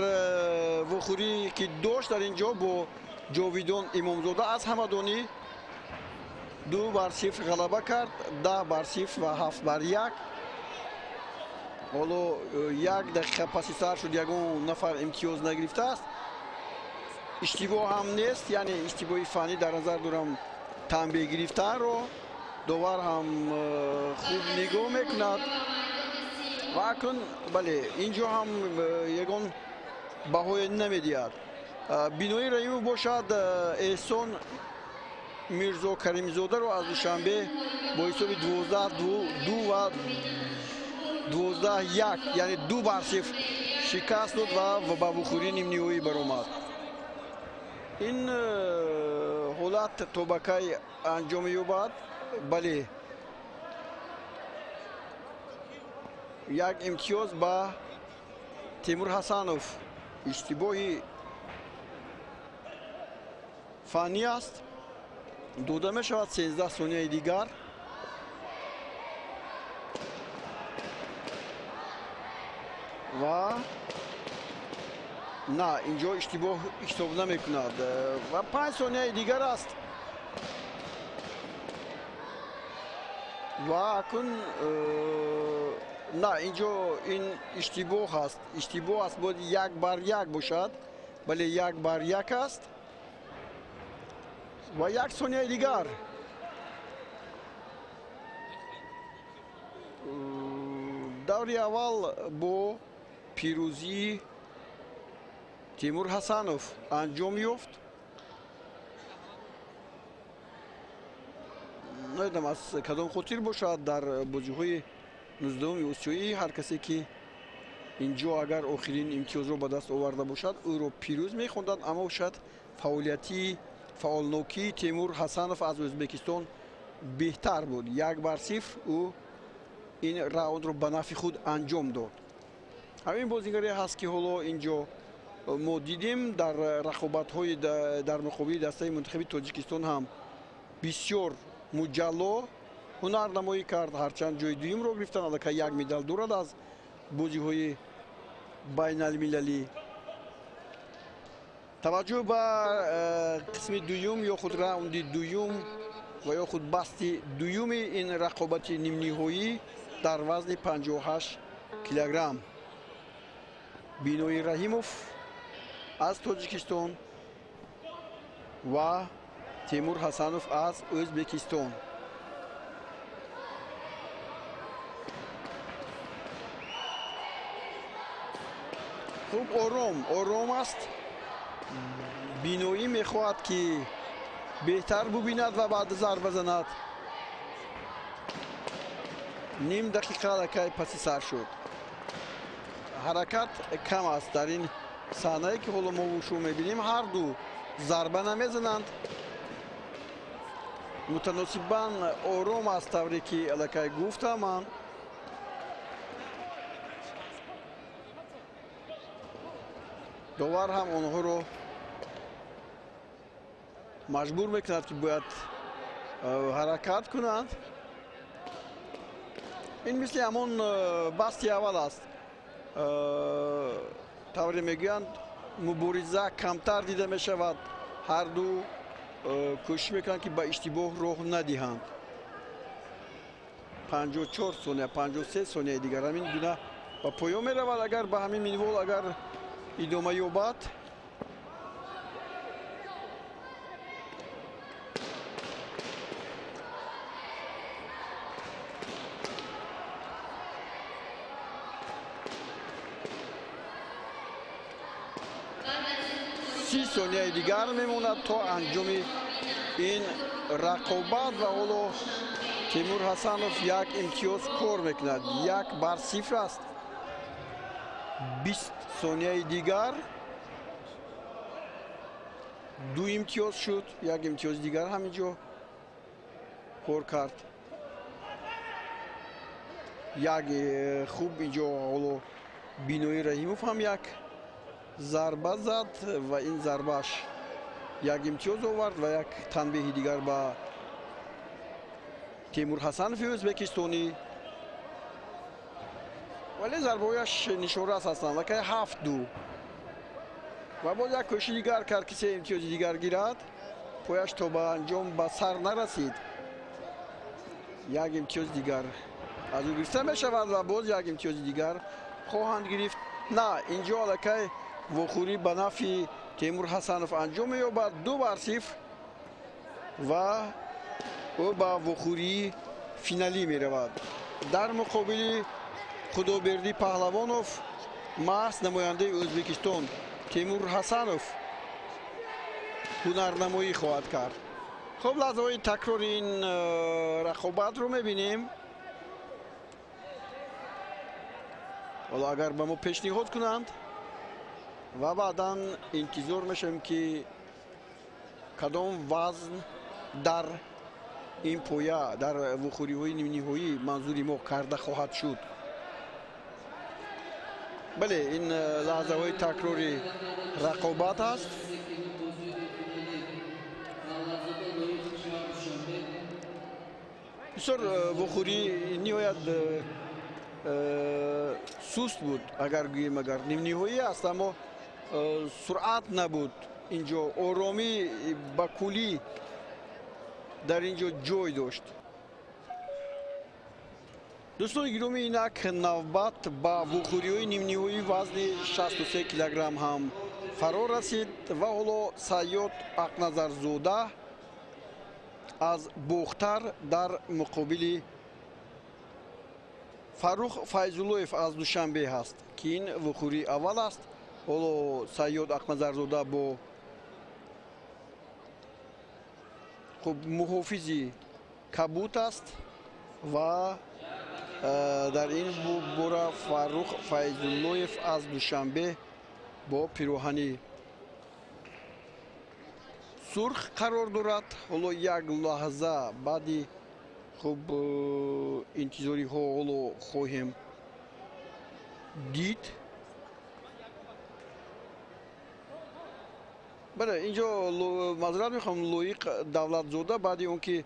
вохӯрӣ ки дошт дар ин ҷо бо Ҷовидон Имомзода аз Ҳамадонӣ 2-0 ғалаба кард, 10-0 ва 7-1. Ҳоло як дақиқа паси сар шуд, ягон нафар имтиёз нагирифтааст. Иштибоҳ ҳам нест, яъне иштибоҳи фаннӣ дар назар дорам танбеҳ гирифтанро. Довар ҳам хуб нигоҳ мекунад ва акнун бале, инҷо ҳам ягон баҳое намедиҳад. Бинои Раҳимов бошад Эҳсон Мирзо Каримзодаро аз Душанбе бо ҳисоби 12-2 ва 12-1, яъне 2-0 шикаст дод ва ба вухӯрии нимниҳоӣ баромад. Ин ҳолат то ба кай анҷом меёбад? Бале, як имтиёз ба Тимур Ҳасанов. Иштибоҳи фаннӣ аст, дода мешавад 13 сонияи дигар. Ва на, инҷо иштибоҳ ҳисоб намекунад ва 5 сонияи дигар аст. Ва акун на, инҷо ин иштибоҳ аст, иштибоҳ аст, бояд 1-1 бошад. Бале, 1-1 аст ва як сонияи дигар. Даври аввал бо Пирӯзии Тимур Ҳасанов анҷом ёфт. Намедонам аз кадом хотир бошад, дар бозиҳои 19-уми Осиёӣ ҳар касе ки инҷо агар охирин имтиёзро ба даст оварда бошад, ӯро пирӯз мехонданд, аммо шояд фаъолияти фаъолнокии Тимур Ҳасанов аз Ӯзбекистон беҳтар буд. 1-0 ӯ ин раундро ба нафъи худ анҷом дод. Ҳамин бозигаре ҳаст ки ҳоло инҷо мо дидем дар рақобатҳои дар муқобили дастаи мунтахаби Тоҷикистон ҳам бисёр муҷалло ҳунарнамоӣ кард, ҳарчанд ҷои дуюмро гирифтан, аллакай як медал дорад аз бозиҳои байналмилалӣ. Таваҷҷӯҳ ба қисми дуюм ё худ раунди дуюм ва ё худ басти дуюми ин рақобати нимниҳоӣ дар вазни 58 килограмм. Бинои Раҳимов аз Тоҷикистон ва Тимур Ҳасанов аз Ӯзбекистон. Хуб, ором ором аст. Биноӣ мехоҳад ки беҳтар бубинад ва баъд зарба занад. Ним дақиқа аллакай паси сар шуд. Ҳаракат кам аст дар ин саҳнае ки ҳоло мо шумо мебинем. Ҳар ду зарба намезананд, мутаносибан ором аст, тавре ки аллакай гуфтам ман. Довар ҳам онҳоро маҷбур мекунад ки бояд ҳаракат кунанд. Ин мисли ҳамон басти аввал аст. Тавре мегӯянд, мубориза камтар дида мешавад. Ҳар ду кӯшиш мекунанд ки ба иштибоҳ роҳ надиҳанд. 54 сония, 53 сонияи дигар ҳамин гуна ба поён меравад. Агар ба ҳамин минвол агар идома ёбад, 30 сонияи дигар мемонад то анҷоми ин рақобат ва ҳоло Тимур Ҳасанов як имтиёз кор мекунад. 1-0 аст. 20 сонияи дигар ду имтиёз шуд, як имтиёзи дигар ҳамин ҷо кор кард. Як хуб инҷо ҳоло Бинои Раҳимов ҳам як зарба зад ва ин зарбааш як имтиёз овард ва як танбеҳи дигар ба Тимур Ҳасанови ӯзбекистонӣ. Вале зарбаҳояш нишонрас ҳастанд. Аллакай 7-2 ва боз як кӯшиши дигар кард ки се имтиёзи дигар гирад. Пояш то ба анҷом ба сар нарасид. Як имтиёзи дигар аз ӯ гирифта мешавад ва боз як имтиёзи дигар хоҳанд гирифт. На, инҷо аллакай вохӯрӣ ба нафъи Тимур Ҳасанов анҷом меёбад. 2-0 ва ӯ ба вохӯрии финалӣ меравад. Дар муқобили Худобердӣ Паҳлавонов маҳз намояндаи Ӯзбекистон Тимур Ҳасанов ҳунарнамоӣ хоҳад кард. Хуб, лаҳзаҳои такрори ин рақобатро мебинем. Ҳоло агар ба мо пешниҳод кунанд ва баъдан интизор мешавем ки кадом вазн дар ин поя дар вухӯриҳои нимниҳоӣ манзури мо карда хоҳад шуд. Бале, ин лаҳзаҳои такрори рақобат аст. Бисёр вухӯрӣ ниҳоят суст буд, агар гӯем, агар нимниҳоӣ аст, аммо суръат набуд. Инҷо оромӣ ба куллӣ дар инҷо ҷой дошт. Дӯстони гиромӣ, инак навбат ба вухӯриҳои нимниҳоии вазни 63 килограмм ҳам фаро расид ва ҳоло Сайёд Ақназарзода аз Бохтар дар муқобили Фаррух Файзуллоев аз Душанбе ҳаст, ки ин вухӯрии аввал аст. Ҳоло Сайёд Ақназарзода бо хуб муҳофизи кабут аст ва дар ин бора Фаррух Файзуллоев аз Душанбе бо пироҳани сурх қарор дорад. Ҳоло як лаҳза баъди хуб интизориҳо ҳоло хоҳем дид. Бале, инҷо маъзарат мехоҳам, Лоиқ Давлатзода баъди он ки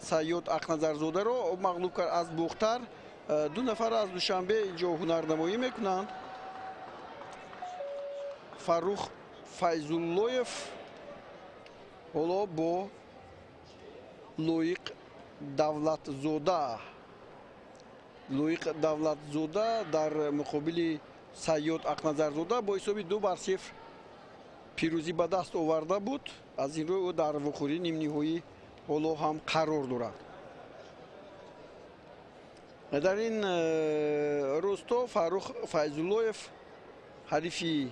Сайёд Ақназарзодаро мағлуб кард аз Бухтар, ду нафар аз Душанбе инҷо ҳунарнамоӣ мекунанд. Фаррух Файзуллоев ҳоло бо Лоиқ Давлатзода. Лоиқ Давлатзода дар муқобили Сайёд Ақназарзода бо ҳисоби 2-0 пирӯзӣ ба даст оварда буд. Аз ин рӯ ӯ дар вухӯрии нимниҳоӣ ҳоло ҳам қарор дорад. Дар ин рӯсто Фаррух Файзуллоев ҳарифи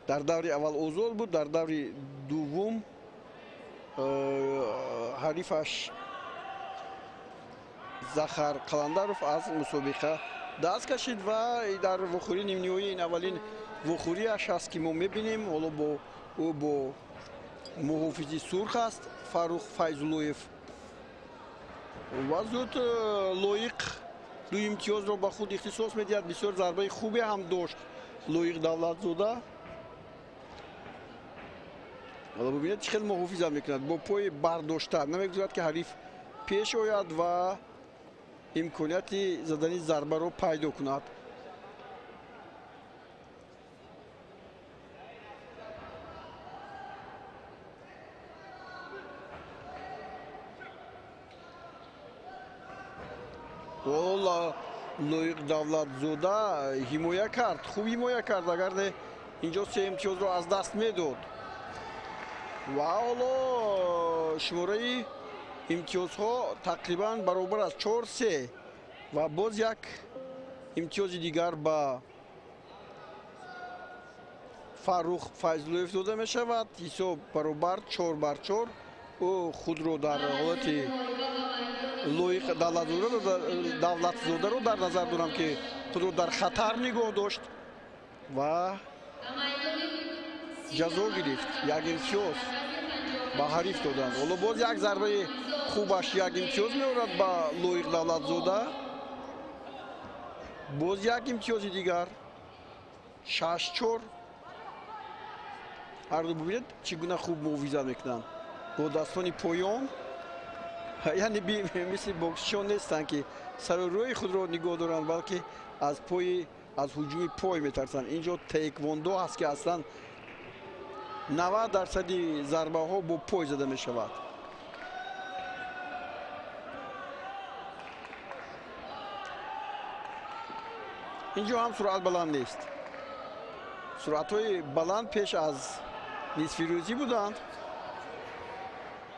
дар даври аввал озод буд, дар даври дуввум ҳарифаш Захар Қаландаров аз мусобиқа даст кашид ва дар вухӯрии нимниҳоӣ ин аввалин вухӯриаш аст, ки мо мебинем. Ҳоло бо ӯ бо муҳофизи сурх аст Фаррух Файзуллоев ва зуд Лоиқ ду имтиёзро ба худ ихтисос медиҳад. Бисёр зарбаи хубе ҳам дошт Лоиқ Давлатзода. Ҳоло бибинед чӣ хел муҳофизат мекунад, бо пои бардошта намегузорад, ки ҳариф пеш ояд ва имконияти задани зарбаро пайдо кунад. Ҳоло Лоиқ Давлатзода ҳимоя кард, хуб ҳимоя кард, агар не инҷо се имтиёзро аз даст медод. Ва ҳоло шумораи имтиёзҳо тақрибан баробар аст, 4-3 ва боз як имтиёзи дигар ба Фаррух Файзуллоев дода мешавад. Ҳисоб баробар 4-4. Ӯ худро дар ҳолати Лоиқ Давлатзодаро дар назар дорам, ки худро дар хатар нигоҳ дошт ва ҷазо гирифт. Як имтиёз ба ҳариф доданд. Ҳоло боз як зарбаи хубаш як имтиёз меорад ба Лоиқ Давлатзода. Боз як имтиёзи дигар, 6-4. Ҳарду бибинед чӣ гуна хуб муҳофизат мекунанд бо дастони поён, яъне мисли боксчиён нестанд, ки сару рӯи худро нигоҳ доранд, балки аз ҳуҷуми пой метарсанд. Инҷо таеквондо ҳаст, ки аслан 90% зарбаҳо бо пой зада мешавад. Инҷо ҳам суръат баланд нест. Суръатҳои баланд пеш аз нисфирӯзӣ буданд.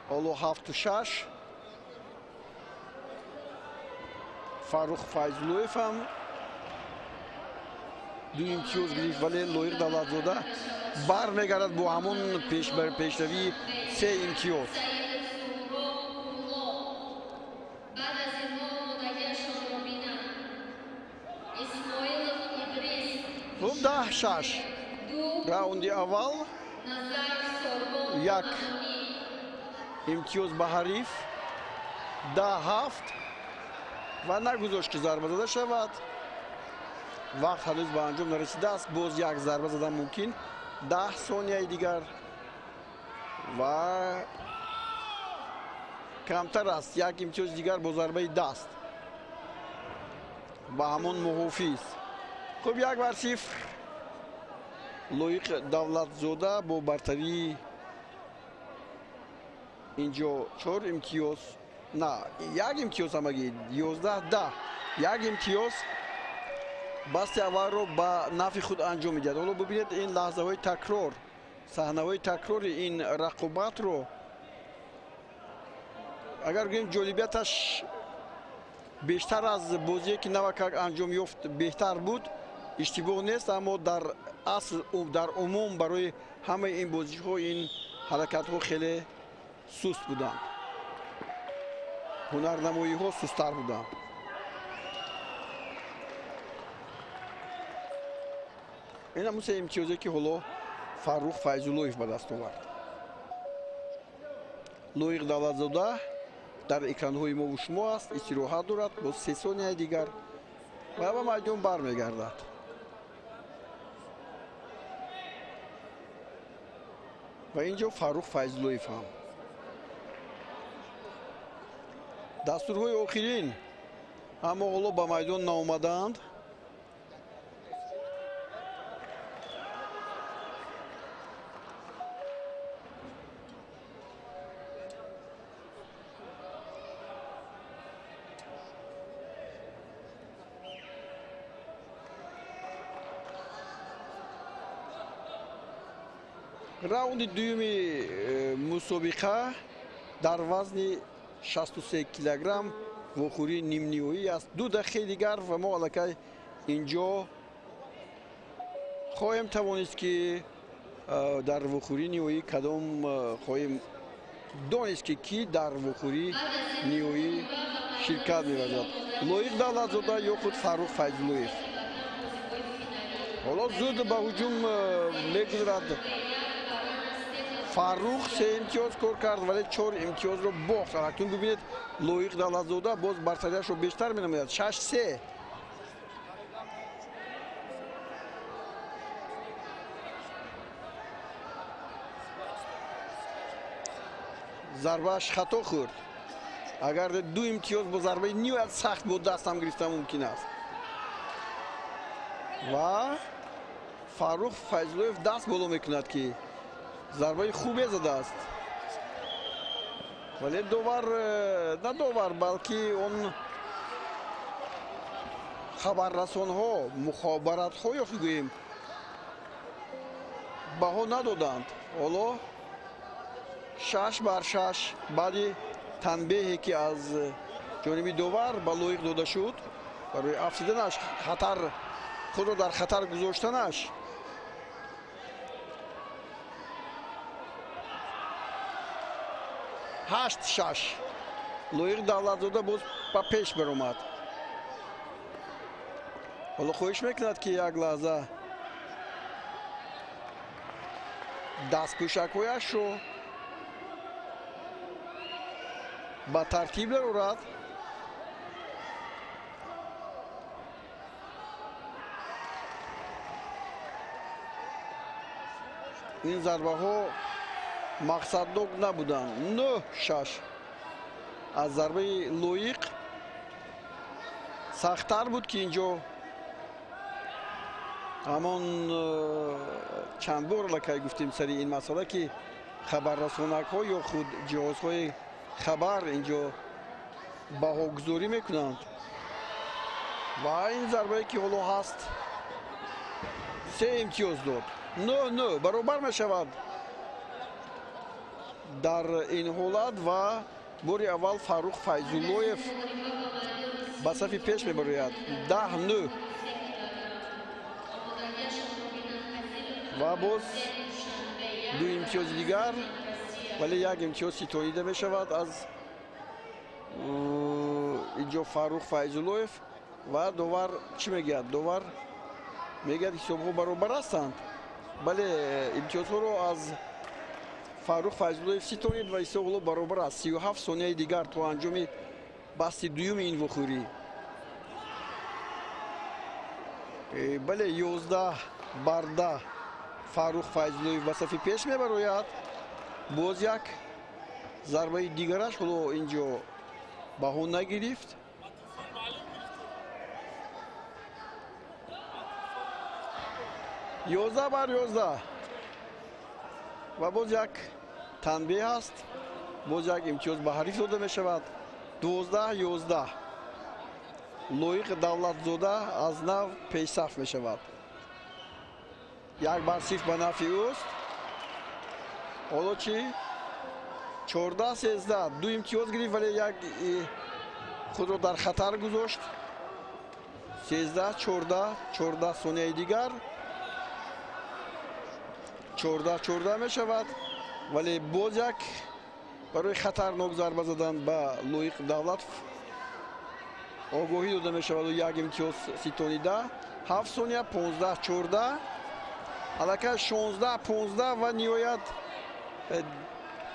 Ҳоло 7-6. Фаррух Файзуллоев ҳам ду имтиёз гирифт, вале Лоиқ Давлатзода бармегардад бо ҳамон пешравии 3 имтиёз. Хуб, 10-6. Раунди аввал як имтиёз ба ҳариф, 10-7 ва нагузошт, ки зарба зада шавад. Вақт ҳанӯз ба анҷом нарасидааст, боз як зарба задан мумкин. 10 сонияи дигар ва камтар аст. Як имтиёзи дигар бо зарбаи даст ба ҳамон муҳофиз. Хуб, 1-0. Лоиқ Давлатзода бо бартарии инҷо 4 имтиёз, на як имтиёз, ҳамагӣ 11-10. Як имтиёз басти аввалро ба нафъи худ анҷом медиҳад. Ҳоло бибинед ин лаҳзаҳои такрор, саҳнаҳои такрори ин рақобатро. Агар гӯем ҷолибияташ Бештар аз бозие ки навакак анҷом ёфт беҳтар буд, иштибоҳ нест, аммо дар асл, дар умум барои ҳамаи ин бозиҳо ин ҳаракатҳо хеле суст буданд, ҳунарнамоиҳо сусттар буданд. Ин ҳамун се имтиёзе ки ҳоло Фаррух Файзуллоев ба даст овард. Лоиқ Давлатзода дар экранҳои мову шумо аст, истироҳат дорад, боз 3 сонияи дигар ва ба майдон бармегардад. Ва ин ҷо Фаррух Файзуллоев ҳам. Дастурҳои охирин, аммо ҳоло ба майдон наомадаанд. Раунди дуюми мусобиқа дар вазни 63 килограмм вохӯрии нимниҳоӣ аст. 2 дақиқаи дигар ва мо аллакай инҷо хоҳем тавонист ки дар вохӯрии ниҳоӣ кадом, хоҳем донист ки кӣ дар вохӯрии ниҳоӣ ширкат меварзад: Лоиқ Давлатзода ё худ Фаррух Файзуллоев. Ҳоло зуд ба ҳуҷум мегузарад. Фаррух 3 имтиёз кор кард, вале 4 имтиёзро бохт. Акнун бибинед, Лоиқ Давлатзода боз бартариашро бештар менамояд. 6-3. Зарбааш хато хӯрд. Агар 2 имтиёз бо зарбаи ниҳоят сахт бо даст ҳам гирифта мумкин аст. Ва Фаррух Файзуллоев даст боло мекунад ки зарбаи хубе задааст, вале довар, на довар, балки он хабаррасонҳо, мухобаратҳо ё ки гӯем, баҳо надоданд. Ҳоло 6-6 баъди танбеҳе ки аз ҷониби довар ба Лоиқ дода шуд барои афтиданаш, хатар худро дар хатар гузоштанаш, 8-6 Лоиқ Давлатзода боз ба пеш баромад. Ҳоло хоҳиш мекунад ки як лаҳза дастпӯшакҳояшро ба тартиб дарорад. Ин зарбаҳо мақсаднок набуданд. 9-6 аз зарбаи Лоиқ сахттар буд ки инҷо ҳамон чанд бор аллакай гуфтем сари ин масъала ки хабаррасонакҳо ё худ ҷиҳозҳои хабар инҷо баҳогузорӣ мекунанд. Ва ин зарбае ки ҳоло ҳаст 3 имтиёз дод. 9-9 баробар мешавад дар ин ҳолат ва бори аввал Фаррух Файзуллоев ба сафи пеш мебарояд. 10-9 ва боз 2 имтиёзи дигар, вале 1 имтиёз ситонида мешавад аз инҷо Фаррух Файзуллоев. Ва довар чӣ мегӯяд? Довар мегӯяд ҳисобҳо баробар ҳастанд. Бале, имтиёзҳоро аз Фаррух Файзуллоев ситонид ва ҳисоб ҳоло баробар аст. 37 сонияи дигар то анҷоми басти дуюми ин вохӯрӣ. Бале, 11-10 Фаррух Файзуллоев ба сафи пеш мебарояд. Боз як зарбаи дигараш ҳоло инҷо баҳо нагирифт. 11-11 ва боз як танбеҳ аст, боз як имтиёз ба ҳариф дода мешавад. 12-11 Лоиқ Давлатзода аз нав пешсаф мешавад. 1-0 ба нафъи ӯст. Ҳоло чӣ? 14-13 2 имтиёз гирифт, вале як Худро дар хатар гузошт. 13 14 14 сонияи дигар. 14 14 мешавад, вале боз як барои хатарнок зарба задан ба Лоиқ Давлатов огоҳӣ дода мешавад ва як имтиёз ситонида. 7 сония 15 14 аллакай 16 15 ва ниҳоят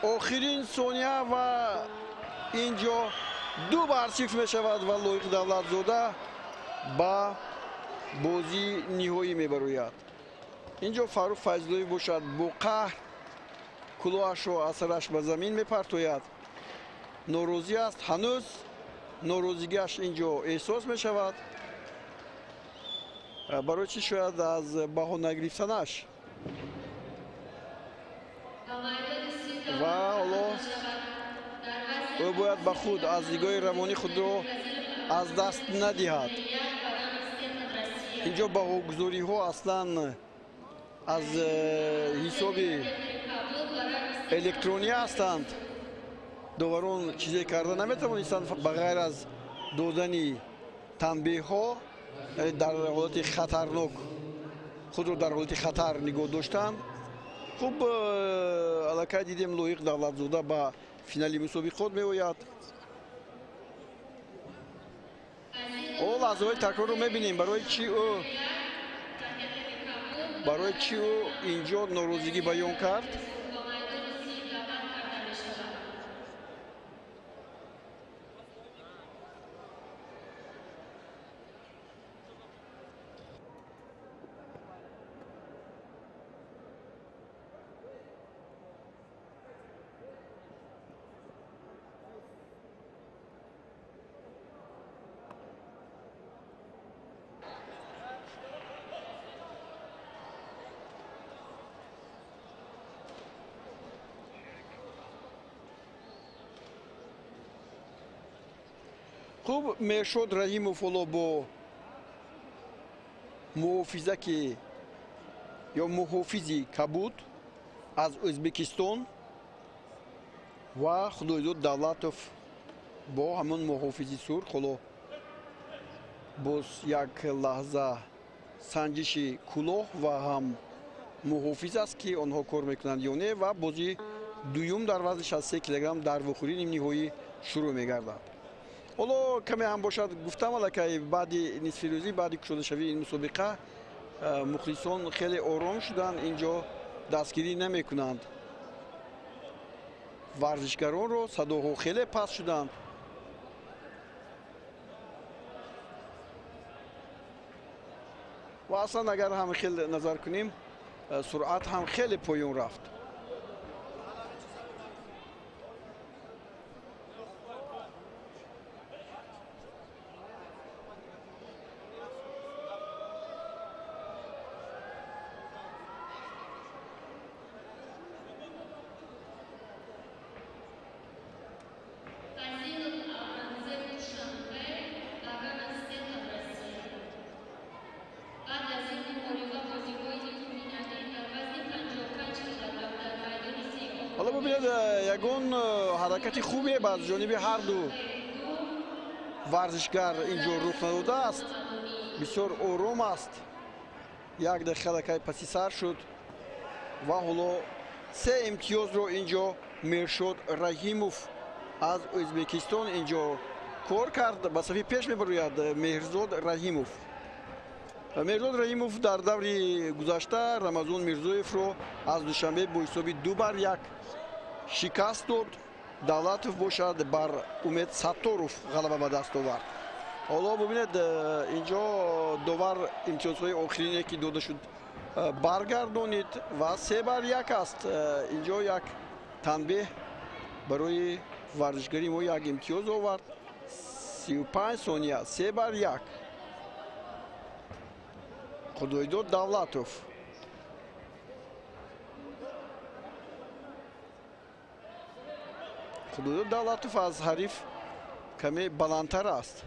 охирин сония ва инҷо 2-0 мешавад ва Лоиқ Давлатзода ба бозии ниҳоӣ мебарояд. Инҷо Фаррух Файзуллоев бошад бо қаҳр кулоҳашро аз сараш ба замин мепартояд. Норозӣ аст, ҳанӯз норозигиаш инҷо эҳсос мешавад. Барои чӣ шояд аз баҳо нагирифтанаш. Ва ҳоло ӯ бояд ба худ аз нигоҳи равонӣ худро аз даст надиҳад. Инҷо баҳогузориҳо аслан аз ҳисоби электронӣ ҳастанд. Доварон чизе карда наметавонистанд ба ғайр аз додани танбеҳҳо дар ҳолати хатарнок худро дар ҳолати хатар нигоҳ доштан. Хуб, аллакай дидем Лоиқ Давлатзода ба финали мусобиқот меояд. О лаҳзаҳои такрорро мебинем. Барои чӣ ӯ инҷо норозигӣ баён кард? Хуб, Меҳршод Раҳимов ҳоло бо муҳофизаки ё муҳофизи кабуд аз Ӯзбекистон ва Худойдод Давлатов бо ҳамон муҳофизи сурх. Ҳоло боз як лаҳза санҷиши кулоҳ ва ҳам муҳофиз аст, ки онҳо кор мекунанд ё не, ва бозии дуюм дар вазни 63 килограмм дар вохӯрии нимниҳоӣ шурӯъ мегардад. Ҳоло каме ҳам бошад гуфтам, аллакай баъди нисфирӯзӣ, баъди кушодашавии ин мусобиқа мухлисон хеле ором шуданд, инҷо дастгирӣ намекунанд варзишгаронро, садоҳо хеле паст шуданд. Ва аслан агар ҳам хеле назар кунем, суръат ҳам хеле поён рафт. Ҳоло бубинед, ягон ҳаракати хубе аз ҷониби ҳар ду варзишгар инҷо рух надодааст. Бисёр ором аст. Як дақиқа аллакай паси сар шуд ва ҳоло 3 имтиёзро инҷо Меҳршод Раҳимов аз Ӯзбекистон инҷо кор кард. Ба сафи пеш мебарояд Меҳрзод Раҳимов. Меҳрзод Раҳимов дар даври гузашта Рамазон Мирзоевро аз Душанбе бо ҳисоби 2-1 шикаст дод. Давлатов бошад бар Умед Сатторов ғалаба ба даст овард. Ҳоло бубинед, инҷо довар имтиёзҳои охирине ки дода шуд баргардонид ва 3-1 аст. Инҷо як танбеҳ барои варзишгари мо як имтиёз овард. 35 сония, 3-1. Худойдод Давлатов. Худойдод Давлатов аз ҳариф каме баландтар аст.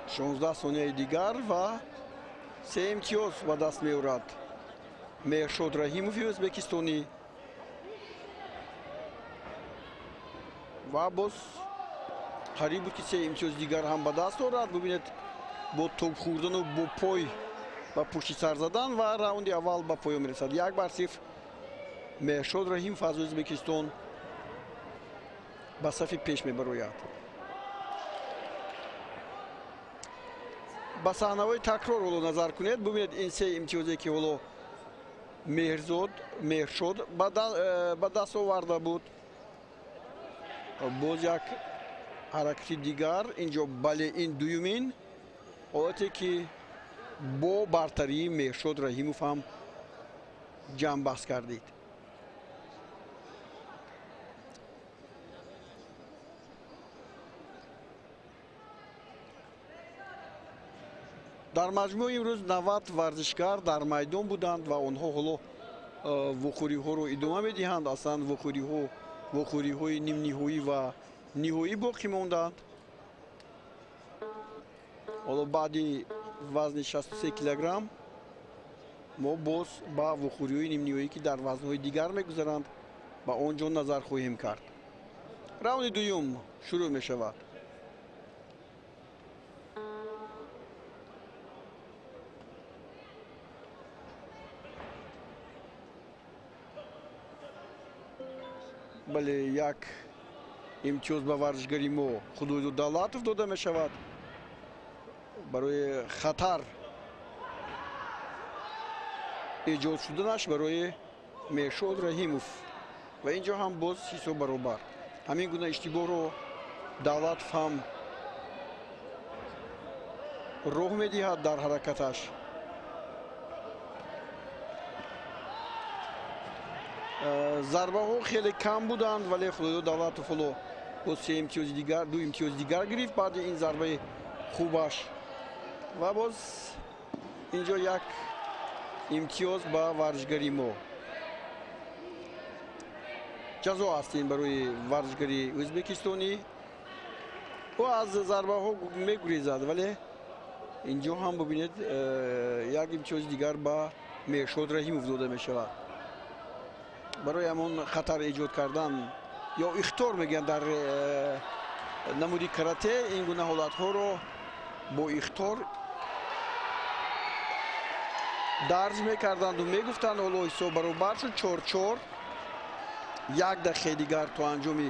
16 сонияи дигар ва 3 имтиёз ба даст меорад Меҳршод Раҳимови ӯзбекистонӣ. Ва боз қариб буд, ки се имтиёзи дигар ҳам ба даст орад. Бубинед, бо топ хӯрдану бо пой ба пушти сар задан ва раунди аввал ба поён мерасад. 1-0 Меҳршод Раҳимов аз Ӯзбекистон ба сафи пеш мебарояд. Ба саҳнаҳои такрор ҳоло назар кунед. Бубинед, ин се имтиёзе, ки ҳоло Меҳршод ба даст оварда буд. Боз як ҳаракати дигар инҷо, бале, ин дуюмин ҳолате, ки бо бартарии Меҳршод Раҳимов ҳам ҷамъбаст кардид. Дар маҷмӯъ имрӯз 90 варзишгар дар майдон буданд ва онҳо ҳоло вохӯриҳоро идома медиҳанд. Аслан вохӯриҳои нимниҳоӣ ва ниҳоӣ боқӣ монданд. Ҳоло баъди вазни 63 килограмм мо боз ба вохӯриҳои нимниҳоӣ, ки дар вазнҳои дигар мегузаранд, ба он ҷо назар хоҳем кард. Раунди дуюм шурӯъ мешавад. Бале, як имтиёз ба варзишгари мо Худойдод Давлатов дода мешавад барои хатар эҷод шуданаш барои Меҳршод Раҳимов. Ва инҷо ҳам боз ҳисоб баробар. Ҳамин гуна иштибоҳро Давлатов ҳам роҳ медиҳад дар ҳаракаташ. Зарбаҳо хеле кам буданд, вале Худойдод Давлатов ҳоло боз се имтиёзи дигар, ду имтиёзи дигар гирифт баъди ин зарбаи хубаш. Ва боз инҷо як имтиёз ба варзишгари мо. Ҷазо аст ин барои варзишгари ӯзбекистонӣ. Ӯ аз зарбаҳо мегурезад, вале инҷо ҳам бубинед, як имтиёзи дигар ба Меҳршод Раҳимов дода мешавад барои ҳамон хатар эҷод кардан ё ихтор мегӯянд дар намуди карате. Ин гуна ҳолатҳоро бо ихтор дарҷ мекарданду мегуфтанд. Ҳоло ҳисоб баробар шуд 4-4. Як дақиқаи дигар то анҷоми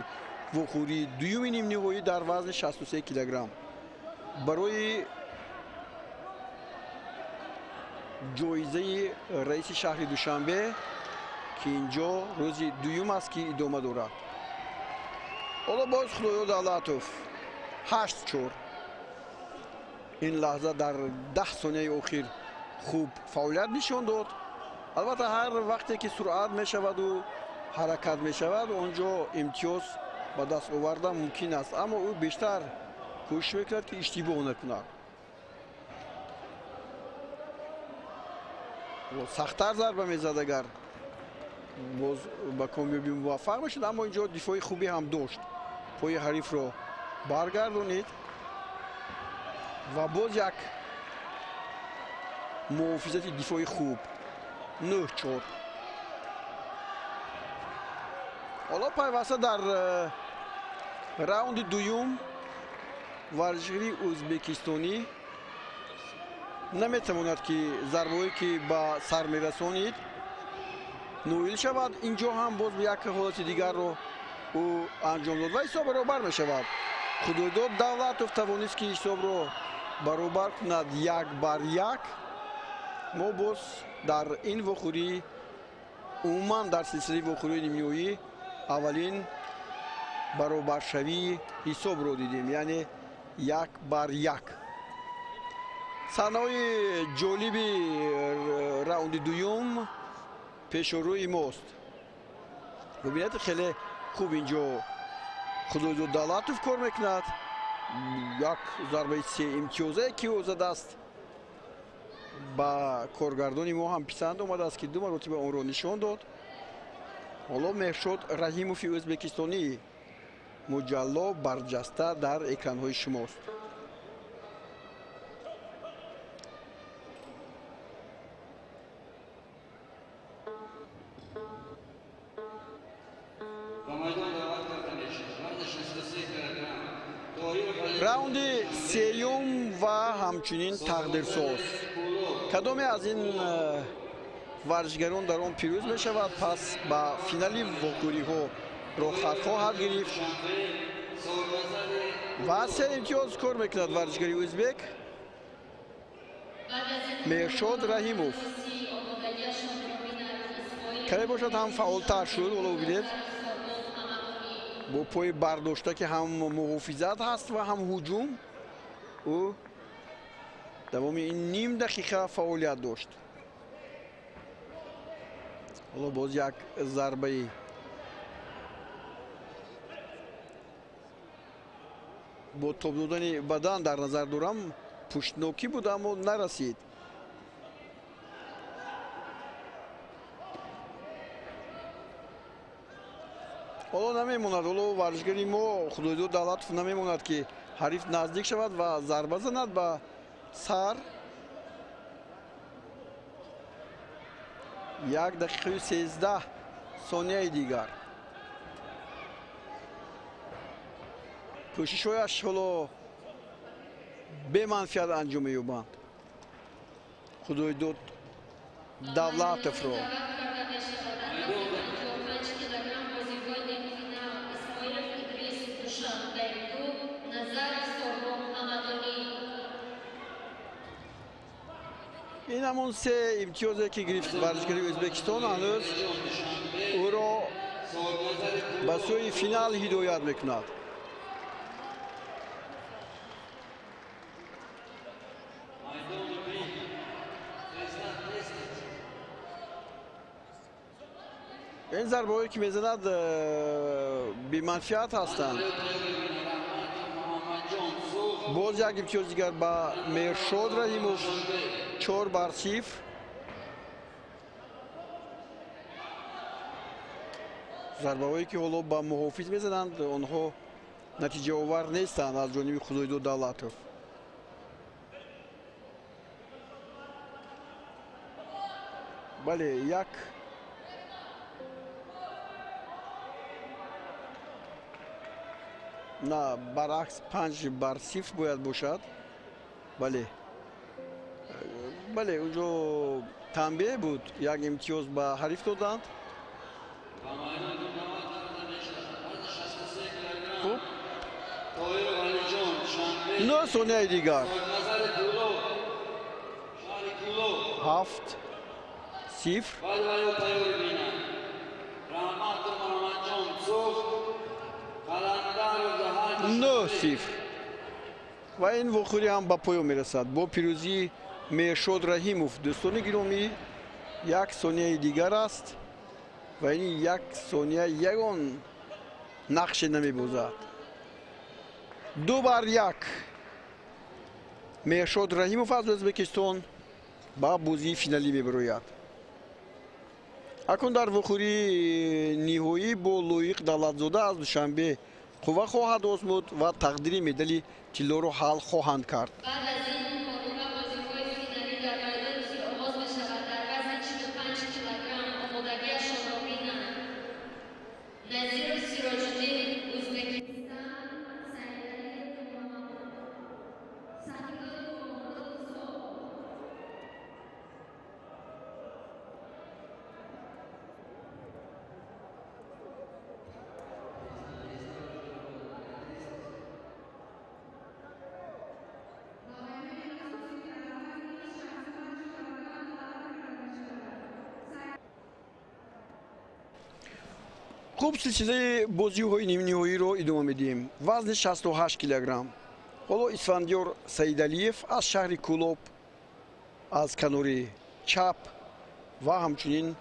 вохӯрии дуюми нимниҳоӣ дар вазни 63 килограмм барои ҷоизаи раиси шаҳри Душанбе, ки инҷо рӯзи дуюм аст, ки идома дорад. Ҳоло боз Худойдод Давлатов 8-4. Ин лаҳза дар 10 сонияи охир хуб фаъолият нишон дод. Албатта, ҳар вақте ки суръат мешаваду ҳаракат мешавад, он ҷо имтиёз ба даст овардан мумкин аст, аммо ӯ бештар кӯшиш мекунад, ки иштибоҳ накунад. Сахттар зарба мезад, агар боз ба комёбӣ муваффақ мешуд, аммо инҷо дифои хубе ҳам дошт. Пои ҳарифро баргардонид ва боз як муҳофизати дифои хуб. 9-4. Ҳоло пайваста дар раунди дуюм варзишгари ӯзбекистонӣ наметавонад, ки зарбаҳое, ки ба сар мерасонид, ноил шавад. Инҷо ҳам боз як ҳолати дигарро ӯ анҷом дод ва ҳисоб баробар мешавад. Худойдод Давлатов тавонист, ки ҳисобро баробар кунад 1-1. Мо боз дар ин вохӯрӣ, умуман дар силсилаи вохӯриҳои нимниҳоӣ, аввалин баробаршавии ҳисобро дидем, яъне 1-1. Саҳнаҳои ҷолиби раунди дуюм пешорӯи мост. Бубинед, хеле хуб инҷо Худойдод Давлатов кор мекунад. Як зарбаи се имтиёзае, ки ӯ задааст, ба коргардони мо ҳам писанд омадааст, ки ду маротиба онро нишон дод. Ҳоло Меҳршод Раҳимови ӯзбекистонӣ муҷалло барҷаста дар экранҳои шумост. Сеюм ва ҳамчунин тақдирсоз. Кадоме аз ин варзишгарон дар он пирӯз мешавад, пас ба финали вохӯриҳо роҳхат хоҳад гирифт. Ва се имтиёз кор мекунад варзишгари ӯзбек Меҳршод Раҳимов. Каме бошад ҳам фаъолтар шуд, ҳоло бибинед, бо пои бардошта ки ҳам муҳофизат ҳаст ва ҳам ҳуҷум. Ӯ давоми ин ним дақиқа фаъолият дошт. Ҳоло боз як зарбаи бо тоб додани бадан дар назар дорам, пуштнокӣ буд, аммо нарасид. Ҳоло намемонад, ҳоло варзишгари мо Худойдод Давлатов намемонад ки ҳариф наздик шавад ва зарба занад ба сар. 1 дақиқаю 13 сонияи дигар. Кӯшишҳояш ҳоло беманфиат анҷом меёбанд. Худойдод Давлатовро ин ҳамон се имтиёзе ки гирифт варзишгари Ӯзбекистон, ҳанӯз ӯро ба сӯи финал ҳидоят мекунад. Ин зарбаҳое ки мезанад беманфиат ҳастанд. Боз як имтиёз дигар ба Меҳршод Раҳимов, 4-0. Зарбаҳое ки ҳоло ба муҳофиз мезананд, онҳо натиҷаовар нестанд аз ҷониби Худойдод Давлатов. Бале, як на, баръакс 5-0 бояд бошад. Бале, бале, унҷо танбеҳ буд, як имтиёз ба ҳариф доданд. Хуб, 9 сонияи дигар. 7-0. 9-0. Ва ин вохӯрӣ ҳам ба поён мерасад бо пирӯзии Меҳршод Раҳимов. Дӯстони гиромӣ, як сонияи дигар аст ва ин як сония ягон нақше намебозад. 2-1 Меҳршод Раҳимов аз Ӯзбекистон ба бозии финалӣ мебарояд. Акнун дар вохӯрии ниҳоӣ бо Лоиқ Давлатзода аз Душанбе қувва хоҳад озмуд ва тақдири медали тиллоро ҳал хоҳанд кард. Хуб, силсилаи бозиҳои нимниҳоиро идома медиҳем. Вазни 68 килограмм. Ҳоло Исфандиёр Саидалиев аз шаҳри Кӯлоб аз канори чап ва ҳамчунин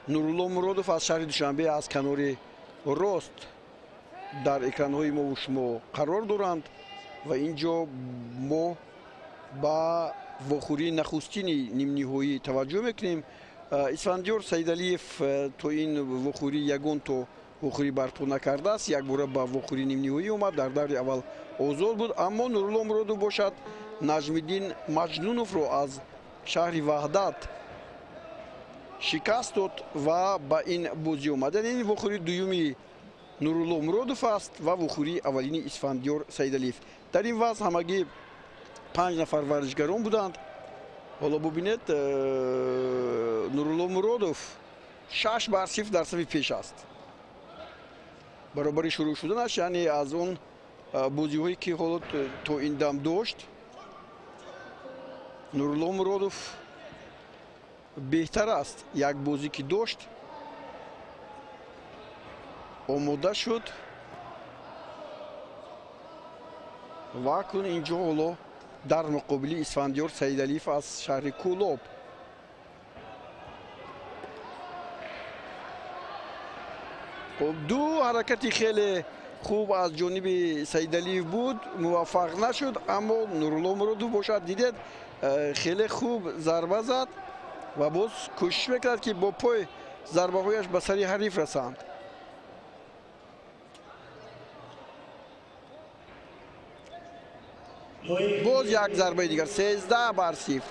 Нурулло Муродов аз шаҳри Душанбе аз канори рост дар экранҳои мову шумо қарор доранд ва ин ҷо мо ба вохӯрии нахустини нимниҳоӣ таваҷҷӯҳ мекунем. Исфандиёр Саидалиев то ин вохӯрӣ ягон то вохӯрӣ барпо накардааст, якбора ба вохӯрии нимниҳоӣ омад, дар даври аввал озод буд, аммо Нурулло Муродов бошад Наҷмиддин Маҷнуновро аз шаҳри Ваҳдат шикаст дод ва ба ин бозӣ омад. Яъне ин вохӯрии дуюми Нурулло Муродов аст ва вохӯрии аввалини Исфандиёр Саидалиев. Дар ин вазн ҳамагӣ 5 нафар варзишгарон буданд. Ҳоло бубинед, Нурулло Муродов 6-0 дар сафи пеш аст. Баробари шурӯъ шуданаш, яъне аз он бозиҳое ки ҳоло то ин дам дошт, Нурулло Муродов беҳтар аст. Як бозӣ ки дошт, омода шуд ва акнун инҷо ҳоло дар муқобили Исфандиёр Саидалиев аз шаҳри Кӯлоб. Хуб, ду ҳаракати хеле хуб аз ҷониби Саидалиев буд, муваффақ нашуд, аммо Нурулло Муродов бошад, дидед, хеле хуб зарба зад ва боз кӯшиш мекард, ки бо пой зарбаҳояш ба сари ҳариф расанд. Боз як зарбаи дигар, 13-0.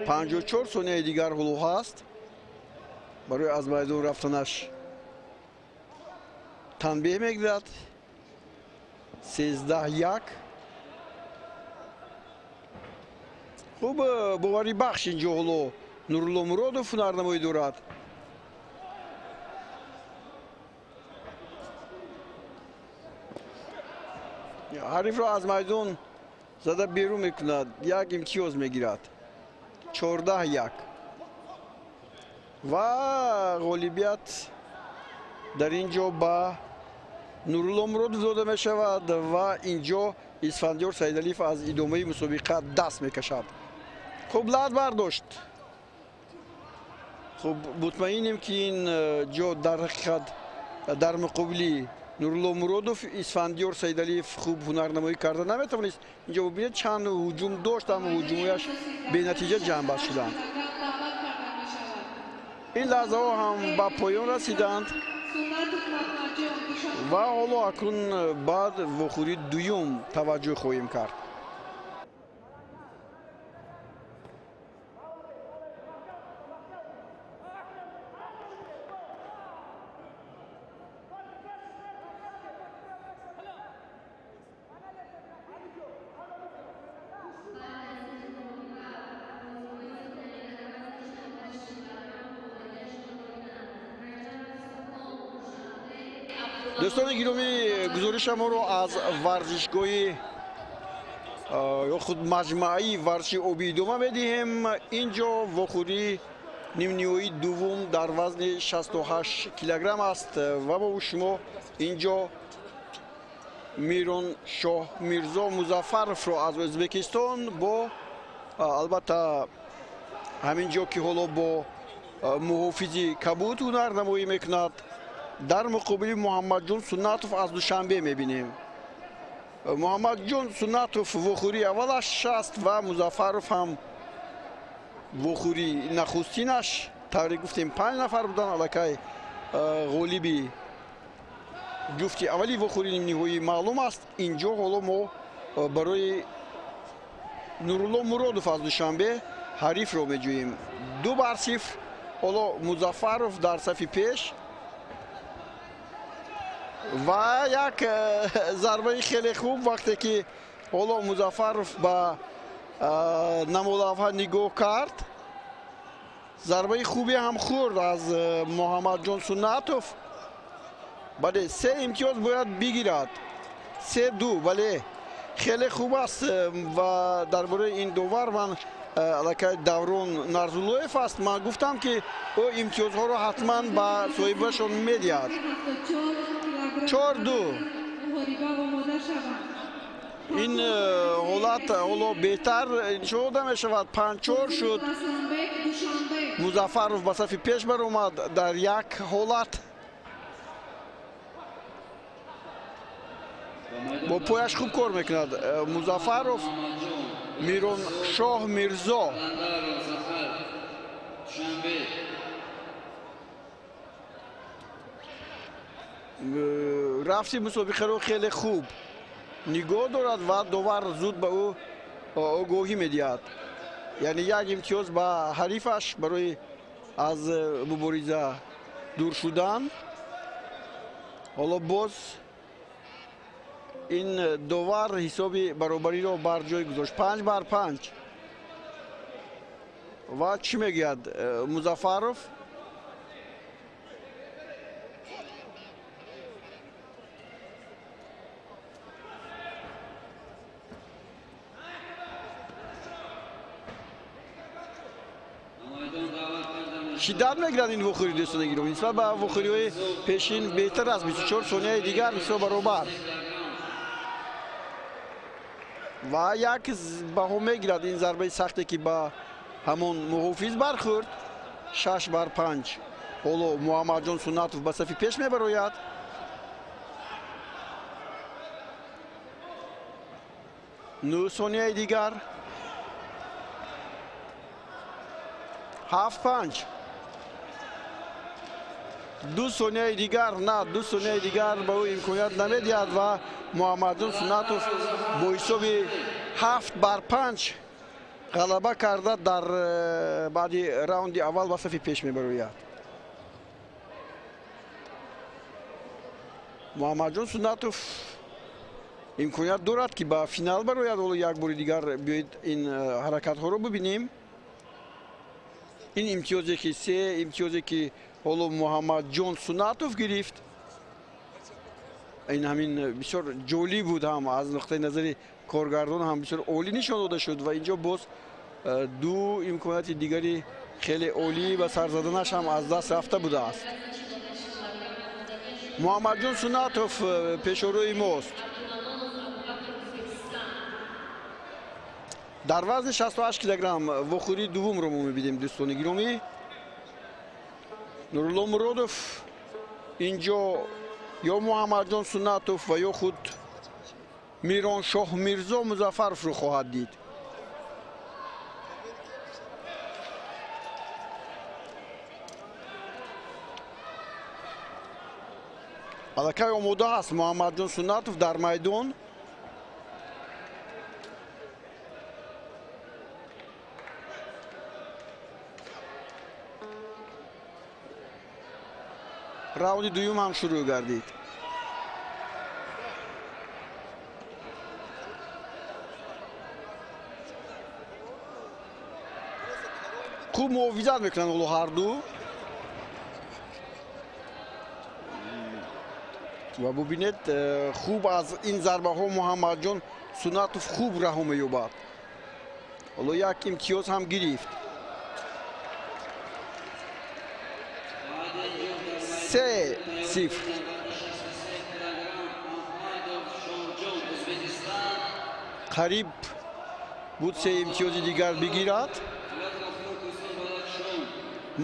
54 сонияи дигар ҳоло ҳаст барои аз майдон рафтанаш. Танбеҳ мегирад. 13-1. Хуб, боварӣ бахш инҷо ҳоло Нурулло Муродов ҳунарнамоӣ дорад. Ҳарифро аз майдон зада берун мекунад, як имтиёз мегирад. 14-1. Ва ғолибият дар ин ҷо ба Нурулло Муродов дода мешавад ва инҷо Исфандиёр Саидалиев аз идомаи мусобиқа даст мекашад. Хуб, лат бардошт. Хуб, мутмаинем, ки ин ҷо дар ҳақиқат дар муқобили Нурулло Муродов Исфандиёр Саидалиев хуб ҳунарнамоӣ карда наметавонист. Инҷо бубинед, чанд ҳуҷум дошт, аммо ҳуҷумҳояш бенатиҷа ҷамъбаст шуданд. Ин лаҳзаҳо ҳам ба поён расиданд ва ҳоло акнун баъд вохӯрии дуюм таваҷҷӯҳ хоҳем кард. Дӯстони гиромӣ, гузориша моро аз варзишгоҳи ё худ маҷмӯаи варзиши обӣ идома медиҳем. Инҷо вохӯрии нимниҳоии дуввум дар вазни 68 килограмм аст ва мо шумо инҷо Мироншоҳ Мирзо Музаффаровро аз Ӯзбекистон бо албатта ҳамин ҷо ки ҳоло бо муҳофизи кабуд ҳунарнамоӣ мекунад, дар муқобили Муҳаммадҷон Суннатов аз Душанбе мебинем. Муҳаммадҷон Суннатов вохӯрии аввалаш аст ва Музаффаров ҳам вохӯрии нахустинаш. Тавре гуфтем, 5 нафар буданд, аллакай ғолиби ҷуфти аввали вохӯрии нимниҳоӣ маълум аст. Инҷо ҳоло мо барои Нурулло Муродов аз Душанбе ҳарифро меҷӯем. 2-0. Ҳоло Музаффаров дар сафи пеш ва як зарбаи хеле хуб, вақте ки ҳоло Музаффаров ба намолавҳа нигоҳ кард, зарбаи хубе ҳам хӯрд аз Муҳаммадҷон Суннатов. Бале, 3 имтиёз бояд бигирад. 3-2. Бале, хеле хуб аст ва дар бораи ин довар ман аллакай Даврон Нарзуллоев аст. Ман гуфтам, ки ӯ имтиёзҳоро ҳатман ба соҳибашон медиҳад. 4-2. Ин ҳолат ҳоло беҳтар нишон дода мешавад. 5-4 шуд. Музаффаров ба сафи пеш баромад дар як ҳолат. Бо пояш хуб кор мекунад Музаффаров. Мироншоҳ Мирзо рафти мусобиқаро хеле хуб нигоҳ дорад ва довар зуд ба ӯ огоҳӣ медиҳад. Яъне як имтиёз ба ҳарифаш барои аз мубориза дур шудан. Ҳоло боз Ин довар ҳисоби баробариро бар ҷой гузошт. 5-5. Ва чӣ мегӯяд Музаффаров? Шиддат мегирад ин вохӯрӣ, дӯстони гиромӣ. Нисбат ба вохӯриҳои пешин беҳтар аст. 24 сонияи дигар ҳисоб баробар. Ва як баҳо мегирад ин зарбаи сахте ки ба ҳамон муҳофиз бархӯрд. 6-5. Ҳоло Муҳаммадҷон Суннатов ба сафи пеш мебарояд. 9 сонияи дигар. 7-5. 2 сонияи дигар, на 2 сонияи дигар ба ӯ имконият намедиҳад ва Муҳаммадҷон Суннатов бо ҳисоби 7-5 ғалаба карда дар баъди раунди аввал ба сафи пеш мебарояд. Муҳаммадҷон Суннатов имконият дорад ки ба финал барояд. Ҳоло як бори дигар биёед ин ҳаракатҳоро бибинем. Ин имтиёзе ки се имтиёзе ки ҳоло Муҳаммадҷон Суннатов гирифт, ин ҳамин бисёр ҷолиб буд, ҳам аз нуқтаи назари коргардон ҳам бисёр олӣ нишон дода шуд ва инҷо боз ду имконияти дигари хеле олӣ ба сар заданаш ҳам аз даст рафта будааст. Муҳаммадҷон Суннатов пешорӯи мост. Дар вазни 68 килограмм вохӯрии дуввумро мо мебинем, дӯстони гиромӣ. Нурулло Муродов инҷо ё Муҳаммадҷон Суннатов ва ё худ Мироншоҳ Мирзо Музаффаровро хоҳад дид. Аллакай омода аст Муҳаммадҷон Суннатов дар майдон. Раунди дуюм ҳам шурӯъ гардид. Хуб муҳофизат мекунанд ҳоло ҳарду ва бубинед, хуб аз ин зарбаҳо Муҳаммадҷон Суннатов хуб раҳо меёбад. Ҳоло як имтиёз ҳам гирифт. 3-0. Қариб буд се имтиёзи дигар бигирад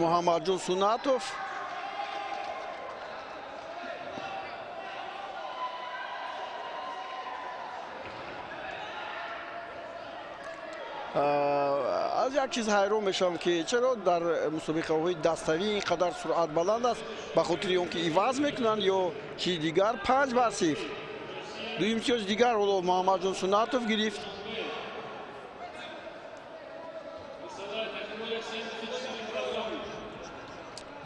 Муҳаммадҷон Суннатов. Аз як чиз ҳайрон мешавам ки чаро дар мусобиқаҳои даставӣ ин қадар суръат баланд аст, ба хотири он ки иваз мекунанд ё чизи дигар. 5-0. Ду имтиёзи дигар ҳоло Муҳаммадҷон Суннатов гирифт.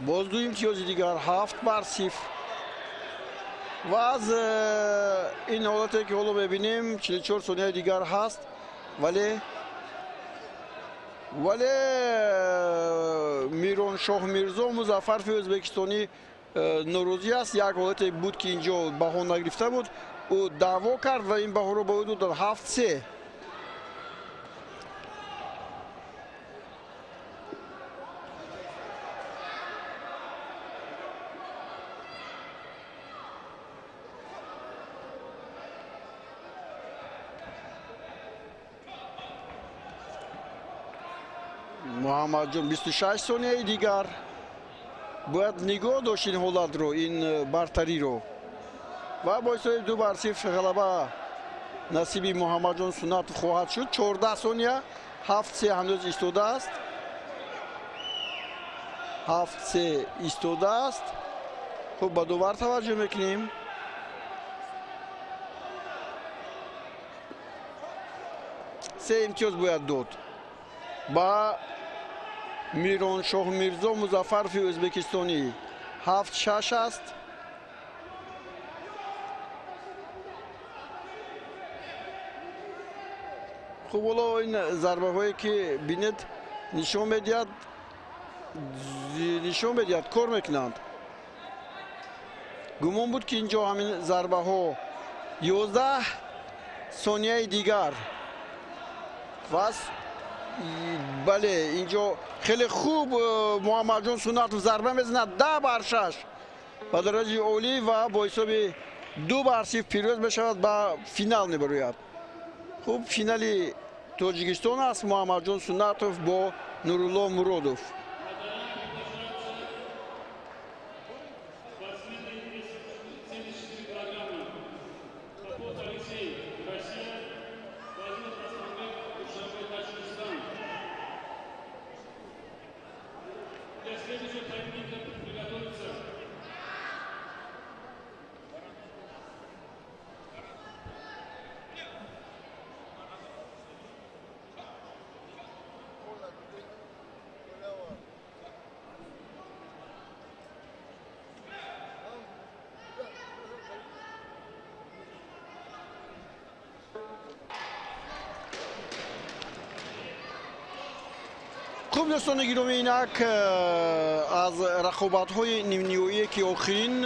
Боз ду имтиёзи дигар, 7-0. Ва аз ин ҳолате ки ҳоло мебинем 44 сонияи дигар ҳаст, вале Мироншоҳ Мирзо Музаффарови ӯзбекистонӣ норозӣ аст. Як ҳолате буд ки инҷо баҳо нагирифта буд, ӯ даъво кард ва ин баҳоро ба ӯ дод. 7-3. Муҳаммадҷон 26 сонияи дигар бояд нигоҳ дошт ин ҳолатро, ин бартариро ва бо ҳисоби 2-0 ғалаба насиби Муҳаммадҷон Суннатов хоҳад шуд. 14 сония, 7-3 ҳанӯз истодааст. 7-3 истодааст. Хуб, ба довар таваҷҷӯҳ мекунем. Се имтиёз бояд дод ба Мироншоҳ Мирзо Музаффарови ӯзбекистонӣ. 7-6 аст. Хуб, ҳоло ин зарбаҳое ки бинед нишон медиҳад, кор мекунанд. Гумон буд ки инҷо ҳамин зарбаҳо 11 сонияи дигар вас. Бале, инҷо хеле хуб Муҳаммадҷон Суннатов зарба мезанад 10-6 ба дараҷаи олӣ ва бо ҳисоби 2-0 пирӯз мешавад, ба финал мебарояд. Хуб, финали Тоҷикистон аст. Муҳаммадҷон Суннатов бо Нурулло Муродов. Хуб, дӯстони гиромӣ, инак аз рақобатҳои нимниҳоие ки охирин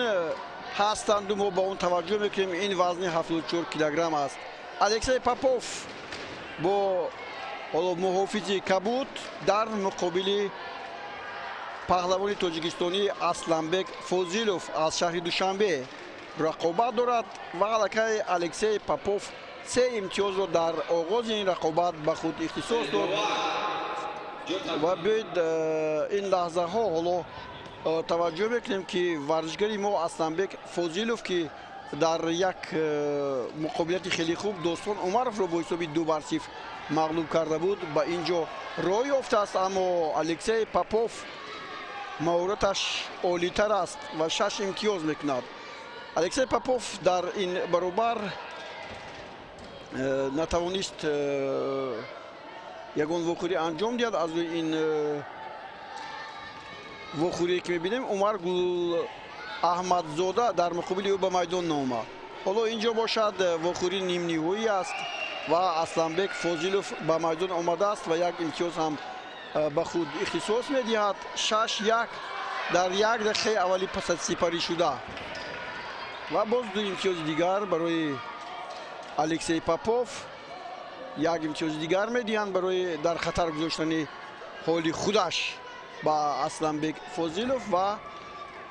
ҳастанду мо ба он таваҷҷӯҳ мекунем, ин вазни 74 килограмм аст. Алексей Попов бо ҳоло муҳофизи кабуд дар муқобили паҳлавони тоҷикистонӣ Асланбек Фозилов аз шаҳри Душанбе рақобат дорад ва аллакай Алексей Попов 3 имтиёзро дар оғози ин рақобат ба худ ихтисос дод. Ва биёед ин лаҳзаҳо ҳоло таваҷҷӯҳ мекунем ки варзишгари мо Асланбек Фозилов, ки дар як муқобилияти хеле хуб Достон Умаровро бо ҳисоби 2-0 мағлуб карда буд, ба ин ҷо роҳ ёфтааст, аммо Алексей Попов маҳораташ олитар аст ва 6 имтиёз мекунад. Алексей Попов дар ин баробар натавонист ягон вохӯрӣ анҷом диҳад. Аз рӯи ин вохӯрие ки мебинем, Умар Гул Аҳмадзода дар муқобили ӯ ба майдон наомад. Ҳоло ин ҷо бошад вохӯрии нимниҳоӣ аст ва Асланбек Фозилов ба майдон омадааст ва як имтиёз ҳам ба худ ихтисос медиҳад. 6-1 дар як дақиқаи аввали пас аз сипарӣ шуда ва боз 2 имтиёзи дигар барои Алексей Попов, як имтиёзи дигар медиҳанд барои дар хатар гузоштани ҳоли худаш ба Асланбек Фозилов ва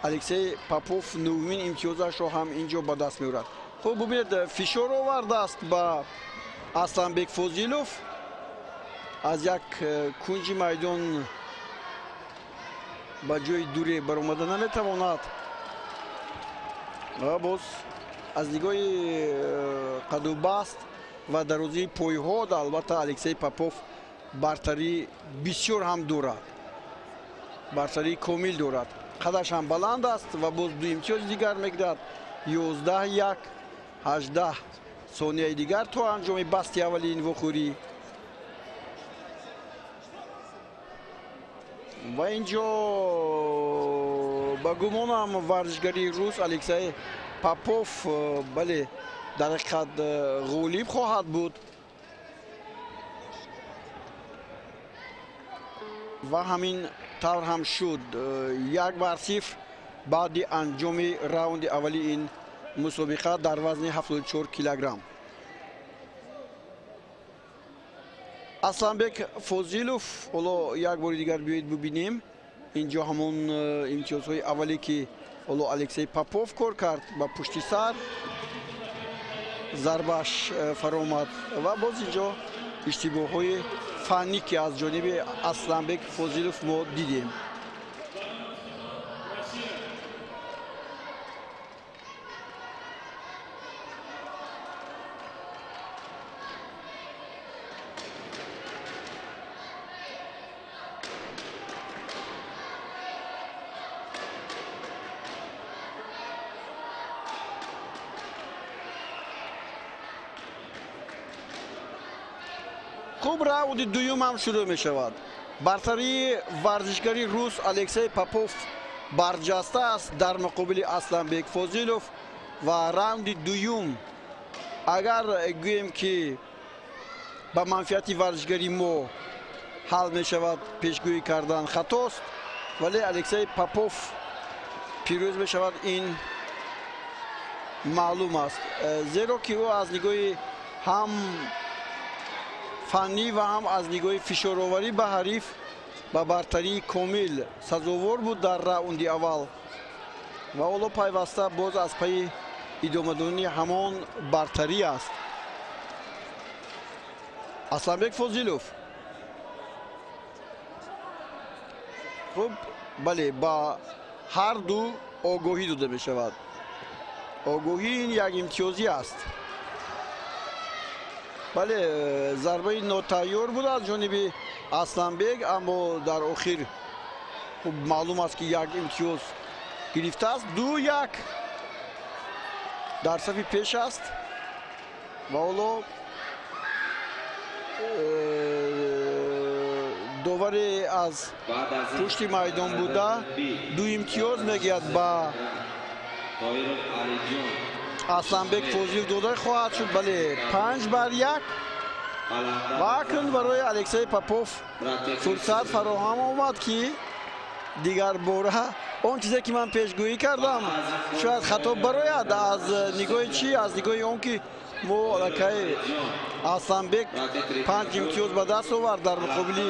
Алексей Попов 9-умин имтиёзашро ҳам ин ҷо ба даст меорад. Хуб, бубинед, фишор овардааст ба Асланбек Фозилов аз як кунҷи майдон ба ҷои дуре баромада наметавонад ва боз аз нигоҳи қадубаст ва дарозии пойҳо албатта Алексей Попов бартарӣ бисёр ҳам дорад, бартарии комил дорад. Қадаш ҳам баланд аст ва боз 2 имтиёзи дигар мегирад. 11-1, 18 сонияи дигар то анҷоми басти аввали ин вохӯрӣ. Ва ин ҷо ба гумонам варзишгари рус Алексей Попов, бале, дар ҳақиқат ғолиб хоҳад буд ва ҳамин тавр ҳам шуд. 1-0 баъди анҷоми раунди аввали ин мусобиқа дар вазни 74 килограмм. Асланбек Фозилов, ҳоло як бори дигар биёед бубинем. Инҷо ҳамон имтиёзҳои аввале ки ҳоло Алексей Попов кор кард, ба пушти сар зарбаш фаромад ва боз инҷо иштибоҳҳои фаннӣ ки аз ҷониби Асланбек Фозилов мо дидем. Хуб, раунди дуюм ҳам шурӯъ мешавад. Бартарии варзишгари рус Алексей Попов барҷаста аст дар муқобили Асланбек Фозилов ва раунди дуюм агар гӯем ки Ба манфиати варзишгари мо ҳал мешавад, пешгӯӣ кардан хатост, вале Алексей Попов пирӯз мешавад, ин маълум аст, зеро ки ӯ аз нигоҳи ҳам фаннӣ ва ҳам аз нигоҳи фишороварӣ ба ҳариф ба бартарии комил сазовор буд дар раунди аввал ва ҳоло пайваста боз аз пайи идомадонии ҳамон бартарӣ аст. Асланбек Фозилов хуб, бале, ба ҳар ду огоҳӣ дода мешавад. Огоҳӣ ин як имтиёзӣ аст. Бале, зарбаи нотайёр буд аз ҷониби Асланбек, аммо дар охир хуб маълум аст, ки як имтиёз гирифтааст. 2-1 дар сафи пеш аст ва ҳоло доваре аз пушти майдон буда ду имтиёз мегирад ба Асланбек Фозилов дода хоҳад шуд. Бале, 5-1 ва акнун барои Алексей Попов фурсат фароҳам омад, ки дигарбора он чизе ки ман пешгӯӣ кардам шояд хато барояд. Аз нигоҳи чӣ? Аз нигоҳи он ки мо аллакай Асланбек 5 имтиёз ба даст овард дар муқобили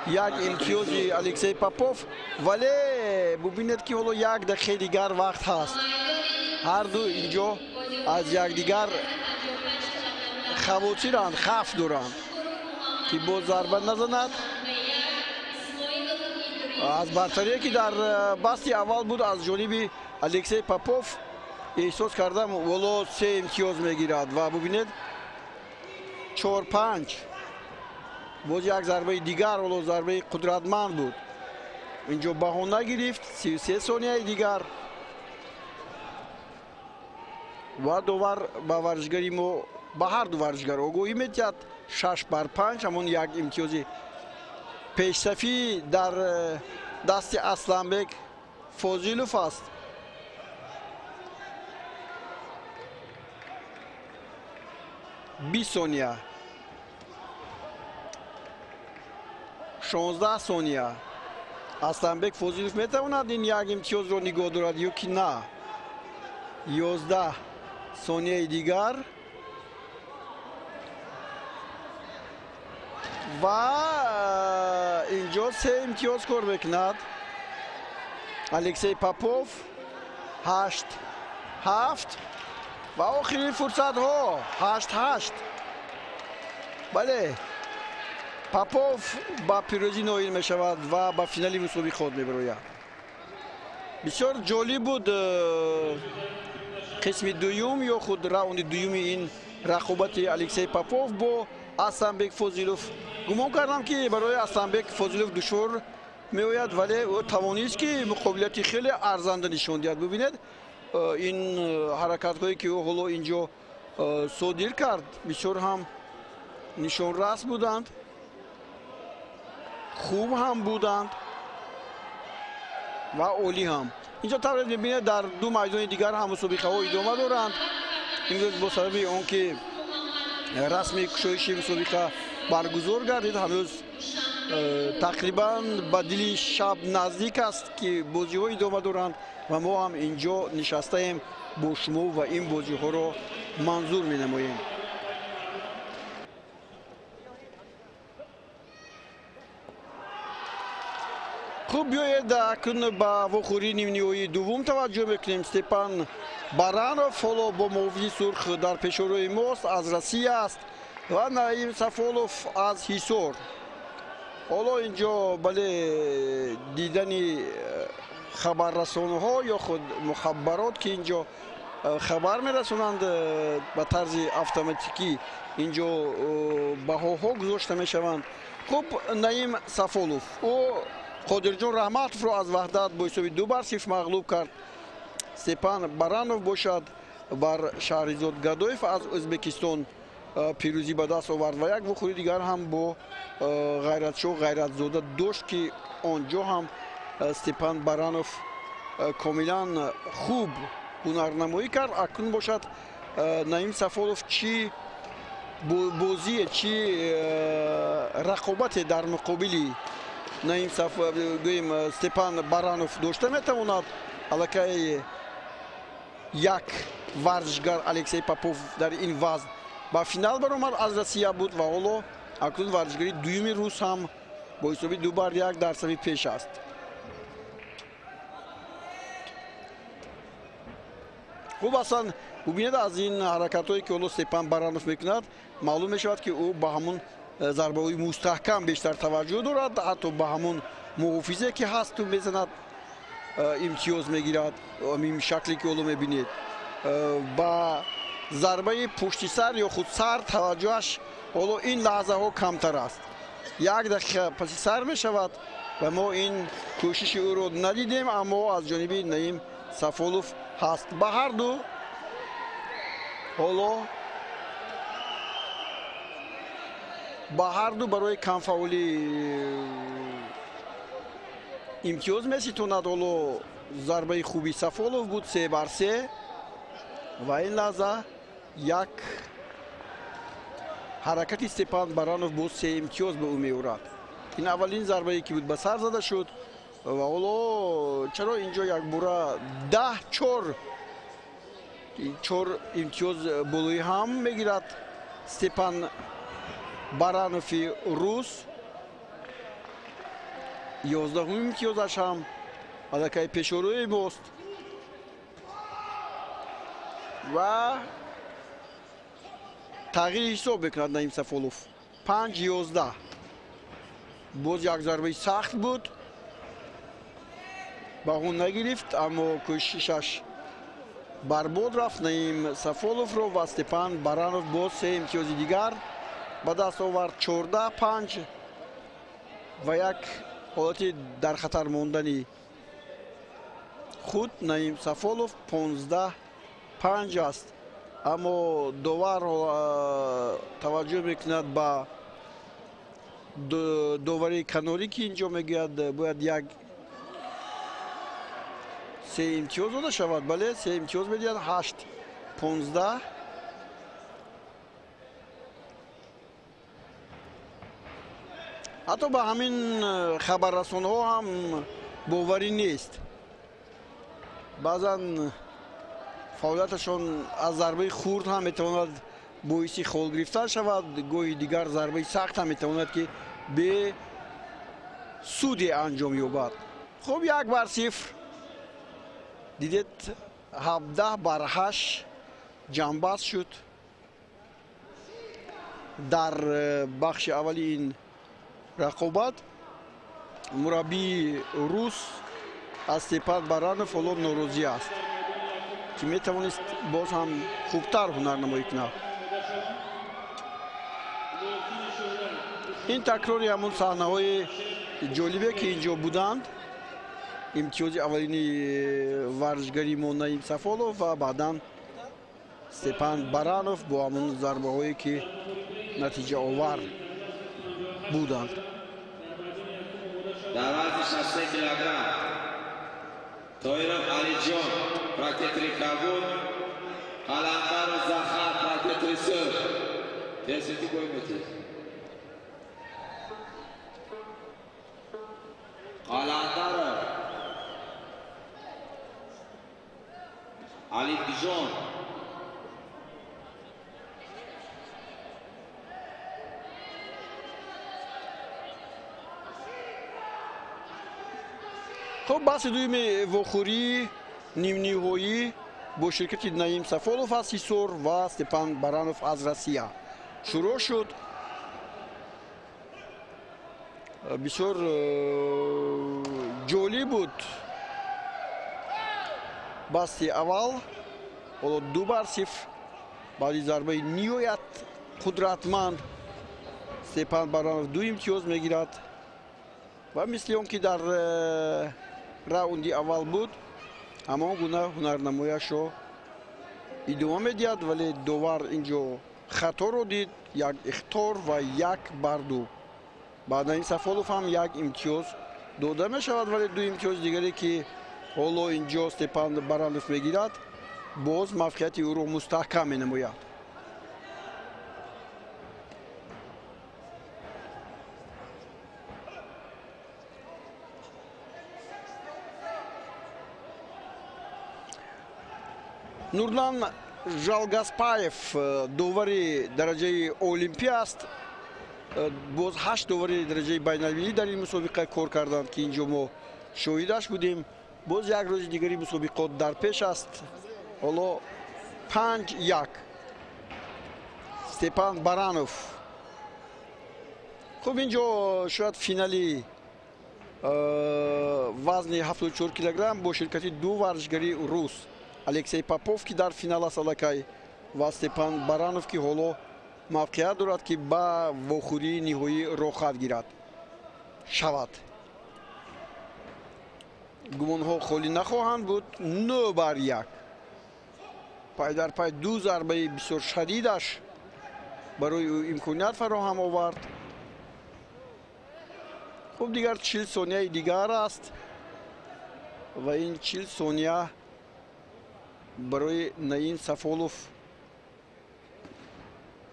як имтиёзи Алексей Попов, вале бубинед, ки ҳоло як дақиқаи дигар вақт ҳаст. Ҳар ду инҷо аз якдигар хавотиранд, хаф доранд, ки боз зарба назанад. Аз бартарие ки дар басти аввал буд аз ҷониби Алексей Попов эҳсос кардам, ҳоло 3 имтиёз мегирад ва бубинед 4-5. Боз як зарбаи дигар, ҳоло зарбаи қудратманд буд, инҷо баҳона гирифт. 33 сонияи дигар ва довар ба варзишгари мо, ба ҳар ду варзишгар огоҳӣ медиҳад. 6-5, ҳамон як имтиёзи пешсафӣ дар дасти Асланбек Фозилов аст. 20 сония, 16 сония. Асланбек Фозилов метавонад ин як имтиёзро нигоҳ дорад ё ки на? 11 сонияи дигар ва инҷо 3 имтиёз кор мекунад Алексей Попов. 8-7 ва охирин фурсатҳо 8-8. Бале, Попов ба пирӯзӣ ноил мешавад ва ба финали мусобиқот мебарояд. Бисёр ҷолиб буд қисми дуюм ё худ раунди дуюми ин рақобати Алексей Попов бо Асланбек Фозилов. Гумон кардам, ки барои Асланбек Фозилов душвор меояд, вале ӯ тавонист, ки муқобилияти хеле арзанда нишон диҳад. Бубинед, ин ҳаракатҳое ки ӯ ҳоло инҷо содир кард, бисёр ҳам нишонрас буданд, хуб ҳам буданд ва олӣ ҳам. Инҷо тавре мебинед, дар ду майдони дигар ҳам мусобиқаҳо идома доранд. Имрӯз бо сабаби он ки расми кушоиши мусобиқа баргузор гардид, ҳанӯз тақрибан ба дили шаб наздик аст, ки бозиҳо идома доранд ва мо ҳам инҷо нишастаем бо шумо ва ин бозиҳоро манзур менамоем. Хуб, биёед акнун ба вохӯрии нимниҳоии дуввум таваҷҷӯҳ мекунем. Степан Баранов ҳоло бо муҳофизи сурх дар пешорои мост, аз Россия аст ва Наим Сафолов аз Ҳисор. Ҳоло инҷо, бале, дидани хабаррасонҳо ё худ мухаббарот, ки инҷо хабар мерасонанд ба тарзи автоматикӣ, инҷо баҳоҳо гузошта мешаванд. Хуб, Наим Сафолов ӯ Қодирҷон Раҳматовро аз Ваҳдат бо ҳисоби 2-0 мағлуб кард. Степан Баранов бошад бар Шаҳризод Гадоев аз Ӯзбекистон пирӯзӣ ба даст овард ва як вухӯри дигар ҳам бо Ғайратшоҳ Ғайратзода дошт, ки он ҷо ҳам Степан Баранов комилан хуб ҳунарнамоӣ кард. Акнун бошад Наим Сафолов чӣ Бозие, чӣ рақобате дар муқобили Наим гӯем Степан Баранов дошта метавонад. Аллакай як варзишгар Алексей Попов дар ин вазн ба финал баромад, аз Россия буд ва ҳоло акнун варзишгари дуюми рус ҳам бо ҳисоби 2-1 дар сафи пеш аст. Хуб, аслан бубинед, аз ин ҳаракатҳое ки ҳоло Степан Баранов мекунад, маълум мешавад, ки ӯ ба ҳамун зарбаҳои мустаҳкам бештар таваҷҷӯҳ дорад, ҳатто ба ҳамун муҳофизе ки ҳасту мезанад имтиёз мегирад. Ҳамин шакле ки ҳоло мебинед, ба зарбаи пушти сар ё худ сар таваҷҷӯҳаш ҳоло ин лаҳзаҳо камтар аст. Як дақиқа паси сар мешавад ва мо ин кӯшиши ӯро надидем, аммо аз ҷониби Наим Сафолов ҳаст. Ба ҳар ду ҳоло ба ҳар ду барои камфаъолӣ имтиёз меситонад. Ҳоло зарбаи хуби Сафолов буд, 3-3 ва ин лаҳза як ҳаракати Степан Баранов боз се имтиёз ба ӯ меорад. Ин аввалин зарбае ки буд ба сар зада шуд ва ҳоло чаро инҷо якбора 10-4 чор имтиёз болои ҳам мегирад Степан Баранови рус. 11 имтиёзаш ҳам аллакай пешорӯи мост ва тағйири ҳисоб мекунад Наим Сафолов. 5-11. Боз як зарбаи сахт буд, ба ҳун нагирифт, аммо кӯшишаш барбод рафт Наим Сафоловро ва Степан Баранов боз се имтиёзи дигар ба даст овард, 14-5 ва як ҳолати дар хатар мондани худ Наим Сафолов 15-5 аст. Аммо довар таваҷҷӯҳ мекунад ба довари канорӣ, ки инҷо мегӯяд бояд як се имтиёз дода шавад. Бале, се имтиёз медиҳад, 8-15. Ҳатто ба ҳамин хабаррасонҳо ҳам боварӣ нест. Баъзан фаъолияташон аз зарбаи хурд ҳам метавонад боиси хол гирифтан шавад, гоҳи дигар зарбаи сахт ҳам метавонад ки бе суде анҷом ёбад. Хуб, 1-0 дидед, 17-8 ҷамъбаст шуд дар бахши аввали ин рақобат. Мураббии рус аз Степан Баранов ҳоло норозӣ аст, ки метавонист боз ҳам хубтар ҳунарнамоӣ кунад. Ин такрори ҳамон саҳнаҳои ҷолибе ки инҷо буданд. Имтиёзи аввалини варзишгари мо Наим Сафолов ва баъдан Степан Баранов бо ҳамон зарбаҳое ки натиҷаовар буданд. Дар вазни 63 килограмм Тоиров Алиҷон протектори кабуд, Қаландаров Захар протектори сурх. Тезити бой метиҳад. Қаландаров Алиҷон Хуб, баҳси дуюми вохӯрии нимниҳоӣ бо ширкати Наим Сафолов аз Ҳисор ва Степан Баранов аз Россия шурӯъ шуд. Бисёр ҷолиб буд басти аввал. Ҳоло 2-0 баъди зарбаи ниҳоят қудратманд Степан Баранов ду имтиёз мегирад ва мисли он ки дар раунди аввал буд, ҳамон гуна ҳунарнамояшро идома медиҳад, вале довар инҷо хаторо дид, як ихтор ва 1-2. Баъд Наим Сафолов ҳам як имтиёз дода мешавад, вале ду имтиёзи дигаре ки ҳоло инҷо Степан Баранов мегирад, боз мавқеияти ӯро мустаҳкам менамояд. Нурлан Жалгаспаев довари дараҷаи олимпӣ аст. Боз 8 довари дараҷаи байналмилалӣ дар ин мусобиқа кор карданд, ки инҷо мо шоҳидаш будем. Боз як рӯзи дигари мусобиқот дар пеш аст. Ҳоло 5-1. Степан Баранов. Хуб, инҷо шояд финали вазни 74 килограмм бо ширкати ду варзишгари рус, Алексей Попов, ки дар финал аст аллакай, ва Степан Баранов, ки ҳоло мавқеият дорад, ки ба вохӯрии ниҳоӣ роҳхат гирад шавад. Гумонҳо холӣ нахоҳанд буд. 9-1. Пай дар пай ду зарбаи бисёр шадидаш барои ӯ имконият фароҳам овард. Хуб, дигар 40 сонияи дигар аст ва ин 40 сония барои Наим Сафолов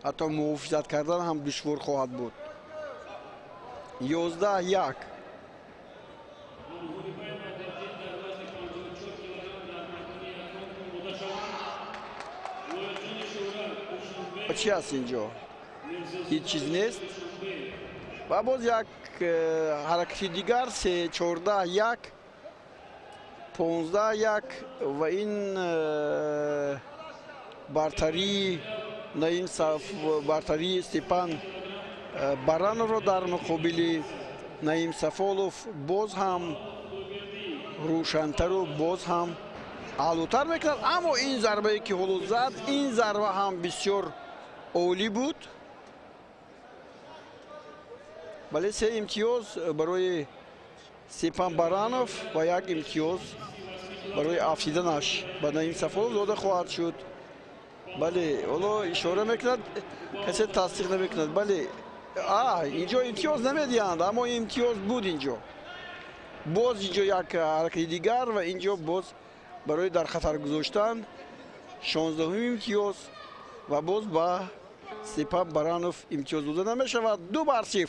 ҳатто муҳофизат кардан ҳам душвор хоҳад буд. 11-1. Чӣ аст инҷо? Ҳеҷ чиз нест. Ва боз як ҳаракати дигар, 14-1, 15-1 ва ин бартарии Наим, бартарии Степан Барановро дар муқобили Наим Сафолов боз ҳам рӯшантару боз ҳам аълотар мекунад. Аммо ин зарбае, ки ҳоло зад, ин зарба ҳам бисёр олӣ буд. Бале, 3 имтиёз барои Степан Баранов ва 1 имтиёз барои афтиданаш ба Наим Сафолов дода хоҳад шуд. Бале, ҳоло ишора мекунад, касе тасдиқ намекунад. Бале, инҷо имтиёз намедиҳанд, аммо имтиёз буд инҷо. Боз инҷо як ҳаракати дигар ва инҷо боз барои дар хатар гузоштан 16-ум имтиёз ва боз ба Степан Баранов имтиёз дода намешавад. 2-0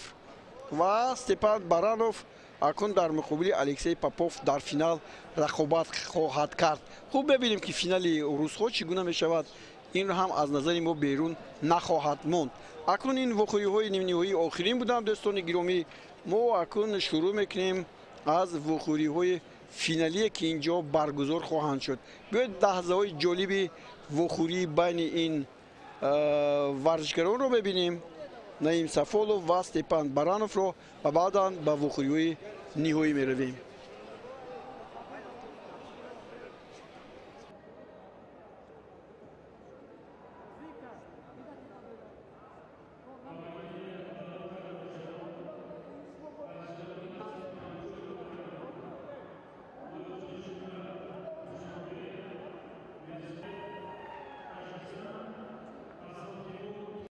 ва Степан Баранов акнун дар муқобили Алексей Попов дар финал рақобат хоҳад кард. Хуб, бибинем, ки финали русҳо чӣ гуна мешавад. Инро ҳам аз назари мо берун нахоҳад монд. Акнун ин вохӯриҳои нимниҳоии охирин буданд, дӯстони гиромӣ. Мо акнун шурӯъ мекунем аз вохӯриҳои финалие, ки инҷо баргузор хоҳанд шуд. Биёед лаҳзаҳои ҷолиби вохӯрии байни ин варзишгаронро мебинем, Наим Сафолов ва Степан Барановро, ва баъдан ба вохӯриҳои ниҳоӣ меравем.